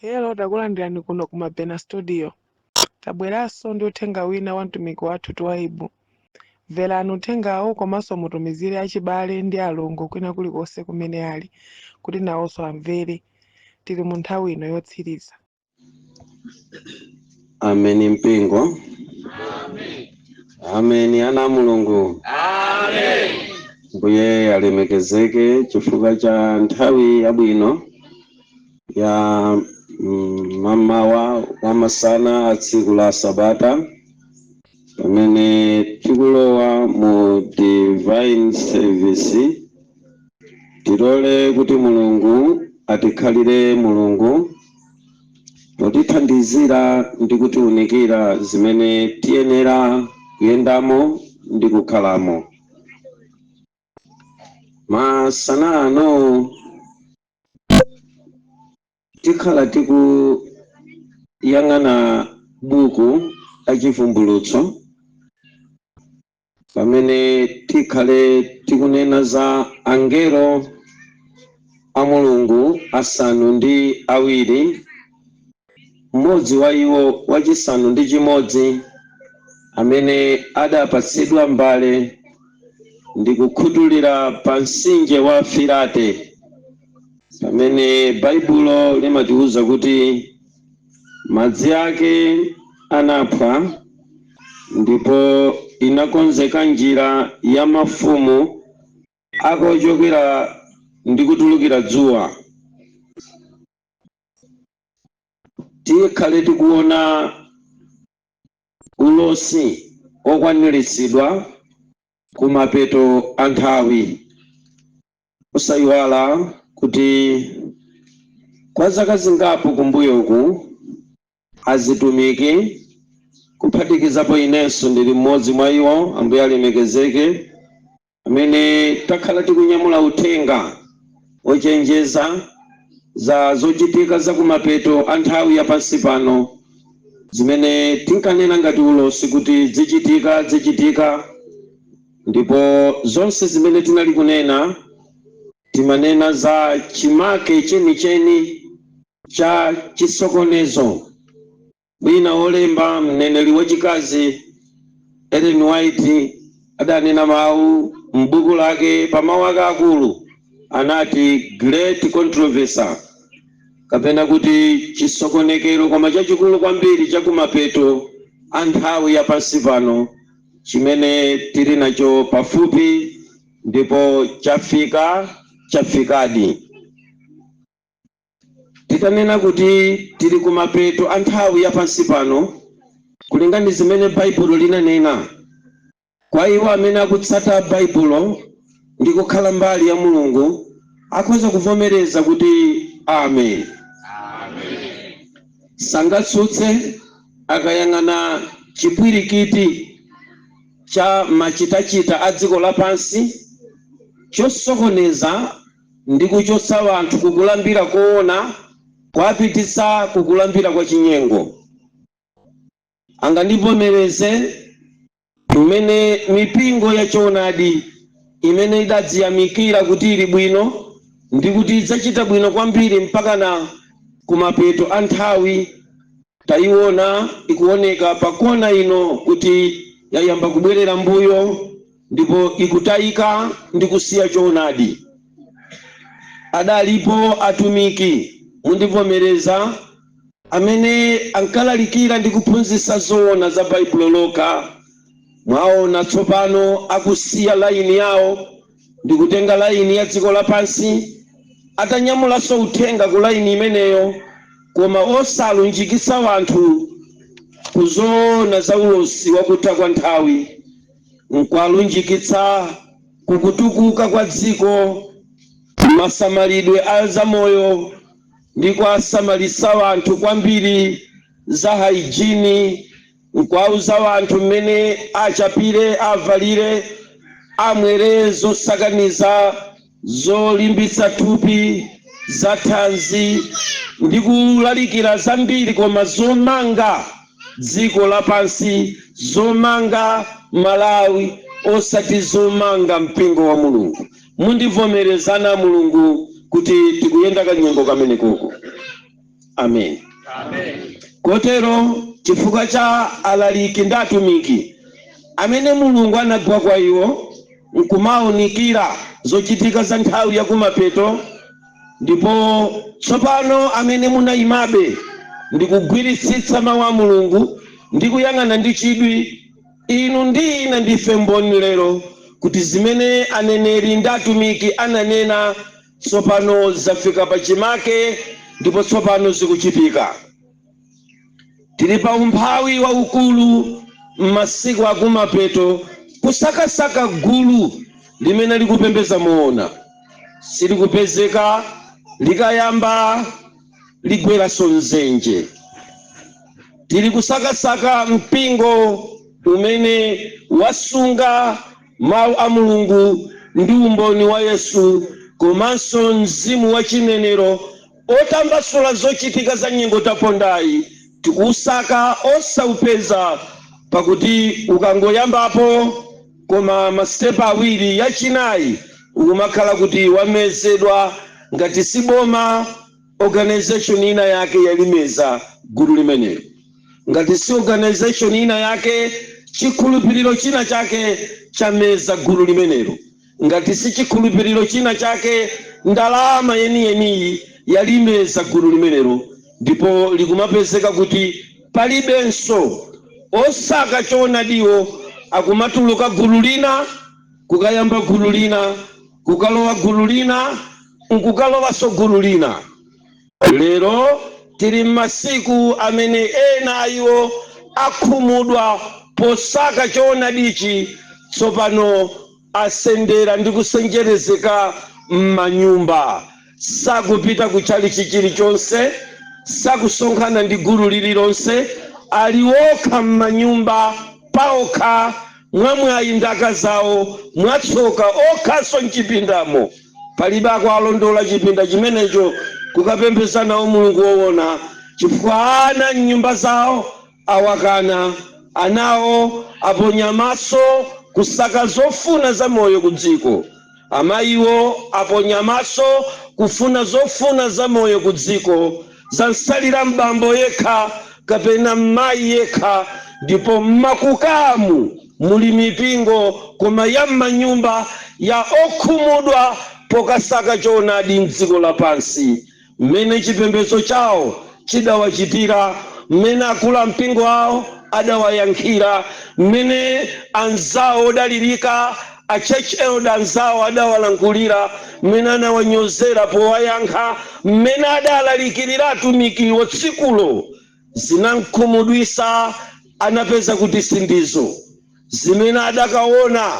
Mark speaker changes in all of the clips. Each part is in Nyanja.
Speaker 1: Hello, takulandirani kuno ku Mabena Studio. Tabweranso ndi uthenga wina wa mtumiki wathu Twaibu. Mverani uthengawo komanso mutumizire achibale ndi alongo kwina kulikonse kumene ali kuti nawonso amvere. Tili mu nthawi ino yotsiriza.
Speaker 2: Ameni mpingo. Ameni ana a Mulungu. Mbuye alemekezeke chifukwa cha nthawi yabwino ya mamawa wa masana a tsiku la Sabata, pamene tikulowa mu divine service. Tilole kuti Mulungu atikhalire Mulungu potithandizira ndi kutiunikira zimene tiyenera kuyendamo ndi kukhalamo. Masana ano tikhala tikuyang'ana buku la Chivumbulutso, pamene tikhale tikunena za angelo a Mulungu asanu ndi awiri, mmodzi wa iwo wachisanu ndi chimodzi amene adapatsidwa mbale ndi kukhutulira pa mtsinje wa Firate, pamene Baibulo limatiwuza kuti madzi ake anaphwa ndipo inakonzeka njira ya mafumu akochokera ndi kutulukira dzuwa. Tikhale tikuona ulosi okwaniritsidwa kumapeto a nthawi. Osayiwala kuti kwa zaka zingapo kumbuyoku, azitumiki, kuphatikizapo inenso ndili mmodzi mwa iwo, Ambuye alemekezeke, amene takhala tikunyamula uthenga ochenjeza za zochitika za kumapeto a nthawi ya pansi pano, zimene tinkanena ngati ulosi kuti zichitika, zichitika. Ndipo zonse zimene tinali kunena, timanena za chimake chenicheni cha chisokonezo. Mwina olemba, mneneri wachikazi Ellen White, adanena mawu m'buku lake, pa mawu ake akulu anati Great Controversy, kapena kuti chisokonekero koma chachikulu kwambiri chakumapeto a nthawi ya pansi pano, chimene tili nacho pafupi ndipo chafika, chafikadi. Titanena kuti tili kumapeto a nthawi ya pansi pano kulinga ndi zimene Baibulo linanena, kwa iwo amene akutsata Baibulo ndi kukhala mbali ya Mulungu akhoza kuvomereza kuti amen. Sangatsutse akayang'ana chipwirikiti cha machitachita a dziko lapansi chosokoneza ndi kuchotsa anthu kukulambira koona, kuapititsa kukulambira kwa chinyengo. Angandivomereze mmene mipingo ya choonadi imene idadziyamikira kuti ili bwino ndi kuti idzachita bwino kwambiri mpakana kumapeto a nthawi, tayiona ikuoneka pakona ino kuti yayamba kubwerera mbuyo ndipo ikutayika ndi kusiya choonadi. Adalipo atumiki, mundivomereza, amene ankalalikira ndi kuphunzitsa zoona za Baibulo lokha. Mwaona tsopano akusiya laini yawo ndi kutenga laini ya dziko lapansi, atanyamulanso uthenga ku laini imeneyo, koma osalunjikitsa wanthu ku zoona za ulosi wakutha kwa nthawi, nkwalunjikitsa kukutukuka kwa dziko, masamalidwe a zamoyo, ndi kwasamalitsa wanthu kwambiri za hygiene, nkwauza wanthu mmene achapire, avalire, amwere zosakaniza zolimbitsa thupi za thanzi, ndi kulalikira zambiri koma zomanga dziko lapansi, zomanga Malawi, osati zomanga mpingo wa Mulungu. Mundivomerezana Mulungu kuti tikuyenda kanyengo kamene koko. Amen. Kotero chifukwa cha alaliki ndi atumiki amene Mulungu anagwa kwa iwo nkumawunikira zochitika za nthawi yakumapeto, ndipo tsopano amene munayimabe ndi kugwiritsitsa mawu a Mulungu ndi kuyang'ana ndi chidwi, inu ndi ine ndife mboni lero kuti zimene aneneri ndi atumiki ananena tsopano zafika pachimake ndipo tsopano zikuchitika. Tili pa umphawi waukulu m'masiku akumapeto, kusakasaka gulu limene likupembedza moona silikupezeka, likayamba ligweranso mdzenje. Tili kusakasaka mpingo umene wasunga mawu a Mulungu ndi umboni wa Yesu komanso mzimu wa chinenero otambasula zochitika za nyengo tapondayi. Tikuusaka osaupeza, pakuti ukangoyambapo koma masitepe awiri, yachinayi ukumakhala kuti wamezedwa. Ngati si boma, organization ina yake yalimeza gulu limenelo. Ngati si organization ina yake, chikhulupiriro china chake chameza gulu limenelo. Ngati si chikhulupiriro china chake, ndalama yeniyeniyi yalimeza gulu limenelo, ndipo likumapezeka kuti palibenso. Osaka choonadiwo akumatuluka gulu lina, kukayamba gulu lina, kukalowa gulu lina, nkukalowanso gulu lina. Lero tili m'masiku amene ena ayiwo akhumudwa posaka choonadichi, tsopano asendera ndi kusenjerezeka m'manyumba, sakupita kutchalichi chilichonse, sakusonkhana ndi gulu lililonse, ali okha m'manyumba paokha, mwamwayi ndaka zawo, mwatsoka okhanso mchipindamo, palibe akualondola chipinda chimenecho kukapembedza nawo Mulungu woona, chifukwa ana mnyumba zawo awakana, anawo aponya maso kusaka zofuna za moyo ku dziko, amayiwo aponya maso kufuna zofuna za moyo ku dziko, zansalira mbambo yekha kapena mayi yekha. Ndipo mmakukamu muli mipingo, koma ya m'manyumba, ya okhumudwa pokasaka choonadi mdziko lapansi, mmene chipembedzo chawo chidawachitira, mmene akulu mpingo awo adawayankhira, mmene anzawo odalirika, a church elder anzawo, adawalankhulira, mmene anawanyozera powayankha, mmene adalalikirira atumikiwo tsikulo, zinamkhumudwisa. Anapeza kuti sindizo zimene adakaona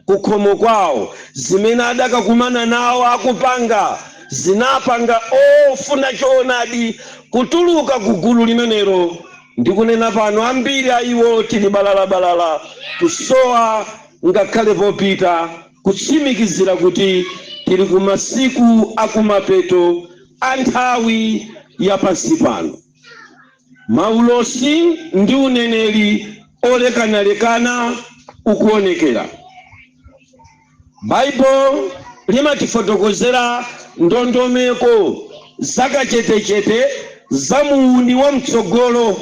Speaker 2: kukhomo kwawo, zimene adakakumana nawo akupanga, zinapanga ofuna choonadi kutuluka ku gulu limenelo. Ndikunena pano, ambiri a iwo tili balalabalala, kusowa ngakhale popita, kutsimikizira kuti tili ku masiku akumapeto a nthawi ya pansi pano. Maulosi ndi uneneri olekanalekana ukuonekera. Baibulo limatifotokozera ndondomeko zakachetechete za muuni wa mtsogolo,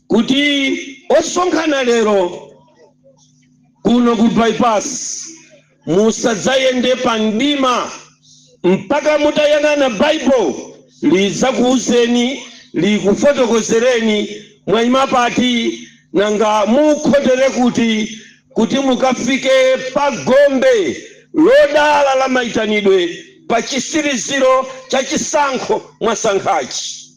Speaker 2: kuti osonkhana lero kuno ku Bypass musadzayende pa mdima mpaka mutayang'ana Baibulo lidzakuwuzeni, likufotokozereni mwayima pati, nanga mukhotere kuti mukafike pa gombe lodala la mayitanidwe, pa chisiriziro cha chisankho mwasankhachi.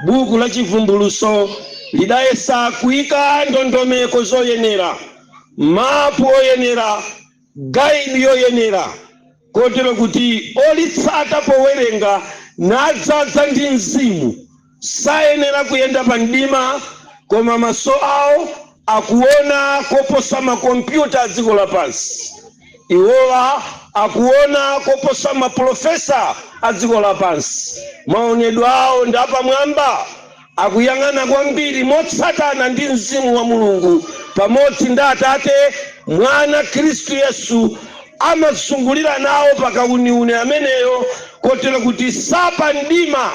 Speaker 2: Buku la Chivumbuluso lidayesa kuyika ndondomeko zoyenera, mapu oyenera, guide yoyenera, kotero kuti olitsata powerenga nadzaza ndi Mzimu sayenera kuyenda pa mdima, koma maso awo akuona koposa makompyuta a dziko lapansi, iwowa akuona koposa maprofesa a dziko lapansi. Maonedwe awo ndi apamwamba, akuyang'ana kwambiri motsatana ndi Mzimu wa Mulungu pamodzi ndi Atate, Mwana Khristu Yesu amazungulira nawo pakauniuni ameneyo, kotero kuti sapa mdima.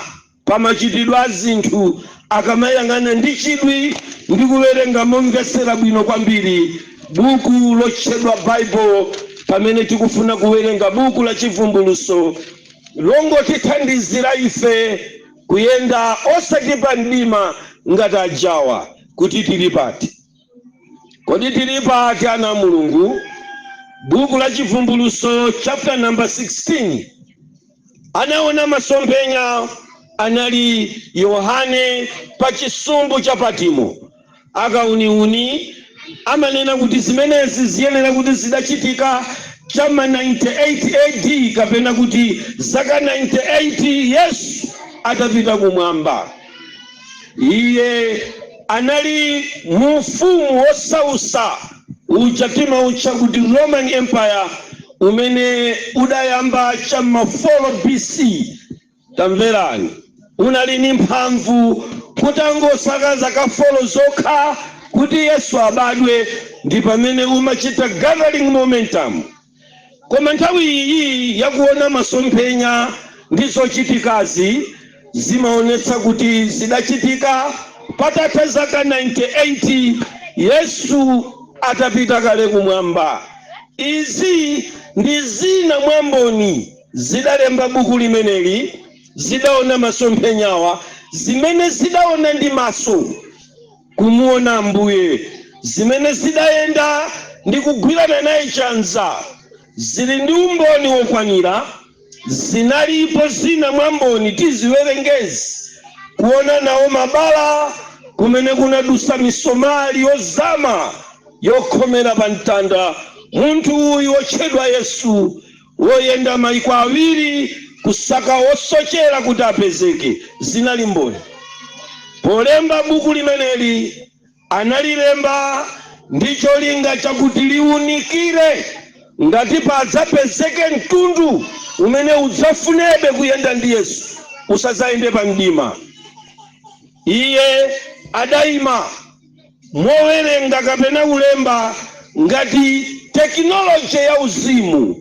Speaker 2: Pamachitidwe a zinthu, akamayang'ana ndi chidwi ndi kuwerenga momvesera bwino kwambiri buku lotchedwa Baibulo, pamene tikufuna kuwerenga buku la Chivumbuluso longotithandizira ife kuyenda osati pa mdima ngati ajawa. Kuti tili pati? Kodi tili pati, ana Mulungu? Buku la Chivumbuluso chapter number 16, anaona masomphenya anali Yohane pa chisumbu cha Patimo. Akauniuni amanena kuti zimenezi ziyenera kuti zidachitika chama 98 AD, kapena kuti zaka 98 Yesu atapita kumwamba. Iye anali mu ufumu wosausa uja timautcha kuti Roman Empire, umene udayamba cham'ma 4 BC. Tamverani, unali ni mphamvu kutangosaka zaka 4 zokha kuti Yesu abadwe, ndi pamene umachita gathering momentum. Koma nthawi iyi yakuona masomphenya ndi zochitikazi zimaonetsa kuti zidachitika patatha zaka 98 Yesu atapita kale kumwamba. Izi ndi zina mwa mboni zidalemba buku limeneli, zidaona masomphenyawa, zimene zidaona ndi maso kumuona Ambuye, zimene zidayenda ndi kugwirana naye chanza, zili ndi umboni wokwanira. Zinalipo zina mwa mboni tiziwerengezi kuona nawo mabala kumene kunadusa misomali yozama yokhomera pa mtanda munthu uyu wotchedwa Yesu, woyenda maiko awiri kusaka wosochera kuti apezeke. Zinali mboni. Polemba buku limeneli, analilemba ndi cholinga chakuti liunikire ngati padzapezeke mtundu umene udzafunebe kuyenda ndi Yesu, usadzayende pa mdima. Iye adayima mowerenga kapena kulemba ngati tekinoloji ya uzimu.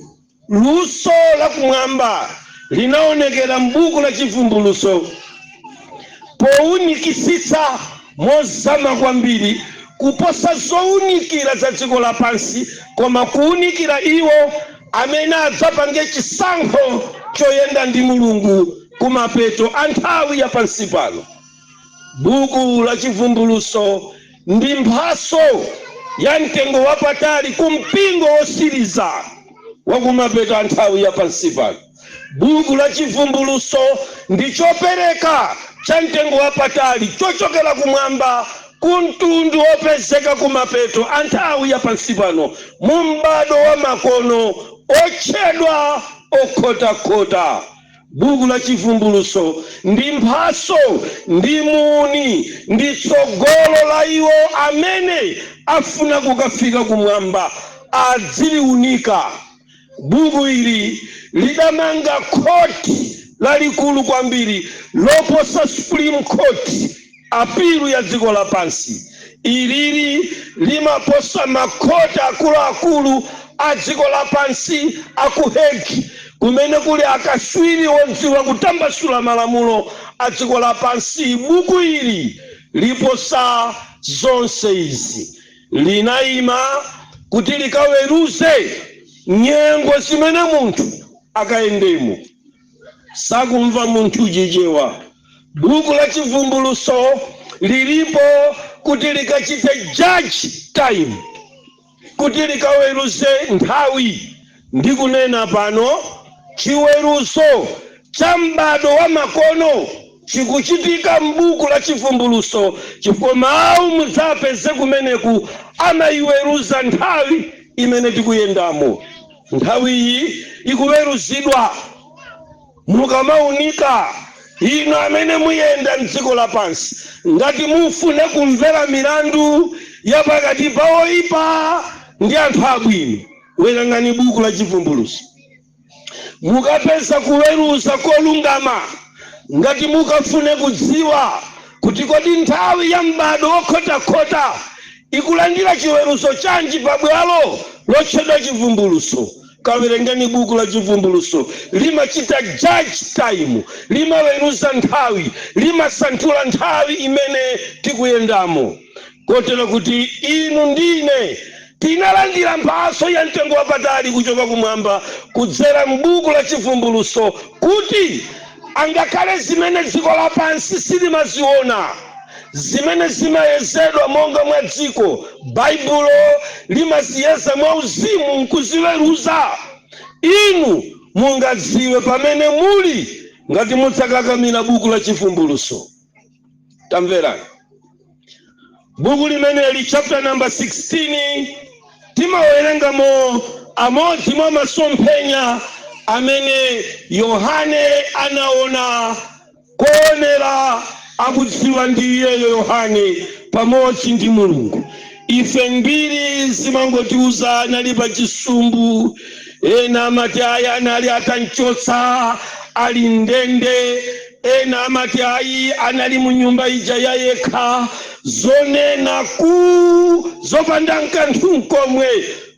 Speaker 2: Luso lakumwamba linaonekera m'buku la Chivumbuluso powunikisitsa mozama kwambiri kuposa zowunikira za dziko lapansi, koma kuwunikira iwo amene adzapange chisankho choyenda ndi Mulungu kumapeto a nthawi ya pansi pano. Buku la Chivumbuluso ndi mphaso ya mtengo wapatali ku mpingo wosiriza wa kumapeto a nthawi ya pansi pano. Buku la Chivumbuluso ndi chopereka cha mtengo wapatali chochokera kumwamba ku mtundu wopezeka kumapeto a nthawi ya pansi pano, mu m'bado wa makono otchedwa okhotakhota. Buku la Chivumbuluso ndi mphaso, ndi muni, ndi tsogolo la iwo amene afuna kukafika kumwamba, adziliunika. Buku ili lidamanga khoti lalikulu kwambiri loposa Supreme Court, appeal ya dziko lapansi. Ilili limaposa makhoti akuluakulu a dziko lapansi aku Hague, kumene kuli akaswiri odziwa kutambasula malamulo a dziko lapansi. Buku ili liposa zonse izi. Linayima kuti likaweruze nyengo zimene munthu akayendemo. Sakumva munthu Chichewa. Buku la Chivumbuluso lilipo kuti likachite judge time, kuti likaweruze nthawi. Ndikunena pano, chiweruzo cha m'bado wa makono chikuchitika m'buku la Chivumbuluso, chifukwa mawu mudzapeze kumeneku amayiweruza nthawi imene tikuyendamo. Nthawi iyi ikuweruzidwa. Mukamaunika inu amene muyenda mdziko lapansi, ngati mufune kumvera milandu ya pakati pa oyipa ndi anthu abwino, werengani buku la Chivumbuluso, mukapeza kuweruza kolungama. Ngati mukafune kudziwa kuti kodi nthawi ya m'bado wokhotakhota ikulandira chiweruzo chanji pabwalo lotchedwa Chivumbuluso. Kawerengeni buku la Chivumbuluso. Limachita judge time, limaweruza nthawi, limasanthula nthawi imene tikuyendamo, kotero kuti inu ndine tinalandira mphatso ya mtengo wapatali kuchoka kumwamba kudzera m'buku la Chivumbuluso, kuti angakhale zimene dziko lapansi silimaziona, zimene zimayezedwa monga mwa dziko, Baibulo limaziyeza mwa uzimu nkuziweruza. Inu mungadziwe pamene muli ngati mudzakakamira buku la Chivumbuluso. Tamverani buku limeneli, chapter number 16, timawerengamo amodzi mwa masomphenya amene Yohane anaona, kuonera akudziwa ndi iyeyo Yohane pamodzi ndi Mulungu. Ife mbiri zimangotiuza anali pa chisumbu, ena amati ayi, anali atamchotsa, ali ndende, ena amati ayi, anali mu nyumba ija ya yekha. Zonena ku zopanda nkanthu nkomwe.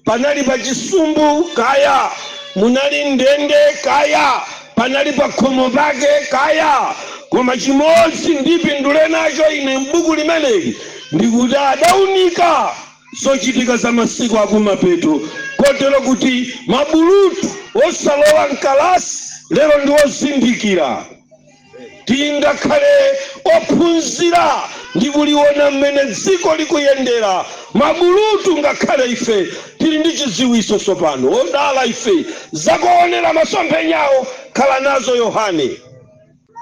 Speaker 2: Panali pa chisumbu kaya, munali ndende kaya, panali pa khomo pake kaya, koma chimodzi ndipindule nacho ine m'buku limeneli ndikuti adaunika zochitika za masiku akumapeto, kotero kuti mabulutu osalowa mkalasi lero ndi ozindikira. Tingakhale ophunzira ndi kuliona mmene dziko likuyendera. Mabulutu ngakhale ife tili ndi chidziwitso tsopano. Odala ife zakuonera masomphenyawo khala nazo Yohane.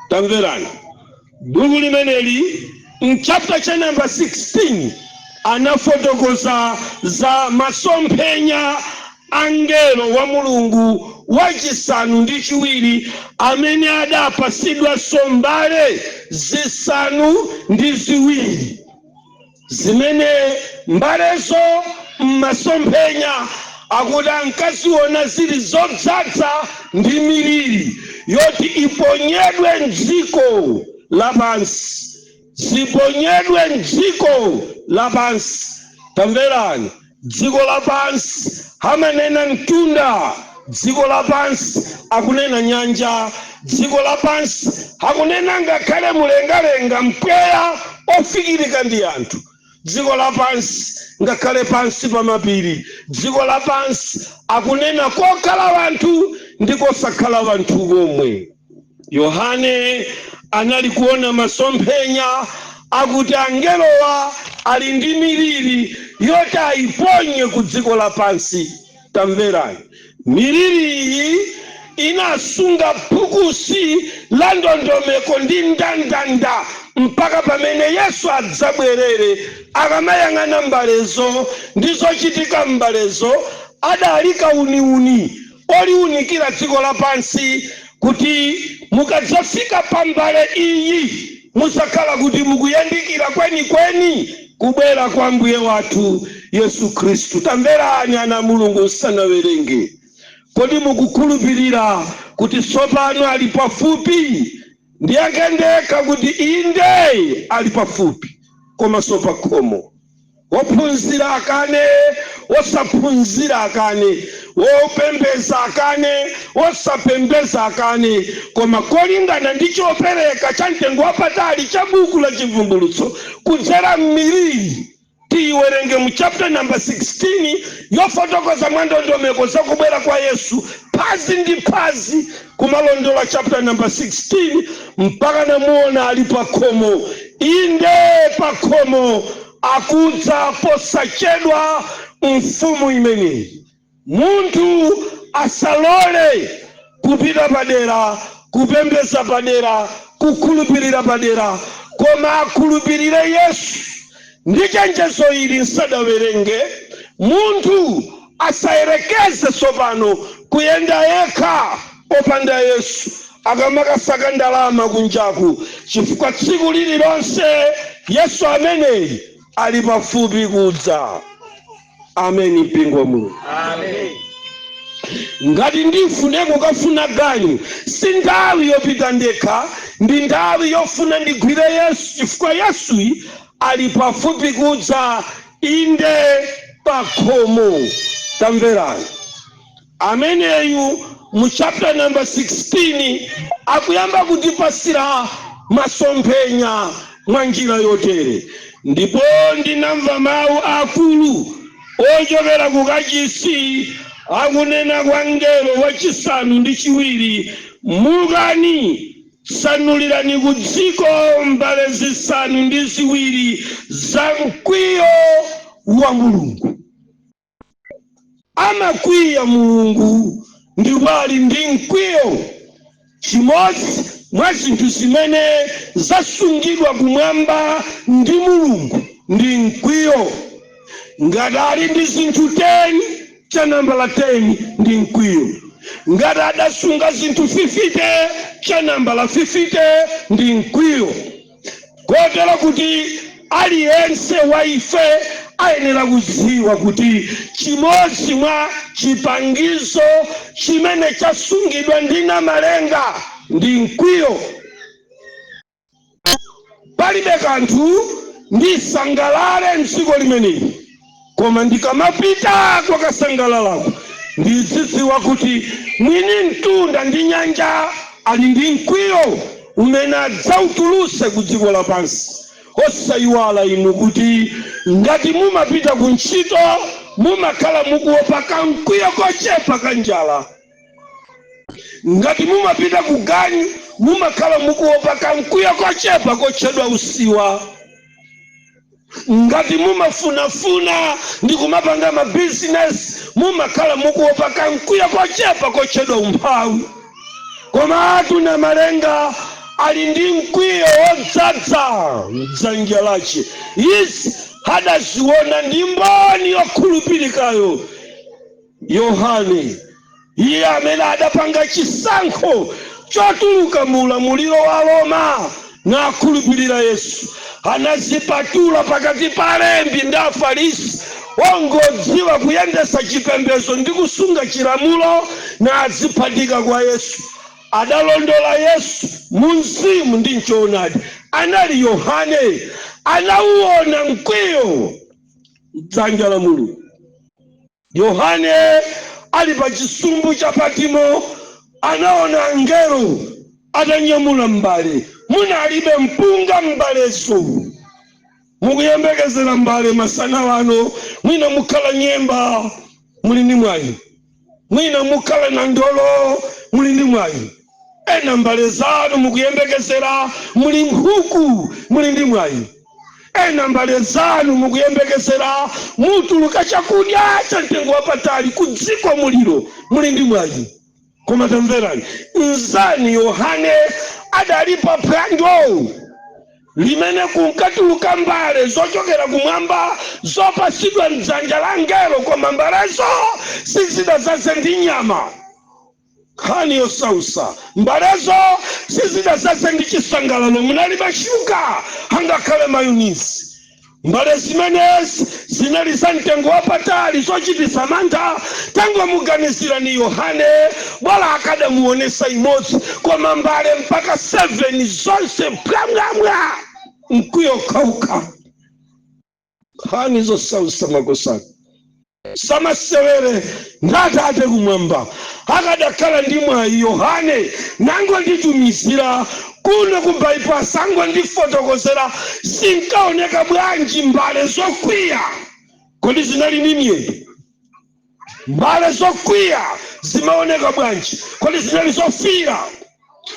Speaker 2: Tamverani buku limeneli, mchapter cha namba 16 anafotokoza za masomphenya angelo wa Mulungu wachisanu ndi chiwiri amene adapasidwanso mbale zisanu ndi ziwiri, zimene mbalezo m'masomphenya akuti ankaziona zili zodzaza ndi miliri yoti iponyedwe mdziko lapansi, ziponyedwe mdziko lapansi. Tamverani, dziko lapansi amanena mtunda, dziko lapansi akunena nyanja, dziko lapansi akunena ngakhale mlengalenga, mpweya ofikirika ndi anthu, dziko lapansi ngakhale pansi pa mapiri, dziko lapansi akunena kokhala wanthu ndi kosakhala wanthu komwe. Yohane anali kuona masomphenya akuti angelowa ali ndi miliri yoti ayiponye ku dziko lapansi. Tamverani, miliri iyi inasunga phukusi la ndondomeko ndi ndandanda mpaka pamene Yesu adzabwerere. Akamayang'ana mbalezo ndi zochitika mbalezo, adali kauniuni oliunikira dziko lapansi kuti mukadzafika pa mbale iyi muzakhala kuti mukuyandikira kwenikweni kubwera kwa Mbuye wathu Yesu Khristu. Tamverani ana Mulungu, nsanawerenge, kodi mukukhulupirira kuti tsopano ali pafupi? Ndiyankhe ndekha kuti inde, ali pafupi, komanso pa khomo. Wophunzira akane, wosaphunzira akane, wopembeza akane, wosapembeza akane, koma kolingana ndi chopereka cha mtengo wapatali cha buku la Chivumbulutso kudzera m'miliri, tiyiwerenge mu chapter number 16 yofotokoza mwa ndondomeko zakubwera kwa Yesu, phazi ndi phazi, kumalondola chapter number 16 mpaka namuona ali pa khomo. Inde, pa khomo, akudza posachedwa mfumu imeneyi. Munthu asalole kupita padera, kupembeza padera, kukhulupirira padera, koma akhulupirire Yesu. Ndi chenjezo ili nsadawerenge, munthu asayerekeze tsopano kuyenda yekha opanda Yesu akamakasaka ndalama kunjaku, chifukwa tsiku lililonse Yesu ameneyi ali pafupi kudza. Ameni, mpingo wa Mulungu.
Speaker 3: Amen.
Speaker 2: Ngati ndifune kukafuna ganyu, si nthawi yopita ndekha, ndi nthawi yofuna ndigwire Yesu, chifukwa Yesuyi ali pafupi kudza, inde, pa khomo. Tamverani. Ameneyu mu chapter number 16 akuyamba kutipasira masomphenya mwa njira yotere: "Ndipo ndinamva mawu akulu ochokera ku kachisi akunena kwa mngelo wachisanu ndi chiwiri, 'Mukani, tsanulirani ku dziko mbale zisanu ndi ziwiri za mkwiyo wa Mulungu.'" Amakwiya Mulungu ndipo ali ndi mkwiyo. Chimodzi mwa zinthu zimene zasungidwa kumwamba ndi Mulungu ndi mkwiyo. Ngati ali ndi zinthu 10, cha nambala 10 ndi mkwiyo. Ngati adasunga zinthu 50, cha nambala 50 ndi mkwiyo. Kotero kuti aliyense wa ife ayenera kudziwa kuti chimodzi mwa chipangizo chimene chasungidwa ndi Namalenga ndi mkwiyo. Palibe kanthu ndisangalale mdziko limeneli, koma ndikamapita kwakasangalalako ndizidziwa kuti mwini mtunda ndi nyanja ali ndi mkwiyo umene adzautuluse ku dziko lapansi. Osayiwala inu kuti ngati mumapita ku ntchito, mumakhala mukuopa kamkwiyo kochepa ka njala. Ngati mumapita ku ganyu, mumakhala mukuopa kamkwiyo kochepa kotchedwa usiwa. Ngati mumafunafuna ndi kumapanga mabizinesi, mumakhala mukuopa kamkwiyo kochepa kotchedwa umphawi. Koma atu Namalenga ali ndi mkwiyo wodzadza mdzanja lace. Izi adaziona ndi mboni yokhulupirikayo Yohane, iye amene adapanga chisankho chotuluka mu ulamuliro wa Roma nakhulupirira Yesu. Anazipatula pakati pa alembi ndi Afarisi ongodziwa kuyendesa chipembedzo ndi kusunga chilamulo, naziphatika kwa Yesu. Adalondola Yesu mu mzimu ndi mchoonadi. Anali Yohane, anauona mkwiyo mdzanja la Mulungu. Yohane ali pa chisumbu cha Patimo anaona angelo atanyamula mbale, munalibe mpunga mbalezo. Mukuyembekezera mbale masana wano, mwina mukhala nyemba, muli ndi mwayi. Mwina mukhala na ndolo, muli ndi mwayi. Ena mbale zanu mukuyembekezera muli nkhuku, muli ndi mwayi. Ena mbale zanu mukuyembekezera mutuluka chakudya cha mtengo wapatali ku dziko muliro, muli ndi mwayi. Koma tamverani, mzani Yohane adali pa phwando limene kunkatuluka mbale zochokera kumwamba zopasidwa mdzanja la ngelo, koma mbalezo sizidazaze ndi nyama. Nkhani yosausa, mbalezo sizidazaze ndi chisangalalo, munalibe shuga angakhale mayonnaise. Mbale zimenezi zinali za mtengo wapatali zochititsa mantha. Tangomuganizirani Yohane, bwala akadamuonesa imodzi, koma mbale mpaka 7 zonse pwamwamwa, mkwiyo khauka. Nkhani zosausa makosana, samasewere ndatate kumwamba. Akadakhala ndi mwayi Yohane nangonditumizira kuno ku bypass, angondifotokozera zinkaoneka bwanji mbale zokwiya. Kodi zinali ndi miyendo? Mbale zokwiya zimaoneka bwanji? Kodi zinali zofira?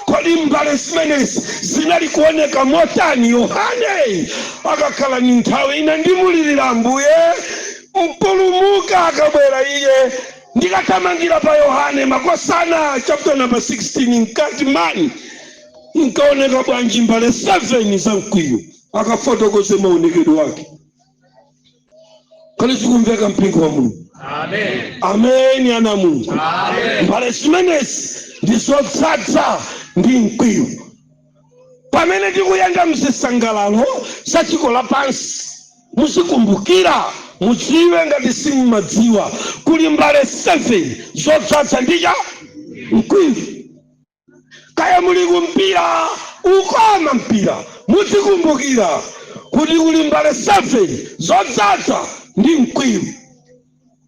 Speaker 2: Kodi mbale zimenezi zinali kuoneka motani? Yohane akakhala ni nthawi ina ndimulirira Ambuye mpulumuka akabwera iye, ndikathamangira pa Yohane makosana chapter number 16, mkati mani nkaoneka bwanji mbale 7 za mkwiyo, akafotokoze maonekedwe ake. Kodi zikumveka, mpingo wa Mulungu?
Speaker 3: Amen.
Speaker 2: Ameni, ana Mulungu.
Speaker 3: Amen.
Speaker 2: Mbale zimenezi ndi zodzadza ndi mkwiyo. Pamene tikuyenda mzisangalalo za dziko lapansi, muzikumbukira, mudziwe ngati simumadziwa, kuli mbale 7 zodzadza ndicha mkwiyo. Kaya muli kumpira, ukoma mpira, muzikumbukira kuti kuli mbale 7 zodzadza ndi mkwiyo.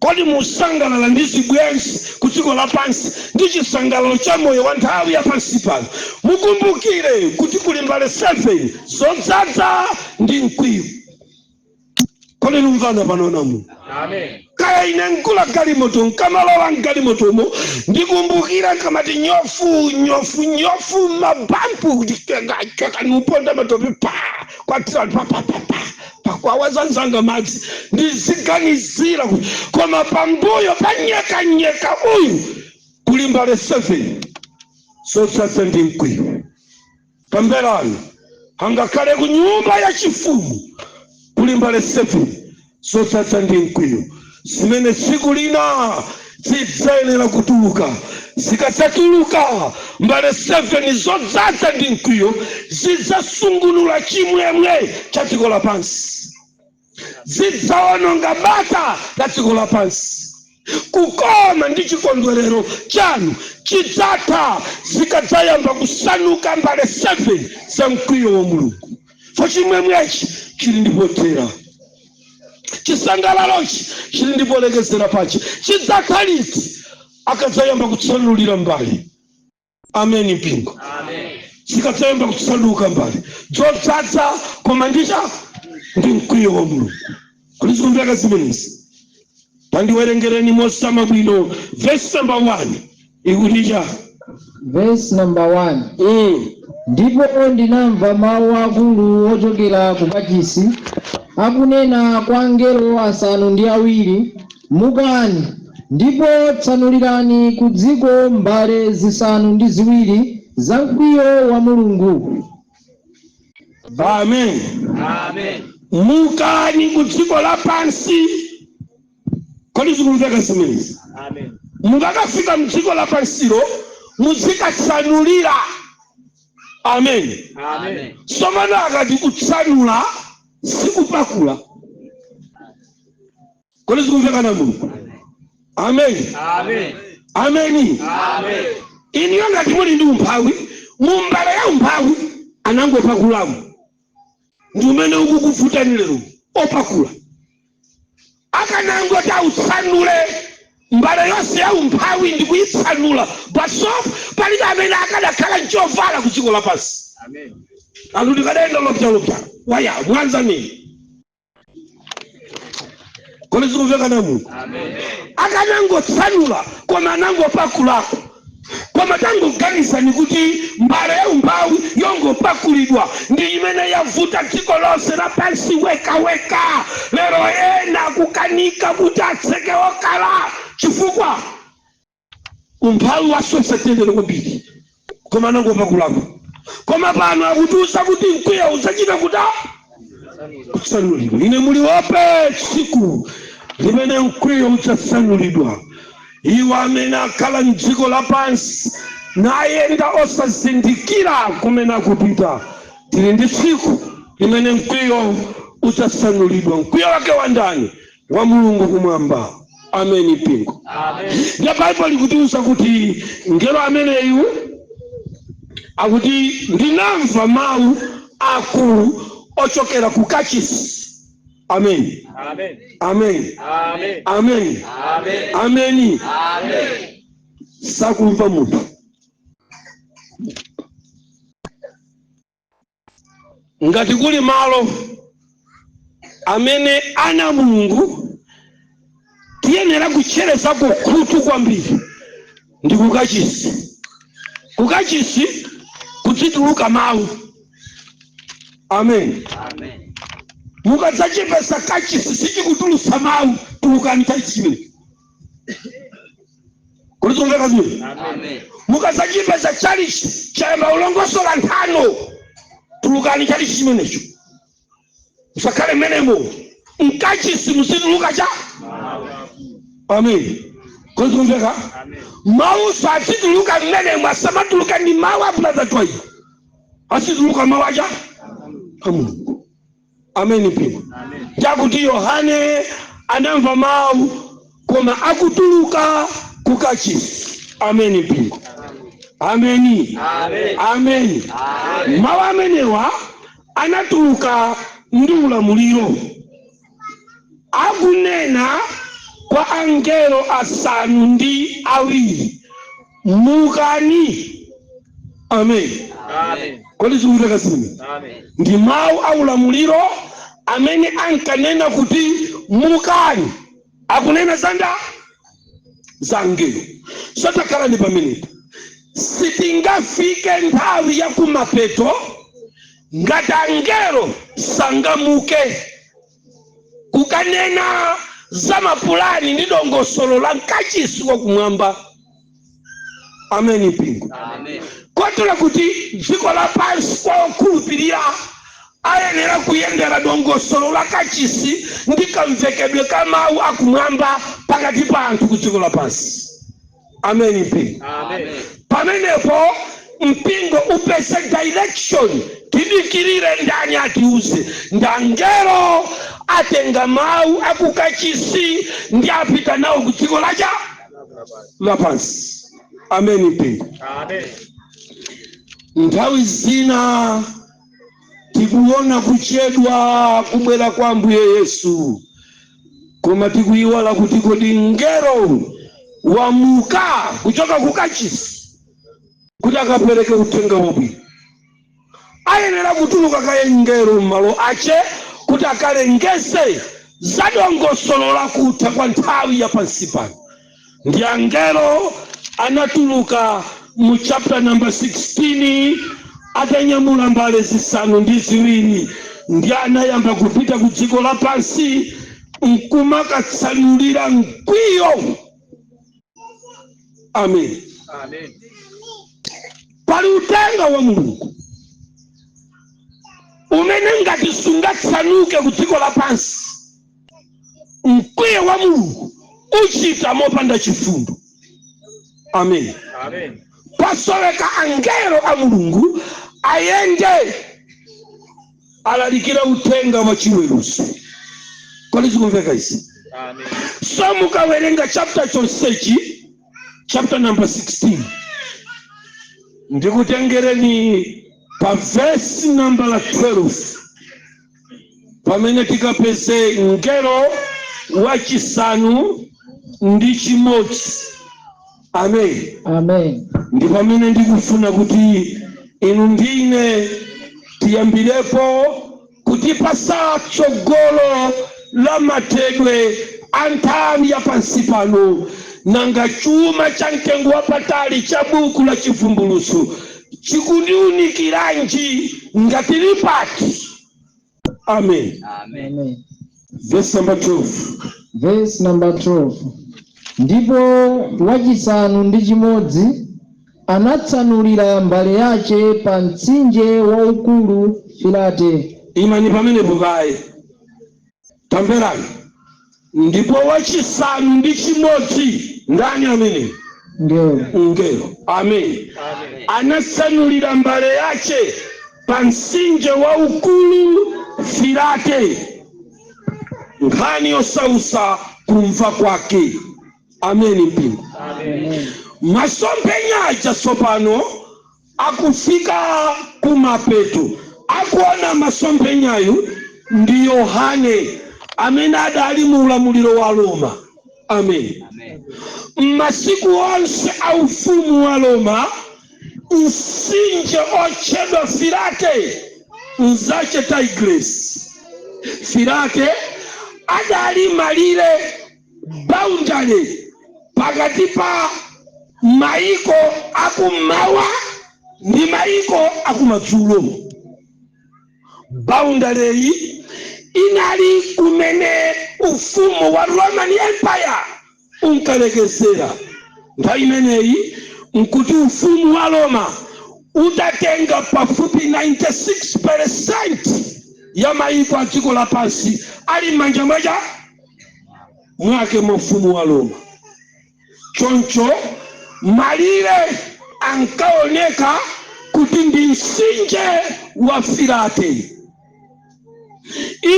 Speaker 2: Kodi musangalala ndi zibwenzi ku dziko lapansi ndi chisangalalo cha moyo wa nthawi ya pansi pano? Mukumbukire kuti kuli mbale 7 zodzaza ndi mkwiyo. Kodi numvana pano namu? Kaya ine nkula galimoto, nkamalowa mgalimotomo ndikumbukira nkamati nyofu nyofu nyofu, mabampu kuti cheka niuponda matope pa kwatira pa pa pa pa pakwawazanzanga madzi, ndiziganizira kuti koma pambuyo pa nyekanyeka uyu kuli mbale 7 zodzaza ndi mkwiyo. Pamberani, angakhale ku nyumba ya chifumu kuli mbale 7 zodzaza ndi mkwiyo zimene tsiku lina zidzayenera kutuluka. Zikadzatuluka mbale 7 zodzaza ndi mkwiyo, zidzasungunula chimwemwe cha dziko lapansi, zidzawononga bata la dziko lapansi. Kukoma ndi chikondwerero chanu chidzatha zikadzayamba kusanuka mbale 7 za mkwiyo wa Mulungu. Fo chimwemwechi chili ndi pothera, chisangalalochi chili ndi polekezera pache. Chidzatha liti? Akadzayamba kutsanulira mbali. Ameni mpingo. Zikadzayamba kutsanuka mbali zodzaza koma ndicha ndi mkwiyo wa Mulungu. Kodi zikumveka zimenezi? Tandiwerengereni mosama bwino verse number 1, ikuticha?
Speaker 3: Verse number 1. Ndipo ndinamva mawu akulu ochokera ku kachisi akunena kwa angelo asanu ndi awiri, "Mukani ndipo tsanulirani ku dziko mbale zisanu ndi ziwiri za mkwiyo wa Mulungu."
Speaker 2: Amen. Mukani ku dziko lapansi. Kodi zikumveka zimenezi? Mukakafika mdziko lapansilo muzikatsanulira. Amen. Somano akati kutsanula sikupakula. Kodi zikumveka na Mulungu? Amen. Ameni. Iniyo ngati muli ndi umphawi, mumbale ya umphawi anangopakulamo, ndi umene ukukuvutani lero opakula. Akanangoti autsanule mbale yonse ya umphawi ndi kuyitsanula pasopo, palibe amene akanakhala nchovala ku dziko lapansi. Anthu tikadayenda lopyalopya waya mwanzanini. Kodi zikumveka na Mulungu? Akanangotsanula, koma anangopakulako. Koma tangoganizani kuti mbale ya umphawi yongopakulidwa ndi imene yavuta dziko lonse lapansi wekaweka lero. Ena kukanika kuti atseke okala chifukwa umphawi wasowetsa kwambiri, koma anangopakulako. Koma pano akutiuza kuti mkwiyo udzachita kuta kutsanulidwa. Ine muliwope tsiku limene mkwiyo udzatsanulidwa. Iwo amene akhala mdziko lapansi nayenda osazindikira kumene akupita, tili ndi tsiku limene mkwiyo udzatsanulidwa. Mkwiyo wake wa ndani? Wa Mulungu kumwamba. Ameni mpingo. Ya Baibulo likutiuza kuti ngelo ameneyu akuti, "Ndinamva mawu akulu ochokera ku kachisi." Amen. Amen. Amen. Ameni. Sakumva munthu. Ngati kuli malo amene ana Mulungu tiyenera kutcherezako khutu kwambiri ndi kukachisi. Kukachisi kudzituluka mawu. Amen. Mukadzachepesa kachisi sichikutulutsa mawu, tulukani chachi chimene. Kodi zikumveka zimene? Mukadzachipeza chalichi chayamba ulongosola nthano, tulukani chalichi chimenecho, musakhale mmenemo. Mkachisi muzituluka cha. Amen. Kodi zikumveka? Mawuso azituluka mmenemo, asamatuluka ndi mawu a Brother Twaibu, azituluka mawu acha a Mulungu. Amen mpingo. Chakuti Yohane anamva mawu koma akutuluka kukachisi. Amen mpingo. Ameni. Ameni. Mawu amenewa anatuluka ndi ulamuliro, akunena Kwa angelo asanu ndi awiri, mukani. Amen.
Speaker 4: Amen.
Speaker 2: Kodi zikumveka zimene?
Speaker 4: Amen.
Speaker 2: Ndi mawu aulamuliro amene ankanena kuti mukani, akunena zanda za angelo. So takhalani pamenepo. Sitingafike nthawi ya kumapeto ngati angelo sangamuke kukanena za mapulani ndi dongosolo la mkachisi wa kumwamba. Ameni, mpingo.
Speaker 4: Amen.
Speaker 2: Kotero kuti dziko lapansi, kwa okhulupirira, ayenera kuyendera dongosolo la kachisi ndi kamvekedwe ka mawu akumwamba pakati pa anthu ku dziko lapansi. Ameni, mpingo.
Speaker 4: Amen.
Speaker 2: Pamenepo mpingo upese direction. Tidikirire ndani atiuze? Ndangelo atenga mawu akukachisi ndi apita nawo ku dziko lacha lapansi. Ameni, mpingo.
Speaker 4: Amen.
Speaker 2: Nthawi zina tikuona kuchedwa kubwera kwa Ambuye Yesu, koma tikuyiwala kuti kodi ngelo wamuka kuchoka kukachisi kuti akapereke uthenga wabwino, ayenera kutuluka kaye ngelo m'malo ache kuti akalengeze za dongosolo lakutha kwa nthawi ya pansi pano. Ndi angelo anatuluka mu chapter number 16 atanyamula mbale zisanu ndi ziwiri, ndi anayamba kupita ku dziko lapansi nkumakatsanulira mkwiyo. Amen.
Speaker 4: Amen.
Speaker 2: Pali utenga wa Mulungu umene ngati sungatsanuke ku dziko lapansi, mkwiyo wa Mulungu uchita mopanda chifundo. Amen.
Speaker 4: Amen.
Speaker 2: Pasoweka angelo a Mulungu ayende alalikira uthenga wa chiweruzo. Kodi zikumveka izi?
Speaker 4: Amen.
Speaker 2: So mukawerenga chapter chonsechi, chapter number 16, ndikutengereni pa verse number 12, pamene tikapeze ngelo wachisanu ndi chimodzi. Amen.
Speaker 3: Amen.
Speaker 2: Ndi pamene ndikufuna kuti inu ndine tiyambirepo kutipasa tsogolo la mathedwe a nthawi ya pansi pano. Nanga chuma cha mtengo wapatali cha buku la Chivumbulutso chikundiunikiranji ngati lipati? Amen.
Speaker 4: Amen.
Speaker 3: Amen.
Speaker 2: Verse number 12.
Speaker 3: Verse number 12: Ndipo wachisanu ndi chimodzi anatsanulira mbale yace pa mtsinje waukulu Filate.
Speaker 2: Imani pamenepo kaye. Tamverani. Ndipo wachisanu ndi chimodzi, ndani amene?
Speaker 3: Ngelo.
Speaker 2: Ngelo. Amen.
Speaker 4: Amen.
Speaker 2: Anatsanulira mbale yace pa mtsinje waukulu Filate. Nkhani yosausa kumva kwake. Ameni, mpingo.
Speaker 4: Amen.
Speaker 3: Amen.
Speaker 2: Masomphenya aja tsopano akufika kumapeto. Akuona masomphenyayu ndi Yohane amene adali mu ulamuliro wa Roma. Amen.
Speaker 4: Amen.
Speaker 2: Masiku onse a ufumu wa Roma, mtsinje otchedwa Filate, mzache Tigris, Filate, adali malire, boundary, pakati pa maiko akummawa ndi maiko akumadzulo. Boundary inali kumene ufumu wa Roman Empire unkalekezera. Nthawi imeneyi nkuti ufumu wa Roma utatenga pafupi 96% ya maiko a dziko lapansi ali m'manja mwacha mwake mwa ufumu wa Roma. Choncho malire ankaoneka kuti ndi mtsinje wa Filate.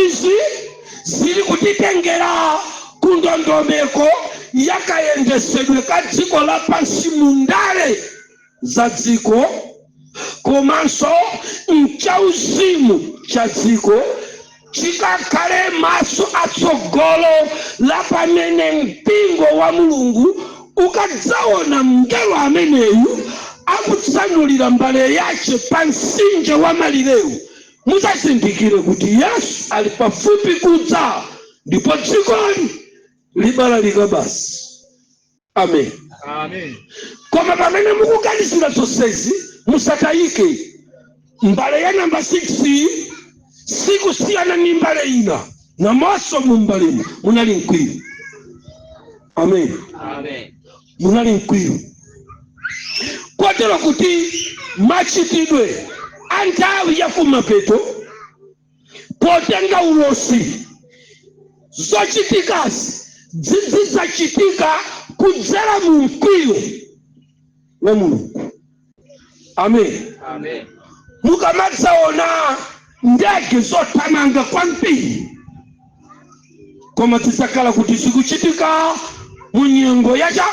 Speaker 2: Izi zili kutitengera ku ndondomeko yakayendesedwe ka dziko lapansi mundale za dziko komanso mchauzimu cha dziko. Chikakhale maso atsogolo la pamene mpingo wa Mulungu ukadzaona mngelo ameneyu akutsanulira mbale yace pa mtsinje wa malirewu, mudzazindikire kuti Yesu ali pafupi kudza ndipo dzikoli libalalika basi. Amen.
Speaker 4: Amen.
Speaker 2: Koma pamene mukuganizira zonsezi, musatayike, mbale ya namba 6 sikusiyana ndi mbale ina. Namonso mu mbalemo munali mkwiyo. Amen.
Speaker 4: Amen.
Speaker 2: Munali mkwiyo, kotero kuti machitidwe a nthawi ya kumapeto, potenga ulosi, zochitikazi zidzachitika kudzera mu mkwiyo wa Mulungu. Amen.
Speaker 4: Amen.
Speaker 2: Mukamadzaona ndege zothamanga kwambiri, koma zidzakhala kuti zikuchitika mu nyengo yacha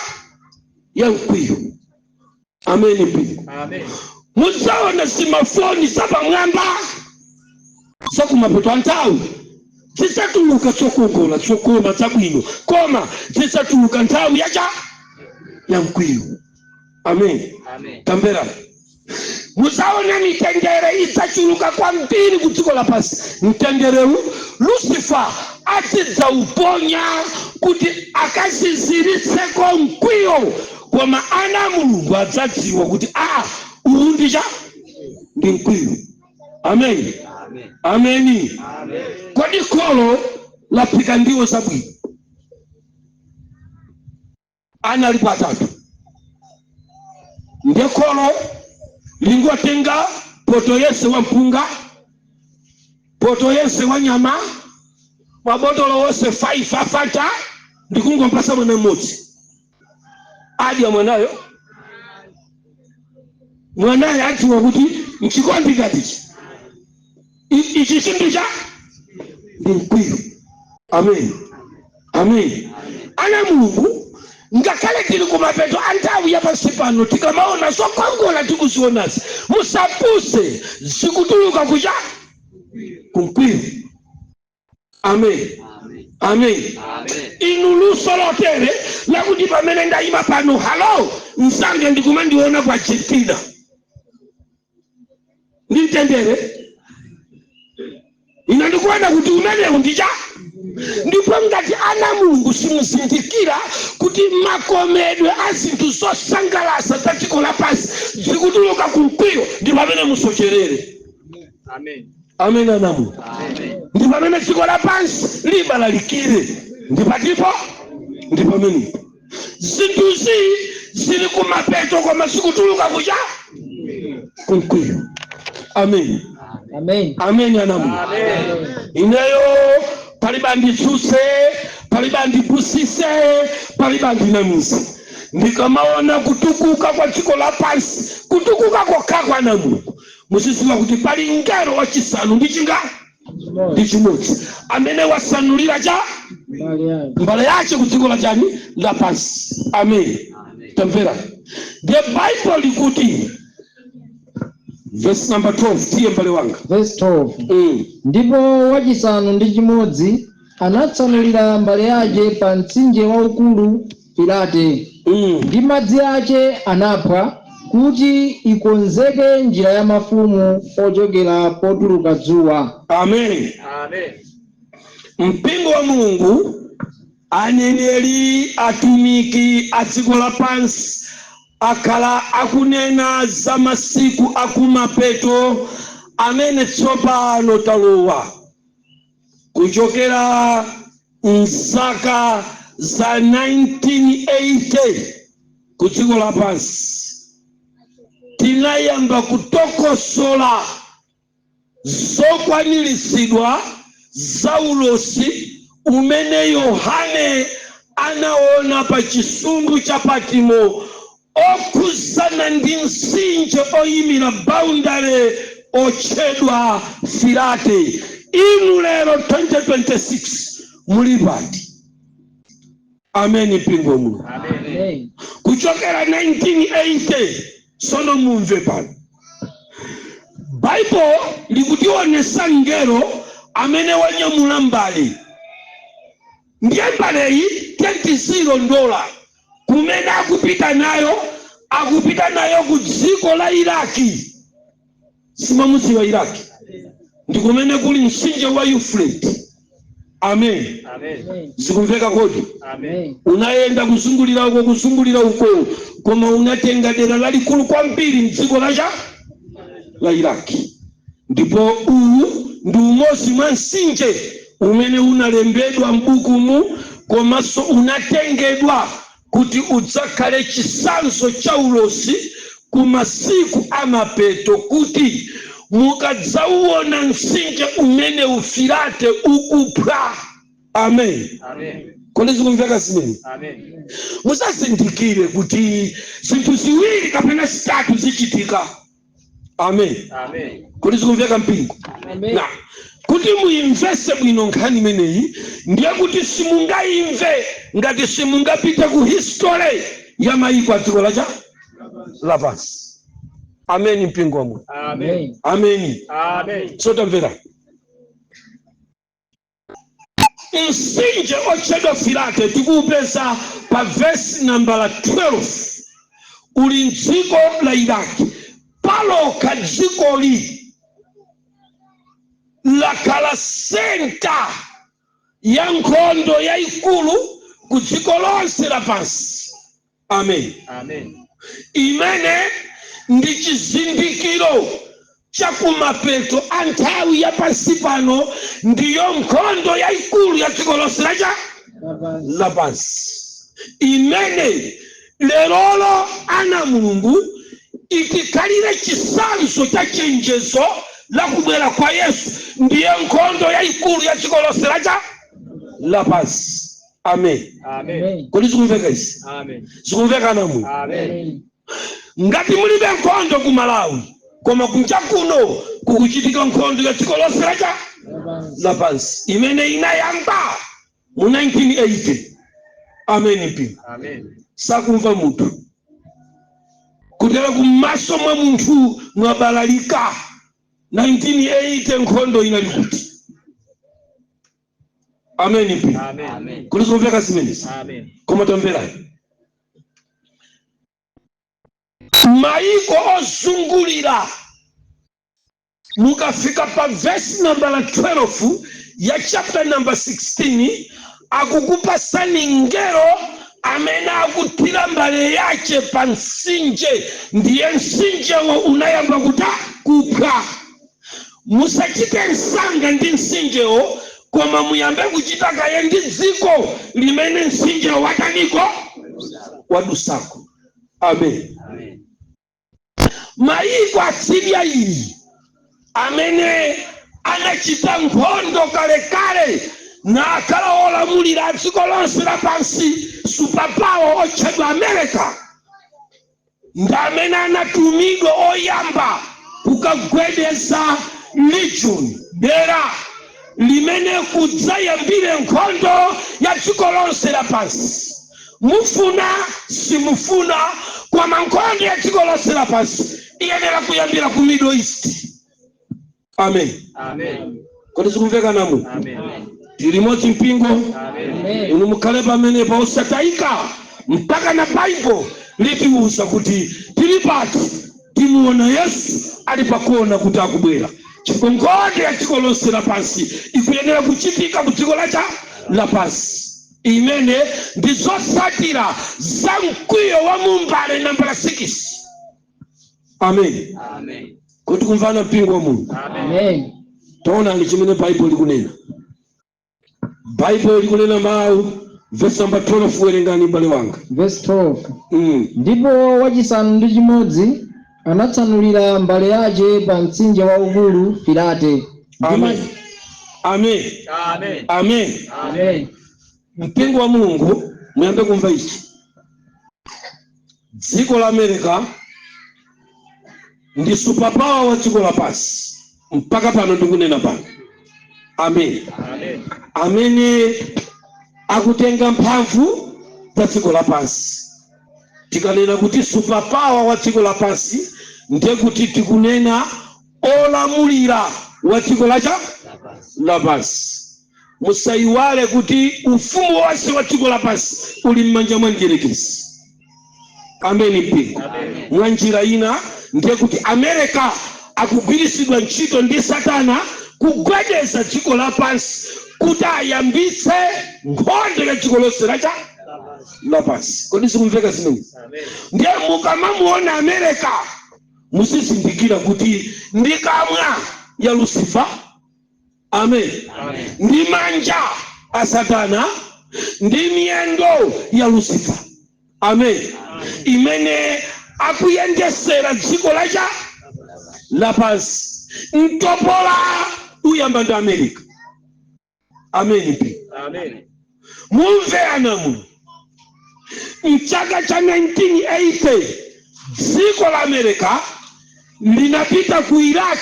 Speaker 2: ya mkwiyo. Amen, mpingo.
Speaker 4: Amen.
Speaker 2: Mudzaona zimafoni zapamwamba zakumapeto a nthawi zidzatuluka, zokongola, zokoma, zabwino, koma zidzatuluka nthawi yacha ya mkwiyo. Amen.
Speaker 4: Amen.
Speaker 2: Tamvera, muzaona mitendere idzachuluka kwambiri ku dziko lapansi. Mtenderewu Lucifer azidzauponya kuti akaziziritseko mkwiyo, koma ana a Mulungu adzadziwa kuti aa, uwu ndicha ndi mkwiyo. Amen.
Speaker 4: Amen.
Speaker 2: Ameni.
Speaker 4: Amen.
Speaker 2: Kodi kholo laphika ndiwo zabwino, ana alipo atatu, ndiye kholo lingotenga poto yense wa mpunga, poto yense wa nyama, mabotolo wonse 5 a Fanta, ndikungompasa mwana mmodzi, adya mwanayo? Mwanayo adziwa kuti mchikondi ngatichi ichi chinthu cha ndi mkwiyo. Amen, amen. Ana Mulungu, ngakhale tili kumapeto a nthawi ya pansi pano, tikamaona zokongola tikuzionazi, musapuse, zikutuluka kucha kumkwiyo. Amen, amen. Inu luso lotere lakuti pamene ndayima pano, hello msange, ndikumandiona kwa Argentina ndi mtendere, ine ndikuona kuti umenewu ndicha. Ndipo ngati ana Mulungu simuzindikira kuti makomedwe a zinthu zosangalatsa za dziko lapansi zikutuluka ku mkwiyo, ndi pamene musocherere.
Speaker 4: Amen.
Speaker 2: Amen, ana Mulungu.
Speaker 4: Amen.
Speaker 2: Ndi pamene dziko lapansi libalalikire, ndi patipo, ndi pamenepo. Zinthuzi zili kumapeto koma zikutuluka kucha kumkwiyo. Amen.
Speaker 3: Amen.
Speaker 2: Amen, ana Mulungu.
Speaker 4: Amen.
Speaker 2: Ineyo palibe anditsutse, palibe andipusise, palibe andinamise. Ndikamaona kutukuka kwa dziko lapansi, kutukuka kokha, ana Mulungu, muzidziwa kuti pali mngelo wachisanu ndi chinga ndi chimodzi amene wasanulira cha
Speaker 3: mbali yake
Speaker 2: mbale yace ku dziko lachani lapansi. Amen. Tamvera, the Bible likuti, verse number 12, tiye mbale wanga.
Speaker 3: Verse 12. Ndipo wachisanu ndi chimodzi anatsanulira mbale yace pa mtsinje waukulu Firate, ndi madzi ace anaphwa, kuti ikonzeke njira ya mafumu ochokera potuluka dzuwa.
Speaker 2: Amen.
Speaker 4: Amen.
Speaker 2: Mpingo wa Mulungu, aneneri, atumiki a dziko lapansi akhala akunena za masiku akumapeto amene tsopano talowa kuchokera mzaka za 1980 ku dziko lapansi. Tinayamba kutokosola zokwaniritsidwa za ulosi umene Yohane anaona pa chisumbu cha Patimo, okhuzana ndi mtsinje oyimira boundary otchedwa Firate. Inu lero 2026 muli pati? Ameni, mpingo muno.
Speaker 4: Amen.
Speaker 2: Kuchokera 1980, sono mumve pano, Baibulo likutionesa ngelo. Amene wanyamula mbale, ndiye mbaleyi tentizilondola kumene akupita nayo, akupita nayo ku dziko la Iraki. Simamudziwa Iraki? Ndi kumene kuli mtsinje wa Yufrate. Amen.
Speaker 4: Amen.
Speaker 2: Zikumveka kodi?
Speaker 4: Amen.
Speaker 2: Unayenda kuzungulira uko, kuzungulira uko, koma unatenga dera lalikulu kwambiri mdziko lacha la Iraki. Ndipo uwu ndi umodzi mwa mtsinje umene unalembedwa m'bukumu, komanso unatengedwa kuti udzakhale chitsanzo cha ulosi ku masiku amapeto, kuti mukadzauona mtsinje umene Ufirate ukuphwa. Amen.
Speaker 4: Amen.
Speaker 2: Kodi zikumveka zimene?
Speaker 4: Amen.
Speaker 2: Musazindikire kuti zinthu ziwiri kapena zitatu zichitika. Amen.
Speaker 4: Amen.
Speaker 2: Kodi zikumveka, mpingo?
Speaker 3: Amen.
Speaker 2: Na kuti muyimvese bwino nkhani imeneyi, ndiye kuti simungayimve ngati simungapite ku history ya mayiko a dziko lacha lapansi. Ameni, mpingo wa Mulungu.
Speaker 4: Amen.
Speaker 2: Ameni.
Speaker 4: Amen.
Speaker 2: Sotamvera, mtsinje otchedwa Firate tikuupeza pa vesi nambala 12. Uli mdziko la Iraki. Palokha dzikoli lakhala center ya nkhondo yayikulu ku dziko lonse lapansi. Amen.
Speaker 4: Amen.
Speaker 2: Imene ndi chizindikiro chakumapeto a nthawi ya pansi pano, ndiyo nkhondo yayikulu ya dziko lonse lacha lapansi, imene lerolo ana Mulungu itikhalire chitsanzo cha chenjezo la kubwera kwa Yesu. Ndiye nkhondo yayikulu ya dziko lonse lacha lapansi. Amen.
Speaker 4: Amen.
Speaker 2: Kodi zikumveka izi?
Speaker 4: Amen.
Speaker 2: Zikumveka namwe?
Speaker 4: Amen.
Speaker 2: Ngati mulibe nkhondo ku Malawi, koma kunja kuno kukuchitika nkhondo ya dziko lonse lacha lapansi imene inayamba mu 1980. Amen, mpingo.
Speaker 4: Amen.
Speaker 2: Sakumva munthu kutera kummaso mwa munthu mwabalalika. 1980 nkhondo inali kuti? Amen, mpingo.
Speaker 4: Amen.
Speaker 2: Kodi zikumveka zimenezi?
Speaker 4: Amen.
Speaker 2: Koma tamverani, mayiko ozungulira, mukafika pa vesi nambala 12 ya chapter number 16, akukupasani ngelo amene akuthira mbale yache pa mtsinje, ndiye mtsinjewo unayamba kuta kuphwa. Musachite msanga ndi mtsinjewo, koma muyambe kuchita kaye ndi dziko limene mtsinjewo wataniko wadusako. Amen.
Speaker 4: Amen.
Speaker 2: Mayiko atsidya ili amene anachita nkhondo kalekale na akhala olamulira a dziko lonse lapansi, superpower otchedwa America, ndi amene anatumidwa oyamba kukagwedeza region, dera limene kudzayambire nkhondo ya dziko lonse lapansi. Mufuna simufuna, koma nkhondo ya dziko lonse lapansi iyenera kuyambira ku Middle East. Amen.
Speaker 4: Amen.
Speaker 2: Kodi zikumveka namwe?
Speaker 4: Amen.
Speaker 2: Tili limodzi, mpingo?
Speaker 4: Amen.
Speaker 2: Inu mukhale pamenepa osatayika mpaka na Baibo litiuza kuti tili pati. Timuona Yesu ali pakuona kuti akubwera, chifukwa nkhondo ya dziko lonse lapansi ikuyenera kuchitika ku dziko lacha lapansi, imene ndi zotsatira za mkwiyo wa mumbale nambala 6. Amen.
Speaker 4: Amen.
Speaker 2: Kuti kumvana, mpingo wa Mulungu?
Speaker 4: Amen.
Speaker 3: Amen.
Speaker 2: Taonani chimene Baibulo likunena. Baibulo likunena mawu, verse number 12. Werengani, m'bale wanga.
Speaker 3: Verse 12. Ndipo wachisanu ndi chimodzi anatsanulira mbale yace pa mtsinje waukulu Firate.
Speaker 2: Amen, amen.
Speaker 4: Amen.
Speaker 2: Amen.
Speaker 4: Amen.
Speaker 2: Mpingo wa Mulungu, muyambe kumva ichi. Dziko la America ndi superpower wa dziko lapansi mpaka pano ndikunena pano. Amen.
Speaker 4: Amen.
Speaker 2: Amene akutenga mphamvu za dziko lapansi. Tikanena kuti superpower wa dziko lapansi, ndiye kuti tikunena olamulira wa dziko lacha Lapansi. Musayiwale kuti ufumu wonse wa dziko lapansi uli m'manja mwa mdierekezi. Ameni, mpingo. Mwa njira ina, ndiye kuti America akugwiritsidwa ntchito ndi Satana kugwedeza dziko lapansi kuti ayambitse nkhondo ya dziko lonse lacha lapansi. Kodi zikumveka zimenezi? Ndiye mukamamuona America, muzizindikira kuti ndi kamwa ya Lucifer, amen, ndi manja a Satana, ndi miyendo ya Lucifer, amen, imene akuyendesera dziko lacha lapansi. Mtopola uyamba ndi America. Amen, pi. Mumve anamu, mchaka cha 1980 dziko la America linapita ku Iraq,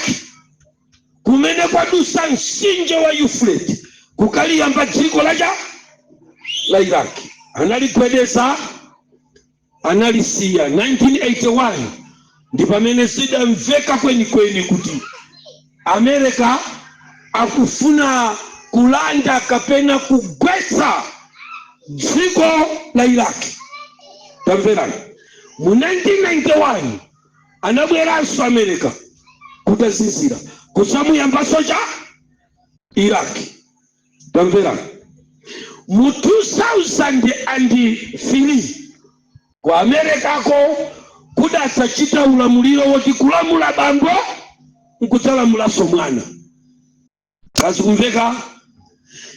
Speaker 2: kumene kwadusa mtsinje wa Euphrates, kukaliyamba dziko lacha la Iraq. Analigwedeza, analisiya. 1981 ndi pamene zidamveka kwenikweni kuti America akufuna kulanda kapena kugwetsa dziko la Iraq. Tamverani, mu 1991 anabweranso America kutazizira kusamuyambaso cha Iraq. Tamverani, mu 2003 ku Americako kudasachita ulamuliro woti kulamula bambo nkudzalamulaso mwana. Kazikumveka?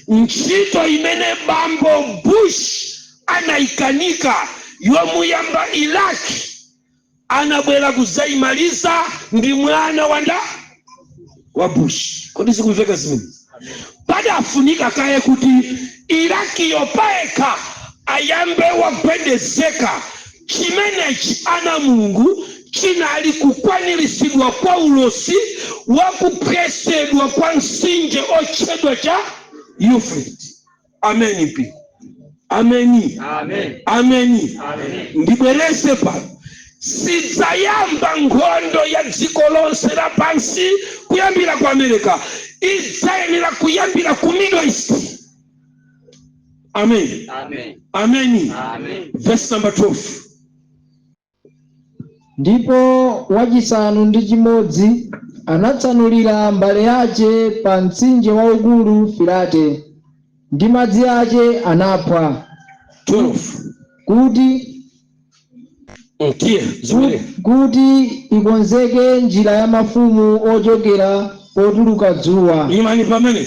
Speaker 2: Ntchito imene bambo Bush anayikanika yomuyamba Iraq, anabwera kuzayimaliza ndi mwana wanda wa Bush. Kodi zikumveka zimenezi? Padafunika kaye kuti Irakiyo payekha ayambe wagwedezeka. Chimenechi, ana Mulungu, chinali kukwaniritsidwa kwa ulosi wa kuphwesedwa kwa mtsinje otchedwa cha Euphrates. Ameni pi, ameni.
Speaker 4: Amen.
Speaker 2: Ameni.
Speaker 4: Amen.
Speaker 2: Ndibwereze pano, sidzayamba nkhondo ya dziko lonse lapansi kuyambira ku America, idzayenera kuyambira ku Middle East. Amen.
Speaker 4: Amen.
Speaker 2: Ameni.
Speaker 4: Amen.
Speaker 2: Verse number 12.
Speaker 3: Ndipo wachisanu ndi chimodzi anatsanulira mbale yace pa mtsinje waukulu Firate, ndi madzi ace anaphwa.
Speaker 2: 12.
Speaker 3: Kuti
Speaker 2: Tiye zimene.
Speaker 3: Kuti ikonzeke njira ya mafumu ochokera potuluka dzuwa.
Speaker 2: Imani pamene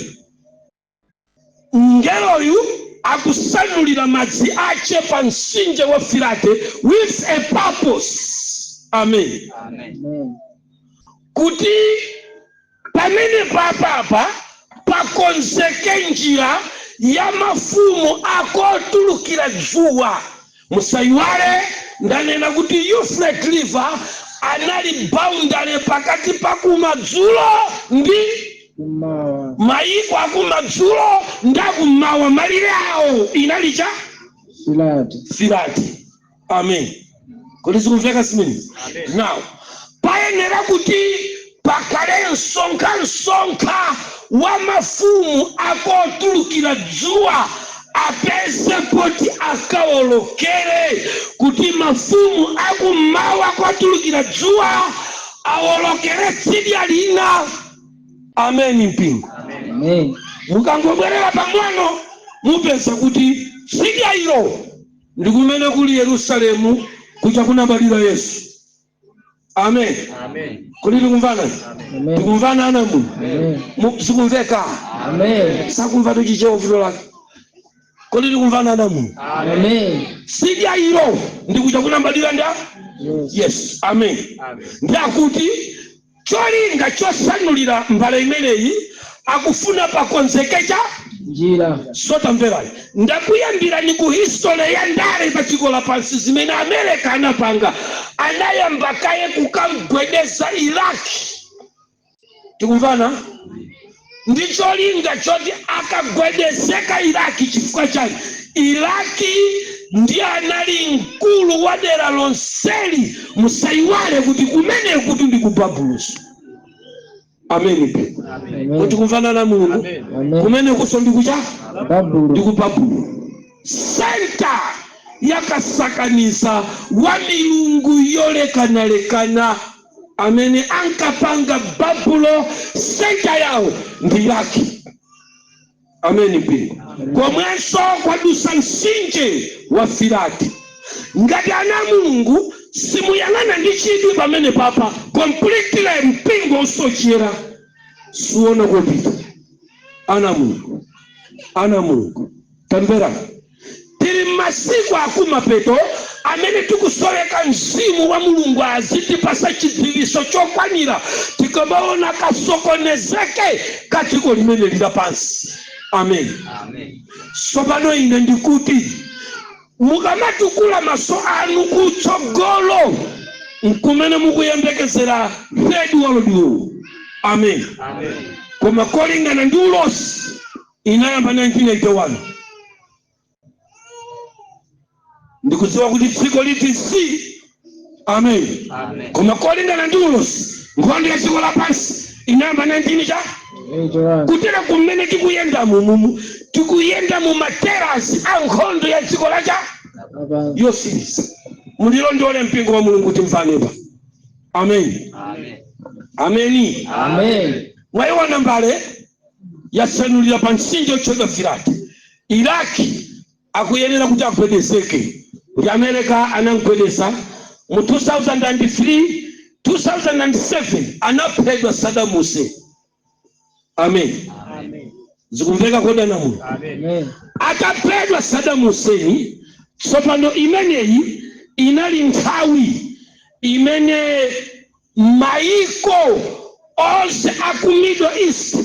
Speaker 2: mngeloyu akusanulira madzi ache pa mtsinje wa Firate with a purpose. Amen.
Speaker 4: Amen.
Speaker 3: Amen.
Speaker 2: Kuti pamene papapa pakonzeke njira ya mafumu akotulukira dzuwa. Musayiwale ndanena kuti Euphrates River anali boundary pakati pa kumadzulo ndi
Speaker 3: Kummawa.
Speaker 2: Mayiko akumadzulo ndi akummawa, malire awo inali cha
Speaker 3: Firate.
Speaker 2: Firati. Amen. Kodi zikumveka zimenezi?
Speaker 4: Amen.
Speaker 2: Now payenera kuti pakhale msonkhamsonkha wa mafumu akotulukira dzuwa, apeze poti akawolokere, kuti mafumu akummawa kotulukira dzuwa awolokere tsidya lina. Ameni mpingo.
Speaker 3: Amen.
Speaker 2: Mukangobwerera pang'ono, mupeza kuti tsidya ilo ndi kumene kuli Yerusalemu, kuja kunabalira Yesu. Amen.
Speaker 4: Amen.
Speaker 2: Kodi tikumvana?
Speaker 3: Amen.
Speaker 2: Tikumvana, ana muno?
Speaker 3: Amen.
Speaker 2: Sikumveka?
Speaker 3: Amen.
Speaker 2: Sakumva tuchichewa, vuto lake. Kodi tikumvana, ana muno?
Speaker 3: Amen.
Speaker 2: Tsidya ilo ndi kuja kunabadwira nda
Speaker 3: Yes.
Speaker 2: Yes, amen.
Speaker 4: Amen.
Speaker 2: Ndakuti cholinga chosanulira mbale imeneyi, akufuna pakonzekecha
Speaker 3: Njira.
Speaker 2: Sotamverani, ndakuyambirani ku history ya ndale pa dziko lapansi zimene America anapanga. Anayamba kaye kukamgwedeza Iraki, tikumvana? Ndi cholinga choti akagwedezeka Iraki. Chifukwa chani? Iraki ndi anali mkulu wa dera lonseli. Musayiwale kuti kumene kuti ndi ku Babulosi. Amen. Ameni pe.
Speaker 3: Amen.
Speaker 2: Kuti kumvana na Mulungu.
Speaker 3: Amen.
Speaker 2: Kumene kuso ndikucha
Speaker 3: Babulo.
Speaker 2: Ndiku Babulo, center yakasakaniza wa milungu yolekanalekana amene ankapanga Babulo. Center yawo ndi yake. Ameni mpingo. Komwenso kwadusa mtsinje wa Firati. Ngati ana Mulungu simuyang'ana ndi chidwi pamene papa, completely mpingo usochera, suona kopita. Ana Mulungu, ana Mulungu, tamvera, tili m'masiku akumapeto amene tikusoweka mzimu wa Mulungu azitipasa chidziwiso chokwanira tikamaona kasokonezeke ka dziko limene lila pansi. Amen. Tsopano ine ndikuti mukamatukula maso anu kutsogolo nkumene mukuyembekezera Third World War. Amen. Koma kolingana ndi ulosi inayamba 1981. Ndikudziwa kuti dziko liti si amen. Koma kolingana ndi ulosi nkhondo ya dziko lapansi inayamba 19 cha
Speaker 3: 81.
Speaker 2: Kutera kumene tikuyenda mumumu, tikuyenda mu materasi a nkhondo ya dziko lacha
Speaker 3: Lapansi.
Speaker 2: Yosiriza. Mundilondole, mpingo wa Mulungu, timvanepa. Amen, ameni.
Speaker 3: Amen.
Speaker 2: Mwayiona mbale yasanulira pa mtsinje otchedwa Firati. Iraki akuyenera kuti agwedezeke ndi America. Anamgwedeza mu 2003, 2007 anaphedwa Saddam Hussein. Amen. Zikumveka kodana muno?
Speaker 3: Amen.
Speaker 2: Ataphedwa Saddam Hussein, tsopano imeneyi inali nthawi imene maiko onse aku Middle East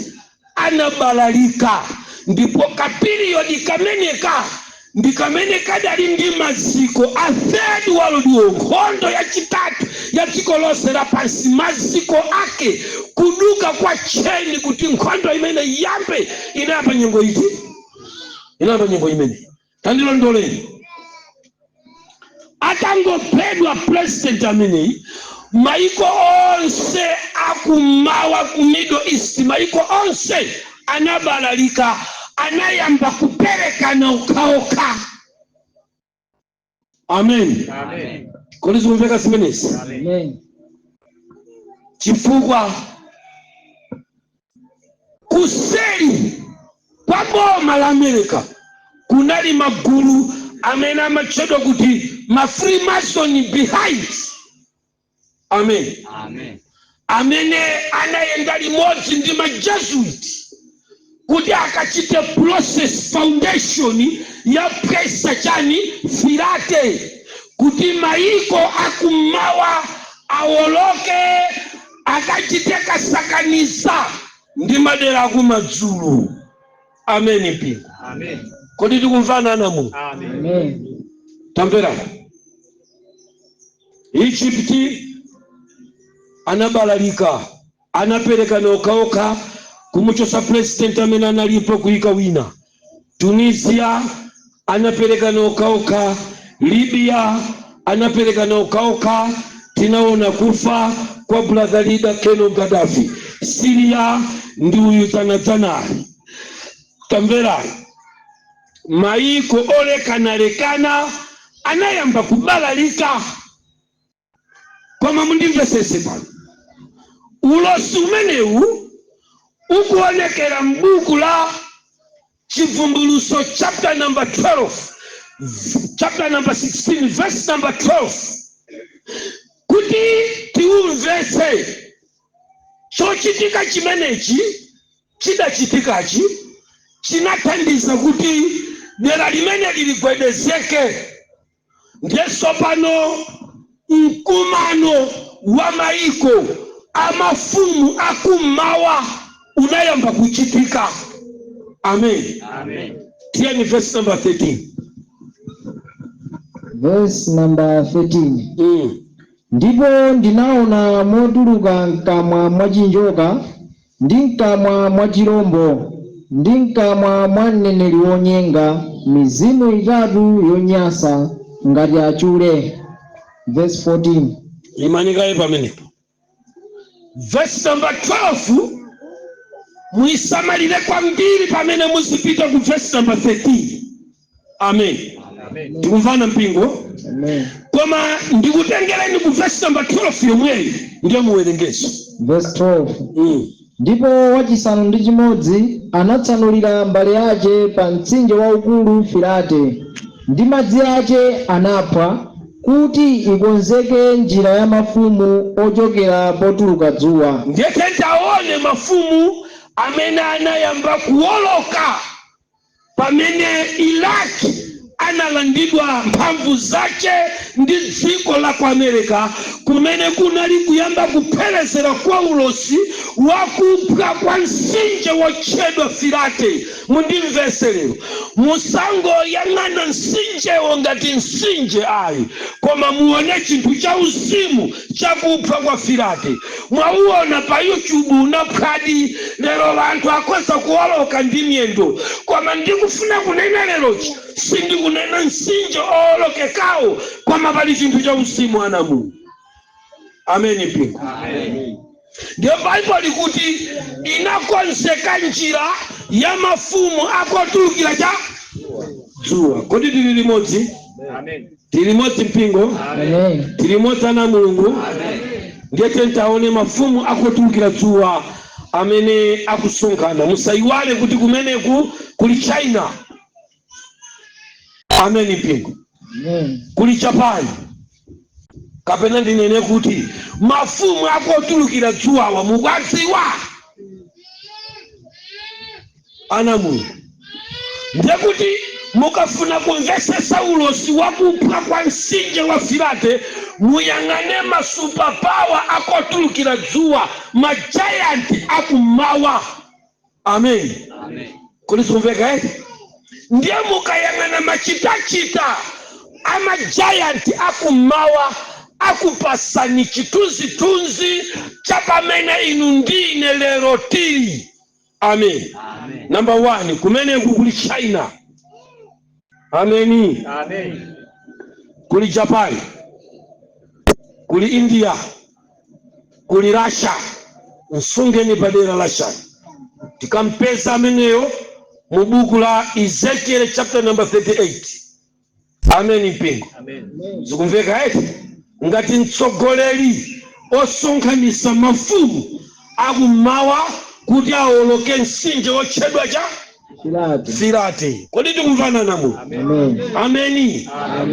Speaker 2: anabalalika, ndipo ka period kameneka ndi kamene kadali ndi maziko a Third World War, nkhondo yachitatu ya dziko lonse lapansi. Maziko ake kuduka kwa chain kuti nkhondo imene iyambe inayamba nyengo iti? Inayamba nyengo imene. Tandilondoleni, atangophedwa president ameneyi, maiko onse akumawa ku Middle East, maiko onse anabalalika, anayamba kuperekana okhaokha. Amen. Kodi zikumveka zimenezi?
Speaker 3: Amen.
Speaker 2: Chifukwa kuseri kwa boma la America kunali magulu amene amatchedwa kuti ma Freemason behind. Amen. Amene anayenda limodzi ndi ma Jesuit kuti akachite process foundation ya presa chani Firate, kuti maiko akummawa awoloke akachite kasakaniza ndi madera akumadzulo. Amen mpingo. Kodi tikumvana namu?
Speaker 3: Amen.
Speaker 2: Tamvera, Egypt anabalalika, anaperekana okhaokha, kumuchosa president amene analipo, kuyika wina. Tunisia anaperekana okhaokha. Libya anaperekana okhaokha. Tinaona kufa kwa brother leader Colonel Gaddafi. Syria ndi uyu dzanadzanali. Tamverani, maiko olekanalekana anayamba kubalalika. Koma mundimvesese pano, ulosi umenewu ukuonekera m'buku la Chivumbuluso, chapter number 12, chapter number 16, verse number 12. Kuti tiumvetse chochitika chimenechi chidachitikachi, chinathandiza kuti dera limene liligwedezeke. Ndiye tsopano mkumano wa maiko amafumu akummawa unayamba kuchitika. Amen. Tiyeni verse number 13.
Speaker 3: Verse number 13. Ndipo ndinaona motuluka mkamwa mwa chinjoka, ndi mkamwa mwa chirombo, ndi mkamwa mwa mneneri wonyenga, mizimu itatu yonyansa ngati achule. Verse 14.
Speaker 2: Imanikaye pamenepo. Verse number 12. Muisamalire kwambiri pamene muzipita ku verse number 13. Amen. Tikumvana, mpingo?
Speaker 3: Amen.
Speaker 2: Koma ndikutengereni ku verse number 12 yomweyi, ndiye muwerengeso.
Speaker 3: Verse 12. Ndipo wachisanu ndi chimodzi anatsanulira mbale yace pa mtsinje waukulu Firate, ndi madzi ace anaphwa, kuti ikonzeke njira ya mafumu ochokera potuluka dzuwa.
Speaker 2: Ndiye taone mafumu amene anayamba kuwoloka pamene Iraki analandidwa mphamvu zace ndi dziko la ku America, kumene kunali kuyamba kupherezera kwa ulosi wakuphwa kwa mtsinje wotchedwa Firate. Mundimvese lero, musangoyang'ana mtsinjewo ngati mtsinje ayi, koma muone chinthu cha uzimu chakuphwa kwa Firate. Mwauona pa YouTube unaphwadi. Lero anthu akhoza kuwoloka ndi miyendo, koma ndikufuna kunena lerochi, sindikunena mtsinje owolokekawo, koma pali chinthu cha uzimu, ana Mulungu. Ameni, mpingo. Ndiyo Baibulo likuti inakonzeka njira ya mafumu akotulukira cha dzuwa. Kodi tili limodzi? Tili limodzi, mpingo?
Speaker 3: Amen.
Speaker 2: Tili limodzi, ana Mulungu? Ndiye taone mafumu akotulukira dzuwa amene akusonkhana. Musayiwale kuti kumeneku kuli China. Ameni, mpingo.
Speaker 3: Amen.
Speaker 2: Kuli Japan, kapena ndinene kuti mafumu akotulukira dzuwawa mukwadziwa, ana Mulungu? Ndiye kuti mukafuna kumvesesa ulosi wakuphwa kwa mtsinje wa Firate, muyang'ane ma superpower akotulukira dzuwa, ma giant akummawa. Amen. Kodi sikumveka eti? Ndiye mukayang'ana machitachita ama giant akummawa, akupasani chithunzithunzi cha pamene inu ndine lero tili. Amen. Number one, kumeneku kuli China. Ameni. Kuli Japan, kuli India, kuli Russia. Msungeni padera Russia, tikampeza ameneyo mu buku la Ezekiel chapter number 38. Amen, mpingo. Zikumveka eti? Ngati mtsogoleri osonkhanitsa mafumu akummawa kuti awoloke mtsinje wotchedwa cha
Speaker 3: Firate.
Speaker 2: Firate. Kodi tikumvana namu?
Speaker 3: Amen.
Speaker 2: Ameni,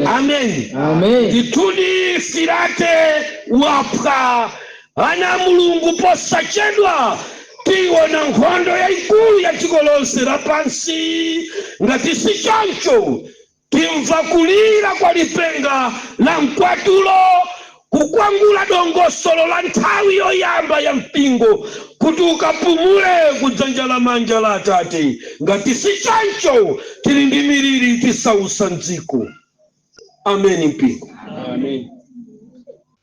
Speaker 2: ameni.
Speaker 3: Amen.
Speaker 2: Ndithudi Firate waphwa, ana Mulungu. Posachedwa tiona nkhondo yayikulu ya dziko lonse lapansi. Ngati si choncho, timva kulira kwa lipenga la mkwatulo, kukwangula dongosolo la nthawi yoyamba ya mpingo kuti ukapumule kudzanja la manja la Atate. Ngati si choncho, tili ndi miliri, tisausa mdziko. Ameni, mpingo.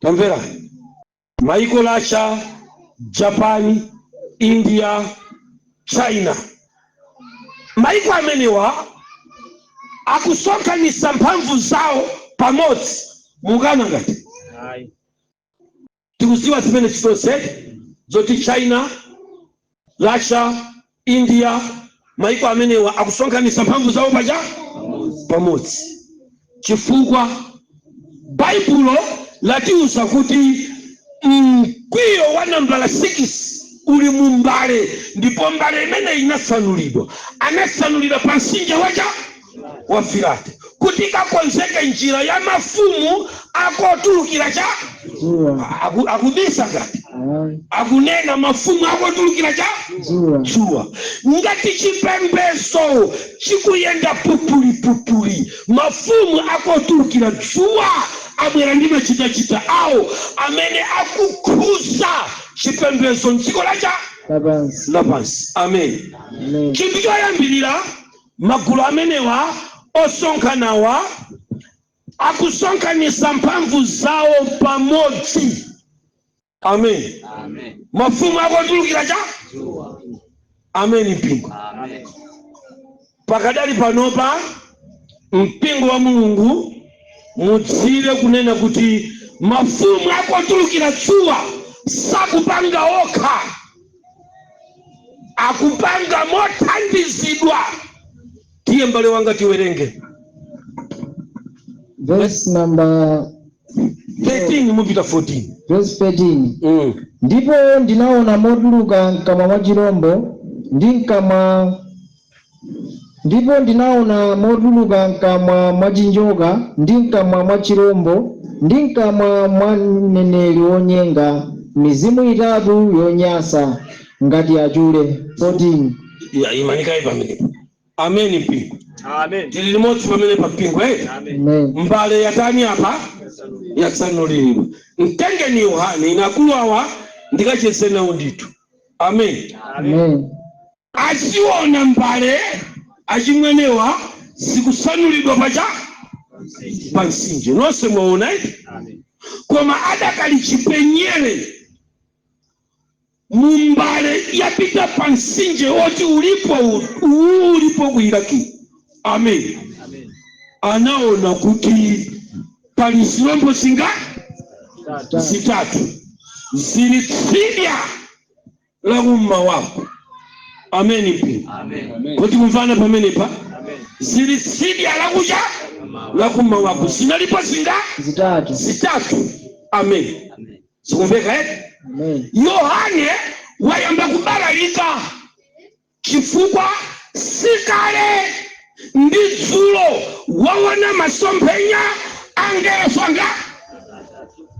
Speaker 2: Tamvera, maiko Russia, Japan, India, China, maiko amenewa akusonkhanitsa mphamvu zawo pamodzi. Mukana ngati tikuziwa zimene chitonse zoti China, Russia, India, maiko amenewa akusonkhanitsa mphamvu zawo pacha pamodzi, chifukwa Baibulo latiuza kuti mkwiyo wa nambala 6 uli mu mbale, ndipo mbale imene inasanulidwa, anasanulira pa mtsinje wacha wa Firate kuti kakonzeke njira ya mafumu akotulukira cha
Speaker 3: Dzuwa.
Speaker 2: Akubisa ngati
Speaker 3: Ayi.
Speaker 2: akunena mafumu akotulukira cha
Speaker 3: Dzuwa.
Speaker 2: Dzuwa. Ngati chipembedzo chikuyenda pupulipupuli, mafumu akotulukira dzuwa abwera ndi machitachita awo amene akukhuza chipembedzo mdziko lacha
Speaker 3: Lapansi.
Speaker 2: lapansi. Amen.
Speaker 3: Amen.
Speaker 2: Chinthu choyambirira, magulu amenewa osonkhanawa akusonkhanitsa mphamvu zawo pamodzi. Amen. Mafumu akotulukira cha. Amen, mpingo. Pakadali panopa, mpingo wa Mulungu, mudziwe kunena kuti mafumu akotulukira dzuwa sakupanga okha. Akupanga mothandizidwa. Tiye, mbale wanga, tiwerenge.
Speaker 3: Verse number
Speaker 2: 13 mupita 14.
Speaker 3: Verse 13. Ndipo ndinaona motuluka mkamwa mwa chirombo ndi mkamwa, ndipo ndinaona motuluka mkamwa mwa chinjoka ndi mkamwa mwa chirombo ndi mkamwa mwa mneneri wonyenga mizimu itatu yonyansa ngati achule. 14.
Speaker 2: Ya, imanikayi pamenepo. Ameni, mpingo.
Speaker 4: Amen.
Speaker 2: Tili limodzi pamene pa mpingo, eh?
Speaker 4: Amen.
Speaker 3: Amen.
Speaker 2: Mbale yatani apa? Yatsanulidwa. Mtengeni Yohane, ine akulu awa ndikacheze nawo ndithu. Amen.
Speaker 3: Amen.
Speaker 2: Aziona mbale achimwenewa zikusanulidwa pacha pa mtsinje. Nonse mwaona iti?
Speaker 4: Amen.
Speaker 2: Koma adakali chipenyere mumbale yapita pa mtsinje woti ulipo uwu ulipo ku Iraki. Amen.
Speaker 4: Amen.
Speaker 2: Anaona kuti pali zilombo zinga? Zitatu zili tsidya la kummawako. Ameni, mpingo.
Speaker 4: Amen.
Speaker 2: Kuti kumvana pamenepa?
Speaker 4: Amen.
Speaker 2: Zili tsidya lakucha lakummawako. Zinalipo zinga?
Speaker 3: Zitatu.
Speaker 2: Zitatu. Amen.
Speaker 4: Amen.
Speaker 2: Zikumveka, eh?
Speaker 3: Amen.
Speaker 2: Yohane wayamba kubalalika chifukwa sikale ndi dzulo waona masomphenya angelo anga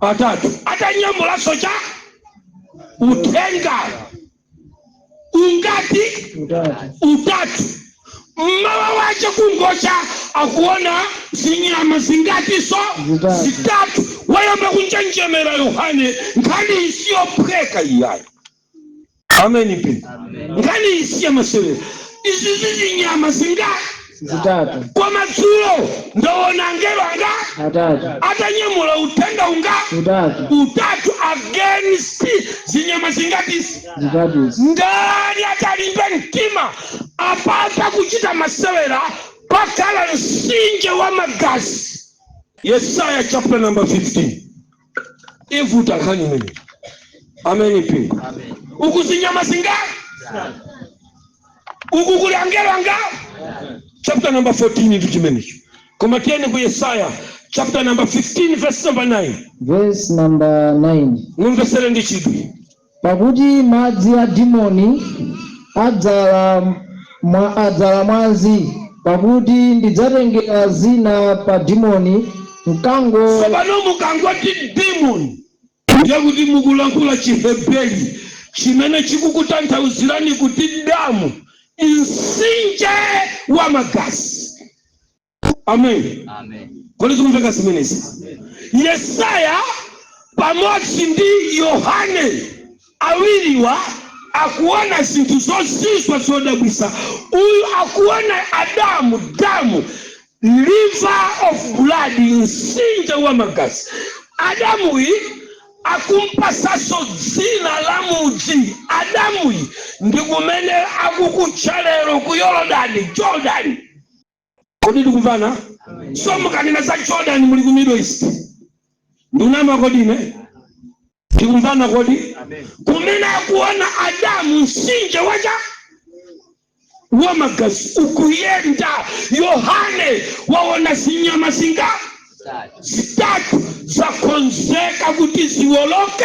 Speaker 2: atatu atanyamulaso cha uthenga ungati?
Speaker 3: Utatu.
Speaker 2: Utatu. Mmawa wache kungocha akuona zinyama zingatiso?
Speaker 3: Zitatu.
Speaker 2: Zitatu. Wayamba kunjenjemera Yohane. Nkhani isiyophweka iyayo. Ameni, mpingo. Nkhani isiya masewera. Izi zizinyama zinga?
Speaker 3: Zitatu.
Speaker 2: Koma dzulo ndaona angelo anga?
Speaker 3: Atatu.
Speaker 2: Atanyamula uthenga unga?
Speaker 3: Utatu.
Speaker 2: Utatu against zinyama zingatisi?
Speaker 3: Zitatu.
Speaker 2: Ndani atalimbe mtima apapa kuchita masewera pakhala msinje wa magazi? Yesaya chapter number 15 ivuta nkhani imene. Ameni, mpingo.
Speaker 4: Amen.
Speaker 2: Uku zinyama zinga, uku kuli angelo anga? Chapter number 14 ndi chimenecho, koma tiyeni ku Yesaya chapter number 15 verse number 9.
Speaker 3: Verse number 9.
Speaker 2: Mumvesere ndi chidwi.
Speaker 3: Pakuti madzi a Dimoni adzala mwazi, pakuti ndidzatengera zina pa Dimoni mkango.
Speaker 2: Tsopano mukangoti demon, ndiye kuti mukulankhula Chiheberi chimene chikukutanthauzirani kuti damu, mtsinje wa magazi. Amen.
Speaker 4: Amen.
Speaker 2: Kodi zikumveka zimenezi? Yesaya pamodzi ndi Yohane awiriwa akuona zinthu zozizwa zodabwisa. Uyu akuona adamu, damu, river of blood, mtsinje wa magazi. Adamuyi akumpasaso dzina la mudzi. Adamuyi ndi kumene akukutcha lero ku Yorodani, Jordan. Kodi tikumvana? So mukanena za Jordan muli ku Middle East. Ndikunama kodine? Tikumvana kodi?
Speaker 4: Amen.
Speaker 2: Kumene akuona Adamu, mtsinje wacha wamagazi ukuyenda. Yohane waona zinyama zinga? Zitatu zakonzeka kuti ziwoloke,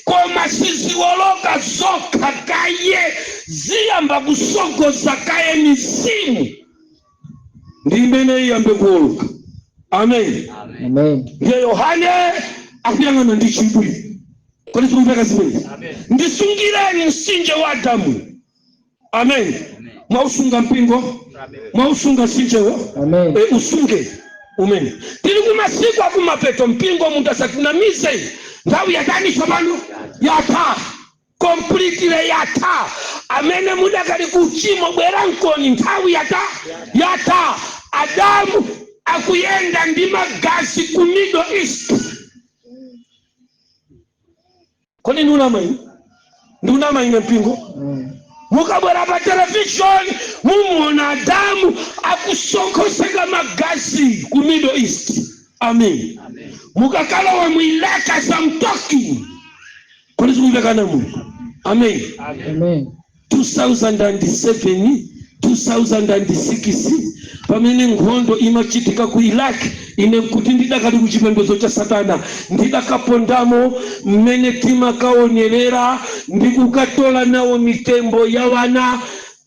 Speaker 2: koma siziwoloka zokha kaye, ziyamba kusogoza kaye mizimu ndi imene iyambe kuwoloka. Amen.
Speaker 3: Amen.
Speaker 2: Ndiye Yohane akuyang'ana ndi chidwi. Kodi zikumveka zimene?
Speaker 4: Amen.
Speaker 2: Ndisungireni mtsinje wa Adamu. Amen.
Speaker 4: Amen.
Speaker 2: Mwausunga, mpingo?
Speaker 4: Amen.
Speaker 2: Mwausunga mtsinjewo?
Speaker 3: Amen.
Speaker 2: E, usunge umene. Tili kumasiku akumapeto, mpingo. Munthu asakunamize. Nthawi yatani tsopano? Yatha completely, yatha. Amene mudakali kuchimo, bwera mkoni, nthawi yatha, yatha. Adamu akuyenda ndi magazi ku Middle East. Kodi ndiunama ine? Ndiunama ine, mpingo? Mukabwera pa television mumuona Adamu akusonkhoseka magazi ku Middle East. Amen.
Speaker 4: Amen.
Speaker 2: Mukakalowa mu Iraq as I'm talking. Kodi zikumvekana muno? Amen.
Speaker 4: Amen.
Speaker 3: Amen.
Speaker 2: 2007, 2006, pamene nkhondo imachitika ku Iraq, ine nkuti ndidakali ku chipembedzo cha satana, ndidakapondamo mmene timakaonerera ndi kukatola nawo mitembo ya wana.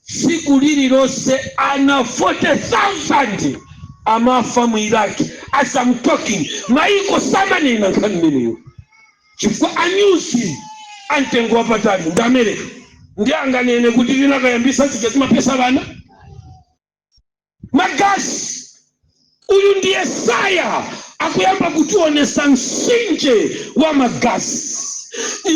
Speaker 2: Tsiku lililonse ana 40,000 amafa mu Iraq. As I'm talking, maiko samanena nkhani imeneyo chifukwa anyuzi amtengo wapatali ndi America, ndi anganene kuti tinakayambisa zija timapesa vana magasi. Uyu ndi Yesaya akuyamba kutionesa msinje wa magasi,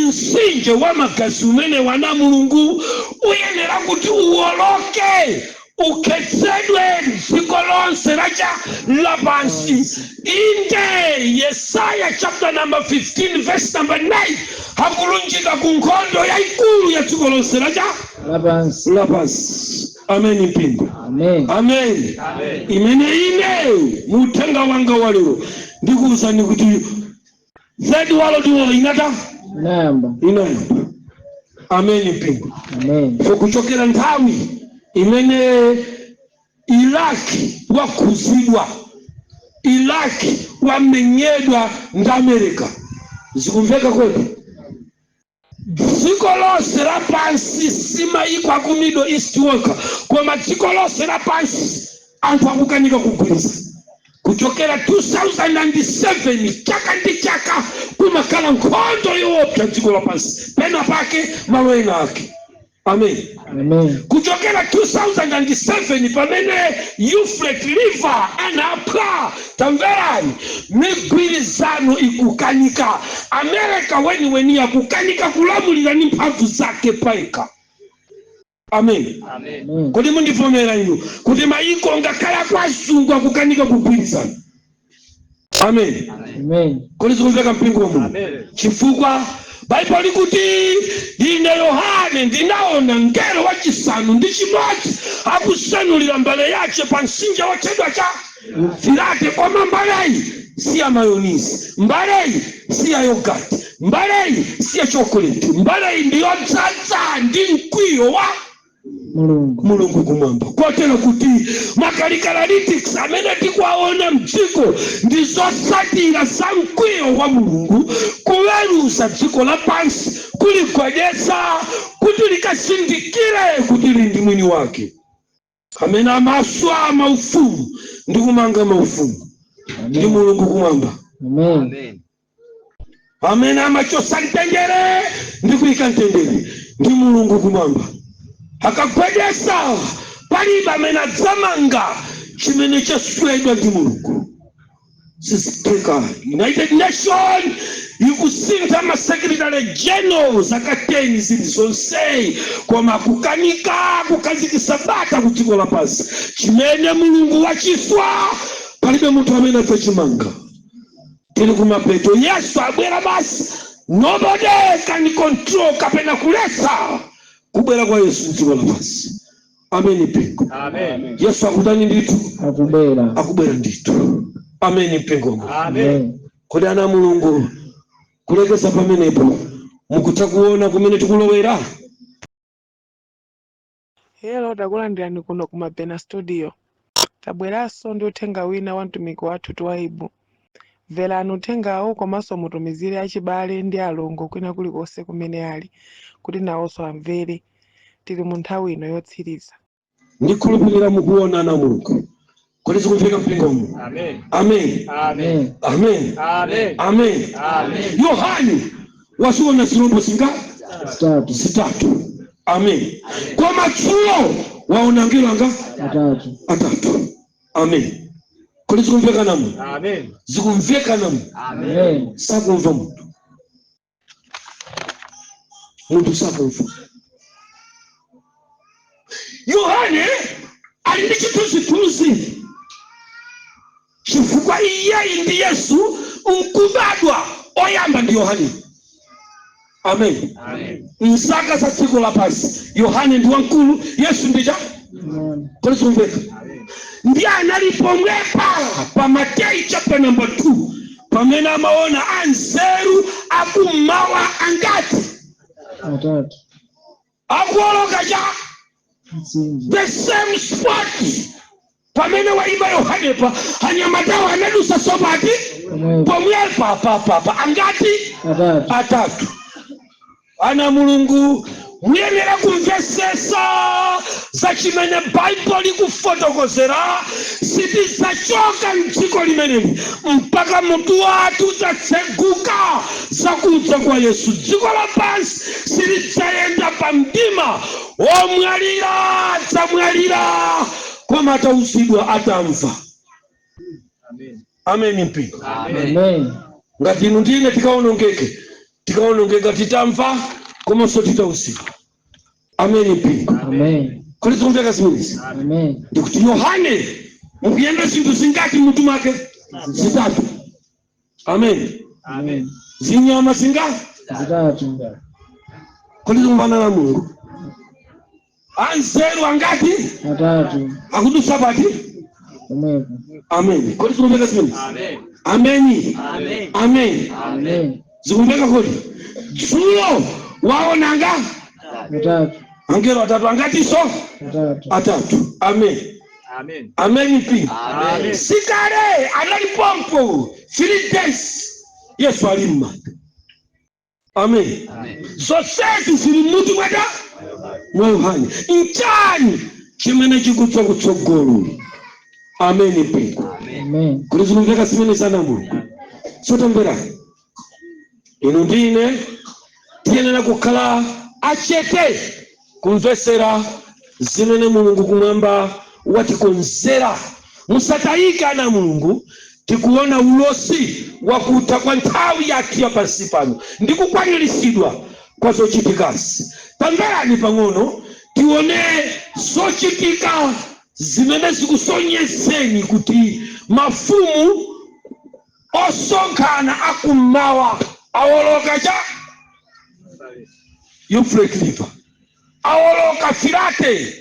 Speaker 2: msinje wa magazi umene wana Mulungu uyenera kuti uwoloke, ukhetsedwe dziko lonse lacha lapansi. Inde, Yesaya chapter number 15 verse number 9 akulunjika ku nkhondo yayikulu ya dziko lonse lacha
Speaker 3: lapansi.
Speaker 2: Lapansi. Amen, mpingo.
Speaker 3: Amen.
Speaker 2: Amen. Imene ine muuthenga wanga walero ndikuwuzani kuti Third World War inata
Speaker 3: Inayamba.
Speaker 2: Inayamba. Amen, mpingo.
Speaker 3: Amen.
Speaker 2: So kuchokera nthawi imene Iraq wakhuzidwa, Iraq wamenyedwa ndi America, zikumveka kwetu, dziko lonse lapansi, si mayiko aku Middle East wokha, koma dziko lonse lapansi anthu akukanika kugwiritsa. Kuchokera 2007, chaka ndi chaka kumakhala nkhondo yoopsa dziko lapansi pena pake, malo ena ake. Amen.
Speaker 3: Amen.
Speaker 2: Kuchokera 2007 pamene Euphrates River anaphwa, tamverani, migwirizano ikukanika. America weniweni akukanika kulamulira ndi mphamvu zake paika. Amen.
Speaker 3: Amen.
Speaker 2: Kodi mundivomera inu kuti mayiko ngakhale akwazungu akukanika kugwirizana? Amen.
Speaker 3: Amen.
Speaker 2: Kodi zikumveka, mpingo wa Mulungu? Chifukwa Baibulo likuti, "Ine Yohane ndinaona mngelo wachisanu ndi chimodzi akusanulira mbale yace pa mtsinje wotchedwa cha Firate. Koma mbaleyi si ya mayonnaise, mbaleyi si ya yogurt, mbaleyi si ya chocolate, mbaleyi ndiyodzaza ndi mkwiyo wa
Speaker 3: Mulungu.
Speaker 2: Mulungu kumwamba, kotero kuti ma characteristics amene tikuwaona mdziko ndi zosatira za mkwiyo wa Mulungu kuweruza dziko lapansi, kuligwedeza kuti likazindikire kuti lili ndi mwini wake amene amaswa maufumu ndi kumanga maufumu, ndi
Speaker 3: Amen.
Speaker 2: Mulungu kumwamba,
Speaker 3: Amen.
Speaker 2: amene amachosa mtendere ndi kuyika mtendere, ndi Mulungu kumwamba. Akagwedesa, palibe amene adzamanga chimene chaswedwa ndi Mulungu, sizitheka. United Nation ikusintha ma secretary general zaka 10 zili zonse, koma kukanika kukhazikitsa bata ku dziko lapansi. Chimene Mulungu wachiswa, palibe munthu amene adzachimanga. Tili kumapeto, Yesu abwera basi. Nobody can control kapena kuletsa kubwera kwa Yesu mdziko lapansi. Ameni, mpingo.
Speaker 4: Amen.
Speaker 2: Yesu akutani ndithu?
Speaker 3: Akubwera.
Speaker 2: Akubwera ndithu. Ameni, mpingo.
Speaker 4: Amen.
Speaker 2: Kodi ana Mulungu, kulekeza pamenepo, mukutha kuona kumene tikulowera?
Speaker 1: Hello, takulandirani kuno ku Mabena Studio. Tabweranso ndi uthenga wina wa mtumiki wathu Twaibu. Mverani uthengawo komanso mutumizire achibale ndi alongo kwina kulikonse kumene ali kuti nawonso amvere. Tili mu nthawi ino yotsiriza.
Speaker 2: Ndikhulupirira mukuona, ana Mulungu. Kodi zikumveka, mpingomu?
Speaker 4: Amen.
Speaker 2: Amen.
Speaker 4: Amen.
Speaker 2: Amen.
Speaker 4: Amen.
Speaker 2: Amen.
Speaker 4: Amen.
Speaker 2: Yohani wasiona zirombo zinga?
Speaker 3: Zitatu.
Speaker 2: Zitatu. Amen. Koma tsulo waona ngelo anga?
Speaker 3: Atatu.
Speaker 2: Atatu. Amen. Kodi zikumveka namu?
Speaker 4: Amen.
Speaker 2: Zikumveka namu?
Speaker 3: Amen.
Speaker 2: Sakumva munthu, munthu sakumva. Yohane ali ndi chithunzithunzi chifukwa iyeyi ndi Yesu nkubadwa oyamba ndi Yohane. Amen.
Speaker 4: Amen.
Speaker 2: Mzaka za dziko lapansi, Yohane ndi wamkulu, Yesu ndicha
Speaker 3: Amen.
Speaker 2: Kodi zikumveka? Ndi anali pomwepa pa Mateyu chapter number 2 pamene amaona anzeru akummawa angati?
Speaker 3: Atatu.
Speaker 2: Akuoloka cha
Speaker 3: Mtsinje.
Speaker 2: The same spot pamene waimba Yohanepa, anyamatawo anadusa sopati.
Speaker 3: Pomwepo.
Speaker 2: Pomwepa papapa angati?
Speaker 3: Atatu.
Speaker 2: Atatu. Ana Mulungu, muyenera kumvesesa za chimene Baibulo likufotokozera. Sitidzachoka mdziko limeneli mpaka mutu wathu udzatseguka zakudza kwa Yesu. Dziko lapansi silidzayenda pa mdima. Omwalira adzamwalira koma atauzidwa, atamva. Ameni, mpingo.
Speaker 3: Amen.
Speaker 2: Ngati inu ndine tikaonongeke, tikaonongeka titamva komanso titauzidwa. Ameni, mpingo.
Speaker 3: Amen.
Speaker 2: Kodi zikumveka zimenezi?
Speaker 3: Amen.
Speaker 2: Ndikuti Yohane mukuyenda zinthu zingati mutu mwake? Zitatu. Amen.
Speaker 3: Amen.
Speaker 2: Zinyama zingati?
Speaker 3: Zitatu.
Speaker 2: Kodi zikumvana na Mulungu? Anzeru angati?
Speaker 3: Atatu.
Speaker 2: Akudusa pati?
Speaker 3: Pomwepo.
Speaker 2: Amen. Kodi zikumveka zimenezi? Ameni, amen.
Speaker 3: Amen.
Speaker 2: Zikumveka kodi? Dzulo waonanga
Speaker 3: Atatu.
Speaker 2: angelo atatu. Angatinso?
Speaker 3: Atatu.
Speaker 2: Atatu. Amen. Amen, mpingo. Sikale anali pompo 3 days, Yesu ali mmanda. Amen. Zonsezi zili mutu mwada mwa Yohane. Nchani chimene chikudza kutsogolo? Amen, mpingo.
Speaker 3: Amen.
Speaker 2: Kuti zikumveka zimene sana Mulungu? Sotamvera, inu ndine tiyenera kukhala achete kumvesera zimene Mulungu kumwamba watikonzera. Musatayike, ana Mulungu. Tikuona ulosi wakutha kwa nthawi yathu ya pansi pano ndi kukwaniritsidwa kwa zochitikazi. Tamverani pang'ono, tione zochitika zimene zikusonyezeni kuti mafumu osonkhana akummawa awoloka cha Euphrates River, awoloka Firate.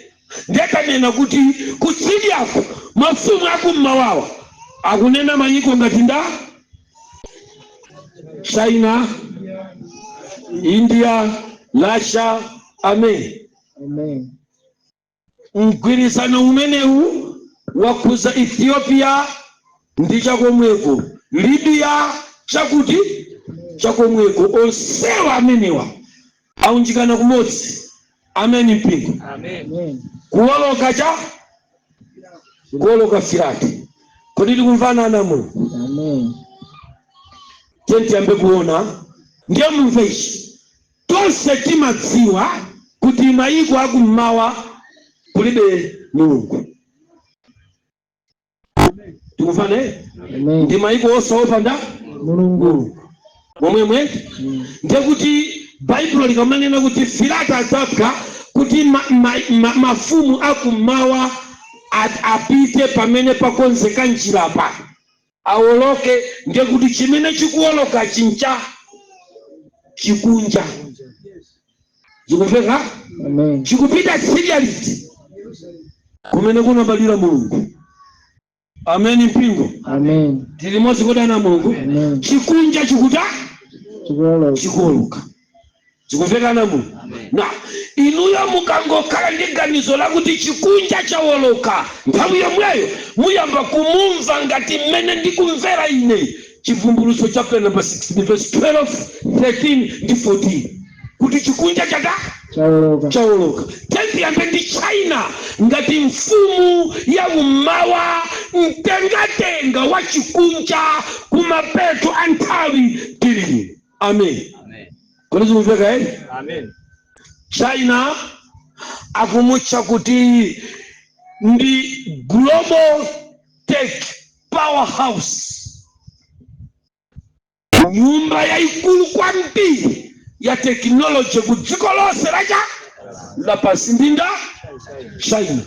Speaker 2: Ndiye kuti kutsidyako mafumu akummawawa akunena mayiko ngati nda China, India, Russia. Amen.
Speaker 3: Amen.
Speaker 2: Mgwirizano umenewu wakhuza Ethiopia ndi chakomweko, Libya chakuti chakomweko. Onsewa amenewa aunjikana kumodzi. Ameni, mpingo.
Speaker 3: Amen.
Speaker 2: Kuwoloka cha kuwoloka Firati. Kodi tikumvana, ana Mulungu?
Speaker 3: Amen.
Speaker 2: Tiye tiyambe kuona. Ndiye mumve ichi: tonse timadziwa kuti mayiko akummawa kulibe Mulungu. Tikumvana, eh?
Speaker 3: Amen.
Speaker 2: Ndi mayiko osaopa nda?
Speaker 3: Mulungu.
Speaker 2: Mulungu momwemwe. Ndiye kuti Baibulo likamanena kuti Firata adzapha kuti mafumu akummawa apite pamene pakonzeka njirapa awoloke, ndiye kuti chimene chikuwoloka chincha chikunja. Zikumveka?
Speaker 3: Amen.
Speaker 2: Chikupita tsidya liti? Kumene kunabadwira Mulungu. Ameni, mpingo.
Speaker 3: Amen.
Speaker 2: Tili limodzi kodi, ana Mulungu?
Speaker 3: Amen.
Speaker 2: Chikunja chikuta
Speaker 3: Chikuwoloka.
Speaker 2: chikuwoloka. Zikumveka, Mulungu? Na inuyo mukangokhala ndi ganizo lakuti chikunja chawoloka, nthawi yomweyo muyamba kumumva ngati mmene ndikumvera ine Chivumbulutso chapter number 16 verse 12, 13 ndi 14, kuti chikunja chata
Speaker 3: Chawoloka.
Speaker 2: Chawoloka. Tiyambe ndi China ngati mfumu ya ummawa, mtengatenga wa chikunja kumapeto a nthawi tilili. Amen. Kodi zikumveka, eh? China akumutcha kuti ndi global tech powerhouse, nyumba yayikulu kwambiri ya technology ku dziko lonse lacha lapansi ndinda China.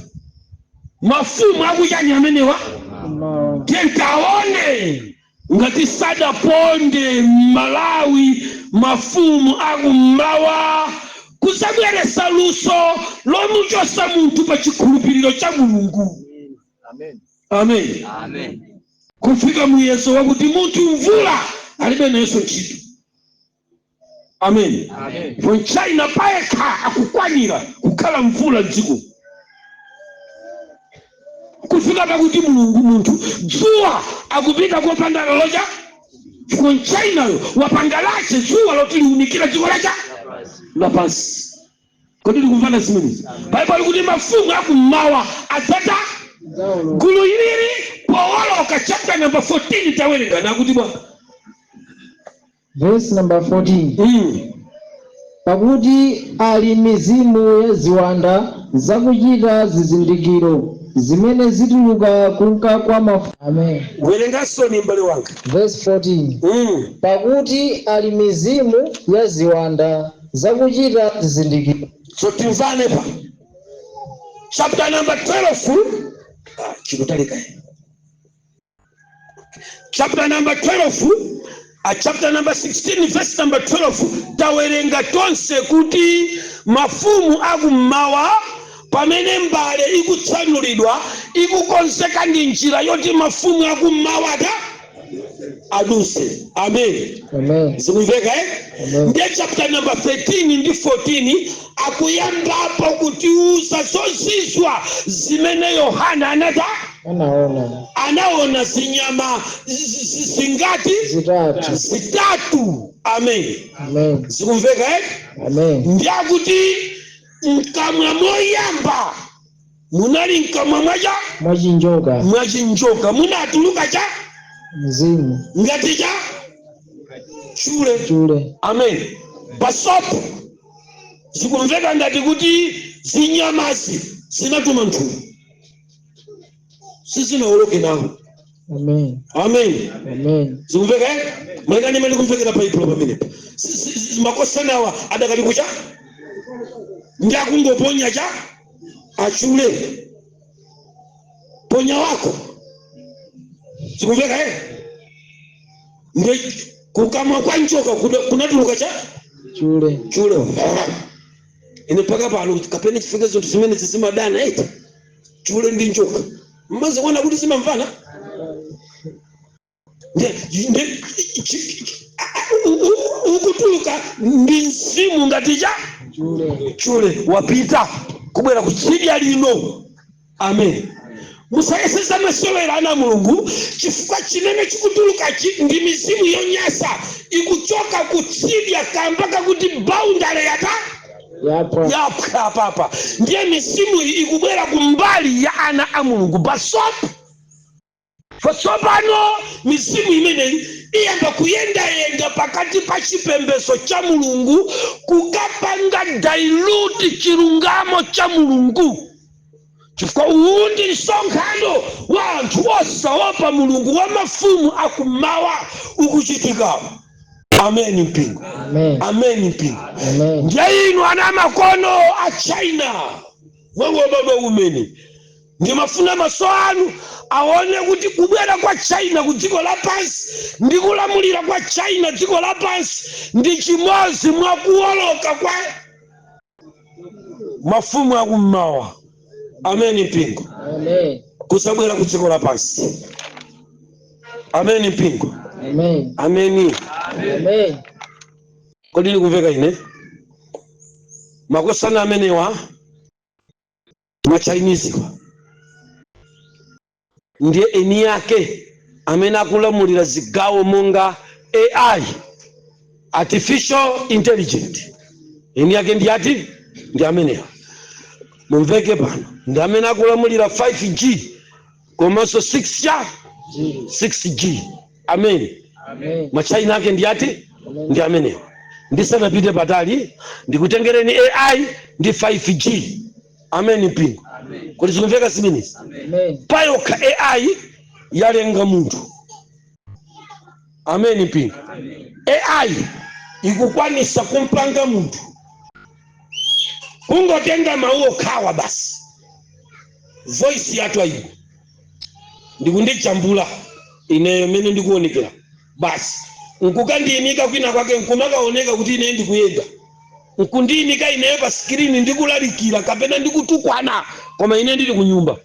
Speaker 2: Mafumu akuchani amenewa?
Speaker 3: Kummawa.
Speaker 2: Tentaone ngati sadaponde Malawi mafumu akummawa kuzabweresa luso lomuchosa munthu pa chikhulupiriro cha Mulungu. Amen. Kufika muyeso wakuti munthu mvula alibe nayenso ntchito. Amen.
Speaker 4: Amen.
Speaker 2: Ndipo China payekha akukwanira kukhala mvula mdziko, kufika pakuti Mulungu munthu dzuwa akupita kopanda loja, chifukwa Chinayo wapanga lache dzuwa loti liunikira dziko lacha lapansi. Kodi likumvana zimenezi? Baibulo likuti mafumu akummawa adzata gulu ilili powoloka. Chapter number 14, tawerenga nakuti bwa.
Speaker 3: Verse number 14. Pakuti ali mizimu ya ziwanda zakuchita zizindikiro zimene zituluka kunka kwa mafu. Amen.
Speaker 2: Werengasoni, m'bale wanga.
Speaker 3: Verse 14. Pakuti ali mizimu ya ziwanda zakuchita zizindikiro.
Speaker 2: So timvane pa chapter number 12. Ah, chikutalika. Chapter number 12, chapter number 16, verse number 12, tawerenga tonse kuti mafumu akummawa, pamene mbale ikutsanulidwa, ikukonzeka ndi njira yoti mafumu akummawa ta aduse. Amen.
Speaker 3: Amen.
Speaker 2: Zikumveka, eh?
Speaker 3: Amen.
Speaker 2: Ndiye chapter number 13 ndi 14 akuyambapo kutiuza zozizwa zimene Yohana anata
Speaker 3: Anaona.
Speaker 2: Anaona zinyama zingati?
Speaker 3: Zitatu.
Speaker 2: Zitatu. Amen.
Speaker 3: Amen.
Speaker 2: Zikumveka, eh?
Speaker 3: Amen.
Speaker 2: Ndiyakuti mkamwa moyamba munali mkamwa mwacha
Speaker 3: Mwachinjoka.
Speaker 2: Mwachinjoka munatuluka cha
Speaker 3: Mzimu.
Speaker 2: Ngati cha chule.
Speaker 3: Chule.
Speaker 2: Amen. Pasopo zikumveka ngati kuti zinyamazi zinatuma nthuku, sizinawoloke nawo.
Speaker 3: Amen.
Speaker 2: Amen.
Speaker 3: Amen.
Speaker 2: Zikumveka, eh? Malingana imene kumvekera Baibulo pamenepa, makosanawa adakali kucha ndi akungoponya cha achule ponya wako. Zikumveka, eh? Ndi kukamwa kwa njoka kunatuluka cha
Speaker 3: Chule.
Speaker 2: Chule. Ine mpaka pano kapena chifika zinthu zimene zizimadana eti, chule ndi njoka, mmazi kuona kuti zimamvana. Ukutuluka ndi mzimu ngati cha
Speaker 3: Chule.
Speaker 2: Chule wapita kubwera kutsidya lino. Amen. Musayesesa masewera ana Mulungu, chifukwa chimene chikutulukachi ndi mizimu yonyasa ikuchoka kutsidya, kamba kakuti boundary yata
Speaker 3: Yapwa.
Speaker 2: Yapwa papa. Ndiye mizimu iyi ikubwera kumbali ya ana a Mulungu basopo. Tsopano mizimu imeneyi iyamba kuyendayenda pakati pa chipembedzo cha Mulungu, kukapanga dilute chilungamo cha Mulungu, chifukwa uwu ndi msonkhano wa anthu osaopa Mulungu wa mafumu akummawa ukuchitika. Amen, mpingo.
Speaker 3: Amen.
Speaker 2: Amen, mpingo.
Speaker 3: Amen.
Speaker 2: Ndiye inu ana makono a China mwangobadwa umene, ndimafuna maso anu aone kuti kubwera kwa China ku dziko lapansi ndi kulamulira kwa China dziko lapansi ndi chimodzi mwa kuwoloka kwa mafumu akummawa. Amen, mpingo.
Speaker 3: Amen.
Speaker 2: Kusabwera ku dziko lapansi. Amen, mpingo.
Speaker 3: Amen.
Speaker 2: Ameni.
Speaker 3: Amen.
Speaker 2: Kodi ndikumveka ine? Makosana amenewa Machinese ndiye eni yake amene akulamulira zigawo monga AI, artificial intelligent. Eni yake ndi ati? Ndi amenewa. Mumveke pano, ndi amene akulamulira 5G komanso 6 cha
Speaker 3: G.
Speaker 2: 6G. Amen.
Speaker 3: Amen.
Speaker 2: Machina ake ndi ati?
Speaker 3: Amen.
Speaker 2: Ndi amenewa. Ndisanapite patali, ndikutengereni AI ndi 5G. Amen, mpingo. Kuti zikumveka zimenezi?
Speaker 3: Amen.
Speaker 2: Payokha AI yalenga munthu. Amen, mpingo. AI ikukwanisa kumpanga munthu kungotenga mawu okhawa basi, voice yathu ayibo, ndikundijambula ineyo mene ndikuonekera basi, nkukandiyimika kwina kwake, nkumakaoneka kuti ine ndikuyenda, nkundiyimika ineyo pa screen ndikulalikira kapena ndikutukwana, koma ine ndili kunyumba.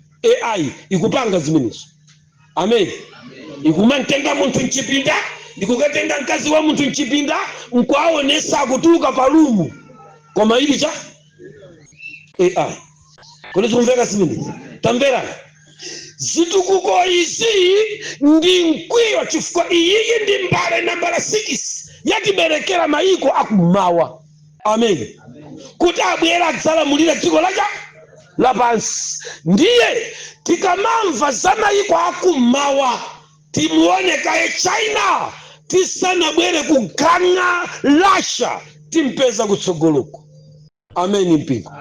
Speaker 2: AI ikupanga zimenezo. Amen. Ikumantenga munthu mchipinda. Ndikukatenga mkazi wa munthu mchipinda, nkuaonesa akutuluka pa room, koma ili cha AI. Kodi zikumveka zimenezi? Tamverani, zitukuko izi ndi mkwiyo, chifukwa iyiyi ndi mbale nambala 6 yatiberekera mayiko akummawa, amen, kuti abwera adzalamulira dziko lacha lapansi. Ndiye tikamamva za mayiko akummawa, timuone kaye China tisanabwere kuganga Russia, timpeza kutsogoloko. Ameni mpingo.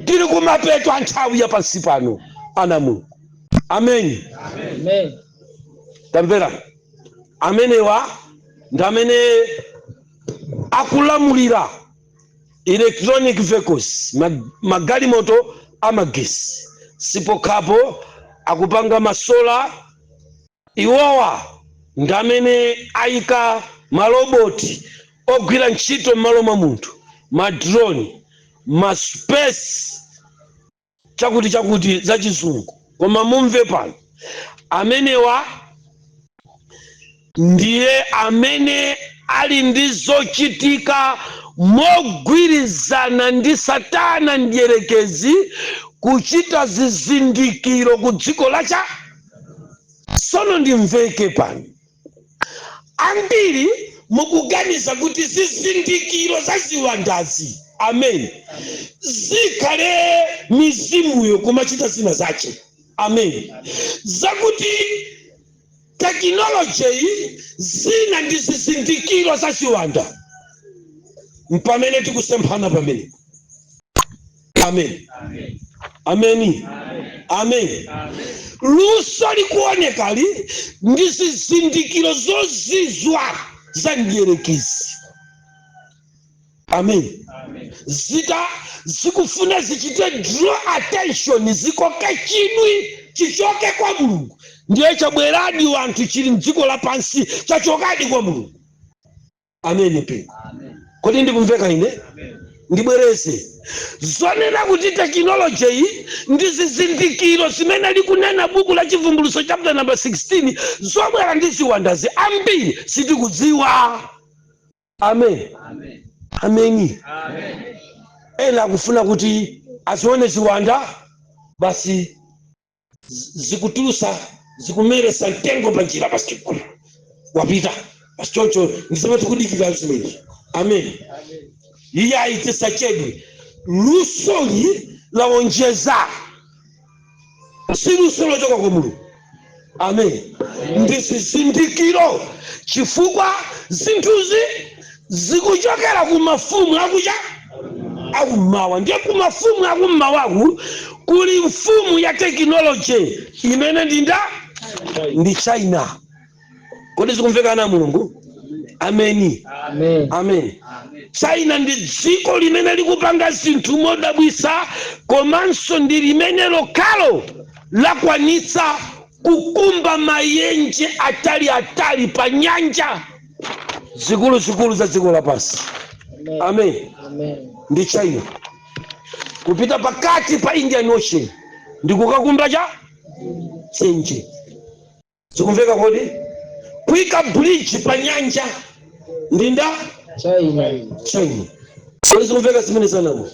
Speaker 2: Tili kumapeto a nthawi ya pansi pano, ana Mulungu. Ameni.
Speaker 3: Amen.
Speaker 2: Tamverani, amenewa ndi amene akulamulira electronic vehicles, magalimoto amagesi. Sipokhapo, akupanga ma solar. Iwowa ndi amene ayika maroboti ogwira ntchito m'malo mwa munthu, ma drone, ma space, chakuti chakuti zachizungu. Koma mumve pano, amenewa ndiye amene ali ndi zochitika mogwirizana ndi Satana mdierekezi kuchita zizindikiro ku dziko lacha. Sono ndimveke pano, ambiri mukuganiza kuti zizindikiro za ziwandazi, amen, zikhale mizimuyo kumachita zina zache, amen, zakuti technology iyi zina ndi zizindikiro za ziwanda. Mpamene tikusemphana pamene. Amen, ameni, amen. Luso likuonekali ndi zizindikiro zozizwa za mdierekezi, amen. Zita zikufuna zichite draw attention, zikoke chidwi chichoke kwa Mulungu. Ndiye chabweradi wanthu, chili mdziko lapansi, chachokadi kwa Mulungu. Ameni mpingo. Kodi ndikumveka ine? Ndibwereze zonena kuti technology iyi ndi zizindikiro zimene likunena buku la Chivumbulutso chapter number 16 zobwera ndi ziwandazi, ambiri sitikudziwa. Amen, ameni. Ena akufuna kuti azione ziwanda basi zikutulusa, zikumeresa mtengo panjira basi, wapita basi. Choncho ndizimene tikudikira zimenezo. Amen. Iye ayitisa chedwi, lusoli lawonjeza, si luso lochoka kwa Mulungu. Amen. Ndi zizindikiro, chifukwa zinthuzi zikuchokera ku mafumu akucha akummawa. Ndiye ku mafumu akummawaku kuli mfumu ya technology imene ndinda ndi China. Kodi zikumvekana Mulungu? Ameni.
Speaker 3: Amen.
Speaker 2: Amen. China ndi dziko limene likupanga zinthu modabwisa, komanso ndi limene lokhalo lakwanitsa kukumba mayenje atali atali pa nyanja zikuluzikulu za dziko lapansi.
Speaker 3: Amen.
Speaker 2: Amen.
Speaker 3: Amen.
Speaker 2: Ndi China, kupita pakati pa Indian Ocean ndi kukakumba cha tsenje. Zikumveka kodi? Kuyika bridge pa nyanja ndinda?
Speaker 3: China.
Speaker 2: China. Kodi zikumveka zimene zanamo?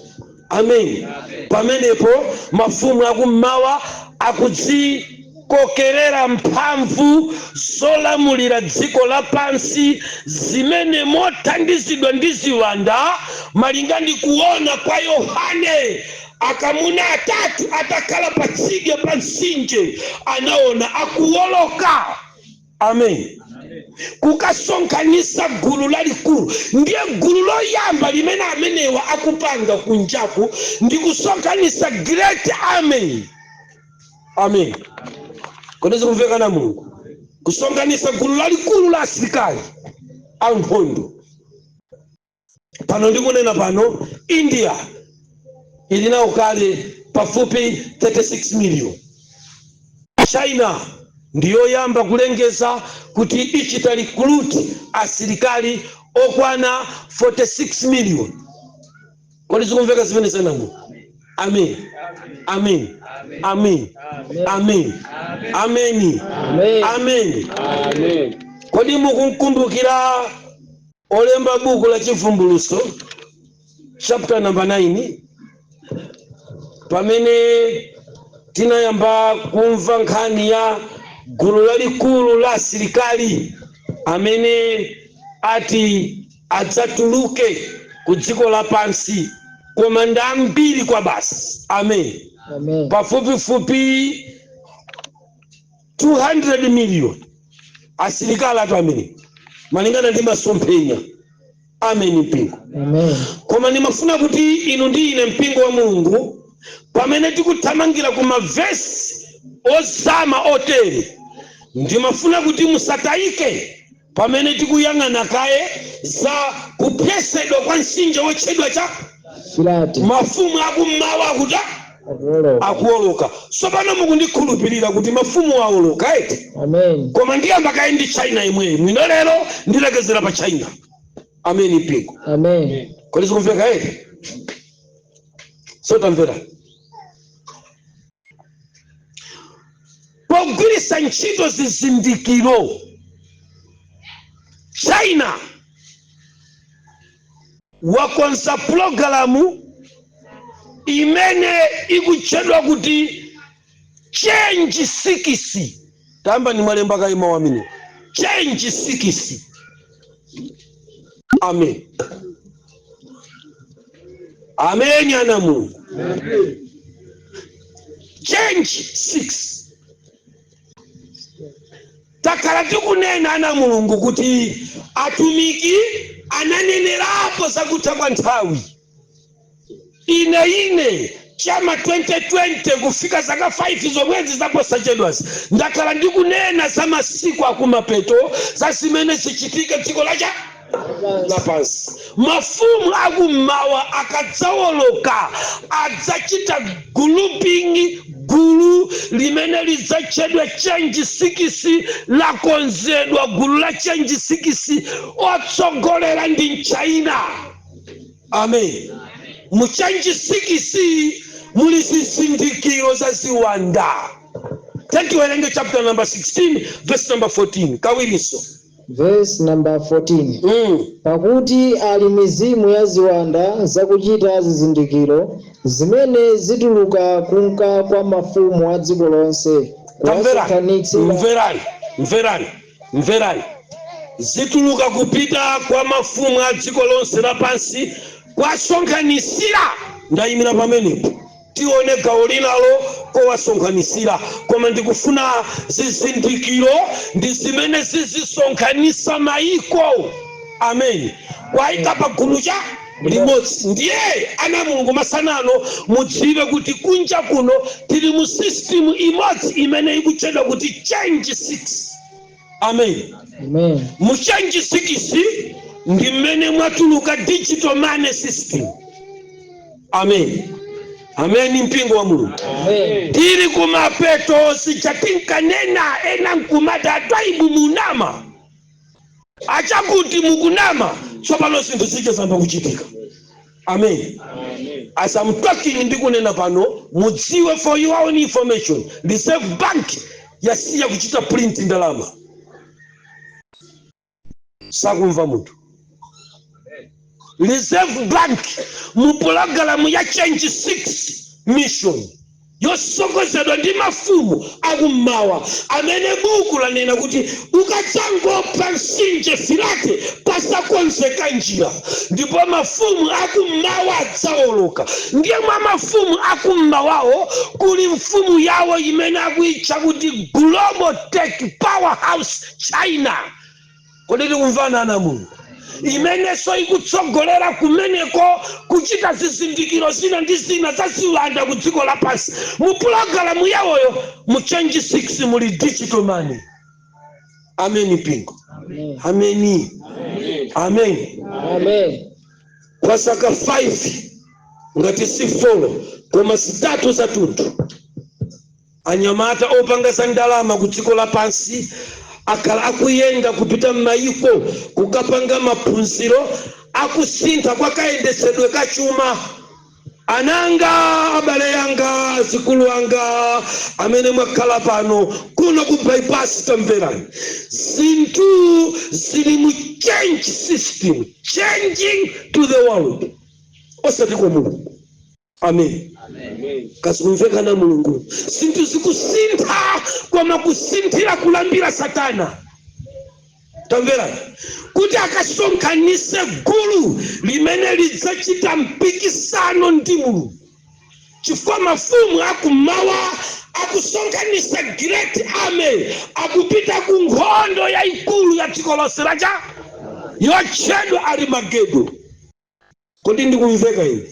Speaker 2: Amen. Pamenepo mafumu akummawa akudzikokerera mphamvu zolamulira dziko lapansi zimene mothandizidwa ndi ziwanda, malinga ndi kuona kwa Yohane akamuna atatu atakhala patsidya pa mtsinje, anaona akuwoloka, amen, kukasonkhanitsa gulu lalikulu. Ndiye gulu loyamba limene amenewa akupanga kunjaku ndi kusonkhanitsa great army. Amen. Kodi zikumveka na Mulungu? Kusonkhanitsa gulu lalikulu la asilikali ankhondo. Pano ndikunena pano, India ili nawo kale pafupi 36 million. China ndiyoyamba kulengeza kuti ichita recruit asilikali okwana 46 million. Kodi zikumveka zimene zanamu? Amen, amen, amen, amen, amen.
Speaker 3: Amen.
Speaker 2: Amen.
Speaker 4: Amen.
Speaker 2: Kodi mukukumbukira olemba buku la Chivumbulutso chapter number 9, pamene tinayamba kumva nkhani ya gulu lalikulu la asilikali amene ati adzatuluke ku dziko lapansi, koma ndi ambiri kwa basi? Amen.
Speaker 3: Amen.
Speaker 2: Pafupifupi 200 million asilikali atu amene, malingana ndi masomphenya. Amen, mpingo.
Speaker 3: Amen.
Speaker 2: Koma ndimafuna kuti inu ndi ine, mpingo wa Mulungu, pamene tikuthamangira ku mavesi ozama otere, ndimafuna kuti musatayike pamene tikuyang'ana kaye za kupyesedwa kwa mtsinje wotchedwa cha
Speaker 3: Filate.
Speaker 2: Mafumu akummawa akuta
Speaker 3: Akuwoloka.
Speaker 2: Akuwoloka. Tsopano mukundikhulupirira kuti mafumu awoloka, eti?
Speaker 3: Amen.
Speaker 2: Koma ndiyamba kaye ndi China imweyi. Mwino lero ndilekezera pa China. Amen, mpingo.
Speaker 3: Amen.
Speaker 2: Kodi zikumveka, eti? Sotamvera pogwiritsa ntchito zizindikiro, China wakonza pulogalamu imene ikutchedwa kuti Change 6. Tamba ni mwalemba kaima wamene Change 6. Amen, amen, ana Mulungu. Change 6. Takhala tikunena, ana Mulungu, kuti atumiki ananenerapo zakutha kwa nthawi. Ine chama 2020 kufika zaka 5 zomwezi zaposachedwazi, ndakhala ndikunena za masiku akumapeto, za zimene zichitike dziko lacha lapansi. Mafumu akummawa akadzawoloka, adzachita grouping, gulu limene lidzatchedwa Change 6. Lakonzedwa gulu la Change 6, otsogolera ndi Mchina. Amen. Mu Change 6 muli zizindikiro za ziwanda. Tatiwerenge chapter number 16 verse number 14 kawirinso.
Speaker 3: Verse number 14. Pakuti ali mizimu ya ziwanda zakuchita zizindikiro, zimene zituluka kunka kwa mafumu a dziko lonse
Speaker 2: Tamverani.
Speaker 3: kuwasonkhanitsira.
Speaker 2: Mverani, mverani, mverani. Zituluka kupita kwa mafumu a dziko lonse lapansi kuwasonkhanisira. Ndayimira pamenepo, tione gawo linalo kowasonkhanisira. Koma ndikufuna zizindikiro ndi zimene zizisonkhanisa mayiko, amen, kwayika pa gulu cha limodzi. Ndiye ana Mulungu, masanano mudziwe kuti kunja kuno tili mu system imodzi imene ikutchedwa kuti Change 6. Amen.
Speaker 3: Amen.
Speaker 2: Mu Change 6 ndi mmene mwatuluka digital money system. Amen, amen, mpingo wa Mulungu.
Speaker 3: Amen.
Speaker 2: Tili kumapeto. Sichatinkanena ena nkumati, "Atwaibu munama, achakuti mukunama." Tsopano zinthu zichezamba kuchitika. Amen. As I'm talking, ndikunena pano, mudziwe, for your own information, Reserve Bank yasiya kuchita print ndalama. Sakumva munthu. Reserve Bank mu pulogalamu ya Change 6 mission yosogozedwa ndi mafumu akummawa, amene buku lanena kuti ukadzangopha mtsinje Filate pasakonzeka njira, ndipo mafumu akummawa adzawoloka. Ndiye mwa mafumu akummawawo kuli mfumu yawo imene akuyitcha kuti Global Tech Powerhouse China. Kodi tikumvana, ana Mulungu? Imenenso ikutsogolera kumeneko kuchita zizindikiro zina ndi zina za ziwanda ku dziko lapansi. Mu pulogalamu yawoyo, mu Change 6, muli digital money. Amen, mpingo.
Speaker 3: Amen.
Speaker 2: Ameni, amen.
Speaker 3: Amen.
Speaker 2: Kwa zaka 5, ngati si 4, koma zitatu zathunthu, anyamata opanga za ndalama ku dziko lapansi akhala akuyenda kupita m'mayiko kukapanga maphunziro akusintha kwa kayendetsedwe ka chuma. Ananga, abale yanga, azikulu anga amene mwakhala pano kuno ku Bypass, tamverani. Zinthu zili mu change system, changing to the world, osati kwa Mulungu. Amen. Kazikumvekana Mulungu. Zinthu zikusintha, koma kusinthira kulambira Satana. Tamverani, kuti akasonkhanise gulu limene lidzachita mpikisano ndi Mulungu, chifukwa mafumu akumawa akusonkhanisa great army, akupita ku nkhondo yayikulu ya dziko lonse lacha yotchedwa Arimagedo. Kodi ndikumveka ine?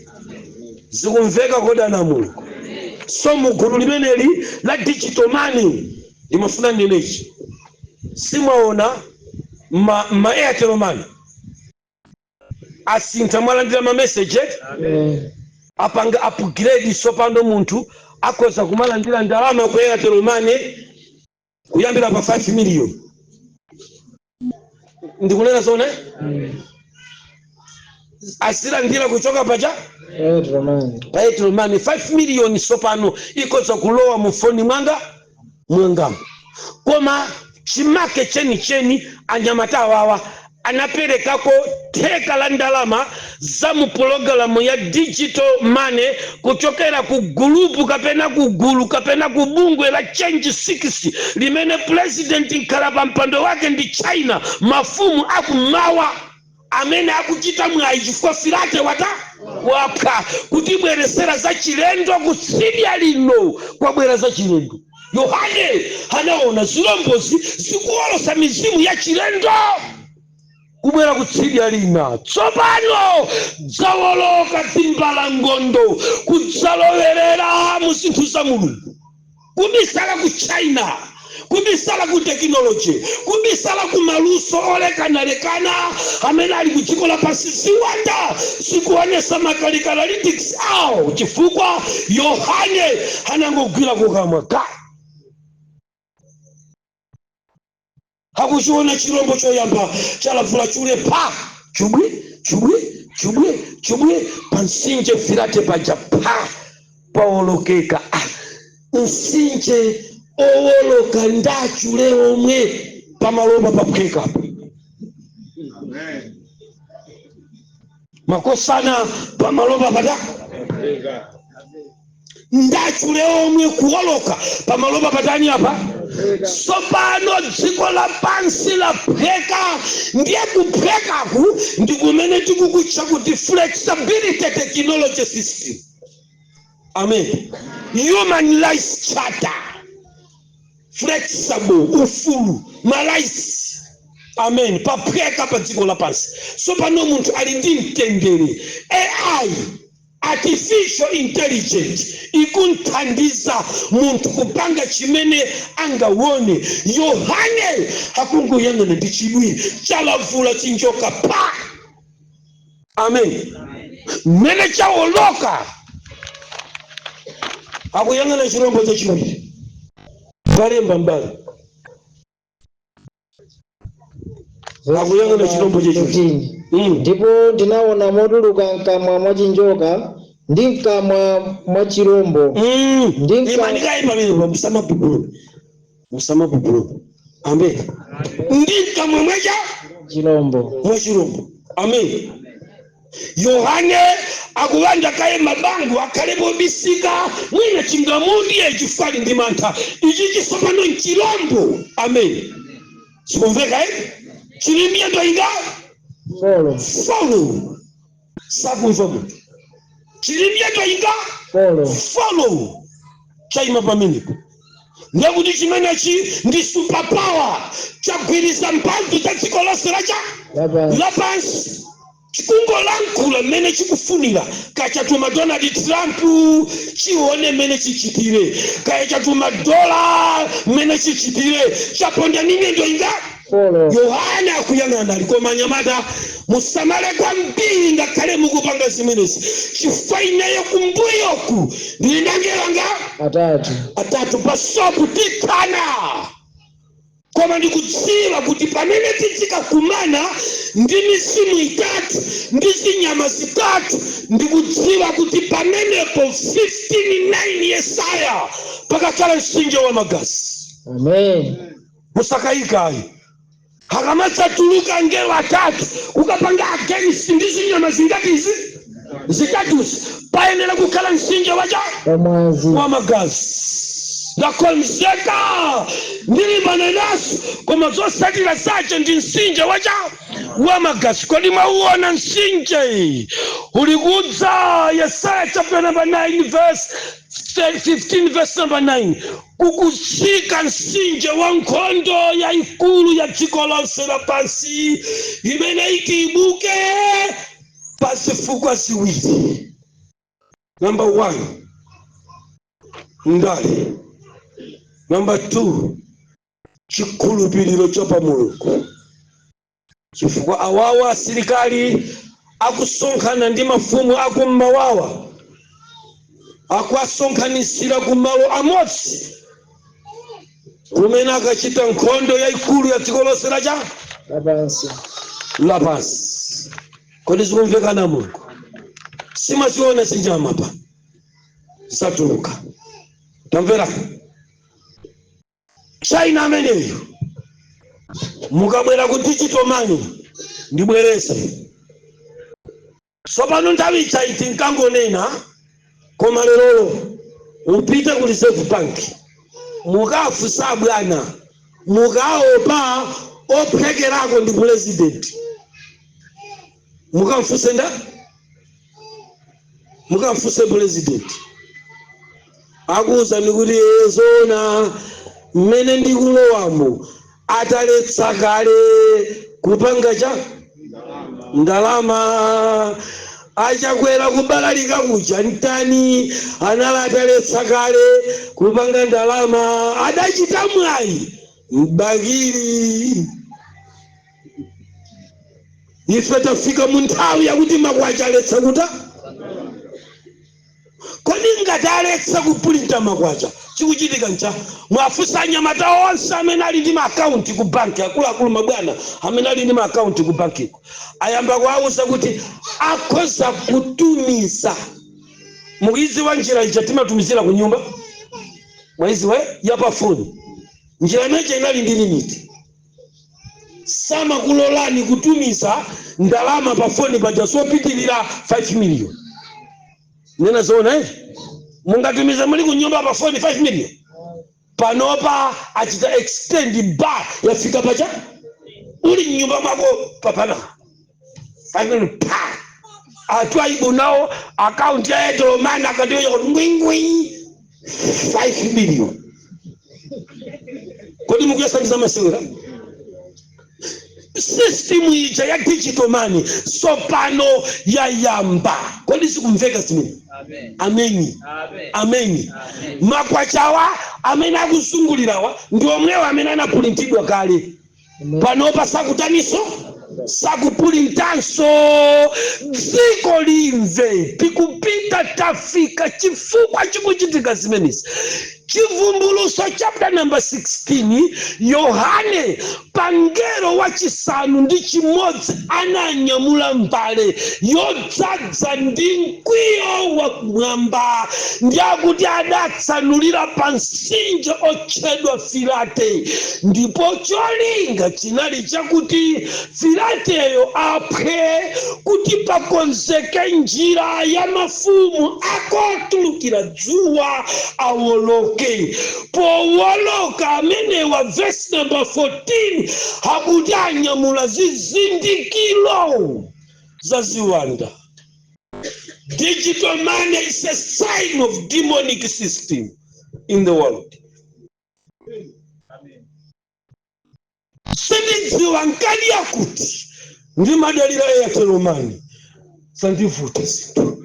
Speaker 2: Zikumveka kodi, ana Mulungu? So mugulu limeneli la digital money, ndimafuna ndinechi, simwaona ma Airtel Money asintha? Mwalandira ma message?
Speaker 3: Eh.
Speaker 2: Apanga upgrade. Sopano munthu akhoza kumalandira ndalama ku Airtel Money kuyambira pa 5 million. Ndikunena zone? Azilandira kuchoka pacha
Speaker 3: Airtel Money.
Speaker 2: Pa Airtel Money 5 million sopano ikhoza kulowa mu foni mwanga mwangamo. Koma chimake chenicheni, anyamata awawa anaperekako theka la ndalama za mu pologalamu ya digital money kuchokera ku gulupu kapena ku gulu kapena ku bungwe la Change 6 limene president nkhala pa mpando wake ndi China. Mafumu akumawa amene akuchita mwayi chifukwa Filate wata wapha kutibweresera za chilendo. Kutsidya lino kwabwera za chilendo. Yohane anaona zilombozi zikuwolosa mizimu ya chilendo kubwera kutsidya lina. Tsopano dzawoloka dzimbalangondo kudzalowerera mu zinthu za Mulungu, kubisala ku China, kubisala ku technology, kubisala ku maluso olekanalekana amene ali ku dziko lapansi. Ziwanda zikuonesa makalikalitics awo, chifukwa Yohane anangogwira kukamwa ka akuchiona chirombo choyamba chalavula chule pa chubwi chubwi chubwi chubwi pa mtsinje Firate paja pa paolokeka. Ah, mtsinje owoloka ndachule omwe pamalopa paphwekapo, makosana, pamalopa pata ndachule omwe kuwoloka pamalopa patani apa. Tsopano dziko lapansi laphweka. Ndiye kuphwekaku ndi kumene tikukutcha kuti flexibility technology system. Amen. Human rights charter, flexible, ufulu, ma rights. Amen. Paphweka pa dziko lapansi. Tsopano munthu ali ndi mtendere. AI, artificial intelligence, ikunthandiza munthu kupanga chimene angaone. Yohane akungoyang'ana ndi chidwi, chalavula chinjoka pa. Amen. Mmene chawoloka, akuyang'ana chirombo chachiwiri. Kalemba mbali, akuyang'ana chirombo chachiwiri.
Speaker 3: 15. Ndipo ndinaona motuluka mkamwa mwa chinjoka, ndi mkamwa mwa chirombo, ndi
Speaker 2: Imanikayi pamenepo, musamapupulume, musamapupulume. Amen. Ndi mkamwa mwacha
Speaker 3: chirombo,
Speaker 2: mwa chirombo. Amen. Yohane akuwanda kaye mabango akhale pobisika, mwina chingamudye, chifukwa ali ndi mantha. Ichi chisopano nchirombo. Amen. Sikumveka, eh? Chili miyendo inga?
Speaker 3: Four.
Speaker 2: Four. Sakumva munthu. Chili miyendo inga?
Speaker 3: Four.
Speaker 2: Four. Chayima pamenepo, ndekuti chimenechi ndi superpower, chagwiriza mphamvu za dziko lonse lacha
Speaker 3: lapansi,
Speaker 2: lapansi. Chikungolankhula mmene chikufunira. Kachatuma Donald Trump, chione mmene chichitire. Kaya chatuma dola, mmene chichitire. Chaponda ni miyendo inga?
Speaker 3: Four.
Speaker 2: Yohane akuyang'ana ali. Koma anyamata, musamale kwambiri ngakhale mukupanga zimenezi, chifukwa ineyo kumbuyoku ndili ndi angelo anga
Speaker 3: atatu.
Speaker 2: Atatu. Pasopu tikana. Koma ndikudziwa kuti pamene tizikakumana ndi mizimu itatu ndi zinyama zitatu, ndikudziwa kuti pamenepo 15:9 Yesaya pakakhala mtsinje wa magazi.
Speaker 3: Amen.
Speaker 2: Musakayikayi, akamadzatuluka ngelo atatu kukapanga against ndi zinyama zingati izi? Zitatuzi. Payenera kukhala mtsinje wacha?
Speaker 3: Wamwazi.
Speaker 2: Wa magazi. Ndakonzeka, ndilimbana naso, koma zotsatira zace ndi mtsinje wacha? Wa magazi. Kodi mwauona mtsinje uli kudza? Yesaya chapter number 9 verse 15, verse number 9, kukutsika mtsinje wa nkhondo yayikulu ya dziko lonse lapansi imene iti ibuke pa zifukwa ziwiri. Number one, ndale. Number two, chikhulupiriro cha pa Mulungu, chifukwa awawa asilikali akusonkhana ndi mafumu akummawawa, akuasonkhanisira kumalo amodzi kumene akachita nkhondo yayikulu ya dziko lonse lacha?
Speaker 3: Lapansi.
Speaker 2: Lapansi. Kodi zikumvekana? Mulungu simaziona zinyama pa zatuluka. Tamvera, China ameneyo, mukabwera ku digital money, ndibwereze tsopano. Nthawi ija iti nkangonena, koma lerolo upite ku Reserve Bank, mukafunsa bwana, mukaopa ophekerako ndi president, mukamfunse nda mukamfunse president, akuwuzani kuti zoona mmene ndikulowamo ataletsa kale kupanga cha ndalama. Achakwera kubalalika kuja ntani, anali ataletsa kale kupanga ndalama. Adachita mwayi mbakili. Ife tafika mu nthawi yakuti makwacha aletsa kuta. Kodi ngati aletsa kupulinta makwacha, chikuchitika ncha? Mwafunsa anyamata onse amene ali ndi maakaunti ku banki, akuluakulu, mabwana amene ali ndi maakaunti ku bankiko, ayamba kuwauza kuti akhoza kutumiza. Mukuiziwa njira ija timatumizira ku nyumba? Mwaiziwa yapafoni? Njira imeneja inali ndi limit, samakulolani kutumiza ndalama pa foni paja sopitirira 5 million. Nena zoona, eh? Mungatumiza muli ku nyumba pa foni 5 million? Panopa achita extend bar, yafika pacha uli mnyumba mwako papana 5 million pa atu aibu nawo akaunti ya Airtel Money akatiyoya kuti ngwingwi 5 million. Kodi mukuyasangiza masewera? System ija ya digital money sopano yayamba. Kodi sikumveka zimene? Ameni. Ameni. Makwachawa amene akuzungulirawa ndi omwewa amene anapulintidwa kale. Panopa sakutaniso, sakupulintanso. Dziko limve, tikupita, tafika. Chifukwa chikuchitika zimenezi, Chivumbuluso chapter number 16, Yohane pangelo wachisanu ndi chimodzi ananyamula mbale yodzadza ndi mkwiyo wakumwamba, ndi akuti adatsanulira pa mtsinje otchedwa Filate, ndipo cholinga chinali chakuti Filateyo aphwe kuti pakonzeke njira ya mafumu akotulukira dzuwa awoloke. Powoloka amenewa, verse number 14, akuti anyamula zizindikiro za ziwanda. Digital money is a sign of demonic system in the world. Sindidziwa nkadi yakuti ndimadalira Airtel Money, sandivuta zinthu,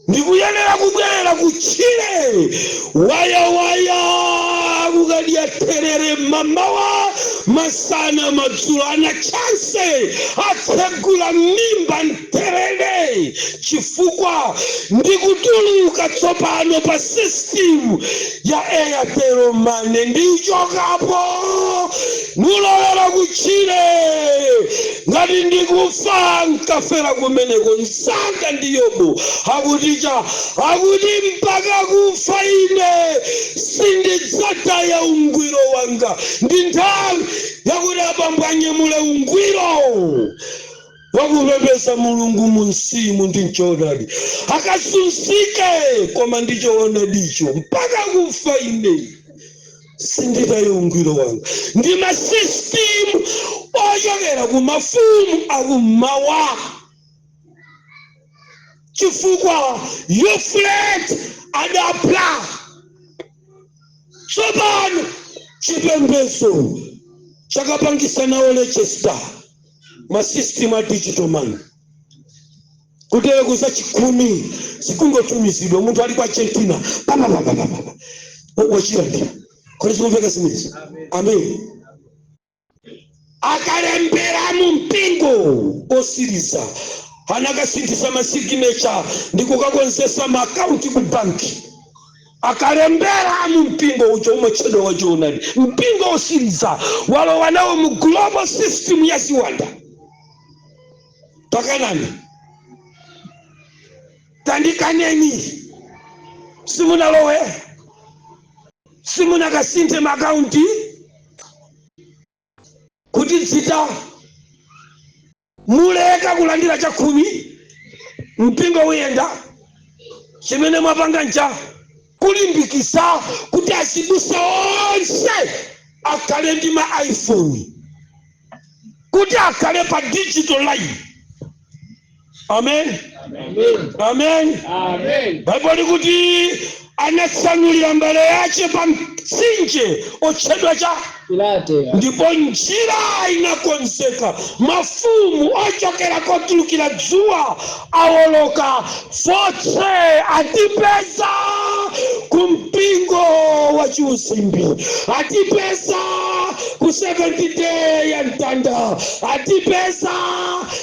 Speaker 2: ndikuyenera kubwerera kutchire wayawaya kukadya terere mamawa, masana, madzulo. Ana chanse atsegula mimba mterere, chifukwa ndikutuluka tsopano pa system ya Airtel Money, ndichokapo. Nulowera kutchire, ngati ndikufa nkafera kumeneko. Msanga ndi Yobu akuticha, akuti mpaka kufa ine sindidzataya ungwiro wanga. Ndi nthawi yakuti abambo anyamule ungwiro wakupembedza Mulungu mu mzimu ndi mchoonadi, akazunzike koma ndi choonadicho. Mpaka kufa ine sinditaye ungwiro wanga. Ndi ma system ochokera ku mafumu akummawa, chifukwa Yufrate adapha. Tsopano chipembedzo chakapangisa nawo register ma system a digital money, kutere kuza chikhumi zikungotumizidwa, munthu ali kwa Argentina, papapapapapa, wachilandira. Kodi zikumveka zimenezi? Amen. Akalembera mu mpingo osiriza anakasinthisa ma signature ndi kukakonzesa ma account ku banki. Akalembera mu mpingo ucho umatchedwa wachoonadi, mpingo osiriza walowa nawo mu global system ya ziwanda. Takanani, tandikaneni, simunalowe, simunakasinthe ma account kuti dzita muleka kulandira chakhumi, mpingo uyenda. Chimene mwapanga ncha kulimbikisa kuti azibusa onse akhale ndi ma iPhone, kuti akhale pa digital line. Amen, amen.
Speaker 4: Amen.
Speaker 2: Baibulo likuti anatsanulira mbale yace pa mtsinje otchedwa cha
Speaker 3: Pilate.
Speaker 2: Ndipo njira inakonzeka, mafumu ochokera kotulukira dzuwa awoloka fotse, atipeza kumpingo wa chiusimbi, atipeza ku 70 day ya mtanda, atipeza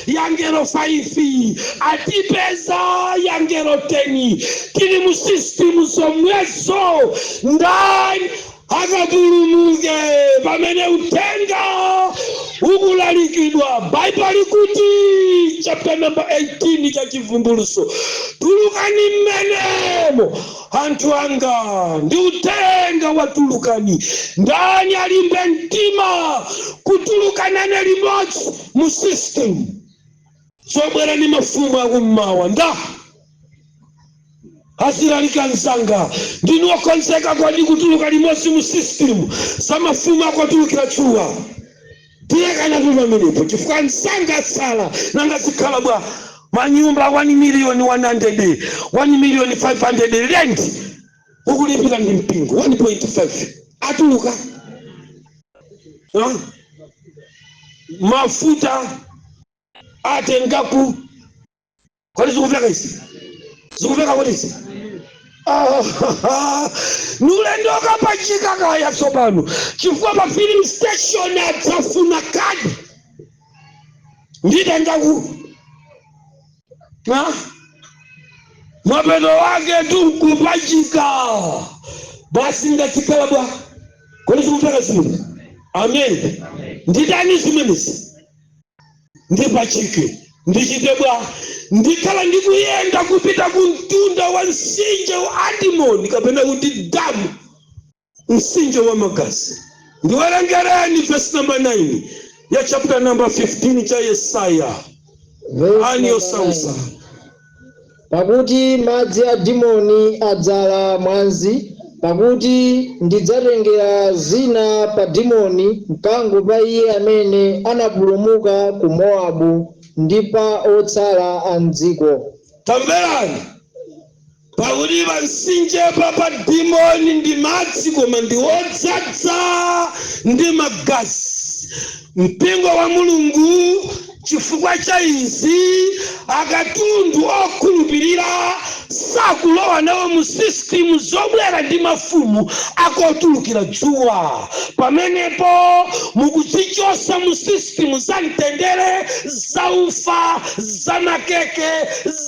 Speaker 2: ya ngelo 5, atipeza ya ngelo 10. Tili mu system zomwezo. Ndani akapulumuke pamene uthenga ukulalikidwa? Baibulo likuti, chapter number 18 cha Chivumbuluso, tulukani mmenemo, anthu anga. Ndi uthenga watulukani. Ndani alimbe mtima kutulukanane limodzi mu system zobwera ndi mafumu akummawa? Nda azilalika msanga, ndinu okonzeka kwadi kutuluka limodzi mu system za mafumu akotulukira dzuwa? Tiyekana tu pamenepo, chifukwa msanga asala nanga zikhala bwa manyumba 1 million 100, 1 million 500, rent ukulipira ndi mpingo 1.5, atuluka? Ah? Mafuta atengaku. Kodi zikumveka izi? Zikumveka kodi izi? Nulendo kapachika kaya tsopano, chifukwa pa filling station adzafuna kadi, nditengaku. Mapeto wake tukupachika basi, ngachikhala bwa. Kodi zikumveka zimene? Amen. Nditani zimenezi? Ndipachike, ndichite bwa? Ndikhala ndikuyenda kupita ku mtunda wa mtsinje wa Adimoni, kapena kuti damu, mtsinje wa magazi. Ndiwerengereni verse number 9 ya chapter number 15 cha Yesaya.
Speaker 3: Verse
Speaker 2: ani
Speaker 3: number
Speaker 2: yosausa.
Speaker 3: 9. Pakuti madzi a Dimoni adzala mwazi, pakuti ndidzatengera zina pa Dimoni, mkango pa iye amene anapulumuka ku Mowabu ndi pa otsala a mdziko.
Speaker 2: Tamverani, pakuti pa mtsinjepa pa Dimoni ndi madzi, koma ndi odzadza ndi magazi. Mpingo wa Mulungu, chifukwa cha izi, akatundu okhulupirira Sakulowa nawo mu system zobwera ndi mafumu akotulukira dzuwa. Pamenepo mukuzichosa mu system za mtendere, za ufa, za makeke,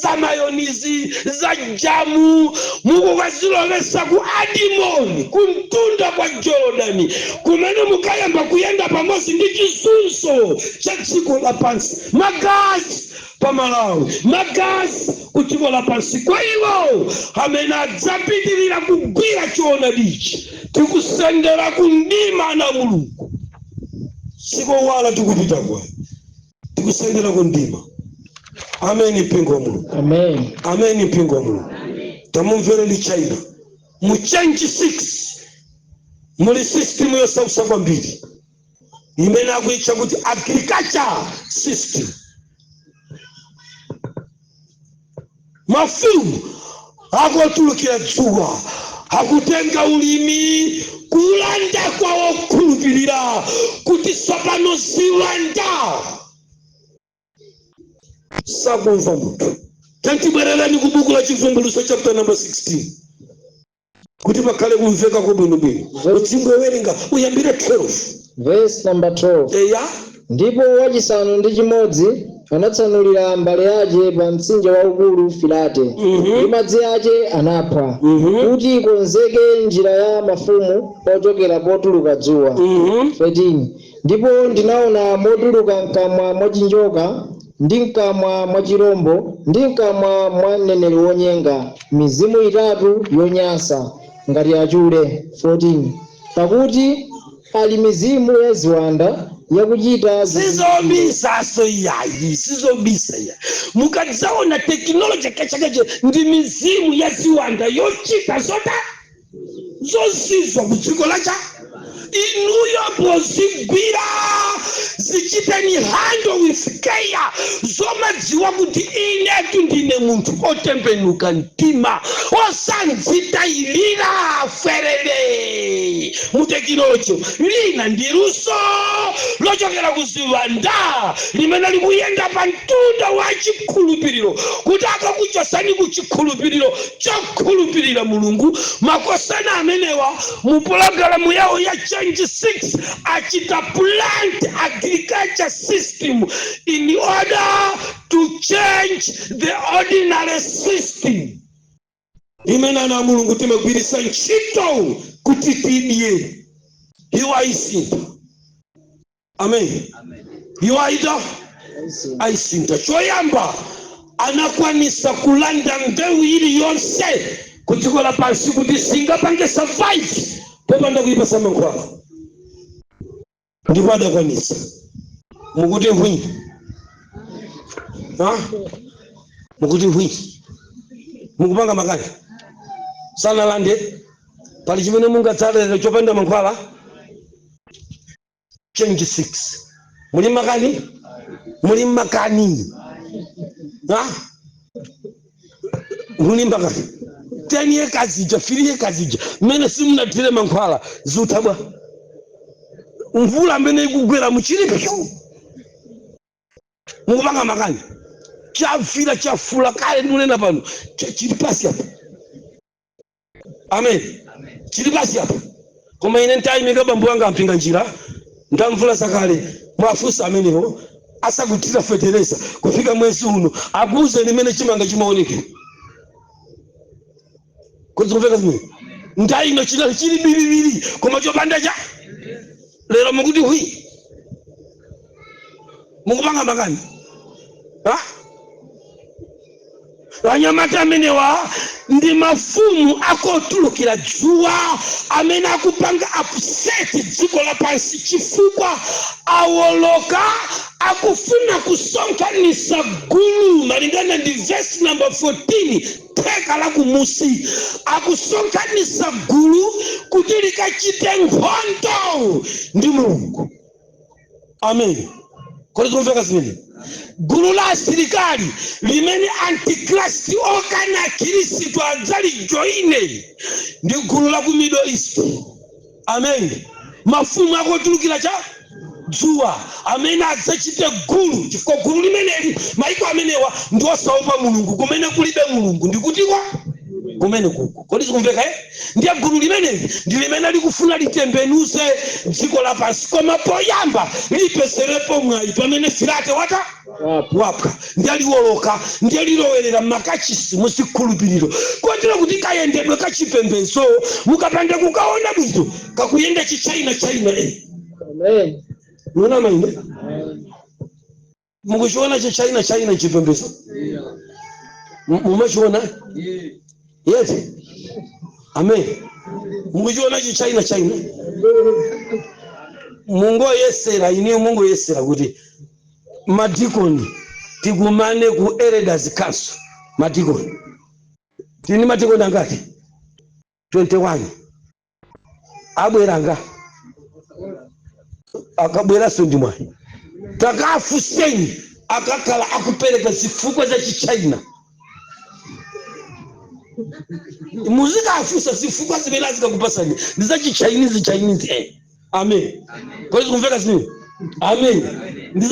Speaker 2: za mayonizi, za jamu, mukukazilowesa ku adimoni, kumtunda kwa Jorodani, kumene mukayamba kuyenda pamodzi ndi chizunzo cha dziko lapansi, magazi pa Malawi, magazi ku dziko lapansi. Kwa iwo amene adzapitirira kugwira choonadichi, tikusendera ku mdima na Mulungu. Sikowala tikupita kwayo, tikusendera ku mdima. Ameni, mpingo wa Mulungu.
Speaker 3: Amen.
Speaker 2: Ameni, mpingo wa Mulungu. Tamumvereni China mu Change 6 muli system yosausa kwambiri imene akuitcha kuti agriculture system. Mafumu akotulukira dzuwa akutenga ulimi kulanda kwa wokhulupirira, kuti tsopano ziwanda sakumva munthu. Tantibwererani ku buku la Chivumbulutso chapter number 16 kuti pakhale kumveka kwabwinobwino. Udzingowerenga uyambire 12.
Speaker 3: Verse number 12.
Speaker 2: Eya.
Speaker 3: Ndipo wachisanu ndi chimodzi anatsanulira mbale yace pa mtsinje waukulu Firate, ndi madzi ace anaphwa, kuti ikonzeke njira ya mafumu ochokera potuluka dzuwa. 13 Ndipo ndinaona motuluka mkamwa mwa chinjoka, ndi mkamwa mwa chirombo, ndi mkamwa mwa mneneri wonyenga, mizimu itatu yonyansa ngati achule. 14 Pakuti ali mizimu ya ziwanda yakuchita
Speaker 2: Sizobisaso iyayi, sizobisa iya. Mukadzaona technology kachakache, ndi mizimu ya ziwanda yochita zota zozizwa ku dziko lacha. Inuyo pozigwira, zichiteni handle with care, zomadziwa kuti inetu ndine munthu otembenuka mtima, osandzitayilira ferere mu technology. Lina ndi luso lochokera ku ziwanda limene likuyenda pa mtunda wa chikhulupiriro, kuti akakuchosani ku chikhulupiriro chokhulupirira Mulungu. Makosana amenewa mu pologalamu yawo ya Change 6 achita plant agriculture system in order to change the ordinary system imene ana a Mulungu timagwiritsa ntchito kuti tidye. Iwo ayisintha. Amen. Iwo aita ayisintha. Choyamba, anakwanisa kulanda mbewu iliyonse ku dziko lapansi kuti singapange survive popanda kuipasa mankhwala, ndipo adakwanisa. Mukuti hwi? Ha? Mukuti hwi? Mukupanga makani sanalande. Pali chimene mungadzalere chopanda mankhwala? Change 6, muli makani, muli makani. Ha? Muli makani. 10 acres ija, 3 acres ija, mmene simunathire mankhwala, ziuthabwa mvula mmene ikugwera muchili pyu. Mukupanga makani. Chafira, chafula kale. Ndikunena pano, chili pasi apa. Amen. Chili pasi apa. Koma ine ntayimika bambo wanga ampinga njira ndamvula zakale, mwafunsa amenewo asakuthira fetereza kufika mwezi uno, akuuze limene chimanga chimaonekera kuti zikumveka zimene ndayino chinali chili bilibili, koma chopanda cha lero. Mukuti hwi? Mukupanga makani. Ha? Anyamata amenewa ndi mafumu akotulukira dzuwa amene akupanga upset dziko lapansi, chifukwa awoloka, akufuna kusonkhanisa gulu malingana ndi verse number 14, theka la kumusi. Akusonkhanisa gulu kuti likachite nkhondo ndi Mulungu. Amen. Kodi zikumveka zimene? Gulu la asilikali limene antichrist okana Khristu adzalijoine ndi gulu la ku Middle East. Amen. Mafumu akotulukira cha Dzuwa, amene adzachite gulu, chifukwa gulu limeneli, maiko amenewa ndi osaopa Mulungu. Kumene kulibe Mulungu ndikutikwa kumene kuko. Kodi zikumveka, eh? Ndiye gulu limeneli ndi limene likufuna litembenuze dziko lapansi, koma poyamba lipezerepo mwayi pamene Filate wata wapwa. Ndiye liwoloka, ndiye lilowerera mmakachisi muzikhulupiriro, kotero kuti kayendedwe kachipembedzo mukapanda kukaona bwino kakuyenda chichina china, eh.
Speaker 3: Amen.
Speaker 2: Muona maine?
Speaker 3: Amen.
Speaker 2: Mukuchiona chichina china chipembedzo? Mumachiona? Yes, amen. Mukuchiona chichina china? Mungoyesera iniyo, mungoyesera kuti madikoni tikumane ku elders council. Madikoni tini, madikoni angati? 21. Abweranga, akabweranso ndi mwayi. Takafuseni, akakhala akupereka zifukwa za chichina. Muzikafusa, zifukwa zimene azikakupasani ndi za chichinese Chinese, eh. Amen. Kodi zikumveka zimene? Amen. Ndi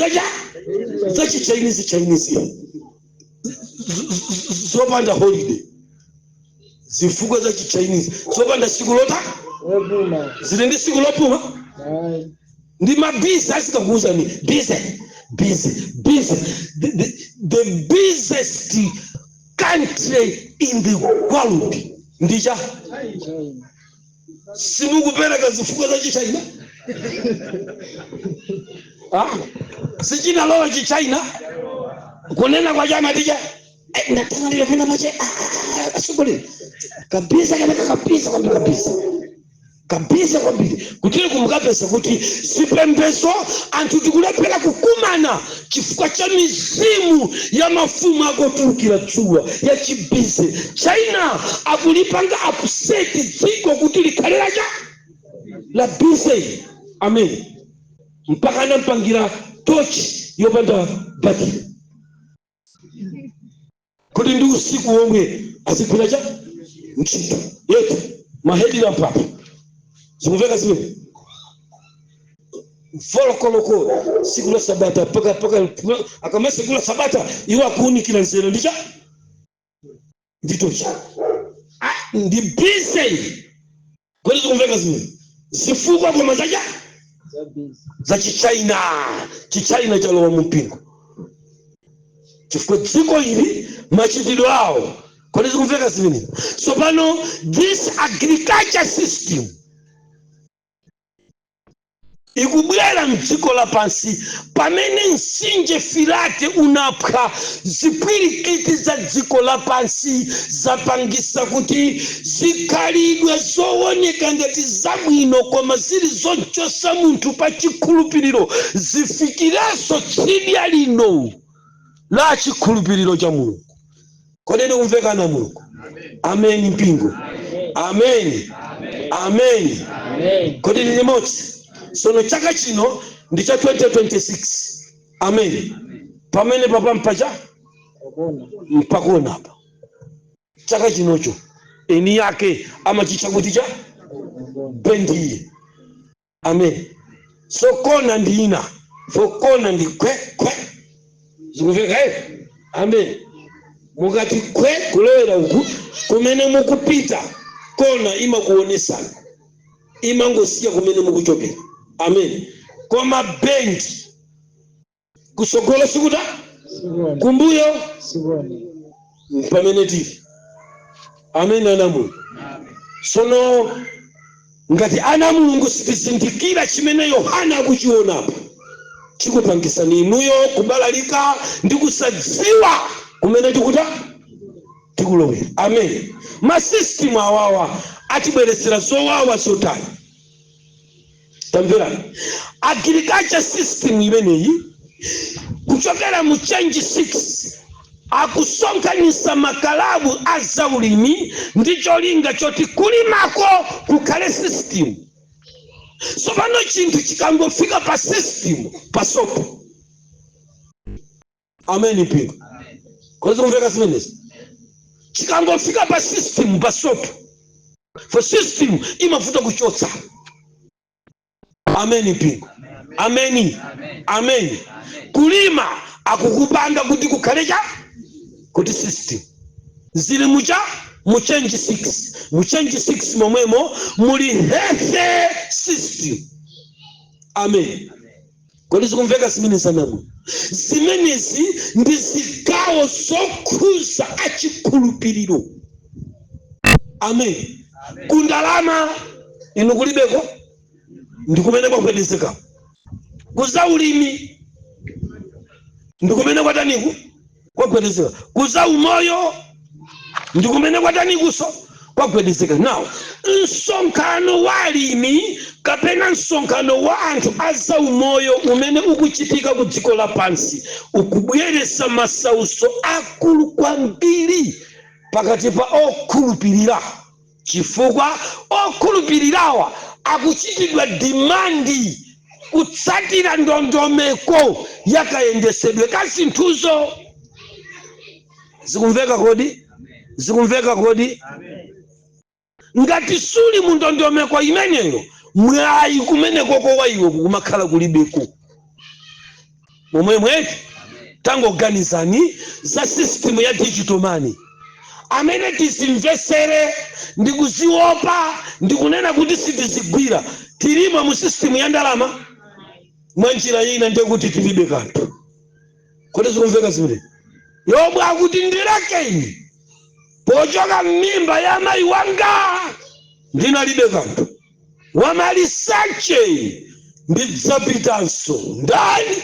Speaker 2: za chichinese Chinese, zopanda holiday, zifukwa za chichinese zopanda siku lota
Speaker 3: Wopuma.
Speaker 2: Zili ndi siku lopuma?
Speaker 3: Ayi.
Speaker 2: Ndi mabusy, azikakuuzani busy, busy, busy. The busiest country in the world ndicha
Speaker 3: China.
Speaker 2: Simukupereka zifukwa za chichina? Ah, sichinalowa chichina kunena kwa chama ticha ndatangalira pena pache asogolera kabisa kanaka kabisa kwambiri, kabisa kabisa kwambiri, kutiri kumukapesa kuti zipembezo anthu tikulephera kukumana chifukwa cha mizimu ya mafumu akotulukira dzuwa ya chibusy China. Akulipanga upset dziko kuti likhale lacha la busy. Amen. Mpaka anampangira tochi yopanda batiri kuti ndi usiku womwe azigwira cha ntchito yetu maheadlamp apa. Zikumveka zimene? Folokoloko siku la sabata paka akamasegula sabata, iwo akuunikira nzeru ndicha nditochi. Ah, ndi busy. Kodi zikumveka zimene? Zifukwa koma zacha
Speaker 3: Za busy.
Speaker 2: Za chichina. Chichina chalowa mu mpingo chifukwa dziko ili machitidwe awo. Kodi zikumveka zimene? Tsopano this agriculture system ikubwera mdziko lapansi pamene mtsinje Filate unaphwa. Zipwirikiti za dziko lapansi zapangisa kuti zikhalidwe zooneka ngati zabwino koma zili zochosa munthu pa chikhulupiriro zifikirenso tsidya lino la chikhulupiriro cha Mulungu. Kodi ndikumvekana Mulungu? Ameni mpingo. Ameni, ameni.
Speaker 3: Amen.
Speaker 2: Kodi ndi limodzi? Sono chaka chino ndi cha 2026. Amen. Pamene papa mpacha
Speaker 3: Pakona.
Speaker 2: Mpakona apa. Chaka chinocho eni yake amachitcha kuti cha
Speaker 3: Pakona.
Speaker 2: Bend. Amen. So kona ndi ina fo kona ndi kwe kwe. Zikumveka, eh? Amen. Mukati kwe kulowera uku kumene mukupita, kona imakuonesana, imangosiya kumene mukuchokera. Amen. Koma bend, kusogolo sikuta
Speaker 3: Sikona.
Speaker 2: kumbuyo
Speaker 3: Sikona.
Speaker 2: pamene tili. Amen, ana Mulungu. Sono ngati ana Mulungu sitizindikira chimene Yohana akuchionapo, chikupangisani inuyo kubalalika ndi kusadziwa kumene tikuta tikulowera. Amen. Masystem awawa atibweretsera zowawa zotani? Tamverani, agriculture system imeneyi kuchokera mu change 6 akusonkhanitsa makalabu a zaulimi ndi cholinga choti kulimako kukhale system. Tsopano chinthu chikangofika pa system, pasopo. Amen mpingo. Kodi kumveka zimenezi? Chikangofika pa system, pasopo, for system imavuta kuchotsa. Amen mpingo. Ameni, ameni. Kulima akukupanga kuti kukhale cha kuti system zili mucha mu change 6, mu change 6 momwemo muli health system. Amen. Kodi zikumveka zimene zanamo? Zimenezi ndi zigawo zokhuza achikhulupiriro. Amen. Kundalama inu kulibeko, ndi kumene kwagwedezeka. Kuza ulimi ndi kumene kwataniku kwagwedezeka. Kuza umoyo ndi kumene kwatanikuso kwagwedezeka. Now, msonkhano wa alimi kapena msonkhano wa anthu azaumoyo umene ukuchitika ku dziko lapansi ukubweretsa masauso akulu kwambiri pakati pa okhulupirira, chifukwa okhulupirirawa akuchitidwa demand kutsatira ndondomeko yakayendesedwe ka zinthuzo. Zikumveka kodi? Zikumveka kodi? Ngati suli mu ndondomeko imeneyo, mwayi kumenekoko wa iwe kumakhala kulibeko. Momwemwe tangoganizani za system ya digital money amene tizimvesere ndi kuziopa ndi kunena kuti sitizigwira. Tilimo mu system ya ndalama mwa njira ina, ndiye kuti tilibe kanthu. Kodi zikumveka zimene Yobu akuti, "Ndilekeni, pochoka m'mimba ya mayi wanga ndinalibe kanthu, wamaliseche ndidzapitanso." Ndani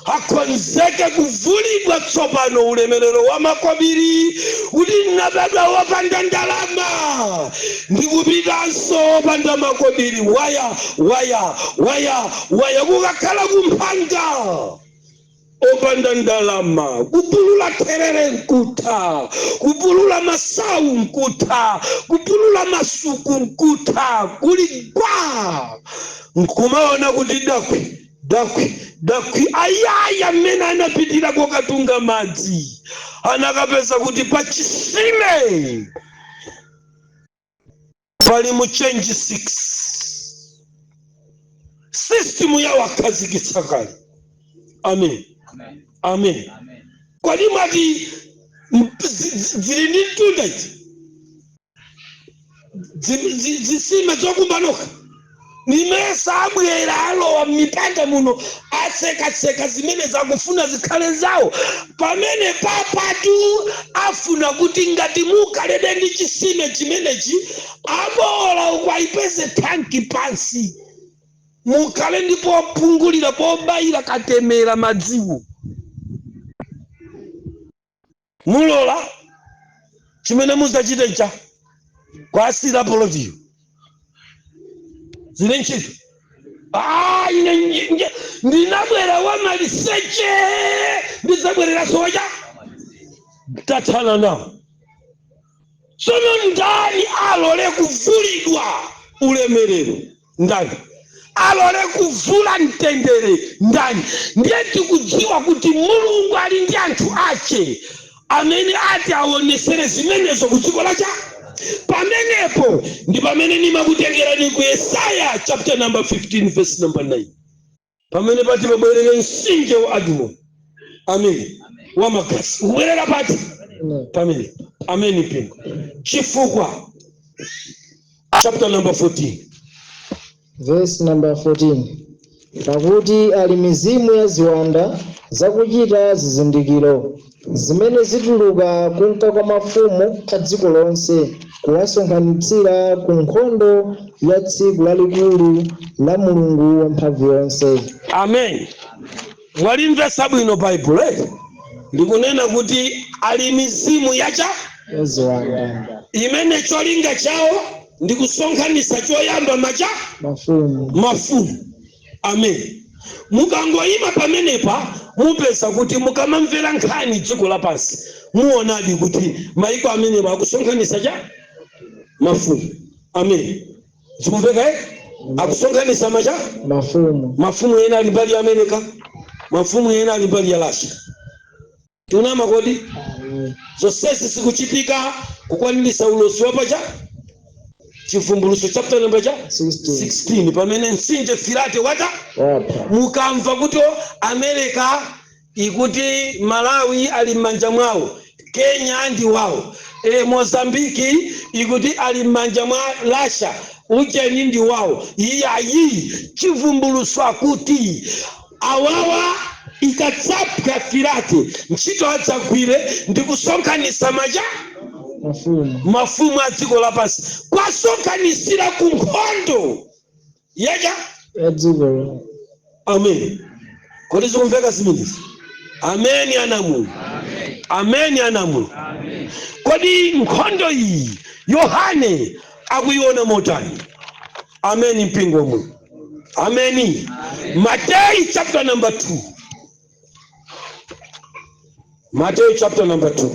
Speaker 2: akonzeke kuvulidwa tsopano ulemerero wa makobiri, kuti nabadwa wopanda ndalama ndikupitanso wopanda makobiri? Waya, waya, waya, waya, kukakhala kumphanga opanda ndalama, kupulula therere nkutha, kupulula masawu nkutha, kupulula masuku nkutha, kuli gwa nkumaona kuti dakwi, dakwi, dakwi. Ayaya mmene anapitira kokatunga madzi, anakapeza kuti pachisime pali mu change 6 system yawo akhazikitsa kale. Amen, amen. Kodi mwati zili ndi mtunda izi? Zisime zokumba nokha nimesa abwera alowa m'mipanda muno, atsekatseka zimene zakufuna zikhale zawo. Pamene papatu afuna kuti ngati mukhalebe ndi chisime chimenechi, abola uku ayipeze thanki pansi, mukhale ndi popungulira, pobayira katemera madziwo. Mulola chimene muzachite cha kwasira polotiyo zine ntchito. Ah, ine ndinabwera wamaliseche, ndidzabwereranso wacha tathana nawo. Tsono ndani alole kuvulidwa ulemerero? Ndani alole kuvula mtendere? Ndani? Ndiye tikudziwa kuti Mulungu ali ndi anthu ache amene ati aonesere zimenezo ku dziko lacha. Pamenepo ndi pamene nimakutengerani ku Yesaya chapter number 15 verse number 9, pamene pati pabwerere mtsinje wa Admoni, amen, wa magazi ukubwerera pati pamene. Ameni mpingo. Chifukwa chapter number 14.
Speaker 3: Verse number 14: Pakuti ali mizimu ya ziwanda zakuchita zizindikiro, zimene zituluka kunka kwa mafumu a dziko lonse, kuwasonkhanitsira ku nkhondo ya tsiku lalikulu la Mulungu Wamphamvu yonse.
Speaker 2: Amen. Mwalimvetsa bwino Baibulo, eh? Likunena kuti ali mizimu yacha
Speaker 3: ya ziwanda
Speaker 2: imene cholinga chawo ndi kusonkhanitsa choyamba macha
Speaker 3: mafumu.
Speaker 2: Mafumu. Amen. Mukangoyima pamenepa, mupeza kuti mukamamvera nkhani dziko lapansi, muonadi kuti maiko amenewa akusonkhanitsa cha mafumu. Amen. Zikumveka, eh? Akusonkhanitsa macha
Speaker 3: mafumu.
Speaker 2: Mafumu ena ali mbali ya America, mafumu ena ali mbali ya Russia. Tunama kodi?
Speaker 3: Amen.
Speaker 2: Zonsezi zikuchitika kukwaniritsa ulosi wapacha. Chivumbulutso chapter number cha
Speaker 3: 16.
Speaker 2: 16, pamene mtsinje Firate wata
Speaker 3: Wapha.
Speaker 2: Mukamva kuti America ikuti Malawi ali m'manja mwawo, Kenya ndi wawo, Mozambiki ikuti ali m'manja mwa Russia, ujeni ndi wawo, iyayi. Chivumbulutso akuti awawa ikatsapwa Firate, ntchito adzagwire ndi kusonkhanitsa maja
Speaker 3: Mafumu.
Speaker 2: Mafumu a dziko lapansi, kwasonkhanisira ku nkhondo yaja
Speaker 3: Ya dziko.
Speaker 2: Amen. Kodi zikumveka zimenezi? Ameni ana Mulungu, ameni ana Mulungu. Kodi nkhondo iyi Yohane akuiona motani? Ameni mpingo wa Mulungu, ameni. Mateyu chapter number 2, Mateyu chapter number 2.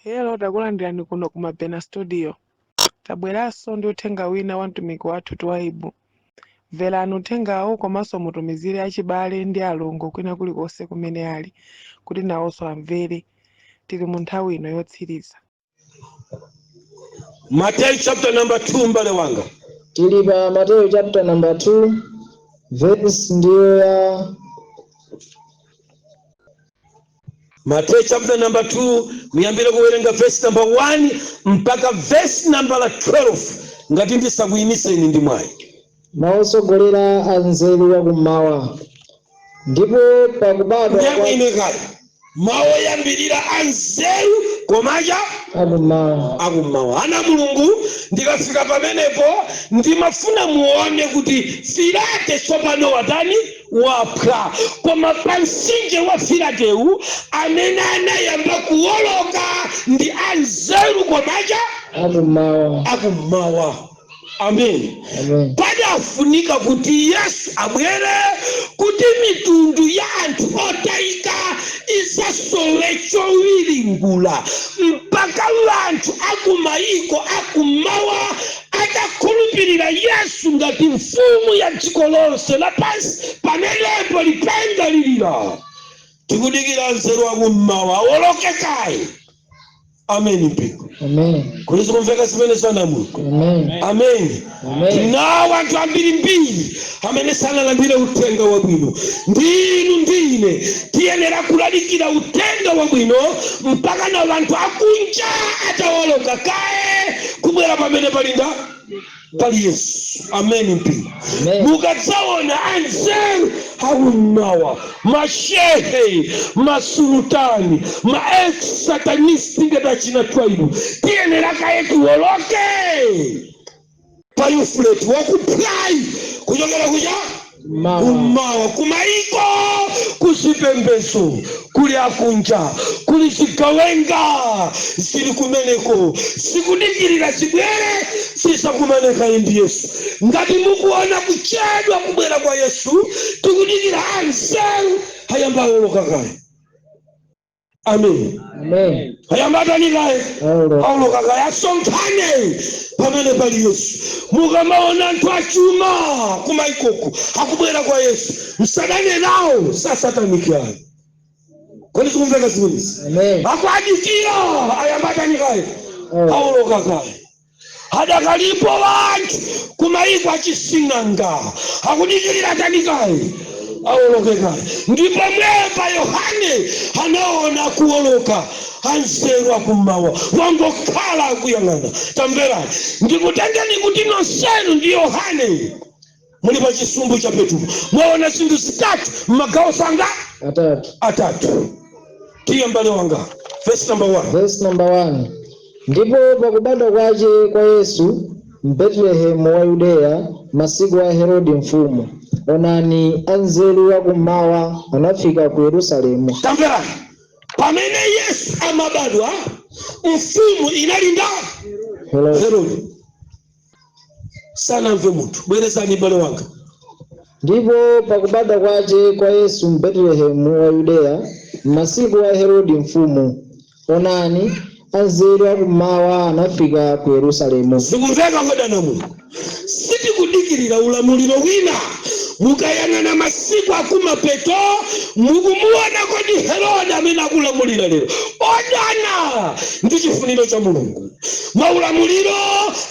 Speaker 1: Hello, takulandirani kuno ku Mabena Studio. Tabweranso ndi uthenga wina wa mtumiki wathu Twaibu. Mverani uthengawo komanso mutumizire achibale ndi alongo kwina kulikonse kumene ali kuti nawonso amvere. Tili mu nthawi ino yotsiriza.
Speaker 2: Mateyu chapter number 2, mbale wanga.
Speaker 3: Tili pa Mateyu chapter number 2, verse ndiyo ya
Speaker 2: Mateyu chapter number 2, muyambire kuwerenga verse number 1 mpaka verse number 12, ngati ndisakuyimiseni ndi mwayi.
Speaker 3: Mawu otsogolera anzeru akummawa. Ndipo pakubadwa
Speaker 2: Ndiye
Speaker 3: kwa
Speaker 2: mwine kale mawu oyambirira anzeru komacha
Speaker 3: akummawa.
Speaker 2: Akummawa. Ana Mulungu, ndikafika pamenepo ndimafuna muone kuti Firate tsopano watani? Waphwa. Koma pa mtsinje wa Firatewu, amene anayamba kuwoloka ndi anzeru komacha
Speaker 3: akummawa.
Speaker 2: Akummawa. Amen.
Speaker 3: Amen.
Speaker 2: Padafunika kuti Yesu abwere kuti mitundu ya anthu otayika isasowe chowiringula, mpaka anthu akumayiko akummawa atakhulupirira Yesu ngati mfumu ya dziko lonse lapansi. Pamenepo lipenga lilira, tikudikira nzeru akummawa awolokekayi. Amen mpingo.
Speaker 3: Amen.
Speaker 2: Kuli zikumveka zimene ana Mulungu?
Speaker 3: Amen.
Speaker 2: Amen.
Speaker 3: Amen.
Speaker 2: Nawo anthu ambirimbiri amene sanalandire uthenga wabwino, ndinu ndine tiyenera kulalikira uthenga wabwino mpaka na anthu akunja atawoloka kaye kubwera pamene palinda pali Yesu. Amen mpingo.
Speaker 3: Amen.
Speaker 2: Mukadzaona anzeru akummawa, mashehe, masulutani, ma ex satanisti ngati achina Twaibu, tiyenera kaye tiwoloke pa Yufuleti wakuphwayi kuchokera kucha
Speaker 3: Mawa.
Speaker 2: Kummawa, kumaiko kuzipembezo kuli akunja, kuli zigawenga zili kumeneko zikudikirira zibwere zisakumaneka ndi Yesu. Ngati mukuona kuchedwa kubwera kwa Yesu, tikudikira anzeru ayamba awoloka kaye. Amen.
Speaker 3: Amen.
Speaker 2: Ayamba atani kaye?
Speaker 3: Awoloka.
Speaker 2: Awoloka kaye, asonkhane pamene pali Yesu. Mukamaona anthu achuma kumaikoko akubwera kwa Yesu, msadane nawo, sasataniki ayo. Kodi zikumveka zimenezi?
Speaker 3: Amen.
Speaker 2: Akwadikira ayamba atani kaye?
Speaker 3: Awoloka.
Speaker 2: Awoloka kaye. Adakalipo anthu kumayiko achising'anga akudikirira atani kaye? Awoloke kaye. Ndipo mwepa Yohane anaona kuwoloka anzeru akummawa, wangokhala akuyang'ana. Tamverani, ndikutengeni kuti nonsenu ndi Yohane muli pa chisumbu cha Petulo, mwaona zinthu zitatu m'magawo sanga
Speaker 3: Atatu.
Speaker 2: Atatu. Tiye mbale wanga, verse number 1.
Speaker 3: Verse number 1. Ndipo pakubadwa kwace kwa Yesu m'Betelehemu wa Yudeya, masiku a Herode mfumu, onani, anzeru akummawa anafika ku Yerusalemu.
Speaker 2: Tamverani, pamene Yesu amabadwa, mfumu inali nda
Speaker 3: Herode.
Speaker 2: Herode. Sanamve munthu. Bwerezani, mbale wanga.
Speaker 3: Ndipo pakubadwa kwace kwa Yesu m'Betelehemu wa Yudeya, masiku a Herode mfumu, onani, anzeru akummawa anafika ku Yerusalemu.
Speaker 2: Zikumveka kodana Mulungu? Sitikudikirira ulamuliro wina. Mukayang'ana masiku akumapeto, mukumuona kodi Herode amene akulamulira lero? Odana ndi chifuniro cha Mulungu, maulamuliro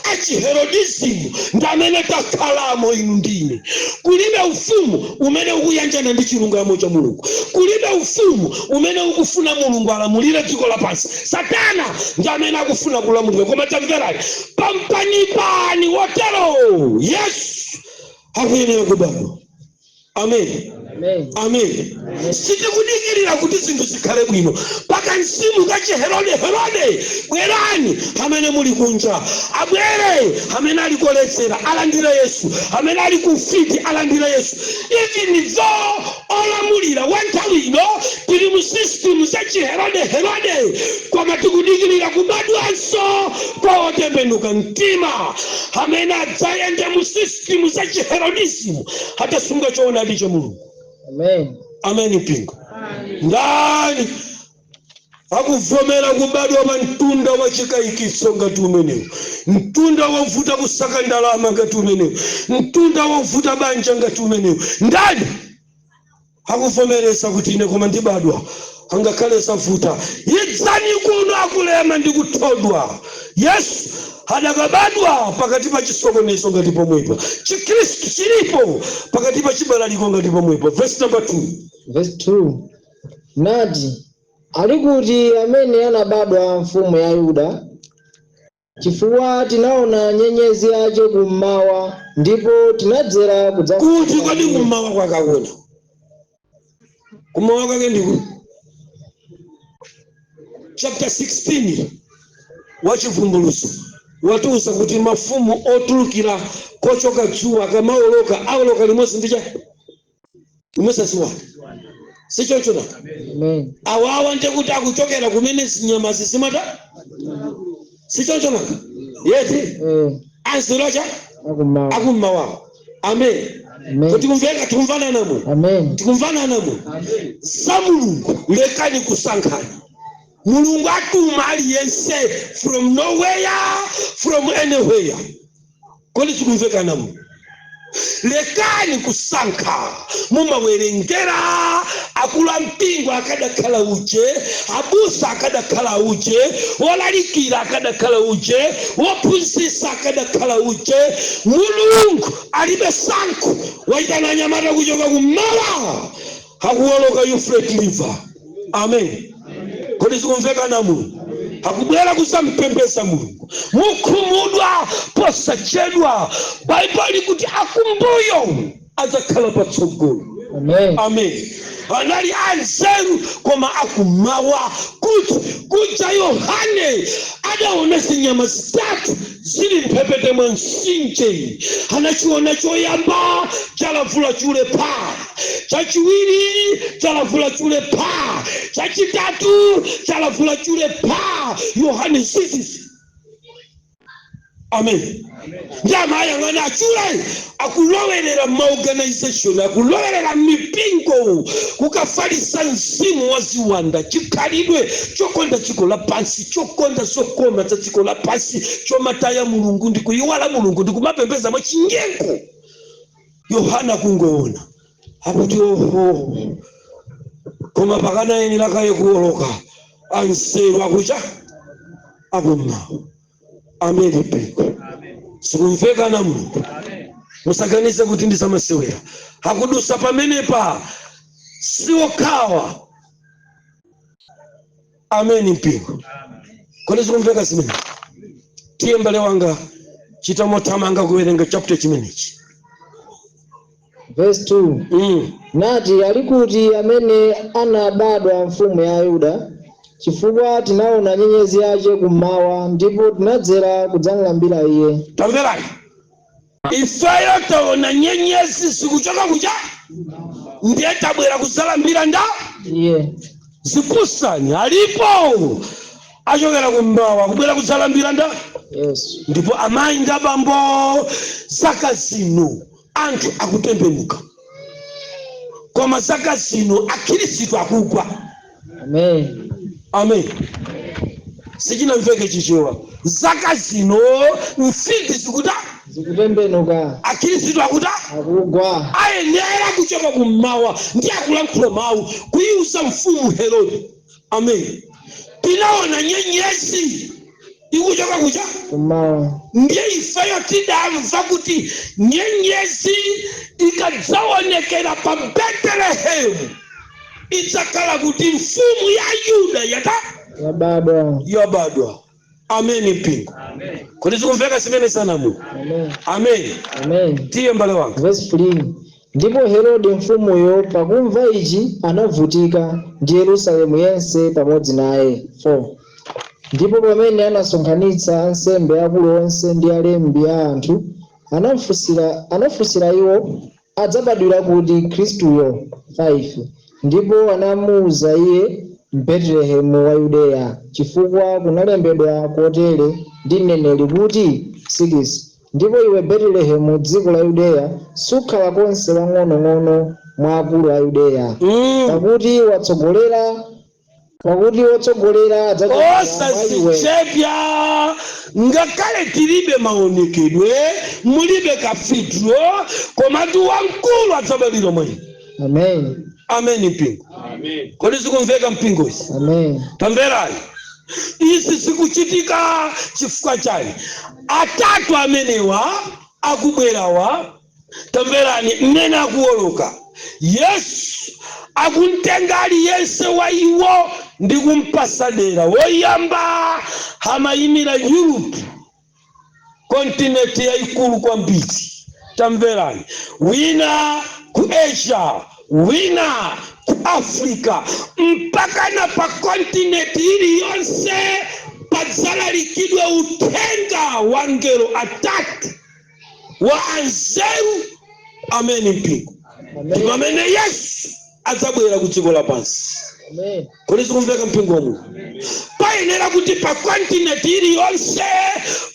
Speaker 2: a chiherodisimu ndi amene takhalamo inu ndine. Kulibe ufumu umene ukuyanjana ndi chilungamo cha Mulungu. Kulibe ufumu umene ukufuna Mulungu alamulire dziko lapansi. Satana ndi amene akufuna kulamulira. Koma tamverani, pampanipani wotero Yesu akuyenera kubadwa. Amen.
Speaker 3: Amen.
Speaker 2: Amen. Sitikudikirira kuti zinthu zikhale bwino paka msimu kachiherode herode. Bwerani amene muli kunja, abwere. Amene ali koletsera alandire Yesu, amene ali kufiti alandire Yesu. Even though olamulira wa nthawi ino tili mu system za chiherode herode, koma tikudikirira kubadwanso kwa otembenuka mtima amene adzayende mu system za chiherodisimu atasunga choonadi cha Mulungu.
Speaker 3: Amen.
Speaker 2: Amen. Mpingo, ndani akuvomera kubadwa pa mtunda wa chikayikitso ngati umenewu, mtunda wovuta kusaka ndalama ngati umenewu, mtunda wovuta banja ngati umenewu? Ndani akuvomereza kuti ine koma ndibadwa angakhale savuta? Idzani kuno akulema ndi kuthodwa. Yesu adakabadwa pakati pa chisokonezo ngati pomwepo Chikhristu chilipo, pakati pa chibalaliko ngati pomwepo. Verse number 2.
Speaker 3: Verse 2. Nati, ali kuti amene anabadwa mfumu ya Yuda? Chifukwa tinaona nyenyezi yace kummawa, ndipo tinadzera kudza.
Speaker 2: Kuti kodi kummawa kwakakuno? Kummawa kwake ndiku chapter 16 wa Chivumbulutso watiuza kuti mafumu otulukira kochoka dzuwa akamaoloka, aoloka limodzi ndi cha imosasiwa, sichoncho?
Speaker 3: Amen.
Speaker 2: Awawa ndekuti akuchokera kumene zinyamazi zimata, sichoncho nanga yeti?
Speaker 3: Eh.
Speaker 2: Anzirocha
Speaker 3: Akummawa.
Speaker 2: Akummawawo. Amen.
Speaker 3: Amen.
Speaker 2: Kuti kumveka, tikumvanana?
Speaker 3: Amen.
Speaker 2: Tikumvanana? Za Mulungu, lekani kusankhana. Mulungu atuma aliyense from nowhere, from anywhere. Kodi tikumvekanamo? Lekani kusankha. Mumawerengera akulu ampingo akadakhala uje, abusa akadakhala uje, wolalikira akadakhala uje, wophunzitsa akadakhala uje. Mulungu alibe sankho. Waitana anyamata kuchoka kummawa, akuwoloka Euphrates River. Amen. Kodi zikumveka na Mulungu akubwera kusampembesa Mulungu? Mukhumudwa posachedwa. Baibulo likuti akumbuyo adzakhala patsogolo.
Speaker 3: Amen.
Speaker 2: Amen. Anali anzeru koma akumawa. Kuti kuja Yohane adaona zinyama zitatu zili mphepete mwa mtsinje. Anachiona choyamba chalavula chule pa, chachiwiri chalavula chule pa, chachitatu chalavula chule pa. Yohane zizizi. Amen. Ndi amayang'ana achule akulowerera maorganization, akulowerera mipingo kukafalisa mzimu wa ziwanda, chikhalidwe chokonda dziko lapansi, chokonda zokoma za dziko lapansi, chomataya Mulungu ndi kuyiwala Mulungu ndi kumapembeza mwa chinyengo. Yohana kungoona akuti, "Oho, koma pakanayenera kaye kuwoloka anzeru akucha akummawa." Amen. Mpingo, sikumveka na Mulungu? Musaganize kuti ndi zamasewera. Akudusa pamenepa siwokhawa. Amen. Mpingo, kodi zikumveka zimene? Tiye mbale wanga, chita mothamanga kuwerenga chapter chimenechi.
Speaker 3: Verse 2. Nati, ali kuti amene anabadwa mfumu ya Yuda? Chifukwa tinaona nyenyezi yace kummawa, ndipo tinadzera kudzamulambira iye.
Speaker 2: Tamverani, ifeyo taona nyenyezi zikuchoka kucha, ndiye tabwera kuzalambira nda
Speaker 3: iye.
Speaker 2: Zipusani, alipo achokera kummawa kubwera kuzalambira nda
Speaker 3: Yesu.
Speaker 2: Ndipo amayi ndi abambo, zaka zino anthu akutembenuka, koma zaka zino akhristu akugwa.
Speaker 3: Amen.
Speaker 2: Amen. Sichinamveke Chichewa. Zaka zino mfiti zikuta
Speaker 3: Zikutembenuka.
Speaker 2: Akhristu akuta
Speaker 3: Akugwa.
Speaker 2: Ayenera kuchoka kummawa ndi akulankhula mawu kuyiuza mfumu Herode. Amen. Tikuona. Tinaona nyenyezi ikuchoka kucha
Speaker 3: Kummawa.
Speaker 2: Ndiye ifeyo tidamva kuti nyenyezi ikadzaonekera pa Betelehemu, idzakhala kuti mfumu ya Yuda yata
Speaker 3: Yabadwa.
Speaker 2: Yabadwa. Ameni, mpingo. Kuti zikumveka zimene sanamu?
Speaker 3: Amen.
Speaker 2: Amen.
Speaker 3: Amen.
Speaker 2: Tiye, mbale wanga.
Speaker 3: Verse 3. Ndipo Herode mfumuyo pakumva ichi anavutika, ndi Yerusalemu yense pamodzi naye. 4. Ndipo pamene anasonkhanitsa ansembe akulu onse ndi alembi a anthu, anafunsira iwo adzabadwira kuti Khristuyo. 5. Ndipo anamuwuza iye, Mbetelehemu wa Yudeya, chifukwa kunalembedwa kotere ndi mneneri kuti, 6. Ndipo iwe Betelehemu, dziko la Yudeya, sukhala konse wang'onong'ono mwa akulu a Yudeya, pakuti wotsogolera adzachokera mwa iwe.
Speaker 2: Osazichepya, ngakhale tilibe maonekedwe, mulibe cathedral, komatu wamkulu adzabadwira mwa inu.
Speaker 3: Amen.
Speaker 2: Amen, mpingo. Kodi zikumveka, mpingo, izi?
Speaker 3: Amen.
Speaker 2: Tamverani, izi zikuchitika chifukwa chani? Atatu amenewa akubwerawa, tamverani mmene akuwoloka. Yesu akumtenga aliyense wa iwo ndi kumpasa dera. Woyamba amayimira Europe, continent yayikulu kwambiri. Tamverani, wina ku Asia, wina ku Africa, mpaka na pa continent iliyonse padzalalikidwe uthenga wa ngelo atatu wa anzeru. Ameni, mpingo.
Speaker 3: Amen.
Speaker 2: Pamene Yesu adzabwera ku dziko lapansi.
Speaker 3: Amen.
Speaker 2: Kodi zikumveka, mpingo wa Mulungu? Payenera kuti pa continent iliyonse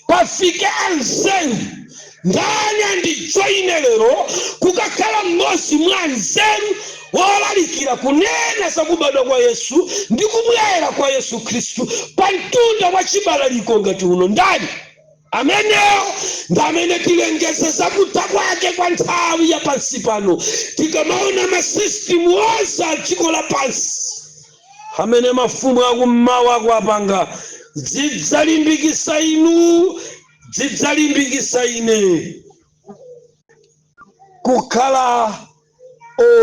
Speaker 2: pafike anzeru. Ndani andijoine lero kukakhala mmodzi mwa anzeru wolalikira kunena za kubadwa kwa Yesu ndi kubwera kwa Yesu Khristu pa mtunda wa chibalaliko ngati uno? Ndani amenewo? Ndi amene tilengeze zakutha kwake kwa nthawi ya pansi pano. Tikamaona ma system onse a dziko lapansi amene mafumu akummawa akuapanga, zidzalimbikisa inu, zidzalimbikisa ine kukhala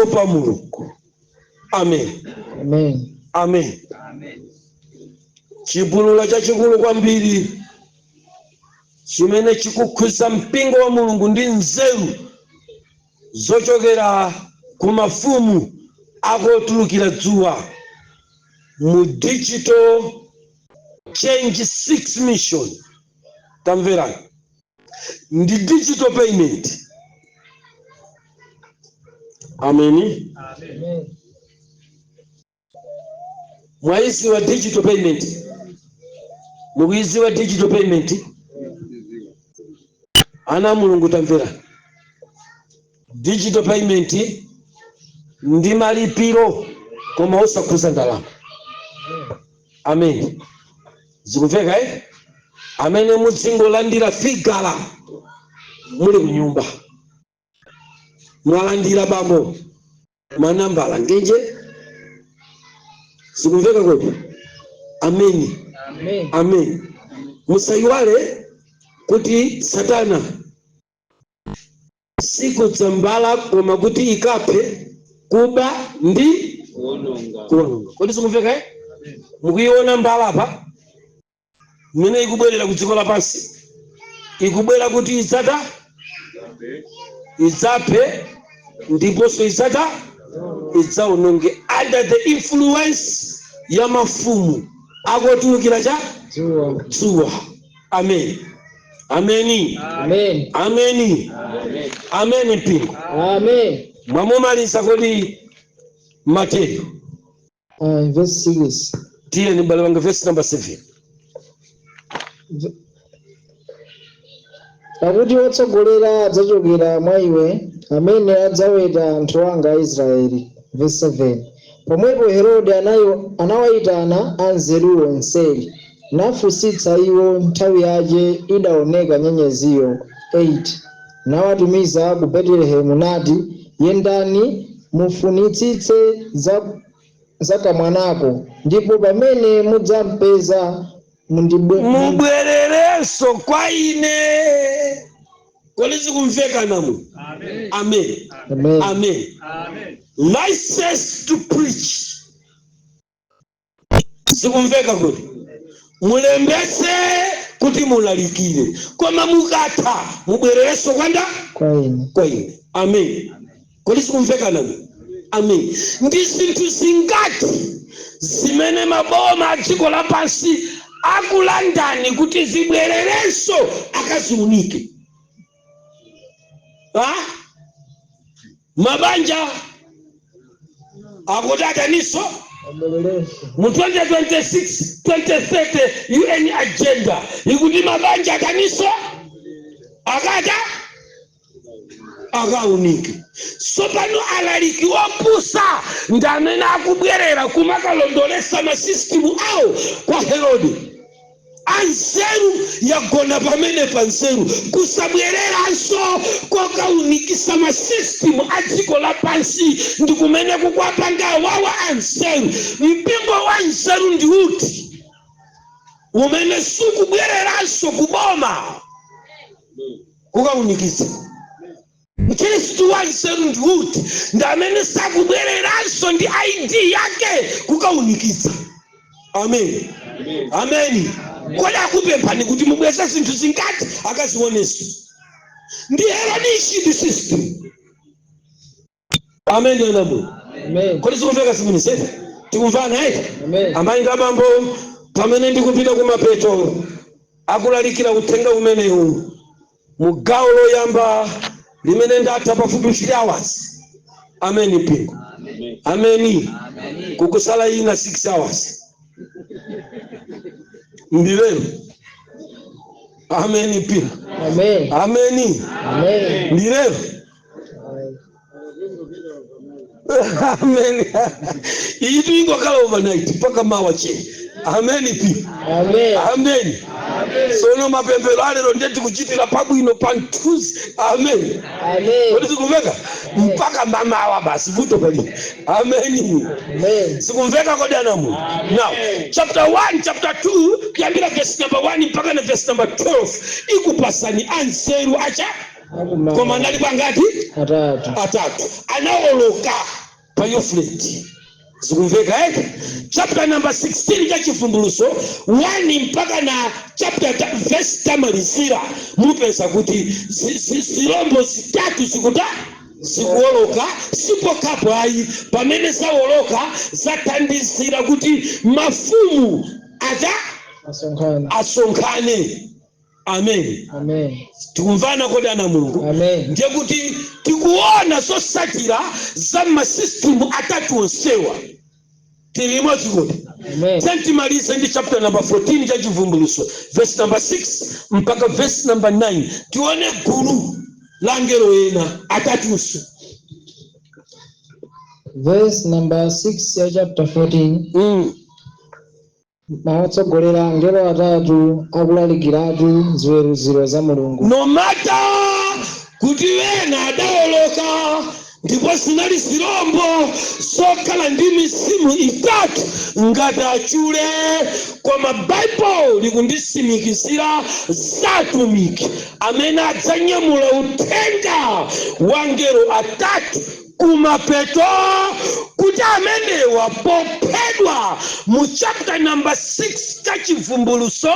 Speaker 2: opa Mulungu. Amen.
Speaker 3: Amen.
Speaker 2: Amen. Chipulula chachikulu kwambiri chimene chikukhuza mpingo wa Mulungu ndi nzeru zochokera ku mafumu akotulukira dzuwa mu digital change 6 mission, tamverani, ndi digital payment. Ameni.
Speaker 3: Amen.
Speaker 2: Mwayiziwa digital payment? Mukuiziwa digital payment, ana Mulungu? Tamverani, digital payment ndi malipiro koma osakhuza ndalama. Amen. Zikumveka, eh? Amene mudzingolandira figala muli kunyumba, mwalandira bambo manambala ngenje. Zikumveka kodi? Ameni.
Speaker 3: Amen.
Speaker 2: Amen. Musayiwale kuti Satana sikudzambala koma kuti ikaphe, kuba ndi kuwononga. Kodi sikumveka, eh? Mukuiona mbala apa mmene ikubwerera ku dziko lapansi? Ikubwera kuti idzata, idzaphe, ndiponso idzata, idzaononge, under the influence ya mafumu akotulukira cha
Speaker 3: dzuwa.
Speaker 2: Dzuwa. Amen, ameni.
Speaker 3: Amen.
Speaker 2: Ameni, ameni, mpingo.
Speaker 3: Amen.
Speaker 2: Mwamumaliza kodi Mateyu?
Speaker 3: Verse 6.
Speaker 2: Tiyeni, bale wanga, verse number 7.
Speaker 3: Pakuti wotsogolera adzachokera mwa iwe, amene adzaweta anthu anga Aisraeli. Verse 7. Pomwepo Herode anawayitana anzeruwo mseri, nafunsitsa iwo nthawi yace idaoneka nyenyeziyo. 8. Nawatumiza ku Betelehemu nati, yendani mufunitsitse za Za kamwanako, ndipo pamene mudzampeza
Speaker 2: mubwererenso kwa ine. Kodi zikumveka namu? Amen.
Speaker 3: Amen.
Speaker 2: Amen. License to preach, zikumveka kuti mulembese kuti mulalikire, koma mukatha mubwererenso kwanda?
Speaker 3: Kwa ine.
Speaker 2: Kwa ine. Amen. Kodi zikumveka namu? Amen. Ndi zinthu zingati zimene maboma a dziko lapansi akulandani kuti zibwererenso akaziunike? Ha? Mabanja akuti ataninso?
Speaker 3: Abwererenso.
Speaker 2: Mu 2026 2030 UN agenda ikuti mabanja ataninso? Akata akaunike. Sopano alaliki opusa ndi amene akubwerera kumakalondolesa masystem awo kwa Herode. Anzeru yagona pamene pa nzeru kusabwereranso kokaunikisa masystem a dziko lapansi ndi kumene kukwapanga awawa anzeru. Mpingo wa nzeru ndi uti umene sukubwereranso kuboma kukaunikisa? Mkhristu wa nzeru ndi uti? Ndi amene sakubwereranso ndi ID yake kukaunikisa. Amen, ameni. Kodi akupemphani kuti mubweze zinthu zingati akazionenso? Ndi Herodiship system. Amen, anamwe.
Speaker 3: Amen.
Speaker 2: Kodi zikumveka zimenezi? Tikumvana eti?
Speaker 3: Amen.
Speaker 2: Amayi ndi abambo, pamene ndikupita kumapeto akulalikira uthenga umenewu mu gawo loyamba limene ndatha pafupi 3 hours. Ameni mpingo, ameni. Kukusala ina 6 hours ndilero. Ameni mpingo.
Speaker 3: Amen.
Speaker 2: Ameni.
Speaker 3: Amen.
Speaker 2: Ndilero. Amen. Iyi ingokhala overnight mpaka mawa che. Ameni pi.
Speaker 3: Amen.
Speaker 2: Amen. Sono mapemphero alero ndeti kuchitira pabwino pa mthunzi. Amen.
Speaker 3: Amen.
Speaker 2: Kodi sikumveka? Mpaka mamawa basi, vuto palibe. Ameni.
Speaker 3: Amen.
Speaker 2: Sikumveka kodi anamu? Now chapter 1, chapter 2, kuyambira verse number 1 mpaka na verse number 12 ikupasani anzeru acha. Koma anali angati?
Speaker 3: Atatu.
Speaker 2: Atatu anawoloka pa Euphrates. Zikumveka eh? Chapter number 16 cha Chivumbulutso 1 mpaka na chapter verse tamalizira, mupeza kuti zilombo zitatu zikuta zikuwoloka. Sipokhapo ayi, pamene zawoloka zathandizira kuti mafumu ata
Speaker 3: asonkhana.
Speaker 2: Asonkhane. Amen.
Speaker 3: Amen.
Speaker 2: Tikumvana kodi ana Mulungu?
Speaker 3: Amen.
Speaker 2: Ndiye kuti tikuona zosatira za masystem atatu onsewa. Tili limodzi kuti?
Speaker 3: Amen.
Speaker 2: Timalize ndi chapter number 14 cha Chivumbulutso, verse number 6 mpaka verse number 9, tione gulu la angelo ena atatunso.
Speaker 3: Verse number 6 ya chapter 14. Maotsogolera angelo atatu akulalikiratu ziweruziro za Mulungu.
Speaker 2: No matter kuti wena adawoloka ndipo zinali zirombo zokhala ndi mizimu itatu ngati achule, koma Baibulo likundisimikizira zatumiki amene adzanyamula uthenga wa ngelo atatu kumapeto, kuti amenewa pophedwa mu chapter number 6 cha Chivumbulutso,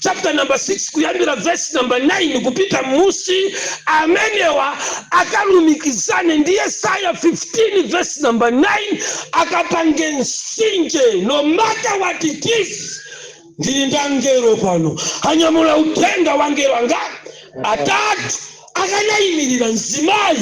Speaker 2: chapter number 6 kuyambira verse number 9 kupita musi, amenewa akalumikizane ndi Yesaya 15 verse number 9, akapange msinje. No matter what it is, ndili ndi angelo pano anyamula uthenga wa angelo anga atatu. Akanayimirira mzimayi,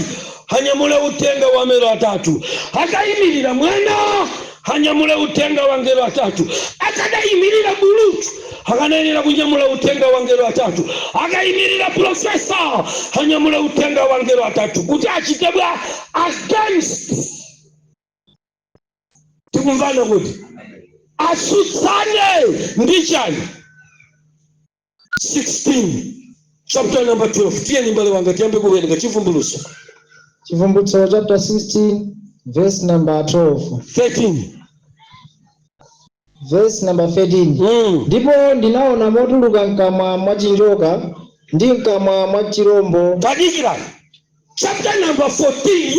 Speaker 2: anyamule uthenga wa angelo atatu. Akayimirira mwana, anyamule uthenga wa angelo atatu. Akadayimirira bulutu, akanayenera kunyamula uthenga wa angelo atatu. Akayimirira professor, anyamule uthenga wa angelo atatu kuti achite bwa against. Tikumvana kuti atsutsane ndi chani? 16 chapter number 12. Tiyeni mbale wanga, tiyambe kuwerenga Chivumbulutso.
Speaker 3: Chivumbulutso chapter 16 verse number 12.
Speaker 2: 13.
Speaker 3: Verse number 13. Ndipo ndinaona motuluka mkamwa mwa chinjoka ndi mkamwa mwa chirombo.
Speaker 2: Tadikirani, chapter number 14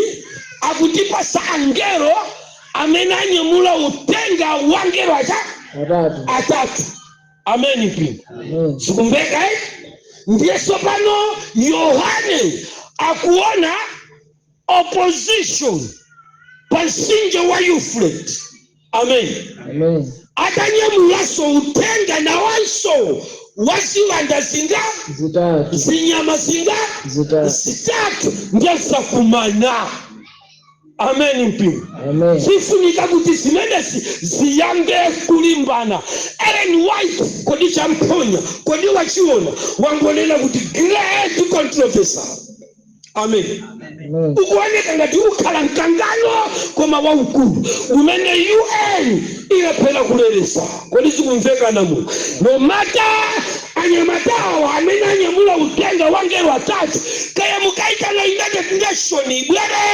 Speaker 2: akutipasa angelo amene anyamula utenga wa angelo acha
Speaker 3: atatu.
Speaker 2: Atatu. Ameni, mpingo?
Speaker 3: Amen.
Speaker 2: Sikumveka, eh? Ndiye tsopano Yohane akuona opposition pa mtsinje wa Euphrates. Amen.
Speaker 3: Amen.
Speaker 2: Atanyamulanso utenga nawanso wa ziwanda zinga?
Speaker 3: Zitatu.
Speaker 2: Zinyama zinga?
Speaker 3: Zitatu.
Speaker 2: Zitatu. Ndiye zakumana. Amen, mpingo?
Speaker 3: Amen.
Speaker 2: Zifunika kuti zimenezi ziyambe kulimbana. Ellen White, kodi champonya? Kodi wachiona? Wangonena kuti great controversy. Amen.
Speaker 3: Amen.
Speaker 2: Ukuoneka ngati ukhala mkangano koma waukulu umene UN ilephera kuleresa. Kodi zikumveka namu? No matter anyamatawo amene anyamula utenga wangelo atatu, kaya mukaitana United Nation ibwere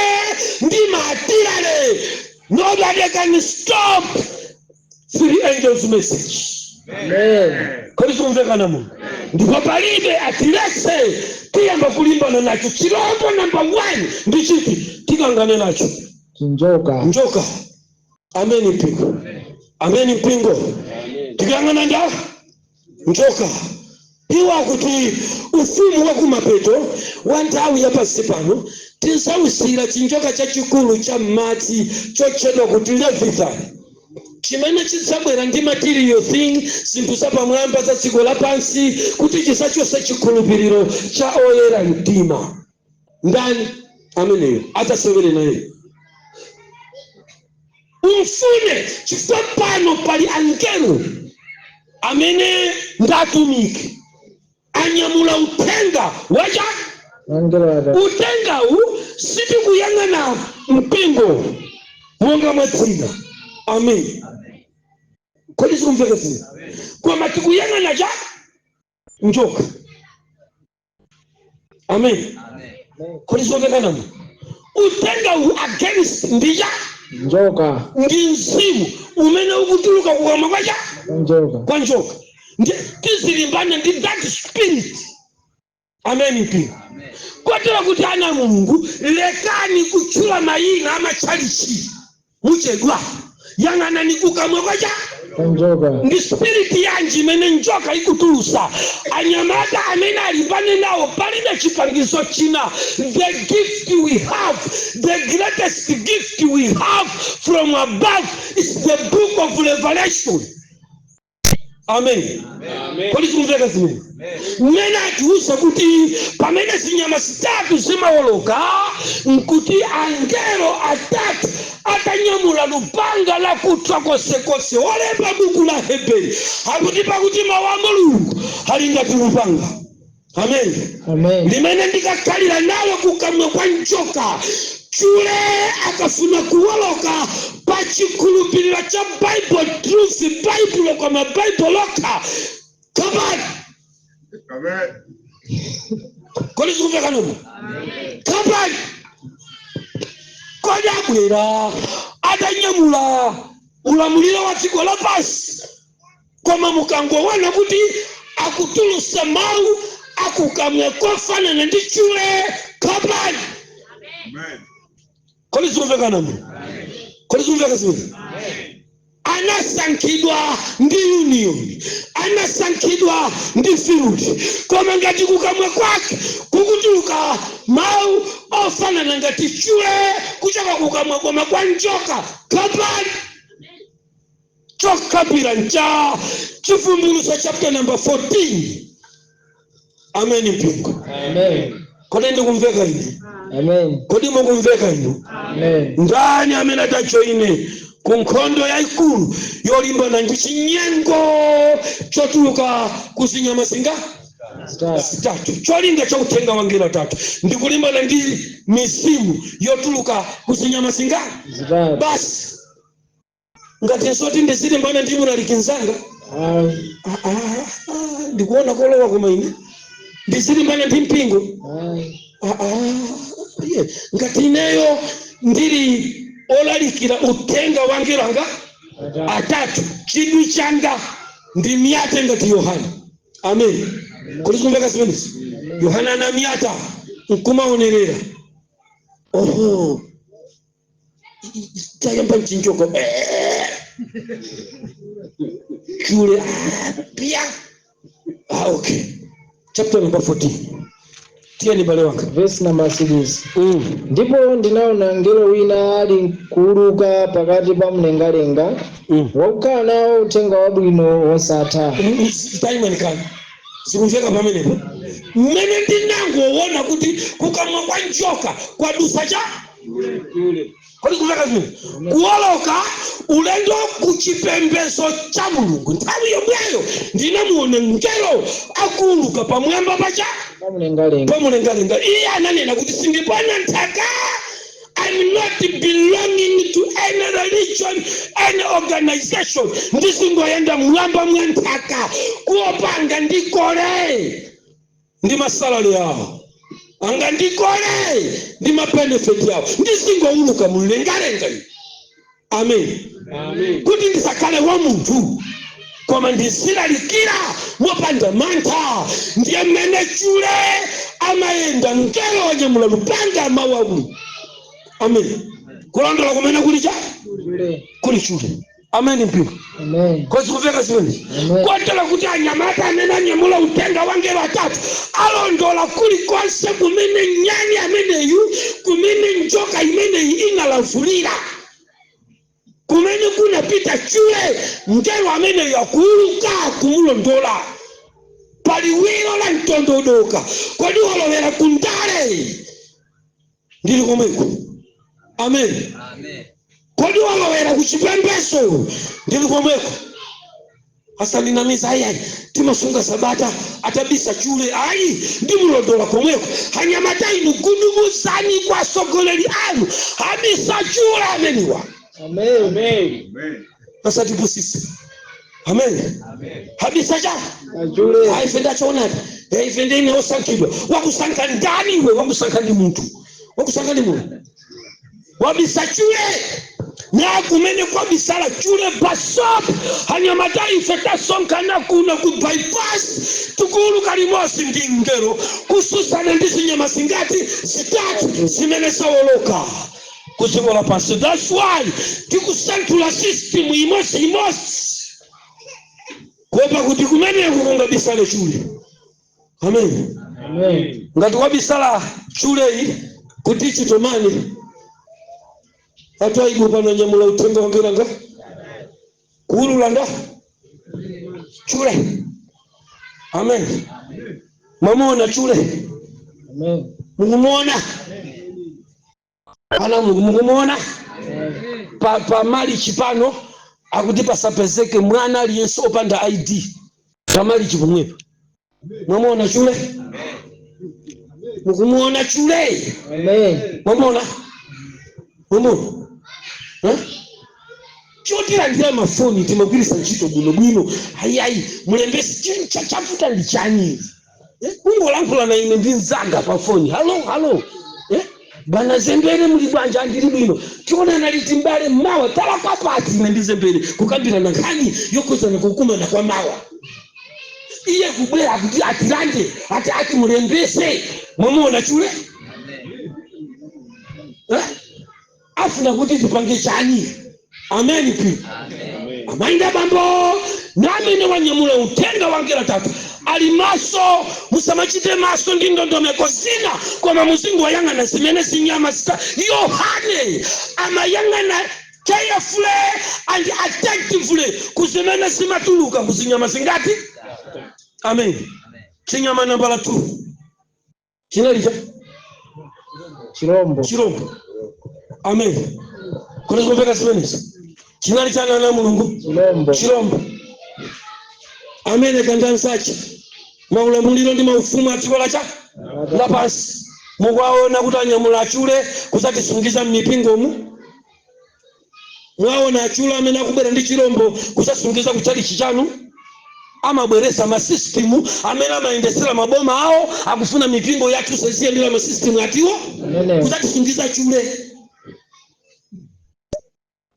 Speaker 2: ndi ma artillery, nobody can stop three angels' message.
Speaker 3: Amen.
Speaker 2: Kodi zikumveka namu? Ndipo palibe atilese. Tiyamba kulimbana nacho chilombo number one ndi chiti tikangane nacho?
Speaker 3: Chinjoka.
Speaker 2: Njoka. Ameni, mpingo? Ameni, mpingo? Tikuyang'ana nda njoka. Iwo akuti ufumu wa kumapeto wa nthawi yapansi pano tizausira chinjoka chachikulu cha m'madzi chotchedwa kuti Leviathan, chimene chidzabwera ndi material thing, zinthu zapamwamba za dziko lapansi, kuti chisachose chikhulupiriro cha oyera mtima. Ndani ameneyo adzasewere naye? Umfune, chifukwa pano pali angelo amene ndatumiki anyamula uthenga wacha
Speaker 3: Angelo atatu.
Speaker 2: Uthengawu sitikuyang'ana mpingo monga mwa dzina. Amen. Kodi sikumveka zina? Koma tikuyang'ana cha njoka. Amen. Kodi sikumvekanamo? Uthengawu against ndicha
Speaker 3: Njoka.
Speaker 2: Ndi mzimu umene ukutuluka kukamwa kwacha
Speaker 3: Njoka.
Speaker 2: Kwa njoka. Tizilimbana ndi that spirit. Amen, mpingo? Kotero kuti ana Mulungu, lekani kutchula mayina amatchalichi, muchedwa. Yang'anani kukamwa kwacha
Speaker 3: Kwa njoka.
Speaker 2: Ndi spirit yanji imene njoka ikutulusa? Anyamata amene alimbane nawo, palibe chipangizo china. The gift we have, the greatest gift we have from above is the Book of Revelation. Amen. Kodi sikumveka zimene mmene atiuza kuti pamene zinyama zitatu zimawoloka, nkuti angelo atatu atanyamula lupanga lakuthwa konsekonse? Olemba buku la Heberi akuti, pakuti mawu a Mulungu ali ngati lupanga. Amen.
Speaker 3: Amen.
Speaker 2: Limene ndikakhalira nawe kukamwa kwa njoka. Chule akafuna kuwoloka pa chikhulupiriro cha Bible truth, Bible koma Bible lokha kabati. Kodi zikumveka nomo? Kabati. Kodi abwera atanyamula ulamuliro wa dziko lapansi, koma mukangoona kuti akutulusa mawu akukamwa kofanana ndi chule, kabati. Kodi zikumveka nomo? Kodi zikumveka zimene anasankhidwa ndi union, anasankhidwa ndi field, koma ngati kukamwa kwake kukutuluka mawu ofanana ngati chule kuchoka kukamwa koma kwa njoka, kapani. Chokapira ncha Chivumbulutso chapter number 14. Amen, mpingo?
Speaker 3: Amen.
Speaker 2: Kodi ndikumveka ine?
Speaker 3: Amen.
Speaker 2: Kodi mukumveka inu?
Speaker 3: Amen.
Speaker 2: Ndani amene atajoine ku nkhondo yayikulu yolimbana ndi chinyengo chotuluka ku zinyama zinga?
Speaker 3: Zitatu.
Speaker 2: Zitatu. Cholinga chauthenga wangelo atatu ndikulimbana ndi mizimu yotuluka ku zinyama zinga?
Speaker 3: Zitatu.
Speaker 2: Basi, ngati nsoti ndizilimbana ndi mulalikinzanga.
Speaker 3: Ayi.
Speaker 2: Ah, ah, ah, ndikuona kolowa, koma ine ndizilimbana ndi mpingo?
Speaker 3: Ayi.
Speaker 2: Ah, ah, yeah. Ngati ineyo ndili olalikira uthenga wangelo anga Atatu. Chidwi changa ndi miyate ngati Yohana. Amen. Kuti kumveka zimenezi? Yohana anamiyata nkumaonerera, oho, tayamba mchinjoko chule, ah, pia, ah, okay. Chapter number 14, tiyeni bale wanga.
Speaker 3: Verse number 6. Ndipo ndinaona mngelo wina ali kuuluka pakati pa mlengalenga, wakukhala nawo uthenga wabwino wosatha.
Speaker 2: Tayimanikani, zikumveka pamenepo? Mmene ndinangoona kuti kukamwa kwa njoka kwadusa cha, kodi kumveka zimene? Kuwoloka ulendo ku chipembedzo cha Mulungu, nthawi yomweyo ndinamuona mngelo akuuluka pamwamba pacha
Speaker 3: pa mlengalenga.
Speaker 2: Pamulengalenga. Iye ananena kuti sindipona nthaka, I'm not belonging to any religion, any organization, ndizingoyenda mwamba mwa nthaka, kuopanga ndikole ndi ma salary awo, anga ndikole ndi ma benefit yawo, ndizingouluka mumlengalenga. Amen. Kuti ndisakhale wa munthu, koma ndizilalikira mopanda mantha. Ndiye mmene chule amayenda, mngelo wanyamula lupanga, mawu a Mulungu. Amen. Kulondola kumene kuli cha
Speaker 3: Chule.
Speaker 2: Kuli chule. Amen, mpingo.
Speaker 3: Amen.
Speaker 2: Kozi kumveka zimene?
Speaker 3: Amen.
Speaker 2: Kotero kuti anyamata amene anyamula utenga wangelo atatu alondola kulikonse kumene nyani ameneyu, kumene njoka imeneyi inalavulira, kumene kunapita chule, mngelo ameneyu akuuluka kumulondola paliwiro la mtondodoka. Kodi walowera kundale? Ndili komweko. Amen. Kodi walowera kuchipembeso? Ndili komweko. Asandinamiza, ayi, timasunga sabata, atabisa chule, ayi, ndimulondola komweko. Anyamata inu, gudubuzani kwa atsogoleri anu, abisa chule ameniwa.
Speaker 3: Amen.
Speaker 2: Asatipusise. Amen. Habisa cha
Speaker 3: Achule.
Speaker 2: Ayi, ife ndachoonadi. Ife ndine osankhidwa. Wakusankha ndani iwe? Wakusankha ndi munthu? Wakusankha ndi munthu? Wabisa chule na kumene kwabisala chule basop. Anyamata, ife tasonkhana kuno ku Bypass, tikuuluka limodzi ndi ngelo kususana ndi zinyama zingati? Zitatu zimene zawoloka ku dziko lapansi. That's why tikusanthula system imodzi imodzi, kuopa kuti kumeneku kungabisale chule. Amen.
Speaker 3: Amen.
Speaker 2: Ngati wabisala chuleyi kuti chitomani atwaibu pano nyamula uthenga wangiranga kuulula nda chule. Amen. Mwamuona chule?
Speaker 3: Amen.
Speaker 2: Mukumuona ana Mulungu? Mukumuona pa malichi pano akuti pasapezeke mwana aliyense opanda ID pamalichi pomwepo. Mwamuona chule? Mukumuona chule?
Speaker 3: Amen.
Speaker 2: Mwamuona? Mwamuona? Eh? Chotilandira mafoni timagwiritsa ntchito bwinobwino. Ayiayi, mulembesi chafuta ndi chani? Eh? Kungolankhula na ine ndi mzanga pa foni, "Hello, hello, eh? Bwana Zembere, muli bwanji?" "Andili bwino. Tionana liti mbale?" "Mawa." Talakwapati ine ndi Zembere kukambirana nkhani yokhuzana kukumana kwa mawa, iye kubwera kuti atilande, ati mulembese. Mwamuona chule? Eh? Afuna kuti tipange chani? Amen pi amainda bambo namene wanyamula uthenga wangelo tatu ali maso. Musamachite maso ndi ndondomeko zina, koma muzingoyang'ana zimene zinyama zita. Yohane amayang'ana carefully and attentively kuzimene zimatuluka kuzinyama zingati? Amen. Chinyama nambala 2 chinali cha
Speaker 3: Chirombo.
Speaker 2: Chirombo. Amen. Kuti zikumveka zimenezi? Chinali cha ana Mulungu?
Speaker 3: Chirombo.
Speaker 2: Chirombo amene kandansachi maulamuliro ndi maufumu a dziko lacha lapansi. Mukuwaona kuti anyamula achule kusatisungiza m'mipingomu? Mwaona achule amene akubwera ndi chirombo kusasungiza kuchalichi chanu? Amabweresa ma system amene amayendesera maboma awo, akufuna mipingo yathu seziyendera ma system atiwo.
Speaker 3: Amenewo.
Speaker 2: Kusatisungiza chule.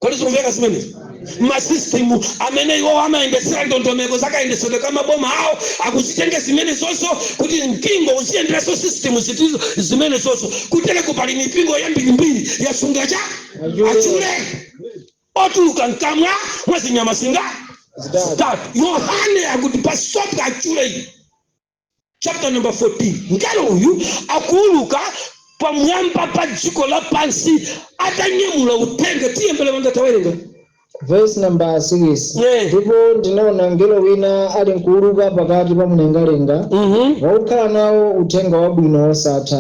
Speaker 2: Kodi zikumveka zimenezi? Masystem amene iwo amayendesera ndondomeko zakayendesedwe kamaboma awo, akuzitenga zimene zonso kuti mpingo uziyenderanso system zitizo zimene zonso. Kutereko pali mipingo yambirimbiri yasunga cha
Speaker 3: Achule.
Speaker 2: Achule otuluka mkamwa mwa zinyama zinga?
Speaker 3: Zitatu.
Speaker 2: Zitatu. Yohane akuti pasoka achule, chapter number 14, ngelo uyu akuuluka pamwamba pa dziko lapansi atanyamula uthenga. Tiyembele wanga, tawerenga.
Speaker 3: Verse number 6.
Speaker 2: Yeah.
Speaker 3: Ndipo ndinaona mngelo wina ali nkuuluka pakati pa mlengalenga, wakukhala nawo uthenga wabwino wosatha,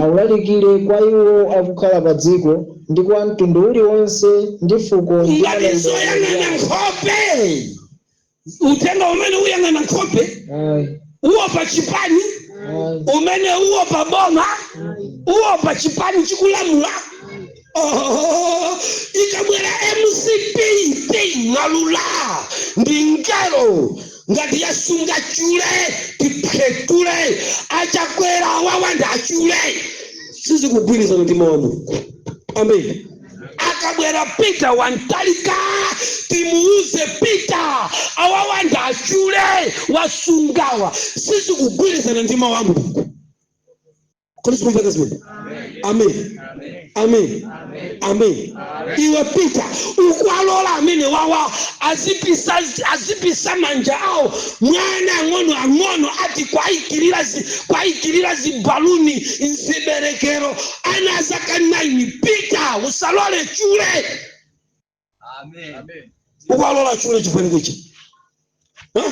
Speaker 3: awulalikire kwa iwo akukhala pa dziko, ndi kwa mtundu uliwonse, ndi fuko, ndi
Speaker 2: Ngati
Speaker 3: malankhulidwe.
Speaker 2: Zoyang'ana nkhope, uthenga umene uyang'ana nkhope,
Speaker 3: Ayi.
Speaker 2: uwopa chipani,
Speaker 3: Ayi.
Speaker 2: umene uwopa boma, uwopa chipani chikulamula. Oh, ikabwera MCP ng'alula ndi ngelo ngati yasunga chule, tiphetule achakwera wawanda achule, sizikugwirizana ndi mawu a Mulungu. Amen. Akabwera Peter Wantalika, timuuze Peter awawanda achule wasungawa, sizikugwirizana ndi mawu a Mulungu. Kodi sikumveka zimene? Amen, amen, amen. Iwe Peter ukwalola amene wawa azipisa, azipisa manja awo mwana ang'ono ang'ono ati kwayikirira kwayikirira zibaluni nziberekero ana zaka 9. Peter, usalole chule. Ukwalola chule chipwerekechi. Huh?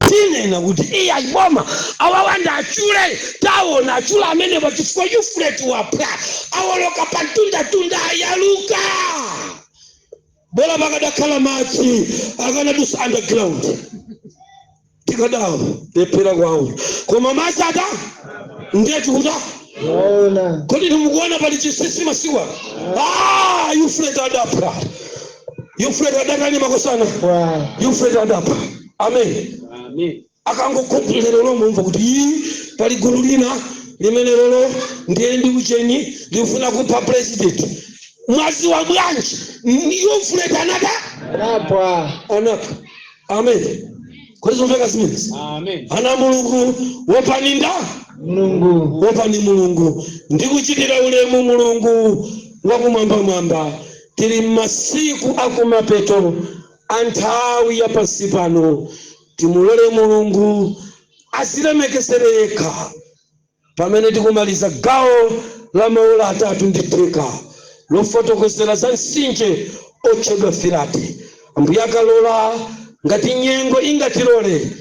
Speaker 2: Tinena kuti iya iboma awawanda achule, taona achule amene pachifukwa Yufureti wapwa, awoloka patundatunda, ayaluka. Bola pakadakhala madzi akanadusa underground, tikadawa lephera kwawo, koma madzi ata ndiye tikuta
Speaker 3: Waona.
Speaker 2: Kodi timukuona pali chinsinsi masiku ano? Ah, Yufureti adapha. Yufureti adakani makosana?
Speaker 3: Wa.
Speaker 2: Yufureti adapha. Amen. Akangokhudzulira lero mumva kuti ii pali gulu lina limene lero ndiye ndi ucheni lifuna kupha president. Mwazi wa bwanji? Yufureti anata
Speaker 3: Anapwa.
Speaker 2: Anapha. Amen. Kodi zomveka zimenezi? Ana Mulungu, wopaninda
Speaker 3: Mulungu.
Speaker 2: Wopani Mulungu ndikuchitira ulemu Mulungu wakumwambamwamba. Tili m'masiku akumapeto a nthawi ya pansi pano. Timulole Mulungu azilemekezere yekha pamene tikumaliza gawo la maola atatu ndi theka lofotokozera za mtsinje otchedwa Firate. Ambuye akalola, ngati nyengo ingatilole,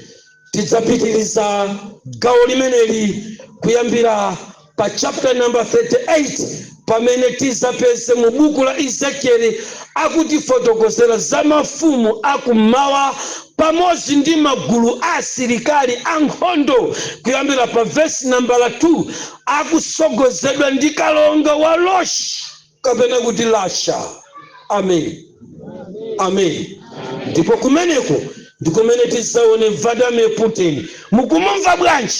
Speaker 2: tidzapitiriza gawo limeneli kuyambira pa chapter number 38, pamene tizapeze mu buku la Ezekieli akutifotokozera za mafumu akummawa pamodzi ndi magulu a asilikali ankhondo, kuyambira pa vesi nambala 2, akusogozedwa ndi kalonga wa Loshi kapena kuti Lasha. Amen, amen. Ndipo kumeneko ndi kumene tizaone Vladimir Putin. Mukumumva bwanji?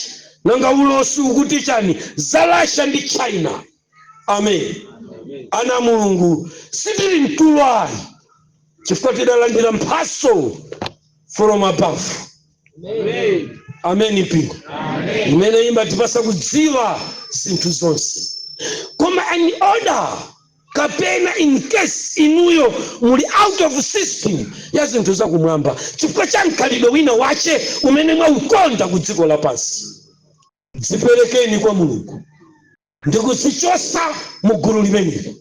Speaker 2: Nanga ulosi ukuti chani za Russia ndi China? Amen. Ana Mulungu, sitili mtulo ayi, chifukwa tidalandira mphaso from above. Amen. Mpingo imene imatipasa kudziwa zinthu zonse, koma in order kapena in case inuyo muli out of system ya zinthu zakumwamba chifukwa cha mkhalidwe wina wache umene mwaukonda ku dziko lapansi, dziperekeni kwa Mulungu ndikuzichosa mu gulu limeneli,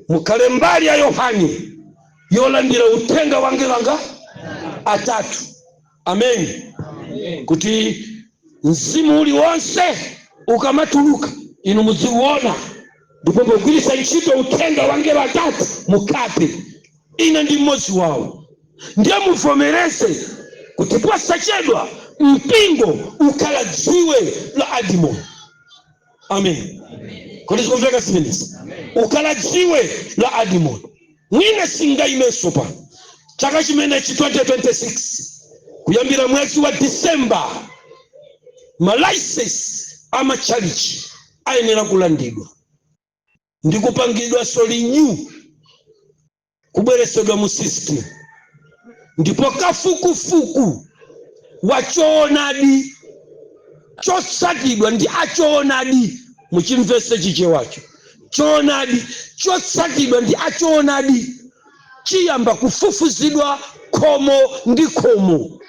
Speaker 2: mukhale mbali ya Yohane yolandira uthenga wangelanga atatu. Amen. Kuti mzimu uliwonse ukamatuluka inu muziuona, ndipo pogwiritsa ntchito uthenga wangelo atatu mukhape. Ine ndi mmodzi wawo. Ndiye muvomereze kuti posachedwa mpingo ukhala dziwe la adimo. Amen. Kodi zikumveka zimenezi? Ukhala dziwe la adimon. Mwina singaimenso pano chaka chimenechi 2026, kuyambira mwezi wa Disemba, malaisensi amachalichi ayenera kulandidwa ndi kupangidwa so renew. Kubweresedwa mu system, ndipo kafukufuku wa choonadi chotsatidwa ndi achoonadi, muchimvese Chichewacho, choonadi chotsatidwa ndi achoonadi chiyamba kufufuzidwa khomo ndi khomo,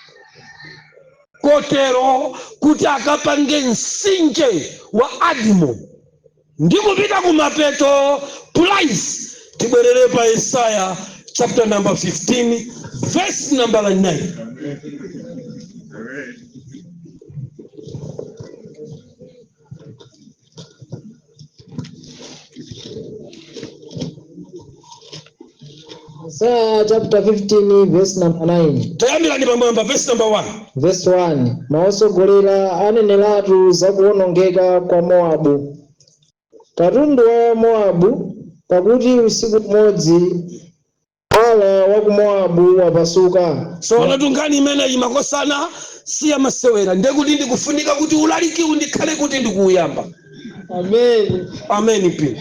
Speaker 2: kotero kuti akapange mtsinje wa Adimo ndi kupita kumapeto. Please, tibwerere pa Yesaya chapter number 15 verse number 9.
Speaker 3: Isaiah chapter 15 verse number 9.
Speaker 2: Tayambirani pamwamba, verse number 1.
Speaker 3: Verse 1: Maosogolera aneneratu za kuwonongeka kwa Mowabu. Katundu wa Mowabu, pakuti usiku umodzi Ara wa ku Mowabu wapasuka.
Speaker 2: So nkhani imeneyi, makosana, siya masewera. Ndekuti ndikufunika kuti ulaliki undikhale kuti ndikuuyamba.
Speaker 3: Amen.
Speaker 2: Amen pi.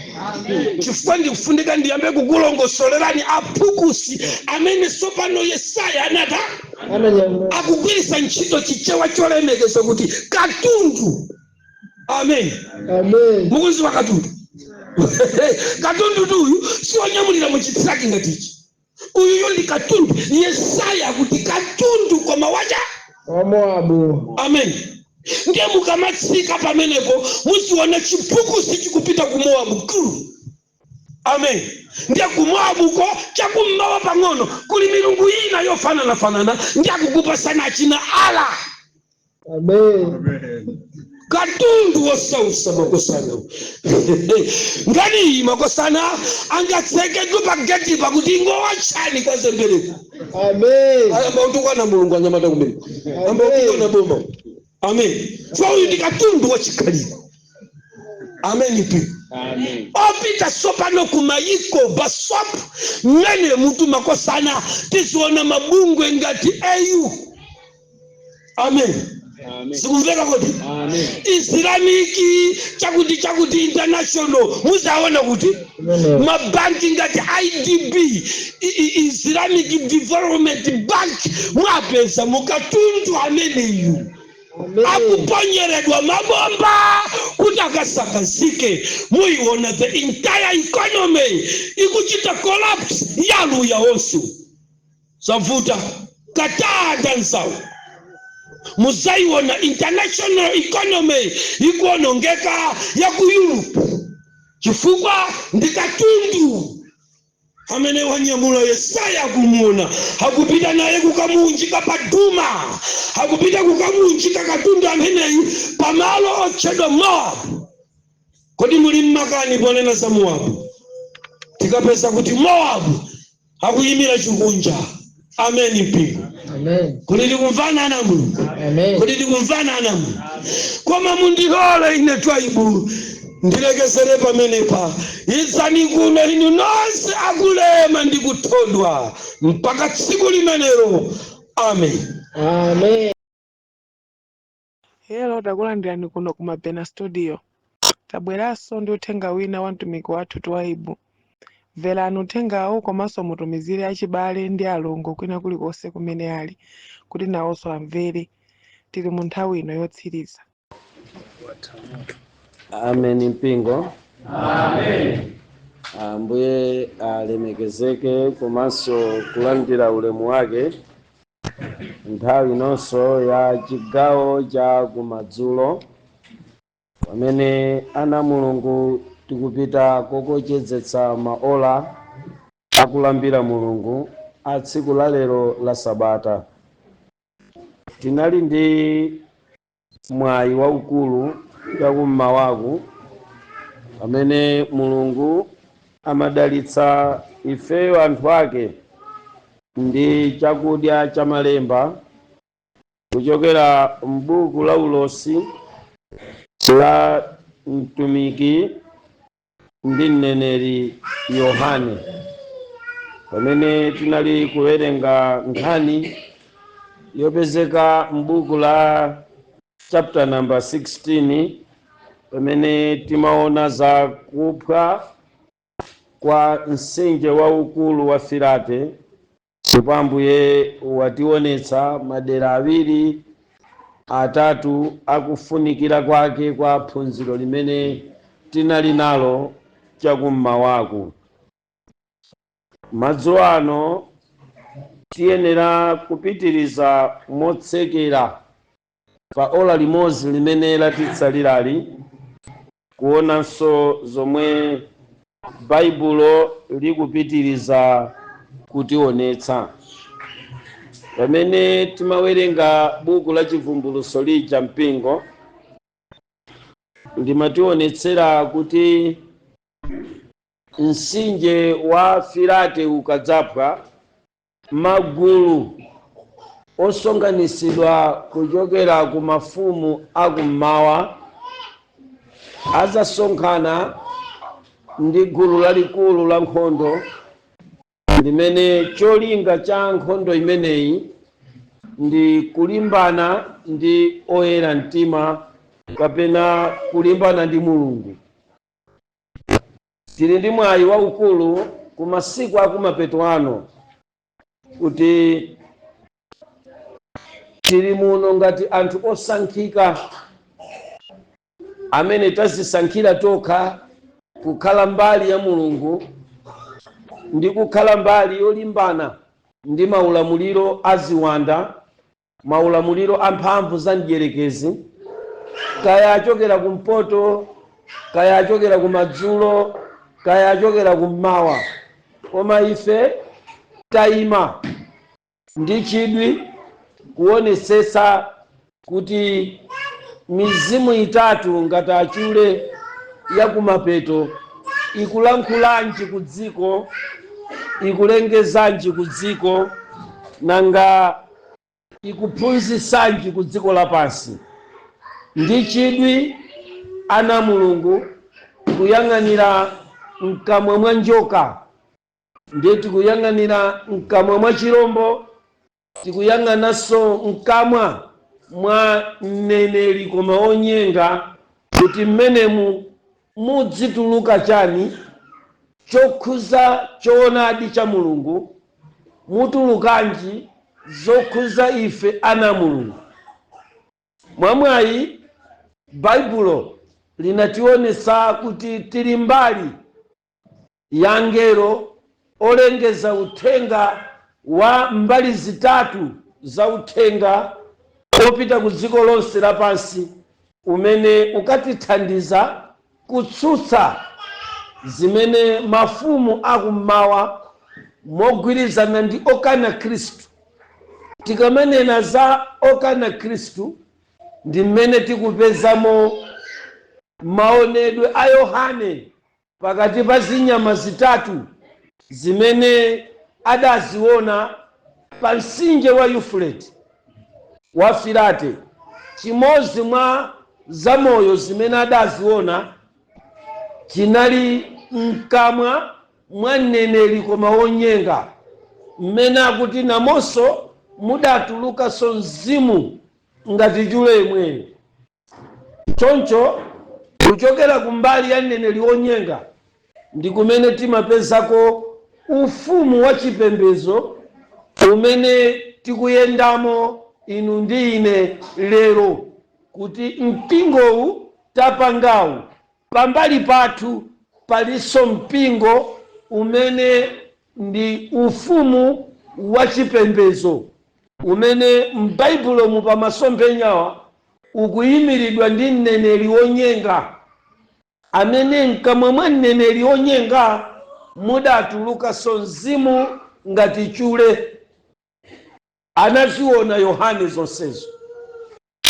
Speaker 2: Chifukwa ndikufunika ndiyambe kukulongosolerani aphukusi amene sopano Yesaya anata
Speaker 3: Ananyamula.
Speaker 2: Akugwiritsa ntchito Chichewa cholemekeza kuti katundu. Amen.
Speaker 3: Amen.
Speaker 2: Mukuziwa katundu? Katundu tuyu siwanyamulira muchitsaki ngatichi. Uyuyu ndi katundu. Yesaya kuti katundu koma wacha
Speaker 3: wa Mowabu.
Speaker 2: Amen. Ndiye mukamatsika pamenepo muziona chiphukusi chikupita ku Mowabu kulu. Amen. Ndiye ku Mowabuko chakummawa pang'ono kuli milungu ina yofananafanana, ndi akukupasana achina Ala.
Speaker 3: Amen.
Speaker 2: Katundu wosausa, makosana. Ngani iyi, makosana, angatsekedwe pageti pakuti ingowachani kwazembereko.
Speaker 3: Amen.
Speaker 2: Ayamba utukwana Mulungu, anyamata kumene amba utukwana boma. Amen. Fa uyu ndi katundu wachikhalire. Amen pi. Opita sopano kumayiko baswap mmene mutu, makosana, tiziona mabungwe ngati AU. Amen. Sikumveka kuti Islamic chakuti chakuti international, muzaona kuti
Speaker 3: Amen.
Speaker 2: Mabanki ngati IDB, Islamic Development Bank, mwapeza mukatundu ameneyu.
Speaker 3: Amen.
Speaker 2: Akuponyeredwa mabomba kuti akasakazike. Muiona the entire economy ikuchita collapse yaluya onse zavuta katanda nzawo. Muzaiona international economy ikuonongeka ya ku Europe, chifukwa ndi katundu amene wanyamula Yesaya. Kumuona akupita naye kukamunjika paduma, akupita kukamunjika katundu ameneyi pamalo otchedwa Mowabu. Kodi muli mmakani ponena za Mowabu? Tikapeza kuti Mowabu akuyimira chikunja. Amen mpingo.
Speaker 3: Amen.
Speaker 2: Kuti tikumvana ana Mulungu?
Speaker 3: Amen.
Speaker 2: Kuti tikumvana ana Mulungu? Koma mundilole ine Twaibu ndilekezere pamenepa. Idzani kuno inu nonse akulema ndi kuthodwa. Mpaka tsiku limenelo, amen.
Speaker 3: Amen.
Speaker 1: Hello, takulandirani kuno ku Mabena Studio. Tabweranso ndi uthenga wina wa mtumiki wathu Twaibu. Mverani uthengawo komanso mutumizire achibale ndi alongo kwina kulikonse kumene ali kuti nawonso amvere. Tili mu nthawi ino yotsiriza.
Speaker 5: Amen mpingo. Ambuye alemekezeke komanso kulandira ulemu wake. Nthawi inonso ya chigawo cha kumadzulo, pamene ana Mulungu tikupita kokochezetsa maola akulambira Mulungu a tsiku la lero la Sabata. Tinali ndi mwayi waukulu chakummawaku pamene Mulungu amadalitsa ifeyo anthu ake ndi chakudya cha malemba kuchokera m'buku la ulosi la mtumiki ndi mneneri Yohane, pamene tinali kuwerenga nkhani yopezeka m'buku la chapter number 16, pamene timaona za kuphwa. Kwa mtsinje waukulu wa Firate, ndipo Ambuye wationetsa madera awiri, atatu akufunikira kwake kwa phunziro limene tinali nalo chakummawaku. Madzulo ano tiyenera kupitiriza motsekera pa ola limodzi limene latitsalirali, kuonanso zomwe Baibulo likupitiriza kutionetsa. Pamene timawerenga buku la Chivumbulutso lija, mpingo, limationetsera kuti mtsinje wa Firate ukadzaphwa, magulu osonganisidwa kuchokera ku mafumu akummawa azasonkhana ndi gulu lalikulu la nkhondo, limene cholinga cha nkhondo imeneyi ndi kulimbana ndi oyera mtima kapena kulimbana ndi Mulungu. Tili ndi mwayi waukulu ku masiku akumapeto ano kuti tili muno ngati anthu osankhika amene tazisankhira tokha kukhala mbali ya Mulungu ndi kukhala mbali yolimbana ndi maulamuliro a ziwanda, maulamuliro a mphamvu za mdierekezi, kaya achokera kumpoto, kaya achokera kumadzulo, kaya achokera kummawa. Koma ife tayima ndi chidwi kuonesesa kuti mizimu itatu ngati achule yakumapeto ikulankhulanji ku dziko, ikulengezanji ku dziko, nanga ikuphunzisanji ku dziko lapansi. Ndi chidwi ana Mulungu kuyang'anira mkamwa mwa njoka, ndiye tikuyang'anira mkamwa mwa chirombo, tikuyang'ananso mkamwa mwa mneneri koma onyenga, kuti mmenemu mudzituluka chani chokhuza choonadi cha Mulungu, mutulukanji zokhuza ife ana Mulungu. Mwamwayi Baibulo linationetsa kuti tili mbali ya ngelo olengeza uthenga wa mbali zitatu za uthenga opita ku dziko lonse lapansi, umene ukatithandiza kutsutsa zimene mafumu akummawa mogwirizana ndi okana Khristu. Tikamanena za okana Khristu, ndi mmene tikupezamo maonedwe a Yohane pakati pa zinyama zitatu zimene adaziona pa mtsinje wa Yufureti, wa Firate. Chimodzi mwa zamoyo zimene adaziona chinali mkamwa mwa mneneri koma wonyenga, mmene akuti namonso mudatulukanso mzimu ngati chule imweyo. Choncho kuchokera kumbali ya mneneri wonyenga ndi kumene timapezako ufumu wa chipembedzo umene tikuyendamo inu ndi ine lero, kuti mpingowu tapangawu, pambali pathu palinso mpingo umene ndi ufumu wa chipembedzo, umene m'Baibulomu pamasomphenyawa ukuyimiridwa ndi mneneri wonyenga, amene mkamwa mwa mneneri wonyenga mudatulukanso mzimu ngati chule. Anaziona Yohane zonsezo.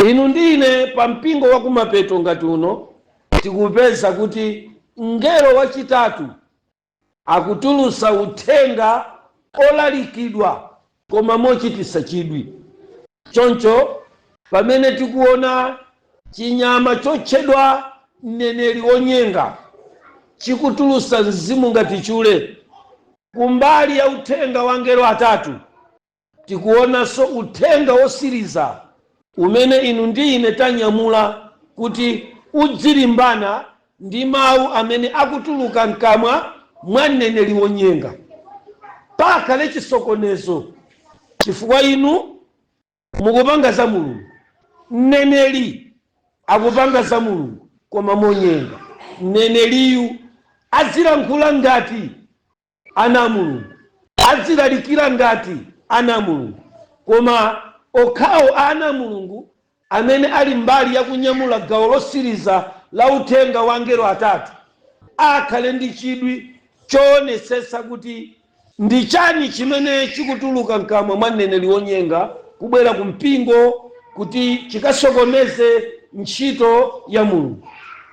Speaker 5: Inu ndi ine pa mpingo wa kumapeto ngati uno tikupeza kuti mngelo wachitatu akutulusa uthenga olalikidwa koma mochitisa chidwi. Choncho pamene tikuona chinyama chotchedwa mneneri wonyenga chikutulusa mzimu ngati chule, kumbali ya uthenga wa angelo atatu tikuonanso uthenga wosiriza umene inu ndi ine tanyamula kuti udzilimbana ndi mawu amene akutuluka mkamwa mwa mneneri wonyenga. Pakhale chisokonezo chifukwa inu mukupanga za Mulungu, mneneri akupanga za Mulungu koma monyenga. Mneneriyu azilankhula ngati ana a Mulungu, azilalikira ngati ana a Mulungu, koma okhawo ana a Mulungu amene ali mbali yakunyamula gawo losiriza la uthenga wa angelo atatu akhale ndi chidwi choonetsetsa kuti ndi chani chimene chikutuluka mkamwa mwa mneneri wonyenga kubwera ku mpingo kuti chikasokoneze ntchito ya Mulungu.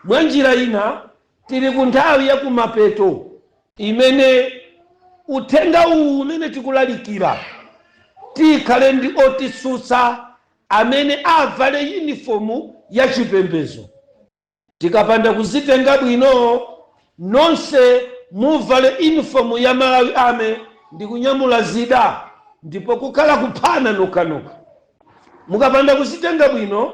Speaker 5: Mwa njira ina, tili ku nthawi ya kumapeto imene uthenga uwu umene tikulalikira tikhale ndi otitsutsa amene avale yunifomu ya chipembedzo. Tikapanda kuzitenga bwino, nonse muvale uniform ya Malawi Army ndi kunyamula zida, ndipo kukhala kuphana nokhanokha. Mukapanda kuzitenga bwino,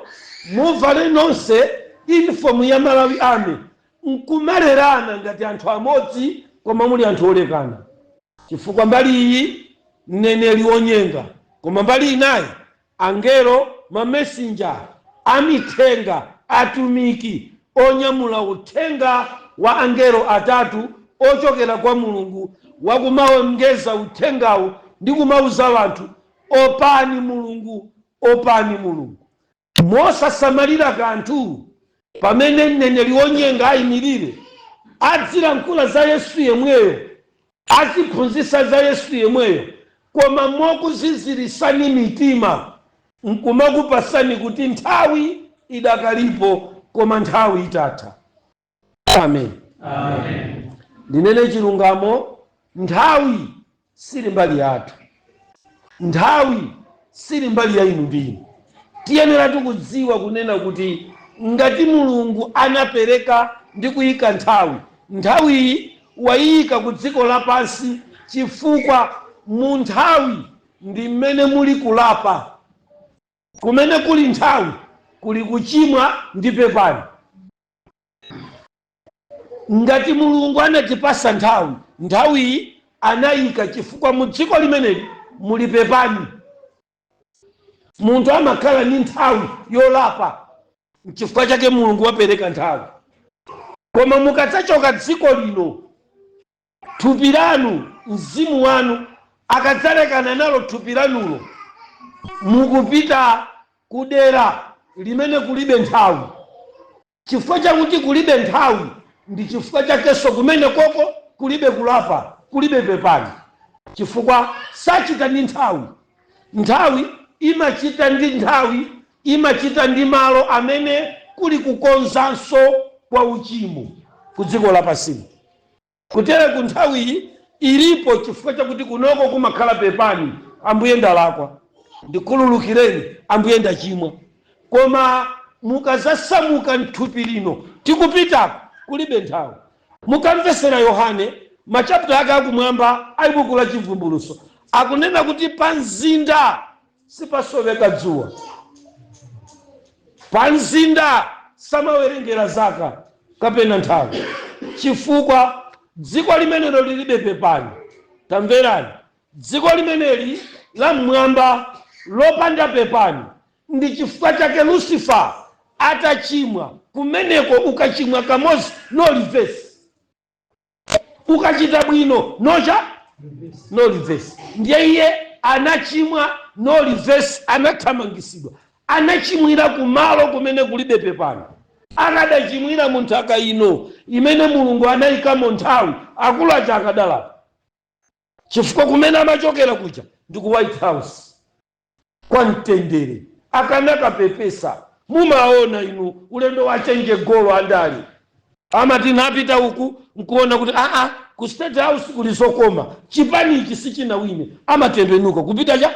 Speaker 5: muvale nonse uniform ya Malawi Army nkumalerana ngati anthu amodzi, koma muli anthu olekana, chifukwa mbali iyi mneneri wonyenga, koma mbali inayi angelo, mamesinja, amithenga, atumiki onyamula uthenga wa angelo atatu ochokera kwa Mulungu, wakumaongeza uthengawu ndi kumauza anthu, "Opani Mulungu, opani Mulungu," mosasamalira kanthu. Pamene mneneri wonyenga ayimirire, adzilankhula za Yesu yemweyo, aziphunzitsa za Yesu yemweyo, koma mokuzizirisani mitima nkumakupasani kuti nthawi idakalipo, koma nthawi itatha. Amen.
Speaker 4: Amen.
Speaker 5: Ndinene chilungamo, nthawi sili mbali yathu, nthawi sili mbali ya inu ndi ine. Tiyenera tikudziwa kunena kuti ngati Mulungu anapereka ndi kuyika nthawi, nthawiyi wayiyika ku dziko lapansi chifukwa mu nthawi ndi mmene muli kulapa. Kumene kuli nthawi kuli kuchimwa ndi pepani. Ngati Mulungu anatipasa nthawi, nthawiyi anayika chifukwa mu dziko limeneli muli pepani. Munthu amakhala ndi nthawi yolapa, chifukwa chake Mulungu wapereka nthawi. Koma mukadzachoka dziko lino, thupi lanu, mzimu wanu akadzalekana nalo thupi lanulo, mukupita kudera limene kulibe nthawi. Chifukwa chakuti kulibe nthawi, ndi chifukwa chakenso kumene koko kulibe kulapa, kulibe pepani, chifukwa sachita ndi nthawi. Nthawi imachita ndi nthawi, imachita ndi malo amene kuli kukonzanso kwa uchimo ku dziko lapansi. Kutere ku nthawiyi ilipo chifukwa chakuti kunoko kumakhala pepani, "Ambuye, ndalakwa, ndikhululukireni Ambuye, ndachimwa." Koma mukazasamuka mthupi lino tikupitako, kulibe nthawi. Mukamvesera Yohane, machapita ake akumwamba ali buku la Chivumbulutso, akunena kuti pa mzinda sipasoweka dzuwa, pa mzinda samawerengera zaka kapena nthawi, chifukwa dziko limenelo lilibe pepani. Tamverani, dziko limeneli la mmwamba lopanda pepani, ndi chifukwa chake Lucifer atachimwa kumeneko, ukachimwa kamodzi, no reverse. Ukachita bwino, nocha no reverse. Ndiye iye anachimwa, no reverse, anathamangisidwa. Anachimwira kumalo kumene kulibe pepani. Akadachimwira mu nthaka ino imene Mulungu anayikamo nthawi, akulu aja akadalapa, chifukwa kumene amachokera kuja ndi ku White House kwa mtendere, akanakapepesa. Mumaona inu ulendo wachenje golo andali amati napita uku nkuona kuti aa, ku State House kuli zokoma, chipanichi sichinawine, amatembenuka kupita cha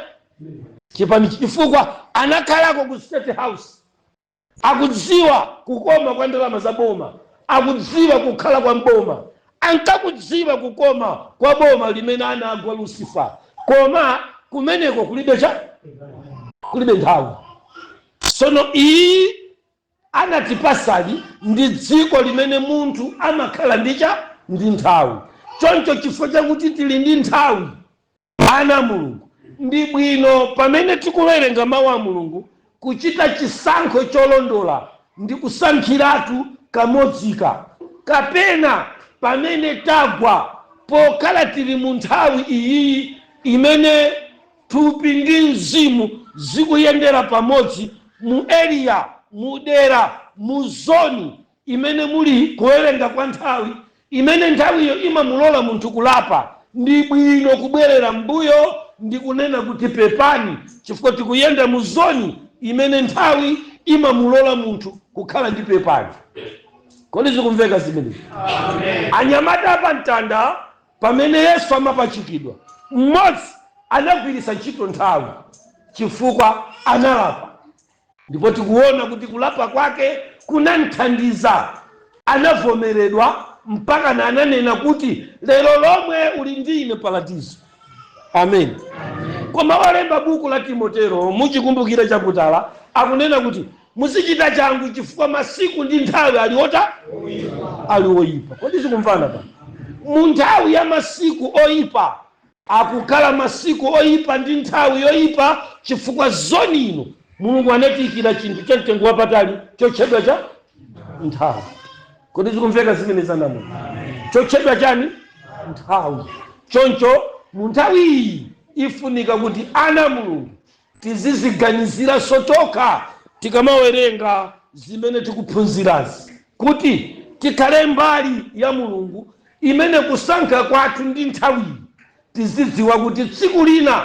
Speaker 5: chipanichi, chifukwa anakhalako ku State House, akudziwa kukoma kwa ndalama za boma, akudziwa kukhala kwa mboma, ankakudziwa kukoma kwa boma limene anagwa Lucifer. Koma kumeneko kulibe cha kulibe nthawi. Sono iyi anatipasali ndi dziko limene munthu amakhala ndi cha ndi nthawi. Choncho chifukwa chakuti tili ndi nthawi, ana Mulungu, ndi bwino pamene tikuwerenga mawu a Mulungu kuchita chisankho cholondola ndi kusankhiratu kamodzika, kapena pamene tagwa, pokhala tili mu nthawi iyiyi imene thupi ndi mzimu zikuyendera pamodzi mu area, mu dera, mu zone imene muli kuwerenga kwa nthawi, imene nthawiyo imamulola munthu kulapa, ndi bwino kubwerera mbuyo ndi kunena kuti pepani, chifukwa tikuyenda mu zone imene nthawi imamulola munthu kukhala ndi pepani. Kodi zikumveka zimenezi? Anyamata pa mtanda, pamene Yesu amapachikidwa, mmodzi anagwiritsa ntchito nthawi chifukwa analapa, ndipo tikuona kuti kulapa kwake kunamthandiza, anavomeredwa mpaka na ananena kuti, "Lero lomwe uli ndi ine paradizo." Amen. Koma walemba buku la Timotero, muchikumbukire chaputala, akunena kuti muzichita changu chifukwa masiku ndi nthawi ali ali oyipa. Kodi zikumvana pa mu nthawi ya masiku oyipa? Akukhala masiku oyipa ndi nthawi yoyipa, chifukwa zone ino Mulungu anatiyikira chinthu cha mtengo wapatali chotchedwa cha nthawi. Kodi zikumveka zimene zanamu chotchedwa chani? Nthawi. Choncho mu nthawi iyi ifunika kuti ana Mulungu tiziziganizira sotokha tikamawerenga zimene tikuphunzirazi, kuti tikhale mbali ya Mulungu imene kusankha kwathu ndi nthawiyi tizidziwa kuti tsiku lina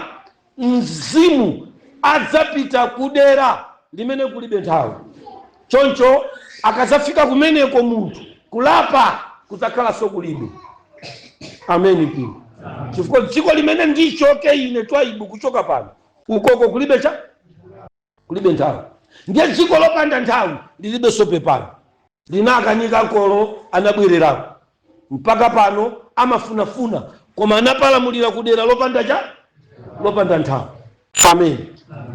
Speaker 5: mzimu adzapita kudera limene kulibe nthawi. Choncho akadzafika kumeneko, munthu kulapa kudzakhalanso kulibe. Ameni pino. Chifukwa dziko limene ndichoke ine Twaibu kuchoka pano, ukoko kulibe cha kulibe nthawi. Ndiye dziko lopanda nthawi lilibenso pepano. Linakanika nkolo, anabwererako mpaka pano amafunafuna, koma anapalamulira kudera lopanda cha lopanda nthawi. Amen.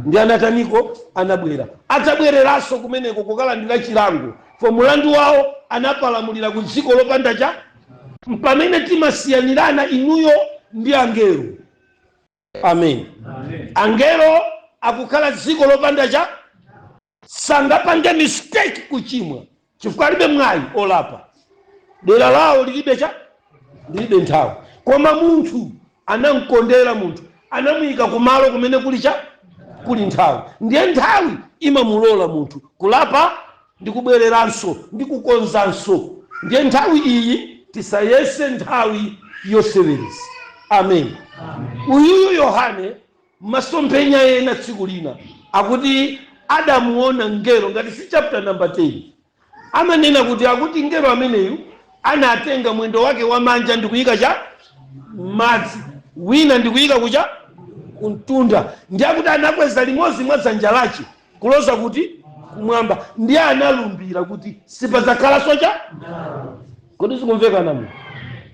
Speaker 5: Ndi anataniko? Anabwera, adzabwereranso kumeneko kukalandira chilango for mulandu wawo. Anapalamulira ku dziko lopanda cha. Pamene timasiyanirana inuyo ndi angelo. Amen. Angelo akukhala dziko lopanda cha, sangapange mistake kuchimwa chifukwa alibe mwayi olapa. Dera lawo lilibe cha lilibe nthawi. Koma munthu anamkondera munthu, anamuyika kumalo kumene kuli cha kuli nthawi. Ndiye nthawi imamulola munthu kulapa ndi kubwereranso ndi kukonzanso. Ndiye nthawi iyi tisayese nthawi yosewereza. Amen. Uyuyu Yohane, masomphenya ena tsiku lina akuti adamuona mngelo, ngati si chapter number 10, amanena kuti akuti mngelo ameneyu anatenga mwendo wake wamanja ndikuyika cha madzi, wina ndikuyika kucha kumtunda. Ndi akuti anakweza limodzi mwa dzanja lache kuloza kuti kumwamba, ndiye analumbira kuti sipadzakhalanso cha. Kodi zikumveka namu?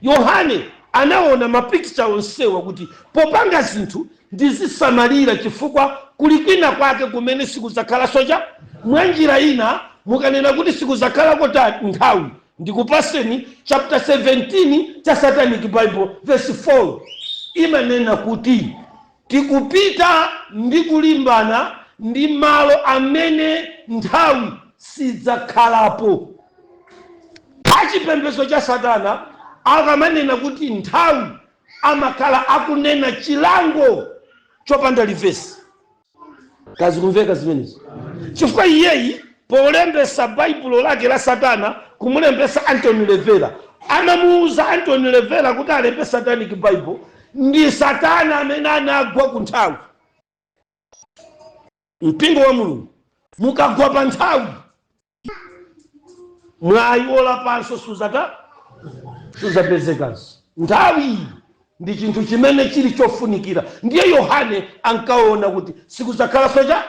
Speaker 5: Yohane anaona mapikicha onsewa kuti popanga zinthu ndizisamalira, chifukwa kuli kwina kwake kumene sikudzakhalanso cha. Mwa njira ina, mukanena kuti sikudzakhalako ta nthawi, ndikupaseni chapter 17 cha Satanic Bible, verse 4 imanena kuti tikupita ndi kulimbana ndi malo amene nthawi sidzakhalapo. Achipembedzo cha Satana akamanena kuti nthawi, amakhala akunena chilango chopanda reverse. Kazikumveka zimenezi? Chifukwa iyeyi polembesa Baibulo lake la Satana, kumulembesa Antony LaVey, amamuuza Antony LaVey kuti alembe Satanic Bible, ndi Satana amene anagwa ku nthawi. Mpingo wa Mulungu, mukagwa pa nthawi, mwayi wolapanso suzapezekanso. Nthawi ndi chinthu chimene chili chofunikira. Ndiye Yohane ankaona kuti sikudzakhalanso cha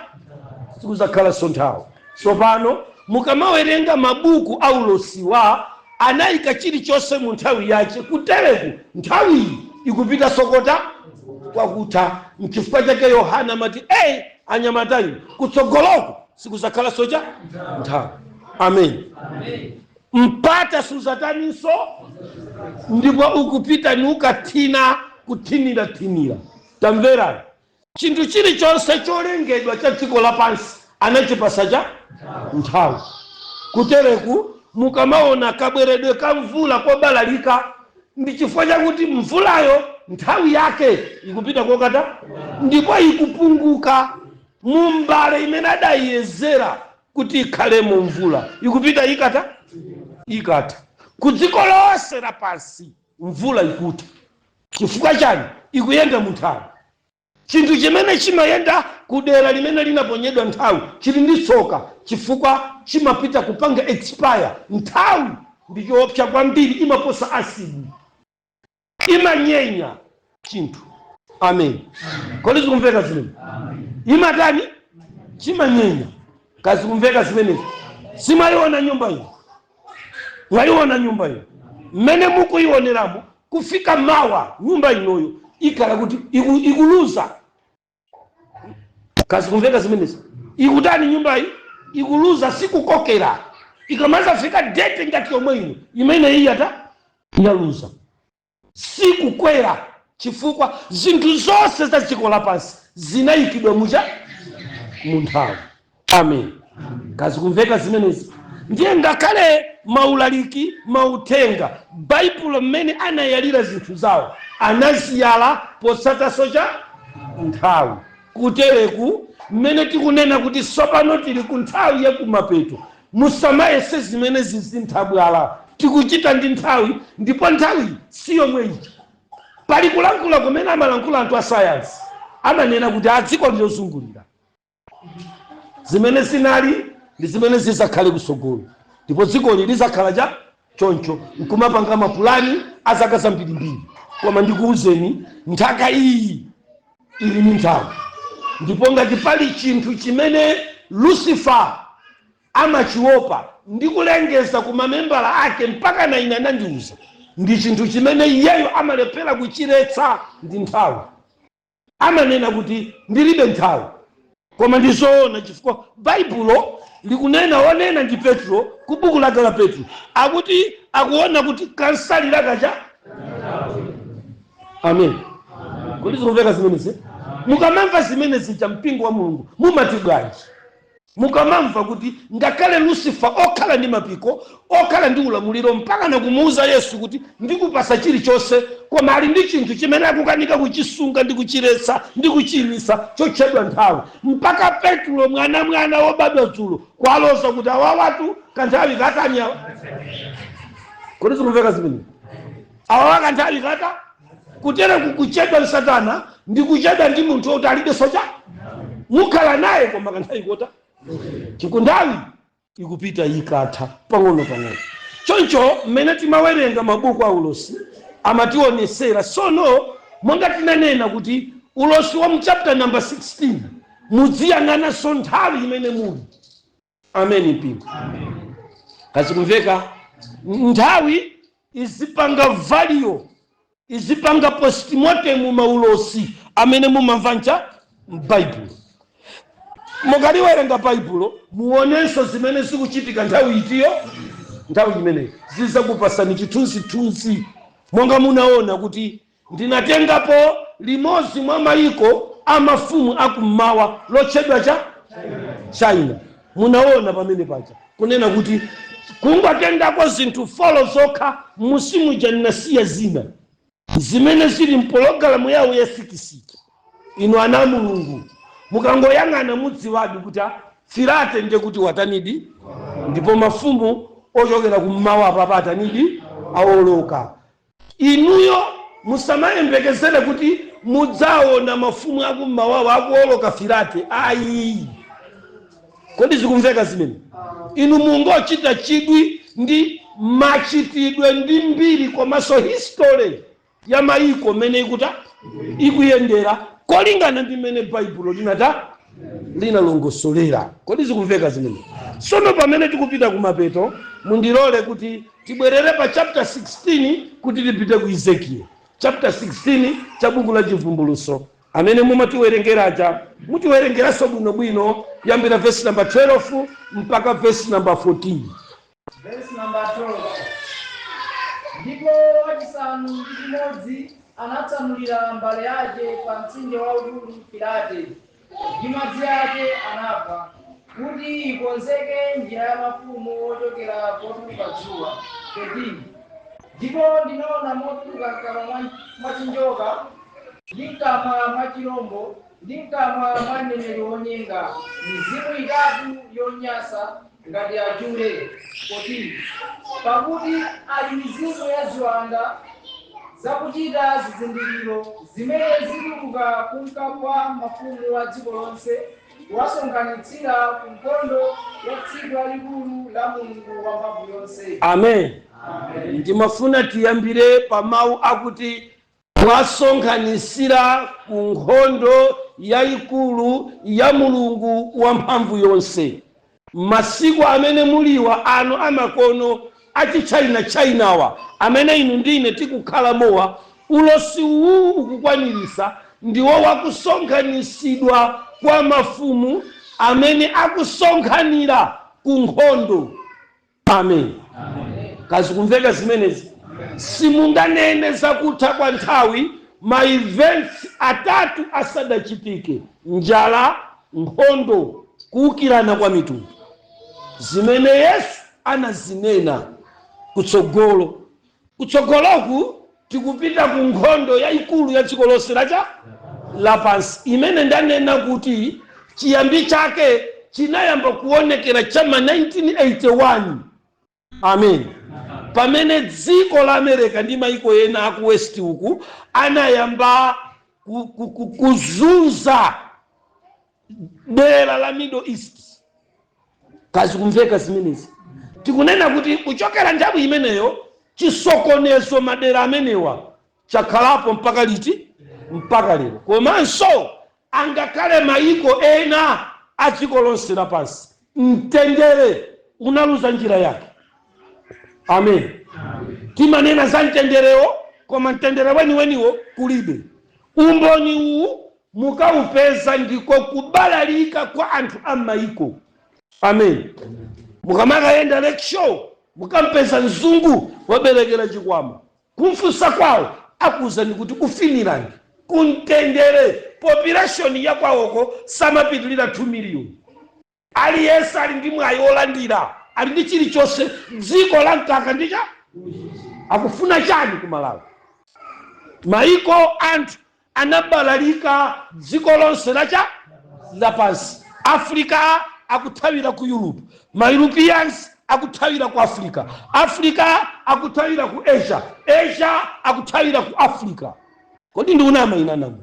Speaker 5: sikudzakhalanso nthawi. Tsopano mukamawerenga mabuku aulosiwa, anayika chilichonse mu nthawi yache. Kutereku nthawiyi ikupita sokota kwakutha. Nchifukwa chake Yohana amati, "Ei, anyamatayu, kutsogoloko sikudzakhalanso cha nthawi." Amen. Mpata suzataninso. Ndipo ukupita ni ukathina kuthinira-thinira. Tamverani, chinthu chilichonse cholengedwa cha dziko lapansi anachipasa cha nthawi. Kutereku mukamaona kabweredwe ka mvula kobalalika, ndi chifukwa chakuti mvulayo nthawi yake ikupita kokata, ndipo ikupunguka mumbale imene adayiyezera kuti ikhalemo mvula, ikupita ikata ikata. Ku dziko lonse lapansi mvula ikutha. Chifukwa chani? Ikuyenda mu nthawi. Chinthu chimene chimayenda kudera limene linaponyedwa nthawi chili ndi tsoka, chifukwa chimapita kupanga expire. Nthawi ndi choopsa kwambiri, imaposa asidi, imanyenya chinthu. Amen. Kodi zikumveka zimene imatani? Chimanyenya. Kazikumveka zimenezi? Simayiona nyumba iyi? Mwayiona nyumba iyo mmene mukuyioneramo? Kufika mawa nyumba inoyo ikhala kuti ikuluza. Kazikumveka zimenezi? Ikutani nyumbayi? Ikuluza, sikukokera. Ikamazafika date ngati yomwe ino imene iyata yaluza, sikukwera, chifukwa zinthu zonse za dziko lapansi zinayikidwa mucha mu nthawi. Amen. Kazikumveka zimenezi? Ndiye ngakhale maulaliki, mauthenga, Baibulo mmene anayalira zinthu zawo, anaziyala potsataso cha nthawi. Kutereku mmene tikunena kuti tsopano tili ku nthawi yakumapeto, musamayese zimene zizinthabwala. Tikuchita ndi nthawi, ndipo nthawi si yomwe ija. Pali kulankhula kumene amalankhula anthu a sayansi, amanena kuti adziko lilozungulira, zimene zinali ndi zimene zizakhale kusogolo, ndipo dzikoli lizakhala cha choncho, nkumapanga mapulani a zaka zambirimbiri. Koma ndikuwuzeni, nthaka iyi ili ndi nthawi, ndipo ngati pali chinthu chimene Lucifer amachiopa ndi kulengeza ku mamembala ake, mpaka na ine anandiuza, ndi chinthu chimene iyeyo amalephera kuchiletsa, ndi nthawi. Amanena kuti ndilibe nthawi, koma ndizoona, chifukwa Baibulo likunena, onena ndi Petro ku buku lake la Petro, akuti akuona kuti kansalira kacha. Amen. Kodi zikumveka zimenezi? Mukamamva zimene zija, mpingo wa Mulungu, mumati bwanji mukamamva kuti ngakhale Lucifer okhala ndi mapiko, okhala ndi ulamuliro, mpaka nakumuuza Yesu kuti ndikupasa chilichonse, koma ali ndi chinthu chimene akukanika kuchisunga ndi kuchiletsa ndi kuchiyimisa, chotchedwa nthawi, mpaka Petro, mwana mwana wobadwa dzulo, kwaloza kuti awawatu kanthawi katanyawa? Kodi zikumveka zimene? Awawa kanthawi kata. Kutere kukuchedwa ndi Satana ndi kuchedwa ndi munthu woti alibe socha, mukhala naye koma kanthawi kota, chikunthawi ikupita ikatha pang'ono pang'ono. Choncho mmene timawerenga mabuku a ulosi, amationesera. Sono monga tinanena kuti ulosi wa mu chapter number 16, mudziyang'ananso nthawi imene muli. Amen. Mpingo, kazikumveka? Nthawi izipanga value, izipanga postmortem maulosi amene mumamva ncha m'Baibulo. Mukaliwerenga Baibulo, muonenso zimene zikuchitika nthawi itiyo, nthawi imeneyi, zizakupasani chithunzithunzi. Monga munaona kuti ndinatengapo limodzi mwa mayiko a mafumu akummawa lotchedwa cha China, munaona pamene paja kunena kuti kungotengako zinthu four zokha musimuja, ndinasiya zina zimene zili mpologalamu yawo ya 6. Inu ana a Mulungu, mukangoyang'ana mudziwadi kuti Firate ndiye kuti watanidi, ndipo mafumu ochokera kummawa apapa atanidi, awoloka. Inuyo musamayembekezere kuti mudzaona mafumu akummawawo akuoloka Firate, ayi. Kodi zikumveka zimene? Inu mungochita chidwi ndi machitidwe ndi mbiri komanso history ya mayiko mmene ikuta ikuyendera, kolingana ndi mmene Baibulo linata linalongosolera. Kodi zikumveka zimene? Sono pamene tikupita kumapeto, mundilole kuti tibwerere pa chapter 16 kuti tipite ku Ezekiel. Chapter 16 cha buku la Chivumbuluso, amene mumatiwerengeraja, mutiwerengeranso bwinobwino kuyambira verse number 12 mpaka verse number 14.
Speaker 4: Verse number 12.
Speaker 3: Ndipo wachisanu ndi chimodzi anatsanulira mbale yake pa mtsinje waukulu Firate, ndi madzi ake anaphwa, kuti ikonzeke njira ya mafumu ochokera potuluka dzuwa. 13 Ndipo ndinaona motuluka mkamwa mwa chinjoka, ndi mkamwa mwa chirombo, ndi mkamwa mwa mneneri wonyenga, mizimu itatu yonyansa ngati achule. 14 Pakuti ali mizimu ya ziwanda zakuchita zizindikiro, zimene zituluka kunka kwa mafumu a dziko lonse, kuwasonkhanitsira ku nkhondo ya tsiku lalikulu la Mulungu Wamphamvu yonse.
Speaker 5: Amen. Ndimafuna tiyambire pa mawu akuti kuwasonkhanitsira ku nkhondo yayikulu ya Mulungu Wamphamvu yonse. Masiku amene muliwa ano amakono achichina chinawa amene inu ndine tikukhala mowa, ulosi uwu ukukwanirisa, ndiwo wakusonkhanitsidwa kwa mafumu amene akusonkhanira ku nkhondo. Amen. Kazi kumveka zimenezi? Simunganene zakutha kwa nthawi ma events atatu asadachitike: njala, nkhondo, kuwukirana kwa mitundu, zimene Yesu anazinena kutsogolo. Kutsogoloku tikupita ku nkhondo yayikulu ya dziko lonse lacha lapansi, imene ndanena kuti chiyambi chake chinayamba kuonekera chama 1981. Amen. Pamene dziko la America ndi maiko ena aku West uku anayamba kuzunza dera la Middle East. Kazi kumveka zimenezi? Tikunena kuti kuchokera nthawi imeneyo chisokonezo madera amenewa chakhalapo mpaka liti? Mpaka lero. Komanso angakhale maiko ena a dziko lonse lapansi, mtendere unaluza njira yake. Amen. Timanena za mtenderewo, koma mtendere weniweniwo kulibe. Umboni uwu mukaupeza ndiko kubalalika kwa anthu a maiko. Amen. Mukamakayenda Lakeshore, mukampeza mzungu waberekera chikwama. Kumfunsa kwawo, akuwuzani kuti ku Finland kumtendere, population ya kwawoko samapitilira 2 million, aliyense ali ndi mwayi wolandira, ali ndi chilichonse, dziko la mkaka ndicha. Akufuna chani ku Malawi? Maiko anthu anabalalika dziko lonse lacha lapansi. Africa akuthawira ku Europe, ma Europeans akuthawira ku Africa, Africa akuthawira ku Asia, Asia akuthawira ku Africa. Kodi ndikunama inanamu?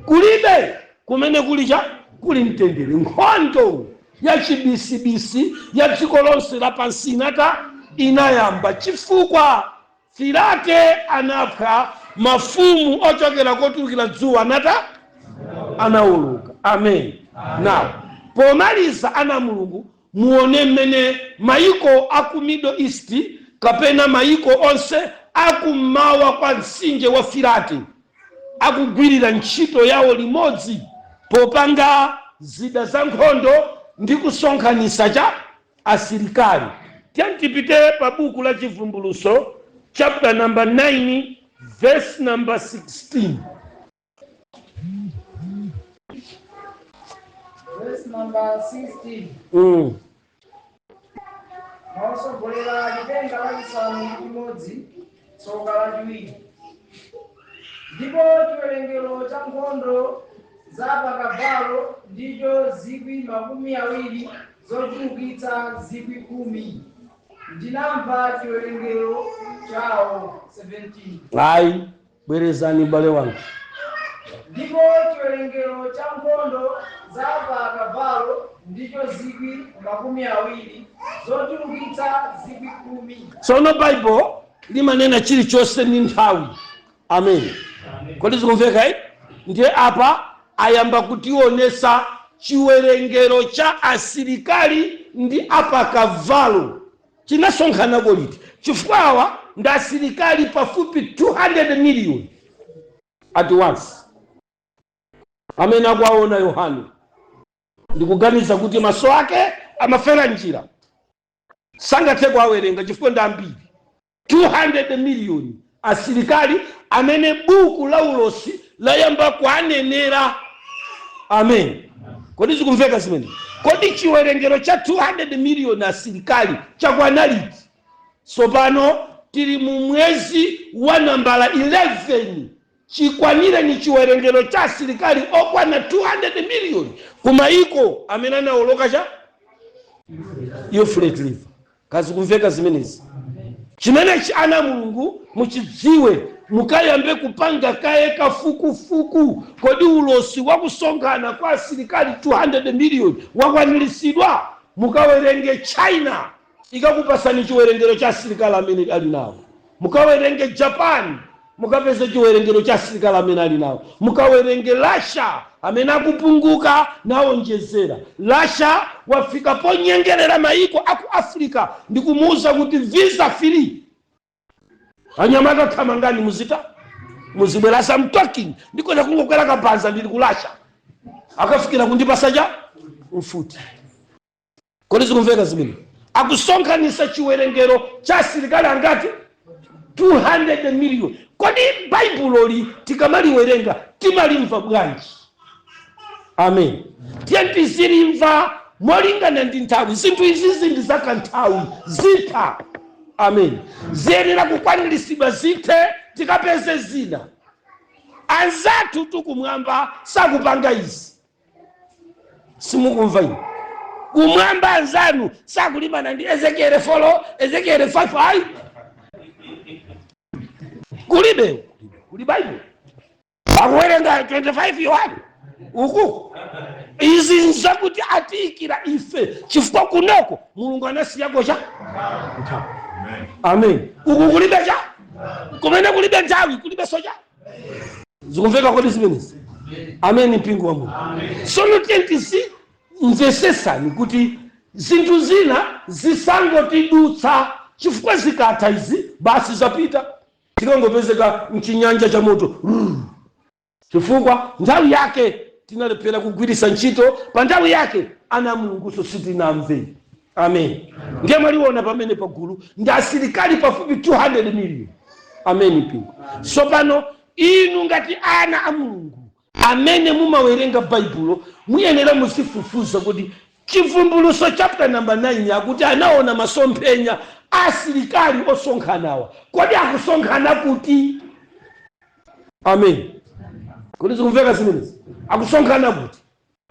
Speaker 5: Kulibe kumene kuli cha kuli mtendere. Nkhondo ya chibisibisi ya dziko lonse lapansi inata inayamba chifukwa Firate anapha, mafumu ochokera kotulukira dzuwa anata anawuluka. Amen. Now, pomaliza, ana Mulungu, muone mmene maiko aku Middle East kapena maiko onse akummawa kwa mtsinje wa Firate akugwirira ntchito yawo limodzi popanga zida za nkhondo ndi kusonkhanitsa cha asilikali. Tiyeni tipite pa buku la Chivumbuluso, chapter number 9, verse number 16.
Speaker 3: Verse number 16. Mwausogolera lipenga lachisanu ndi chimodzi, tsoka lachiwiri. Ndipo chiwerengero cha nkhondo za pakavalo ndicho 20,000 zochulukitsa 10,000. Ndinamva chiwerengero chawo. 17.
Speaker 5: Ayi, bwerezani, bale wanga.
Speaker 3: Ndipo chiwerengero cha nkhondo za pakavalo ndicho 20,000 zochulukitsa 10,000.
Speaker 5: Tsono Bible limanena chilichonse ndi nthawi. Amen. Kodi zikumveka? Ndiye apa ayamba kutionesa chiwerengero cha asilikali ndi apakavalo chinasonkhanako liti, chifukwa awa ndi asilikali pafupi 200 million at once amene akuwaona Yohane. Ndikuganiza kuti maso ake amafera njira, sangathe kuwawerenga chifukwa ndi ambiri. 200 miliyoni asilikali amene buku la ulosi layamba kuanenera. Amen. Kodi zikumveka zimene? Kodi chiwerengero cha 200 miliyoni asilikali chakwana liti? Tsopano tili mu mwezi wa nambala 11. Chikwanire ni chiwerengero cha asilikali okwana 200 miliyoni ku maiko amene anawoloka cha Euphrates River. Kazikumveka zimenezi? Chimenechi, ana Mulungu, muchidziwe, mukayambe kupanga kaye kafukufuku. Kodi ulosi wakusonkhana kwa asilikali 200 miliyoni wakwaniritsidwa? Mukawerenge China, ikakupasani chiwerengero cha asilikali amene ali nawo. Mukawerenge Japan, mukapeze chiwerengero cha asilikali amene ali nawo. Mukawerenge Russia, amene akupunguka nawonjezera. Russia wafika ponyengerera maiko aku Africa ndikumuwuza kuti visa free, anyamata thamangani, muzita muzibwera. I'm talking, ndikona kungokwera kabanza, ndili ku Russia, akafikira kundipasa cha mfuti. Kodi zikumveka zimene? Akusonkhanisa chiwerengero cha asilikali angati? 200 million. Kodi Baibuloli tikamaliwerenga timalimva bwanji? Amen. Tiye tizilimva molingana ndi nthawi. Zinthu izizi ndi zakanthawi, zitha. Amen. Ziyenera kukwaniritsidwa, zithe, tikapeze zina. Anzathu tukumwamba sakupanga izi. Simukumva ine? Kumwamba anzanu sakulimana ndi Ezekiel 4, Ezekiel 5, ayi, kulibe. Kuli Baibulo akuwerenga 25 Yohane uku. Izi nzakuti atiyikira ife chifukwa kunoko Mulungu anasiyako cha nthawi. Amen. Uku kulibe cha, kumene kulibe nthawi kulibe socha. Zikumveka kodi zimenezi? Amen. Mpingo wa Mulungu, sono tiye tizimvesesani kuti zinthu zina zisangotidutsa, chifukwa zikatha izi basi zapita, tikangopezeka mchinyanja cha moto, chifukwa nthawi yake tinalephera kugwiritsa ntchito. Pa nthawi yake ana Mulunguso sitinamve. Amen. Ndiye mwaliona pamene pagulu ndi asilikali pafupi 200 million. Amen. Mpingo, tsopano inu ngati ana a Mulungu amene mumawerenga Baibulo, muyenera muzifufuza kuti Chivumbuluso chapter number 9 akuti anaona masomphenya asilikali osonkhanawa, kodi akusonkhana kuti? Amen. Kodi zikumveka zimenezi? Akusonkhana kuti?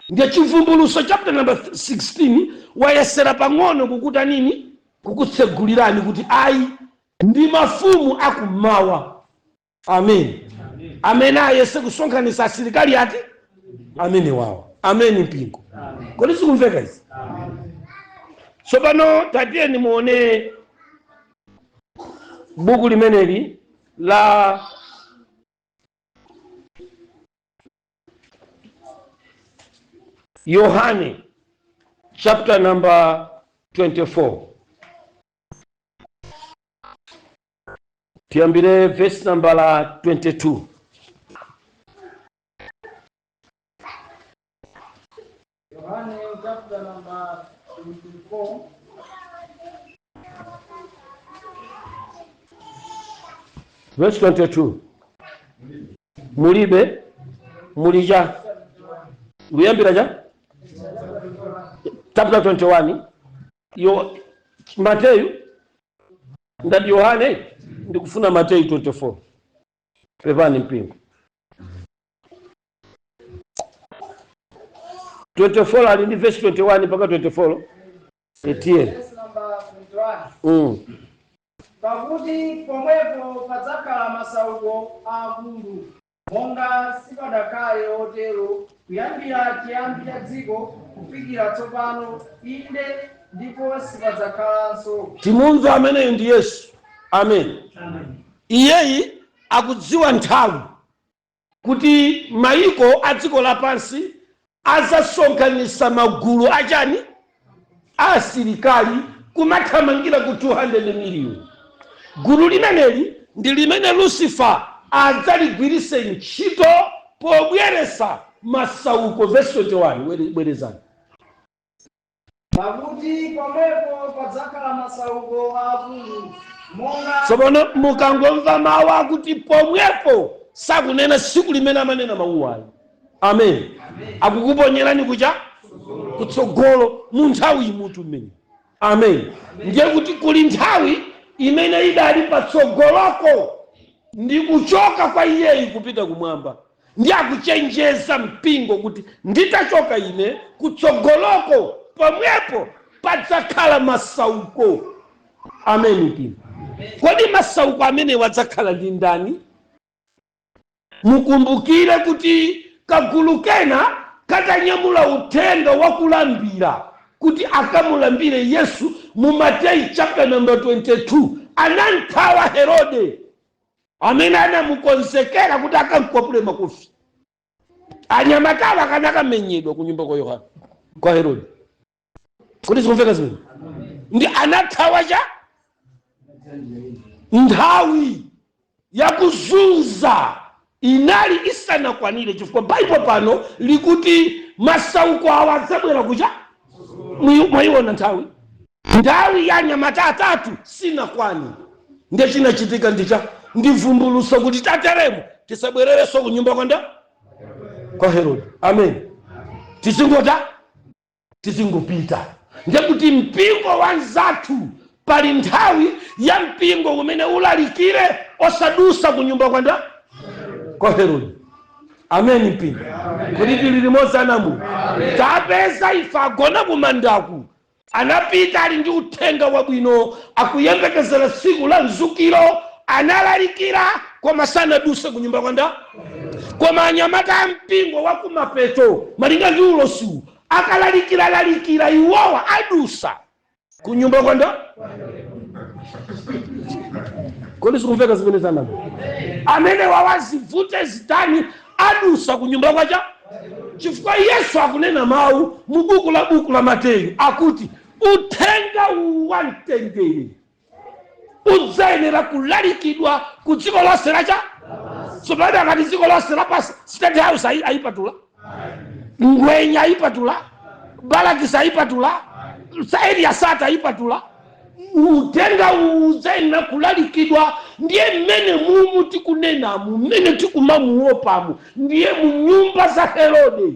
Speaker 5: Ndiye Chivumbuluso chapter number 16 wayesera pang'ono kukuta nini, kukutsegulirani kuti ayi, ndi mafumu akummawa. Amen. Amene ayese kusonkhanitsa asilikali ati amene wawa. Amen. Mpingo, kodi zikumveka izi? Tsopano tatiyeni muone buku limeneli la Yohane chapter number 24. Tiyambire verse number la 22.
Speaker 3: Yohane chapter number 24.
Speaker 5: Verse 22 mulibe? Muli cha kuyambira cha chapter 21 yo Mateyu. Ndati Yohane, ndikufuna Mateyu 24. Pepani mpingo. 24 ali ndi verse 21 mpaka 24 etiye.
Speaker 3: Verse number 21.
Speaker 4: Pakuti pomwepo padzakhala masauko aakulu, monga sipadakhale otero kuyambira chiyambi cha dziko kufikira tsopano, inde, ndipo sipadzakhalanso.
Speaker 5: Timumve ameneyo ndi Yesu. Amen. Iyeyi akudziwa nthawi kuti maiko a dziko lapansi azasonkhanitsa magulu achani, asilikali, kumathamangira ku 200 miliyoni. Gulu limeneli ndi limene Lucifer adzaligwiritse ntchito pobweresa masauko. Verse 21, bwerezani.
Speaker 4: Pakuti pomwepo padzakhala masauko aakulu, Monga
Speaker 5: Tsopano mukangomva mawu akuti pomwepo, sakunena tsiku limene amanena mawuwayo. Amen. Akukuponyerani kucha kutsogolo mu nthawi imutu mmene. Amen. Ndiye kuti kuli nthawi imene idali patsogoloko ndi kuchoka kwa iyeyi kupita kumwamba, ndi akuchenjeza mpingo kuti nditachoka ine, kutsogoloko pomwepo padzakhala masauko. Amen, mpingo. Kodi masauko amenewa adzakhala ndi ndani? Mukumbukire kuti kagulu kena katanyamula uthenga wakulambira kuti akamulambire Yesu mu Mateyu chapter number 22, anamthawa Herode amene anamukonzekera kuti akamkwapule makofi. Anyamatawa akanakamenyedwa ku nyumba kwa Yohana, kwa Herode. Kuti zikumveka zimene? Ndi anathawa cha nthawi yakuzunza inali isanakwanire, chifukwa Baibo pano likuti masauko awa adzabwera kucha. Mwayiona nthawi ya anyamata atatu sinakwani. Ndiye chinachitika ndicha ndivumbuluso kuti tateremo tisabwererenso kunyumba kwanda kwa Herode. Amen. Tizingota tizingopita. Ndekuti mpingo wa nzathu, pali nthawi ya mpingo umene ulalikire osadusa kunyumba kwanda kwa Herode. Amen, mpingo. Kuti tili limodzi anamu tapeza ife agona kumandaku, anapita ali ndi uthenga wabwino, akuyembekezera tsiku la mzukiro, analalikira koma sanaduse kunyumba kwanda. Koma anyamata a mpingo wa kumapeto, malinga ndi ulosiwu, akalalikira lalikira iwowa adusa kunyumba kwanda. Kodi sikumveka zimene zanamo? Amene wawazivute zitani, adusa kunyumba kwacha, chifukwa Yesu akunena mawu mu buku la Mateyu akuti uthenga uwu wa mtendere udzayenera kulalikidwa ku dziko lonse lacha. Tsopano akati dziko lonse lapansi, State House ayipatula, Ngwenya ayipatula, Balakisi ayipatula, Area 30 ayipatula. Uthenga uwu udzayenera kulalikidwa. Ndiye mmene mumu tikunenamu, mmene tikumamuopamu, ndiye mu nyumba za Herode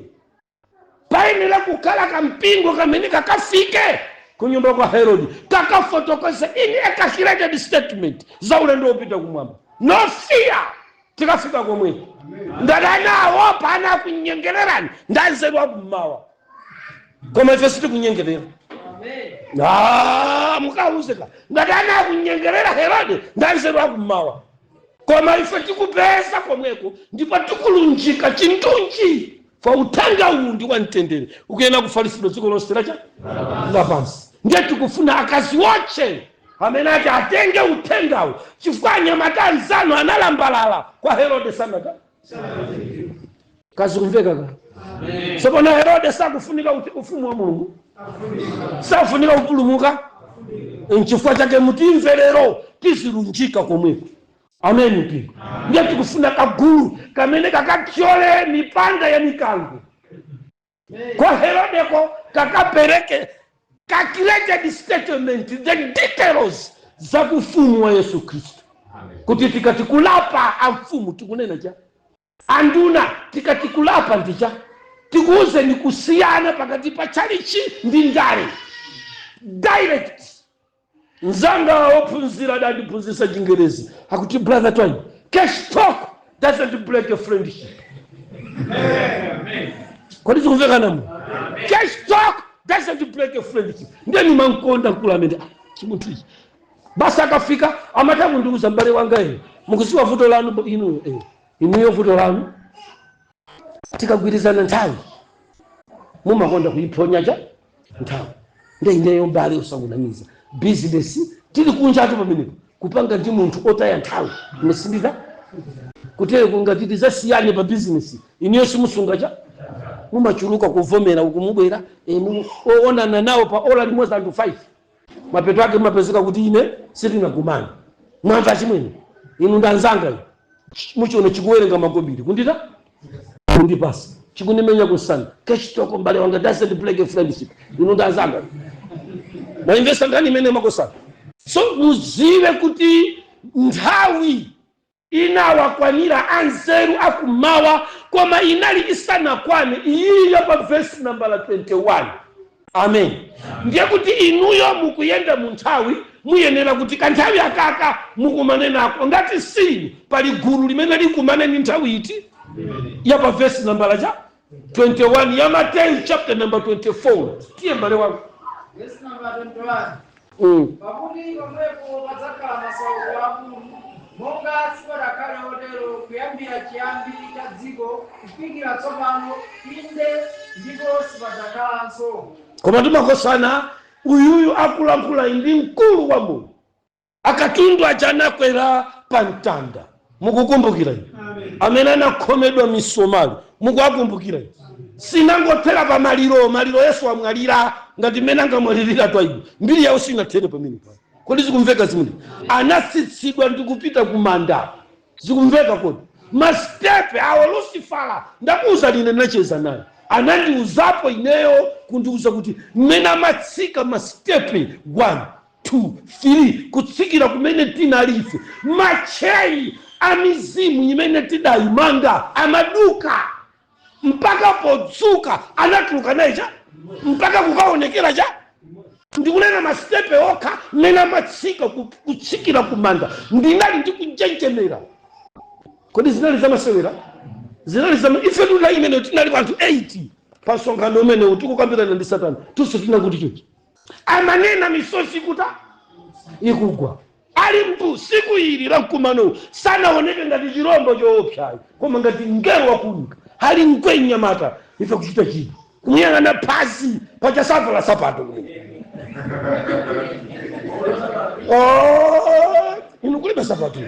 Speaker 5: payenera kukhala kampingo kamene kakafike kunyumba kwa Herodi, kakafotokoze in a calculated statement za ulendo wopita kumwamba. No fear, tikafika komweko. Ngati anaopa, anakunyengererani ndanzeru akummawa, koma ife sitikunyengerera. Ah, mukauzeka ngati anakunyengerera Herode ndanzeru akummawa, koma ife tikupeza komweko ndipo tikulunjika chindunji fa uthenga uwu ndi wamtendere, ukuyenera kufalitsidwa dziko lonse lacha lapansi. Ndiye tikufuna akazi wotche amene ati atenge uthengawu, chifukwa anyamata anzanu analambalala kwa Herode sanata kazi kumveka ka. Tsopano Herode sakufunika ufumu wa Mulungu, sakufunika kupulumuka. Nchifukwa chake mutimve lero tizilunjika komweko. Amen, mpingo. Ndiye tikufuna kagulu kamene kakathyole mipanda ya mikango kwa Herodeko, kakapereke calculated statement, the details za kufumu wa Yesu Khristu, kuti tikati kulapa amfumu tikunena cha, anduna tikati kulapa ndicha, tikuwuzeni kusiyana pakati pa chalichi ndi ndale direct. Mzanga wophunzira adandiphunzitsa Chingerezi akuti, "Brother Twaibu, cash talk doesn't break a friendship." Kodi zikumvekanamu? Cash talk doesn't break a friendship. Ndiye nimankonda mkulu amene, ah, chimunthu ichi basi akafika amatha kundiuza, "M'bale wanga, ine mukuziwa vuto lanu inuyo, inuyo vuto lanu, tikagwirizana nthawi mumakonda kuiphonya cha nthawi. Nde ineyo mbale usakunamiza, bizinesi tili kunjatu pamenepo kupanga ndi munthu otaya nthawi nesindika kutere kungati tizasiyane pa bizinesi, inuyo simusunga cha, mumachuluka kuvomera ukumubwera oonana nawo pa ola limodzi anthu 5, mapeto ake mumapezeka kuti ine sitinagumane. Mwamva chimwene, inu ndanzanga inu muchiona chikuwerenga makobiri kundita kundipasa, chikundimenya kusana. Cash talk, mbale wanga, doesn't break a friendship. Inu ndanzanga, mwaimvesa nkhani imene makosana. So muziwe kuti nthawi inawakwanira anzeru akumawa, koma inali isanakwane iyiyo pa vesi nambala 21. Amen. Ndiye kuti inuyo mukuyenda mu nthawi, muyenera kuti kanthawi akaka mukumane nako. Ngati sinu, pali gulu limene likumane ndi nthawi iti ya pa vesi nambala cha 21 ya Mateyu chapter number 24. Tiye, mbale wangu.
Speaker 4: Verse number 21. Pakuti pomwepo padzakhala masauko akulu, monga sipadakhale otero kuyambira chiyambi cha dziko kufikira tsopano, inde, ndipo sipadzakhalanso.
Speaker 5: Koma timakosana, uyuyu akulankhula ndi mkulu wa moyo. Akatundu aja anakwera pa mtanda, mukukumbukira inu? Amene anakhomedwa misomali, mukuwakumbukira inu? Sinangothera pa maliro. Maliro, Yesu amwalira ngati mmene angamwalirira Twaibu, mbiri yawo sinathere pamene pa. Kodi zikumveka zimene? Anatsitsidwa ndi kupita kumanda, zikumveka kodi? Masitepe awo Lucifera, ndakuuza ine, ndinacheza naye, anandiuzapo ineyo, kundiuza kuti mmene amatsika masitepe 1, 2, 3 kutsikira kumene tinali ife, macheyi a mizimu imene tidayimanga amaduka, mpaka podzuka anatuluka naye cha mpaka kukaonekera cha. Ndikunena masitepe okha mmene amatsika kutsikira kumanda, ndinali ndikunjenjemera. Kodi zinali zamasewera? Zinali zama ife tuna imene tinali anthu 80 pa msonkhano umenewu, tikukambirana ndi Satani, tonse tinakuti chochi, amanena misozi ikuta ikugwa, ali mbu. Siku ili la mkumanowu sanaoneke ngati chirombo choopsayo, koma ngati mngelo wakuunika, ali ngwe mnyamata. Ife kuchita chidwi kumuyang'ana phasi pachasavala sapato kumene. Oh, inu kulibe sapato,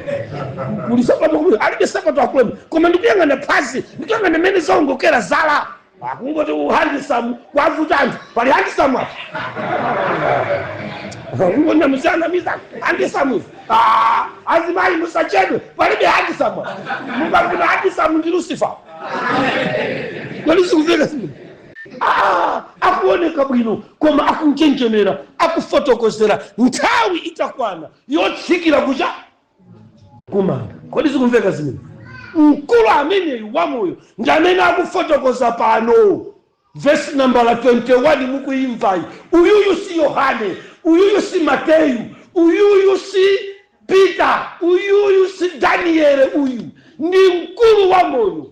Speaker 5: kuli sapato kumene alibe sapato akuleme, koma ndikuyang'ana phasi, ndikuyang'ana mene zaongokera zala, akungoti handsome kwavuta anthu. Pali handsome apa, akungona musana misa handsome. Ah, azimayi musachedwe, palibe handsome. Mukafuna handsome ndi Lucifer. Kodi sikufika simu? Ah, akuoneka bwino koma akunjenjemera, akufotokozera nthawi itakwana yotsikira kucha kumanda. Kodi zikumveka zimene? Mkulu ameneyu wamoyo ndi amene akufotokoza pano, vesi nambala 21 mukuyimvayi. Uyuyu si Yohane, uyuyu si Mateyu, uyuyu si Peter, uyuyu si Daniele, uyu ndi mkulu wa moyo,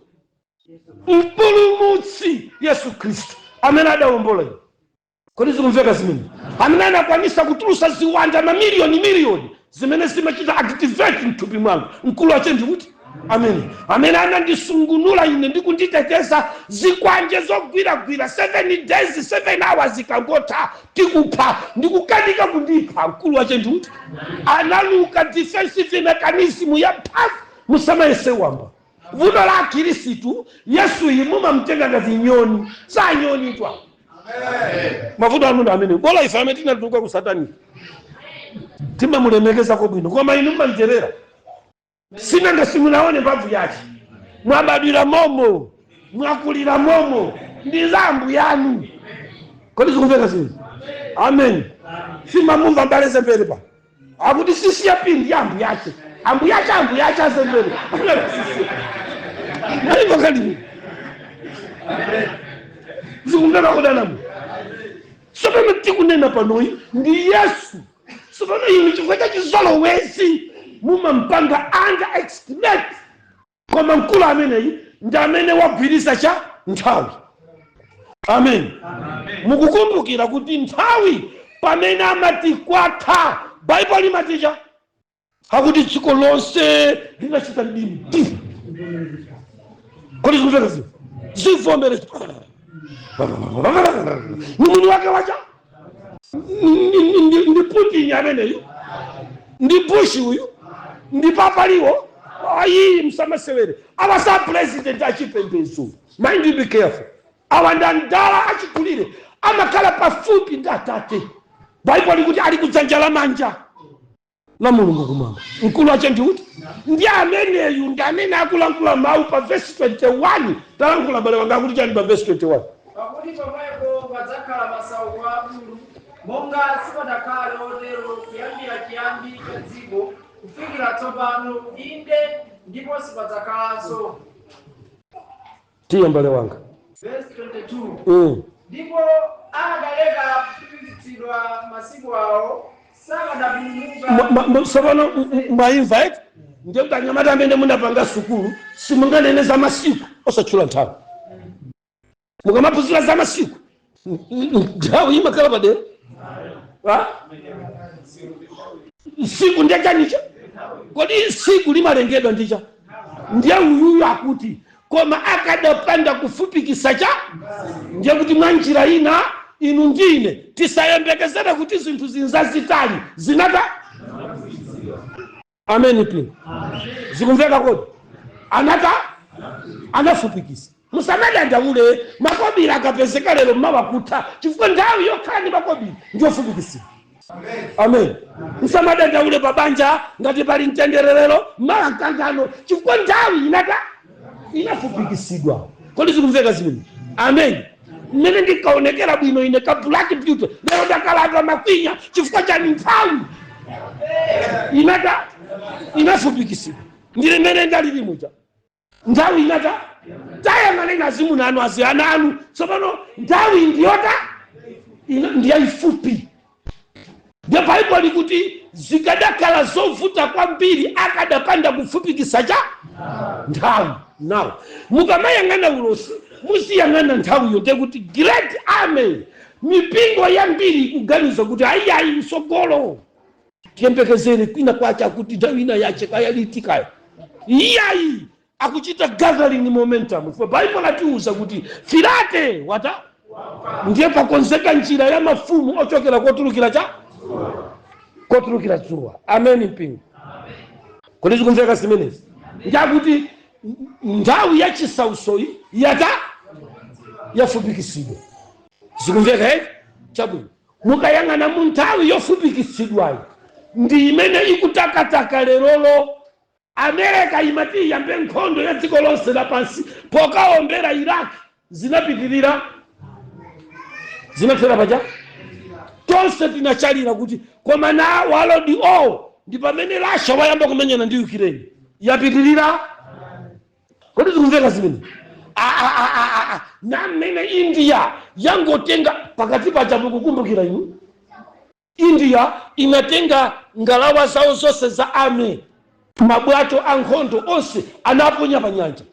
Speaker 5: Mpulumutsi Yesu Khristu amene adawombola inu. Kodi zikumveka zimene? Amene anakwanisa kutulusa ziwanda mamiliyoni miliyoni zimene zimachita activate mthupi mwanga, mkulu wache ndikuti amene anandisungunula ine ndi kunditeteza zikwanje zogwiragwira 7 days 7 hours ikangotha tikupha, ndikukanika kundipha. Mkulu wache ndikuti analuka defensive mechanism ya mphamvu. Musamayese wamba vuto la Akhirisitu, Yesu iyi mumamtenga ngati nyoni, sa nyoni twa mavuto anu ndi amene. Bola ife amene tinatuluka ku satani timamulemekezako bwino, koma inu mmamcherera sinanga simunaone mphamvu yake. Mwabadwira momo, mwakulira momo, ndi za ambuye anu. Kodi zikumveka zinthu? Amen. Simamumva mbale Zembere pa akuti sisiya pindi ya ambuyache, ambuyache, ambuyache azembere naimva kali zikumveka kudanamu. Sopano tikunena panoyi ndi Yesu. Sopano inu chifukwa cha chizolowezi mumampanga underestimate, koma mkulu ameneyi ndi amene wagwirisa cha nthawi. Amen. Mukukumbukira kuti nthawi pamene amati kwatha, Baibulo limaticha akuti dziko lonse linachita mdima. Kodi zikumveka zino? Zivomere ni mwini wake wacha ndi Putin ameneyu, ndi Bush uyu, ndi papaliwo ayi. Msamasewere awa sa president achipembedzo. Mind you, be careful. Awa ndi andala achikulire, amakhala pafupi ndi Atate. Baibulo likuti ali kudzanja lamanja la Mulungu kumwamba. Mkulu wache ndiuti? Ndi ameneyu, ndi amene akulankhula mawu pa vesi 21. Talankhula, bale wanga, akuti chani pa vesi 21?
Speaker 4: Pakuti pomwepo padzakhala masauko akulu. Monga sipadakhale otero kuyambira chiyambi cha dziko kufikira tsopano, inde, ndipo sipadzakhalanso.
Speaker 5: Tiye, mbale wanga.
Speaker 4: Verse 22. Ndipo akadaleka kufupikitsidwa masiku awo, sakadapulumuka.
Speaker 5: Tsopano mwayimva eti? Ndiye kuti anyamata amene munapanga sukulu simunganene za masiku osatchula nthawi. Mukamaphunzira za masiku, nthawi imakhala padera. Ah? Siku ndiye chanicha? Kodi siku limalengedwa ndicha? Ndiye uyuyu akuti koma akadapanda kufupikisa cha, ndiye kuti mwa njira ina inu ndine tisayembekezere kuti zinthu zinzazitali zinata. Amen, pino zikumveka kodi? Anata anafupikisa. Musamadandaule makobiri akapezeka lero mmawa kutha, chifukwa nthawi yokhala ndi makobiri ndiyofupikisira. Amen. Musamadandaule pabanja ngati pali mtendererero mawa mkangano, chifukwa nthawi inata inafupikisidwa. Kodi zikumveka zimene? Amen. Mmene ndikaonekera bwino ine ka black beauty lero ndakalata makwinya, chifukwa chani? Nthawi inata inafupikisidwa. Ndili mmene ndalili muja, nthawi inata. Tayang'aneni azimuna anu, azi ana anu. Tsopano nthawi ndiyota ndiyayifupi. Ndiye Baibulo likuti zikadakhala zovuta kwambiri akadapanda kufupikisa cha nthawi. Nawo mukamayang'ana ulosi, muziyang'ana nthawiyo. Ndiye kuti great army, mipingo yambiri ikuganiza kuti ayiayi, msogolo tiyembekezere kwina kwacha kuti nthawi ina yache kaya liti kaya. Iyayi, akuchita gathering momentum. For Bible latiuza kuti Filate wata, ndiye pakonzeka njira ya mafumu ochokera kotulukira cha kotulukira dzuwa. Amen, mpingo. Kodi zikumveka zimenezi? Njakuti nthawi ya chisausoyi yata yafupikisidwa. Zikumveka eti? Chabwino. Mukayang'ana mu nthawi yofupikisidwayi, ndi imene ikutakataka lerolo. Amerika imati iyambe nkhondo ya dziko lonse lapansi pokaombera Iraq, zinapitirira, zinathera paja. Tonse tinachalira kuti koma na walodi o ndi pamene Russia wayamba kumenyana ndi Ukraine, yapitirira. Kodi zikumveka zimene? Ah, ah, ah, ah, ah, ah. Na mmene India yangotenga pakati paja, mukukumbukira inu, India inatenga ngalawa zawo zonse za army, mabwato a nkhondo onse anaponya pa nyanja.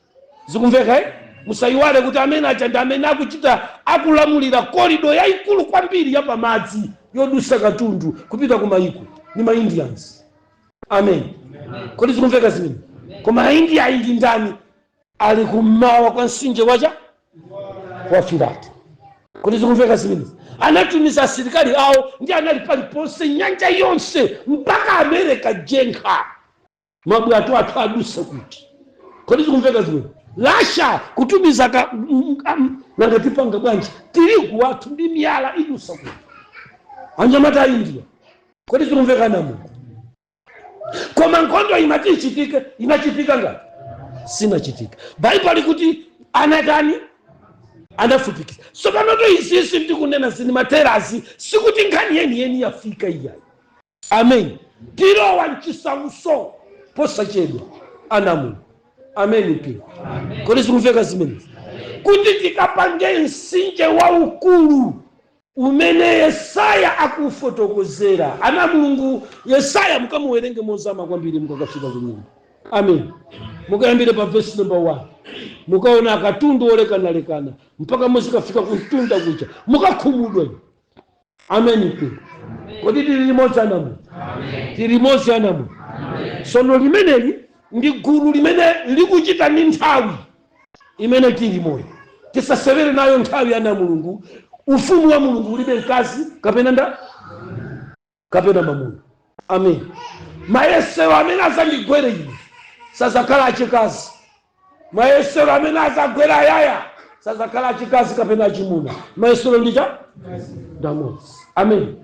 Speaker 5: Zikumveka, eh? Musayiwale kuti amene aja ndi amene akuchita akulamulira corridor yayikulu kwambiri ya pamadzi yodusa katundu kupita ku mayiko ni ma Indians. Amen. Kodi zikumveka zimene? Koma India iyi ndi ndani? Ali kummawa kwa mtsinje wacha wa Filati. Kodi zikumveka zimenezi? Anatumiza asilikali awo ndi anali paliponse nyanja yonse mpaka America jenkha mabwato athu adusa kuti. Kodi zikumveka zimene? Russia kutumiza ka nanga tipanga bwanji? Tirigu wathu ndi miyala idusa kuti? Anyamata a India. Kodi zikumveka na Mulungu? Koma nkhondo imati ichitike, inachitika ngati sinachitika. Baibulo likuti anatani? Anafupikisa. Sopanoto izizi ndikunena zini materazi, sikuti nkhani yeniyeni yafika, iyayi. Amen. Tilowa mchisauso posachedwa, ana Mulungu. Amen, mpingo. Kodi zikumveka zimenezi? Kuti tikapange mtsinje waukulu umene Yesaya akufotokozera, ana Mulungu. Yesaya mukamuwerenge mozama kwambiri mukakafika kunyumba. Amen. Mukayambire pa vesi number 1, mukaona akatundu olekanalekana mpaka muzikafika kumtunda kuja, mukakhumudwa. Amen, mpingo. Kodi tili limodzi, ana Mulungu? Tili limodzi, ana Mulungu? Sono limeneli ndi gulu limene likuchita ndi nthawi imene tili moyo. Tisasewere nayo nthawi, ana Mulungu. Ufumu wa Mulungu ulibe mkazi kapena nda kapena mamuna. Amen. Mayesero amene azandigwere ine sazakhala achikazi. Mayesero amene azagwera ayaya sazakhala achikazi kapena achimuna. Mayesero ndicha ndamodzi. Amen.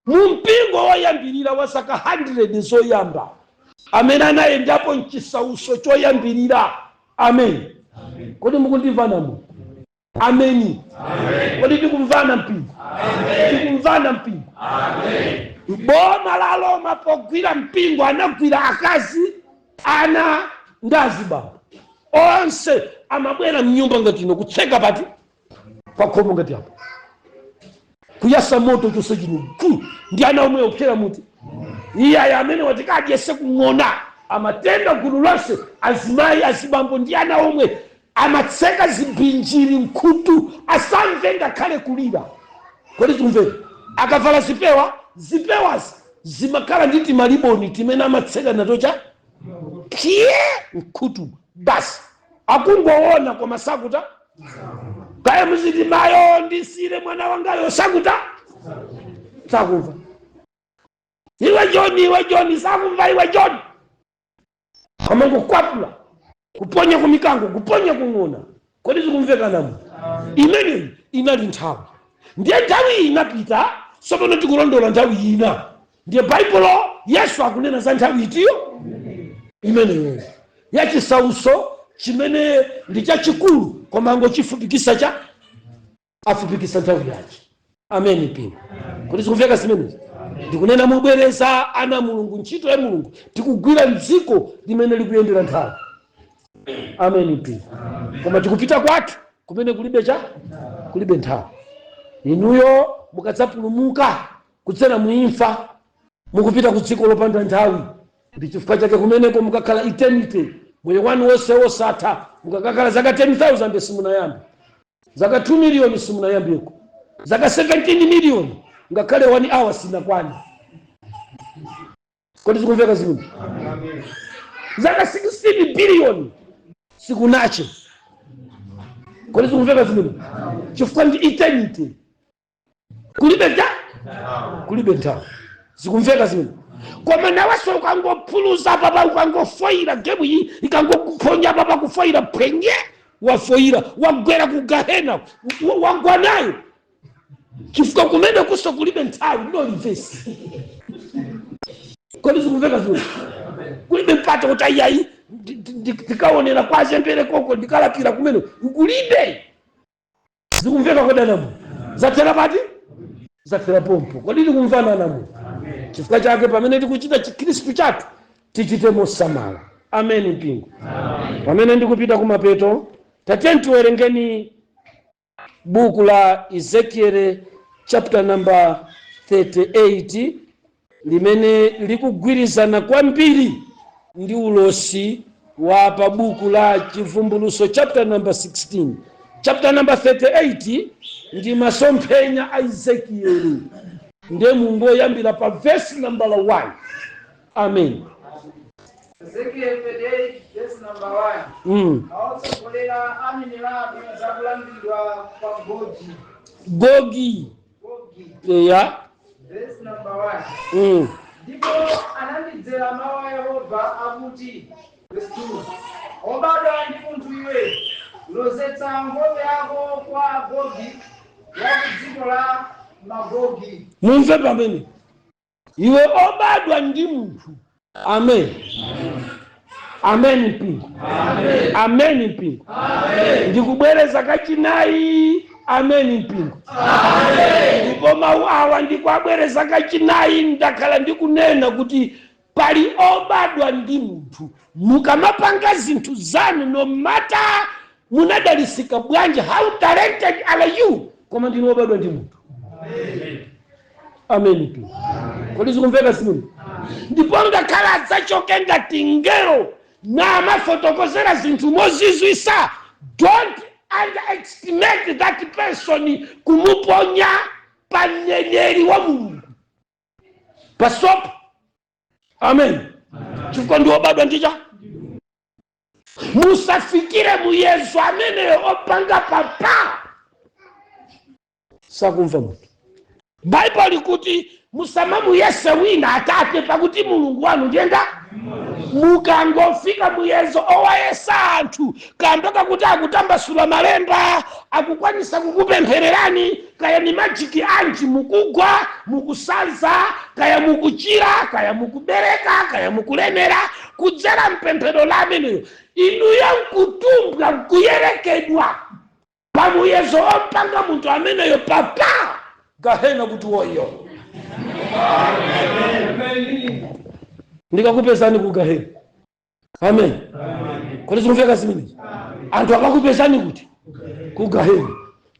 Speaker 5: Mu mpingo woyambirira wa zaka 100 zoyamba, amene anayendapo mchisauso choyambirira. Amen. Kodi mukundimva namu? Ameni. Kodi tikumvana, mpingo? Tikumvana, mpingo? Boma la Roma pogwira mpingo anagwira akazi, ana ndi azibambo onse. Amabwera mnyumba ngati ino, kutseka pati pakhomo ngati apo, kuyasa moto chonse chino ku ndi ana omwe kupsera muti. Iyayi, amene watikadyese kung'ona. Amatenga gulu lonse, azimayi, azibambo ndi ana omwe, amatseka zibinjiri mkhutu asamve ngakhale kulira. Kodi tikumvera? Akavala zipewa, zipewazi zimakhala ndi timaliboni timene amatseka nato cha pye mkhutu basi, akungoona koma sakuta. Kaya muziti mayo ndisire mwana wangayo, sakuta, sakumva. Iwe Joni, iwe Joni, sakumva. Iwe Joni, amangokwapula, kuponya kumikango, kuponya kung'ona. Kodi zikumvekanamo? Imeneyi inali nthawi. Ndiye nthawi iyi inapita, tsopano tikulondola nthawi ina. Ndiye Baibulo, Yesu akunena za nthawi itiyo? Imeneyo yachisauso chimene ndi chachikulu, koma angochifupikisa cha afupikisa nthawi yache. Ameni, mpingo. Kodi zikumveka zimenezi? Ndikunena mobwereza, ana Mulungu, ntchito ya Mulungu tikugwira mdziko limene likuyendera nthawi. Ameni, mpingo. Koma tikupita kwathu kumene kulibe cha kulibe nthawi. Inuyo mukadzapulumuka kudzera muimfa, mukupita ku dziko lopanda nthawi. Ndi chifukwa chake kumeneko mukakhala eternity, moyo wanu wonse wosatha. Mukakakhala zaka 10,000 simunayambe, zaka 2 miliyoni simunayambeko, zaka 17 miliyoni, ngakhale 1 hour sinakwani. Kodi zikumveka zimene? Zaka 16 biliyoni sikunache. Kodi zikumveka zimene? Chifukwa ndi eternity, kulibe ta kulibe nthawi. Zikumveka zimene? Koma nawenso ukangophuluza papa, ukangofoyira game iyi, ikangokuphonya papa, kufoyira phwenye, wafoyira, wagwera ku gahena, wagwa nayo, chifukwa kumene kuso kulibe nthawi, no reverse. Kodi zikumveka zimene? Kulibe mpata kuti ayiayi ndikaonera kwa azembere koko, ndikalapira kumene kulibe. Zikumveka kodi anamu? Zathera pati? Zathera pompo. Kodi tikumvana, anamu? Chifukwa chake pamene tikuchita Chikhristu chathu tichite mosamala. Ameni, mpingo. Pamene ndikupita kumapeto, tatiyeni tiwerengeni buku la Ezekiel chapter number 38, limene likugwirizana kwambiri ndi ulosi wa pa buku la Chivumbuluso chapter number 16. Chapter number 38 ndi masomphenya a Ezekieli. Ndiye mungoyambira pa verse number 1. Amen.
Speaker 4: Ezekiel 38 verse number 1. Awatsogolera aneneratu zakulandidwa kwa Gogi.
Speaker 5: Gogi.
Speaker 4: Gogi.
Speaker 5: Eya.
Speaker 4: Verse number 1. Ndipo anandidzera mawu a Yehova akuti, verse 2: Wobadwa ndi munthu iwe, lozetsa nkhope yako kwa Gogi wa ku dziko la Magogi.
Speaker 5: Mumve pamene iwe obadwa ndi munthu. Amen, amen, mpingo. Amen, mpingo. Ndikubwereza kachinayi. Amen, mpingo. Ndipo mawu awa ndikuabwereza kachinayi. Ndakhala ndikunena kuti pali obadwa ndi munthu. Mukamapanga zinthu zanu, no matter munadalisika bwanji, how talented are you, koma ndinu obadwa ndi munthu. Amen, mpingo. Kodi zikumveka zimene? Ndipo ngakhale adzachoke ngati ngelo na amafotokozera zinthu mozizwisa, don't underestimate that person, kumuponya pa mneneri wa Mulungu pasopo. Amen. Chifukwa ndi obadwa ndicha musafikire muyezo ameneyo opanga papa sakumva munthu. Baibulo likuti musamamuyese wina atate, pakuti Mulungu wanu ndiyenda. Mukangofika muyezo owayesa anthu kamba kakuti akutambasula malemba, akukwanisa kukupemphererani, kaya ni majiki anji, mukugwa, mukusanza, kaya mukuchira, kaya mukubereka, kaya mukulemera kudzera mpemphero la ameneyo, inuyo nkutumbwa, nkuyerekedwa pamene Mulungu wanu ndi mmodzi. Pamuyezo ompanga munthu ameneyo papa, gahena kuti woyo. Ndikakupezani ku gahena. Amen. Kodi zikumveka zimenezi? Anthu akakupezani kuti? Ku gahena.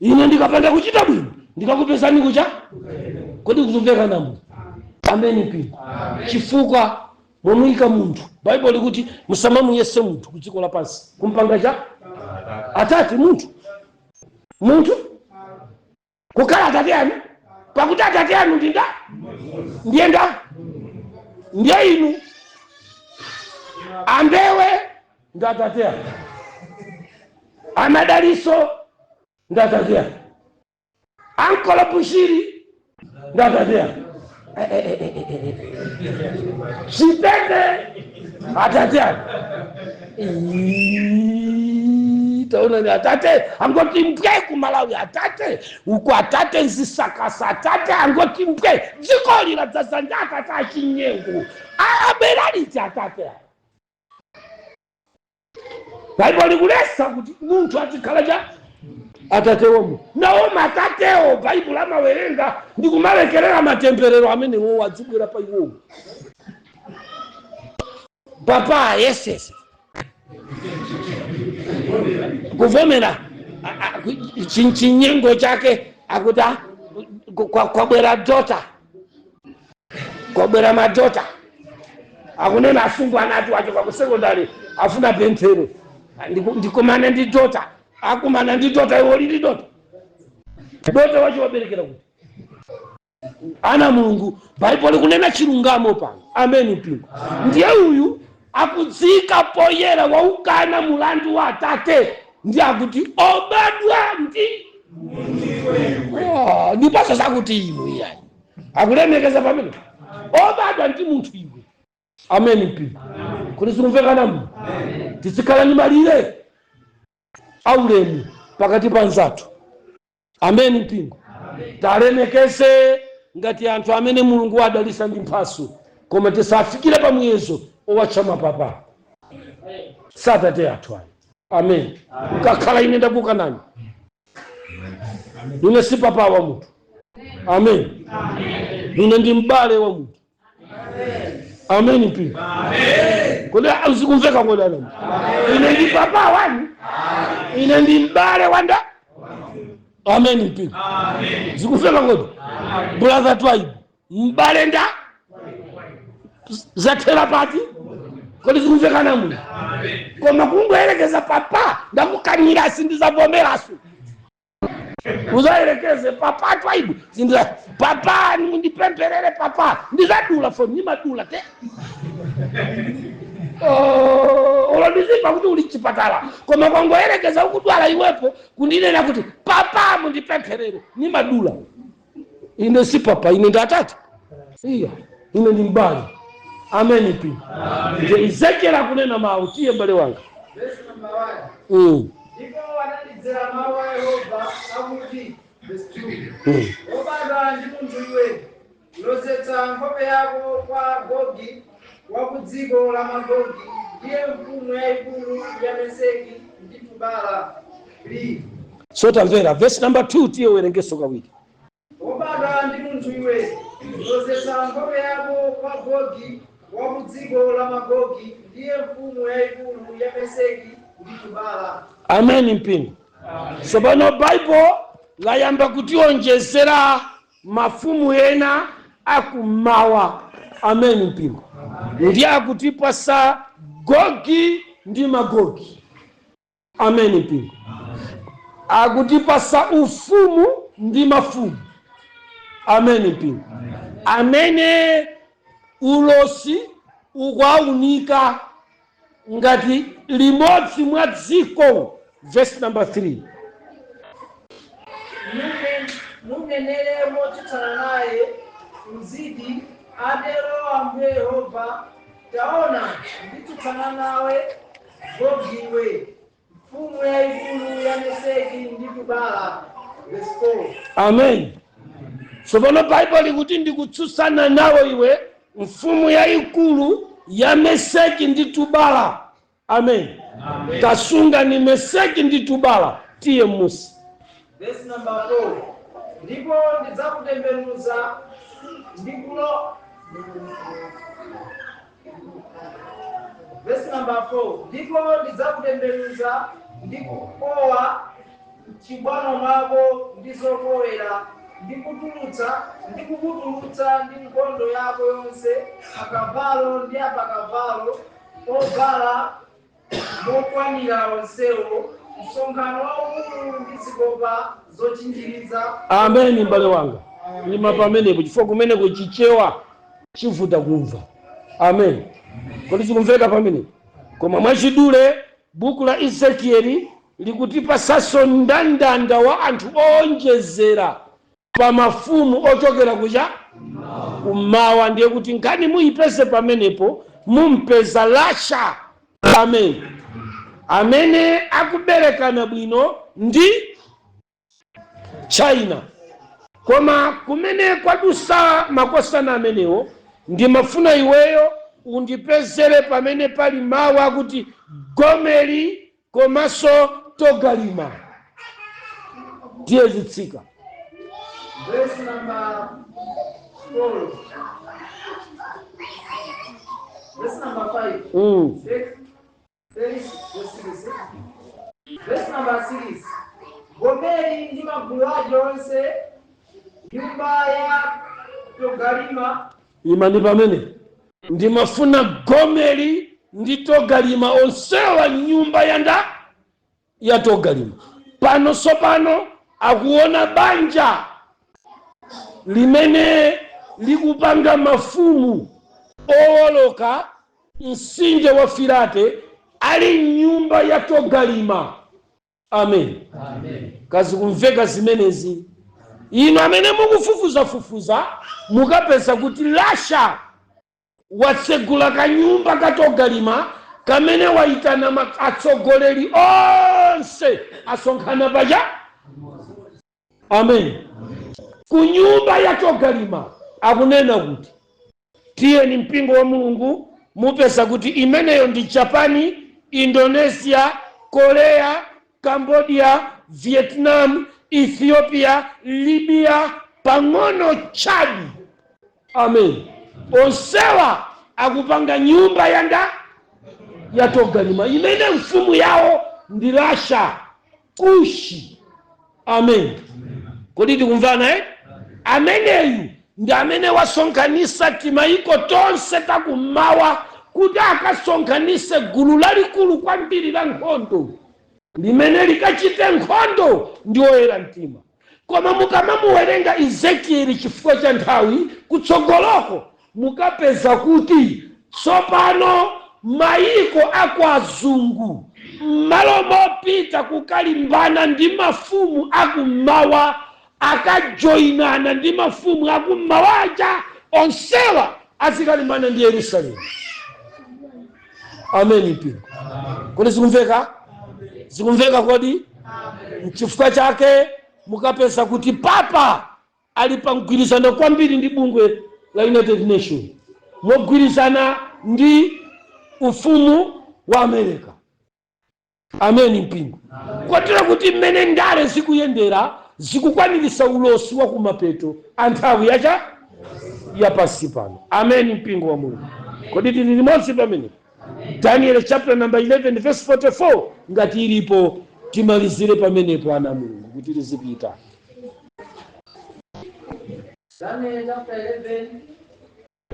Speaker 5: Ine ndikapanda kuchita bwino, ndikakupezani kucha? Kodi kukumveka namu? Amen, mpingo. Chifukwa momuyika munthu, Baibulo likuti musamamuyese munthu ku dziko lapansi kumpanga cha atate. Munthu kukhala atate anu, pakuti atate anu ndinda ndiye nda ndiye inu ambewe ndi atate anu, amadaliso ndi atate anu, ankolo Bushiri ndi atate anu, Chipete atate anu. Taona ni atate angoti mbwe ku Malawi, atate uku, atate nzisakasa, atate angoti mbwe. Dziko ladzaza ndi atate achinyengo. Abwera liti atate aya? Baibulo likulesa kuti munthu azikhala cha atate omwe nawo matatewo. Baibulo amawerenga ndi kumalekerera matemberero amenewo adzibwera pa iwowo. Papa yesese kuvomera chinyengo chake, akuti kwabwera dota, kwabwera madota. Akunena asungwana ati wachoka ku sekondari, afuna pemphero. Ndikumane ndi dota, akumana ndi dota. Iwo lili dota, dota wacho waberekera kuti ana Mulungu. Baibulo likunena chilungamo pano. Amen, mpingo. Ndiye uyu akudzika poyera, waukana mulandu wa atate, ndi akuti obadwa ndi. Oh, ndiponso zakuti inu iyayi akulemekeza pamene obadwa ndi munthu iwe. Amen, mpingo. Kuti zikumvekana mu tizikhala ndi malire aulemu pakati pa nzathu. Amen, mpingo. Talemekeze ngati anthu amene Mulungu wadalisa ndi mphaso, koma tisafikire pa muyezo owatcha mapapa. Satate athu ayi. Amen. Ukakhala ine ndakukanani, ine si papa wa munthu. Amen. Ine ndi m'bale wa munthu. Amen, mpingo. Kodi zikumveka? Kodi anani? Ine ndi papa wani? Ine ndi m'bale wanda. Amen, mpingo. Zikumveka kodi? Brother Twaibu, m'bale nda zathera pati? Kodi zikumvekana muno? Koma kungoyerekeza papa, ndakukanira, sindizavomeraso. Uzayerekeze papa Twaibu, sindiza papa, mundipempherere papa, ndizadula foni, nimadula te. Oh, ulo ndizimva kuti uli chipatala, koma kwangoyerekeza ukudwala iwepo kundinena kuti papa mundipempherere, nimadula. Ine si papa, ine ndi atate iya, ine ndi mbali. Amen, mpingo. Nje Ezekiel akunena mawu. Tiye, mbale wanga.
Speaker 4: Verse number 1. Ndipo anandidzera mawu a Yehova akuti, verse 2: Wobadwa ndi munthu iwe, lozetsa nkhope yako kwa Gogi wa ku dziko la Magogi, ndiye mfumu yayikulu ya Meseki ndi Tubala. 3.
Speaker 5: So tamvera verse number 2, tiye uwerengeso kawiri.
Speaker 4: Wobadwa ndi munthu iwe, lozetsa nkhope yako kwa Gogi wa ku dziko la Magogi, ndiye mfumu yayikulu ya Meseki ndi Tubala.
Speaker 5: Amen, mpingo. Tsopano Baibulo layamba kutionjezera mafumu ena akummawa. Amen, mpingo. Ndiye akutipasa Gogi ndi Magogi. Amen, mpingo. Akutipasa ufumu ndi mafumu. Amen, mpingo. Amene ulosi ukuaunika ngati limodzi mwa dziko. Verse number 3.
Speaker 4: Munenere motsutsana naye, uziti, atero Ambuye Yehova: Taona, nditsutsana nawe, Gogiwe, mfumu yayikulu ya Meseki ndi Tubala. Verse 4.
Speaker 5: Amen. Tsopano Baibulo likuti ndikutsutsana nawe iwe, mfumu yayikulu ya Meseki ndi Tubala. Amen. Tasunga ni Meseki ndi Tubala. Tiye musi.
Speaker 4: Verse number 4. Ndipo ndidzakutembenuza ndikulo. Verse number 4. Ndipo ndidzakutembenuza ndikukowa m'chibwano mwako ndi zokowera, ndikutulutsa ndikukutulutsa ndi nkhondo yako yonse, akavalo ndi apakavalo ovala mokwanira onsewo, msonkhano waukulu ndi zikopa zochinjiriza.
Speaker 5: Ameni. M'bale wanga, lima pamenepo, chifukwa kumeneko Chichewa chivuta kumva. Amen. Kodi zikumveka pamenepo? Koma mwachidule, buku la Ezekieli likutipasanso mndandanda wa anthu owonjezera pa mafumu ochokera kucha kummawa. Ndiye kuti nkhani muyipeze pamenepo, mumpeza Russia, amen, amene akuberekana bwino ndi China. Koma kumene kwadusa makosana amenewo, ndimafuna iweyo undipezere pamene pali mawu akuti Gomeri komanso Togalima. Tiye zitsika.
Speaker 4: Verse number 4. Verse number 5. Verse 6. Verse number 6. Gomeri ndi magulu ake onse, nyumba ya Togalima.
Speaker 5: Imani pamene. Ndimafuna Gomeri ndi Togalima onsewa, nyumba yanda ya Togalima. Pano sopano akuona banja limene likupanga mafumu owoloka mtsinje wa Firate ali nyumba ya Togalima. Amen. Kazi kumveka zimenezi? Inu amene mukufufuzafufuza, mukapeza kuti Russia watsegula kanyumba ka Togalima kamene wayitana atsogoleri onse asonkhana paja. Amen. Ku nyumba ya Togalima akunena kuti tiyeni, mpingo wa Mulungu, mupeza kuti imeneyo ndi Japani, Indonesia, Korea, Cambodia, Vietnam, Ethiopia, Libya, pang'ono Chad. Amen. Onsewa akupanga nyumba yanda ya Togalima imene mfumu yawo ndi Russia, Kushi. Amen. Kodi tikumvana, eh? Ameneyu ndi amene wasonkhanisa timayiko tonse takummawa kuti akasonkhanise gulu lalikulu kwambiri la nkhondo limene likachite nkhondo ndi oyera mtima. Koma mukamamuwerenga Ezekieli, chifukwa cha nthawi, kutsogoloko mukapeza kuti tsopano mayiko akwazungu, m'malo mopita kukalimbana ndi mafumu akummawa, akajoyinana ndi mafumu akummawaja, onsewa azikalimbana ndi Yerusalemu. Amen, mpingo. Kodi zikumveka? Zikumveka kodi? Nchifukwa chake mukapeza kuti papa ali pa mgwirizano kwambiri ndi bungwe la United Nation, mogwirizana ndi ufumu wa America. Amen, mpingo. Kotero kuti mmene ndale zikuyendera, zikukwanirisa ulosi wa kumapeto a nthawi yacha yapansi pano. Amen, mpingo wa Mulungu. Kodi tili limodzi pamene? Daniel chapter number 11 verse 44, ngati ilipo, timalizire pamenepo, ana Mulungu, kuti lizipita.
Speaker 4: Daniel chapter 11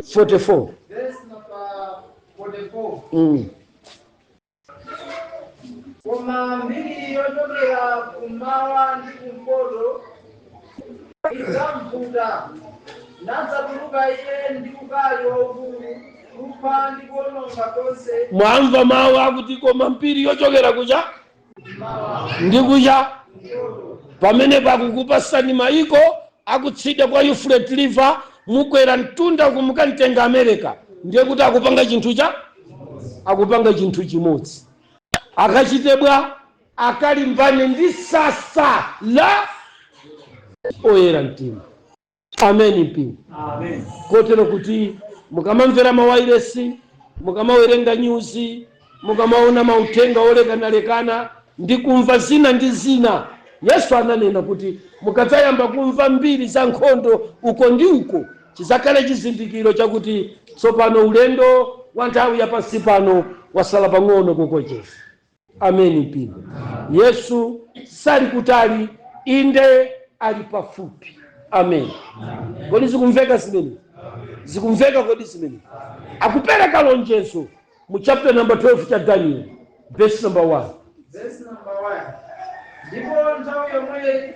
Speaker 5: 44.
Speaker 4: Verse number 44. Koma mbiri yochokera kummawa ndi kumpoto idzamvuta, nadzatuluka iye ndi ukali waukulu, kupha ndi kuwononga konse.
Speaker 5: Mwamva mawu akuti koma mbiri yochokera kucha ndi kucha? Pamene pakukupasani mayiko akutsidya kwa Euphrates River, mukwera mtunda kumukamtenga America, ndiye kuti akupanga chinthu cha akupanga chinthu chimodzi. Akachitebwa akalimbane ndi sasa la oyera mtima. Amen, mpingo. Kotero kuti mukamamvera mawairesi, mukamawerenga nyuzi, mukamaona mauthenga olekanalekana ndi kumva zina ndi zina, Yesu ananena kuti mukadzayamba kumva mbiri za nkhondo uko ndi uko, chizakhale chizindikiro chakuti tsopano ulendo wa nthawi yapansi pano wasala pang'ono kukocheza. Ameni mpingo. Yesu sali kutali, inde ali pafupi. Amen. Kodi zikumveka zimene? Zikumveka kodi zimene? Akupereka lonjezo mu chapter number 12 cha Daniel, verse number 1.
Speaker 4: Verse number 1: Ndipo nthawi yomweyi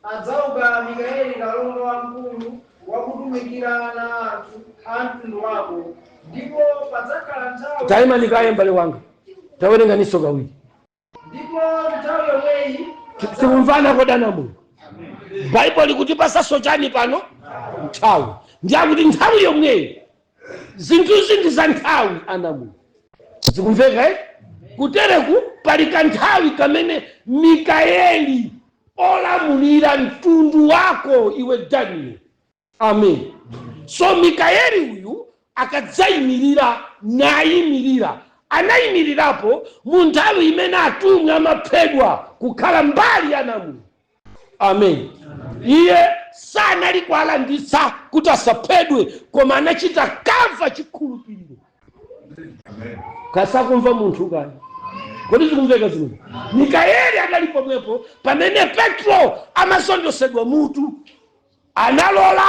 Speaker 4: adzauka Mikaeli kalonga wamkulu wakutumikira na anthu a mtundu wako, ndipo padzakhala nthawi.
Speaker 5: Taimani kaye, mbale wanga, tawerenganiso kawiri.
Speaker 4: Ndipo nthawi yomweyi.
Speaker 5: Tikumvana kodana muno? Baibulo likuti pasaso chani pano? Nthawi. Ndiyakuti nthawi yomweyi, zinthuzi ndi za nthawi, ana muno. Zikumveka, eh? Kutereku pali kanthawi kamene Mikaeli olamulira mtundu wako iwe Daniel. Amen. So Mikaeli uyu akadzayimirira, nayimirira, anayimirirapo mu nthawi imene atumwi amaphedwa, kukhala mbali ya namuno. Amen. Iye sanali kualanditsa kuti asaphedwe, koma anachita cover chikhulupiriro. Kasakumva munthu kani? Kodi zikumveka zimene? Mikaeli adali pomwepo pamene Petro amasondosedwa mutu. Analola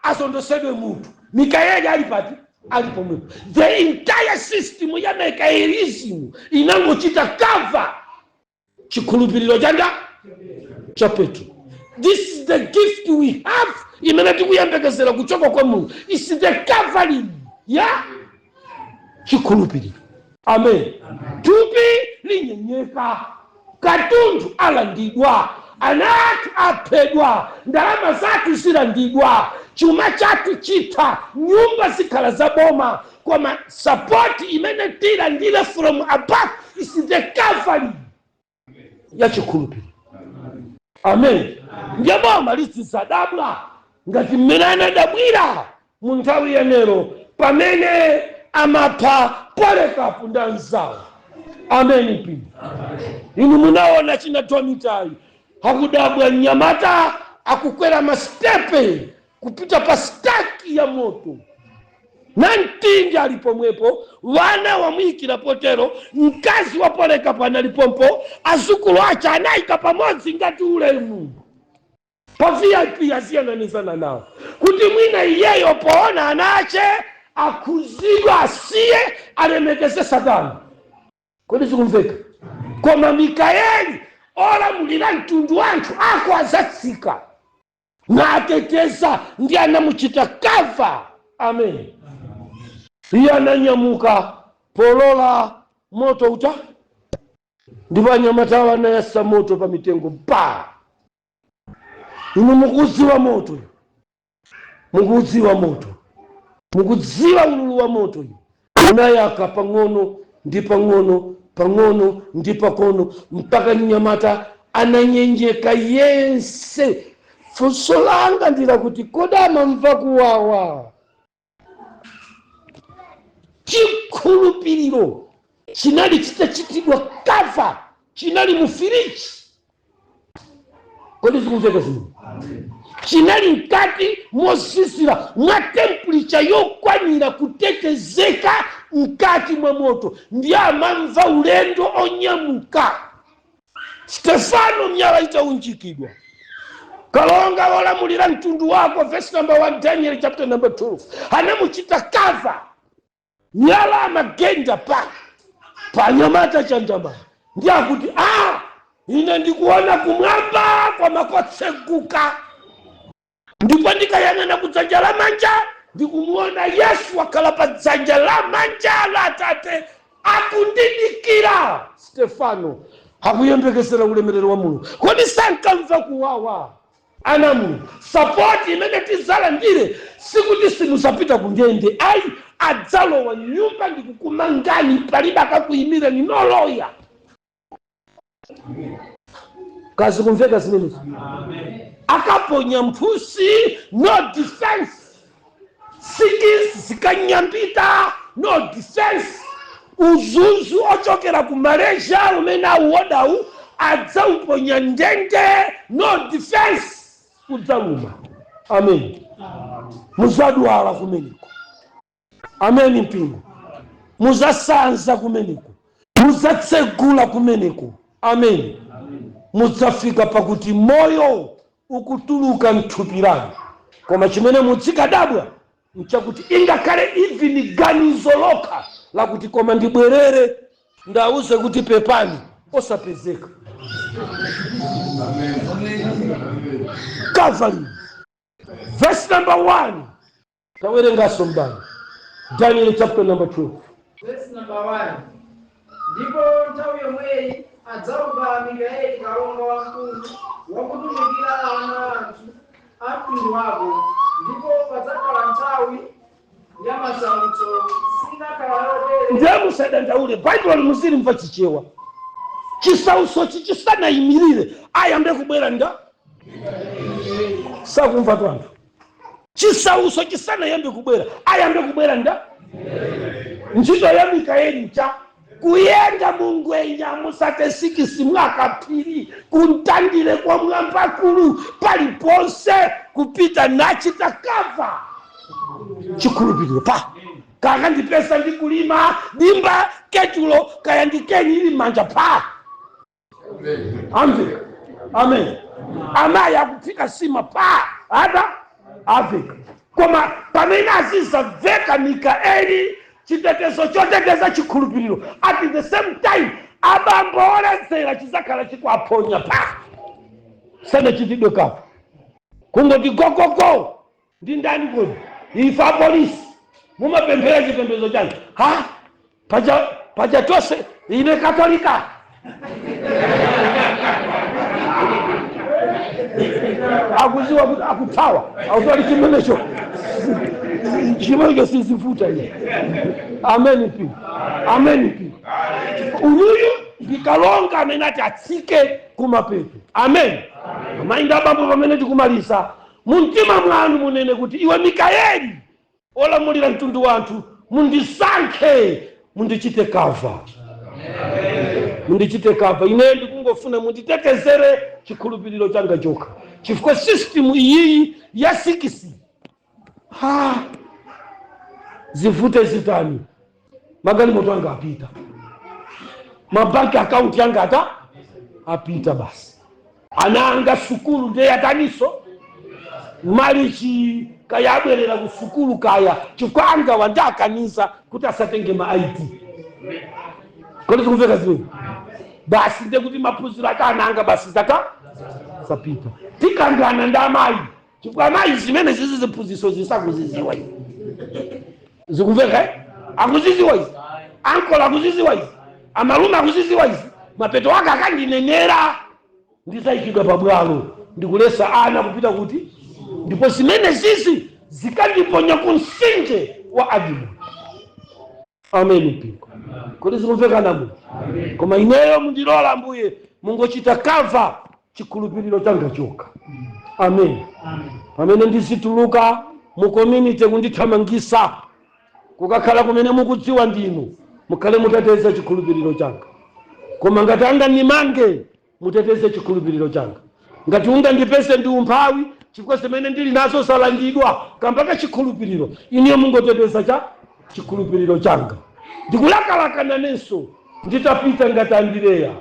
Speaker 5: asondosedwe mutu. Mikaeli ali pati? Ali pomwepo. The entire system ya Mikaelism inangochita cover chikhulupiriro chanda cha Petro. This is the gift we have imene tikuyembekezera kuchoka kwa Mulungu, is the covering ya chikhulupiriro. Amen. Thupi linyenyeka, katundu alandidwa, ana athu aphedwa, ndalama zathu zilandidwa, chuma chathu chitha, nyumba zikhala zaboma, koma support imene tilandire from above is the covering ya chikhulupiriro. Amen. Ndiye boma lizizadabwa ngati mmene anadabwira mu nthawi yenero pamene amapha Polekapu ndi anzawo. Amen mpingo. Inu munaona china Domitayi akudabwa, mnyamata akukwera masitepe kupita pa staki ya moto, namtindi ali pomwepo, wana wamuyikira potero, mkazi wa Polekapo anali pompo, azukulu ace anayika pamodzi ngati ulemu pa VIP, aziyang'anizana nawo kuti mwina iyeyo poona ana ace akhuzidwa, asiye, alemekeze Satana. Kodi zikumveka? Koma Mikaeli olamulira mtundu wanthu ako adzatsika nateteza, ndi anamuchita cover. Amen. Iye ananyamuka polola moto uta, ndipo anyamatawo anayasa moto pa mitengo pa. Inu mukudziwa moto, mukudziwa moto, mukudziwa ululu wa moto. Unayaka pang'ono ndi pang'ono, pang'ono ndi pang'ono, mpaka mnyamata ananyenjeka yense. Funso langa ndilakuti, kodi amamva kuwawa? Chikhulupiriro chinali chitachitidwa cover, chinali mu firiji. Kodi zikumveka zimene? Chinali mkati mozizira mwa temperature yokwanira kutetezeka mkati mwa moto, ndiye amamva ulendo onyamuka. Stefano mnyala itaunjikidwa, kalonga wolamulira mtundu wako, verse number 1, Daniel chapter number 12, anamuchita cover. Miyala amagenda pa panyamata chandamala, ndi akuti, "A, ine ndikuona kumwamba kwamakotseguka, ndipo ndikayang'ana kudzanja lamanja ndikumuona Yesu wakhala pa dzanja lamanja la Atate akundidikira." Stefano akuyembekezera ulemerero wa Mulungu. Kodi sankamva kuwawa? Ana Mulungu, support imene tidzalandire sikuti simuzapita kundende ayi. Adzalowa nyumba ndikukumangani, palibe akakuyimireni, no lawyer. Kazi kumveka zimenezo? Akaponya mphusi, no defense. Sikisi zikanyambita, no defense. Uzuzu ochokera ku Malaysia umene auodawu adzauponya. Akakuponya ndende, no defense, udzaluma. Amen. Muzadwala kumeneko. Ameni mpingo. Muzasanza kumeneko, muzatsegula kumeneko. Amen. Mudzafika pakuti moyo ukutuluka mthupi lanu, koma chimene muzikadabwa nchakuti ingakhale even ganizo lokha lakuti koma ndibwerere ndauze kuti pepani, osapezeka. Calvary, verse number 1, tawerengaso mbali Daniel chapter number 12.
Speaker 4: Verse number 1: Ndipo nthawi yomweyi adzauka Mikaeli kalonga wamkulu wakutumikira ana a anthu a mtundu wako, ndipo padzakhala nthawi ya masautso sinakhala yotere.
Speaker 5: Ndiye musadandaule, Baibulo muzilimva Chichewa. Chisautsochi chisanayimirire, ayambe kubwera nda sakumva tu anthu. Chisautso chisanayambe kubwera, ayambe kubwera nda ntchito ya Mikaeli ncha kuyenda mungwenya musate 6 mwakaphiri kuntandire kwa mwambakulu paliponse kupita nachita cover chikhulupiriro pa kaka ndipesa ndikulima dimba ketulo kaya ndikeni ili manja pa amveka. Amen. Amayi akuphika sima pa ata aveka, koma pamene azizamveka Mikaeli, chitetezo choteteza chikhulupiriro, at the same time abambo oledzera chizakhala chikuaphonya pa sanachitidwe kapo kungoti gogogo. Ndi ndani kodi? Ife apolisi. Mumapemphera chipembedzo chanu? Ha, paja paja tonse ine Katolika. Akuziwa kuti akuthawa, akuziwa kuti chimenecho sizivuta iye. Amen pi, amen pi. Uyuyu ndikalonga amene ati atsike kumapeto. Amen. Amayi ndi abambo, pamene tikumaliza, mumtima mwanu munene kuti iwe Mikaeli olamulira mtundu wanthu, mundisankhe, mundichite cover, mundichite cover. Ine ndikungofuna munditetezere chikhulupiriro changa chokha, chifukwa system iyiyi ya 6 ha, zivute zitani, magalimoto anga apita, mabanki account anga ata apita basi, ana anga sukulu ndiye yataniso malichi kaya abwerera ku sukulu kaya, chifukwa anga wandakaniza kuti asatenge ma ID. Kodi zikumveka zimene? Basi, ndiye kuti maphunziro ake ana anga basi zata zapita. Tikangana ndi amayi, chifukwa amayi zimene zizi ziphunziso zisakuziziwa izi. Zikumveka, eh? Akuziziwa izi, ankola akuziziwa izi, amalume akuziziwa izi. Mapeto ake akandinenera, ndizayikidwa pabwalo ndikulesa ana kupita kuti, ndipo zimene zizi zikandiponya ku mtsinje wa Adimo. Amen mpingo. Kodi zikumveka namu? Koma ineyo mundilola Ambuye mungochita cover chikhulupiriro changa chokha. Amen. Pamene ndizituluka mu community kundithamangisa kukakhala kumene mukudziwa ndinu, mukhale muteteze chikhulupiriro changa. Koma ngati angandimange, muteteze chikhulupiriro changa. Ngati ungandipese ndi umphawi chifukwa zimene ndili nazo zalandidwa kambaka chikhulupiriro, iniyo mungoteteza cha chikhulupiriro changa. Ndikulakalaka nanenso nditapita ngati Andireya,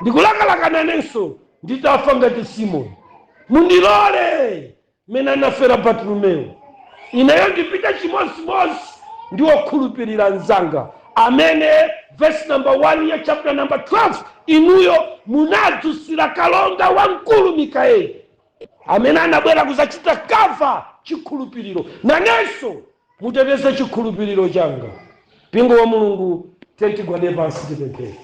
Speaker 5: ndikulakalaka nanenso nditafa ngati Simoni. Mundilole mene anafera Bartolomeo, ineyo ndipita chimodzimodzi ndi wokhulupirira mzanga amene verse number 1 ya chapter number 12, inuyo munadzusira kalonga wamkulu Mikaeli amene anabwera kuzachita cover chikhulupiriro, nanenso muteteze chikhulupiriro changa. Mpingo wa Mulungu, tiye tigwade pansi tipemphere.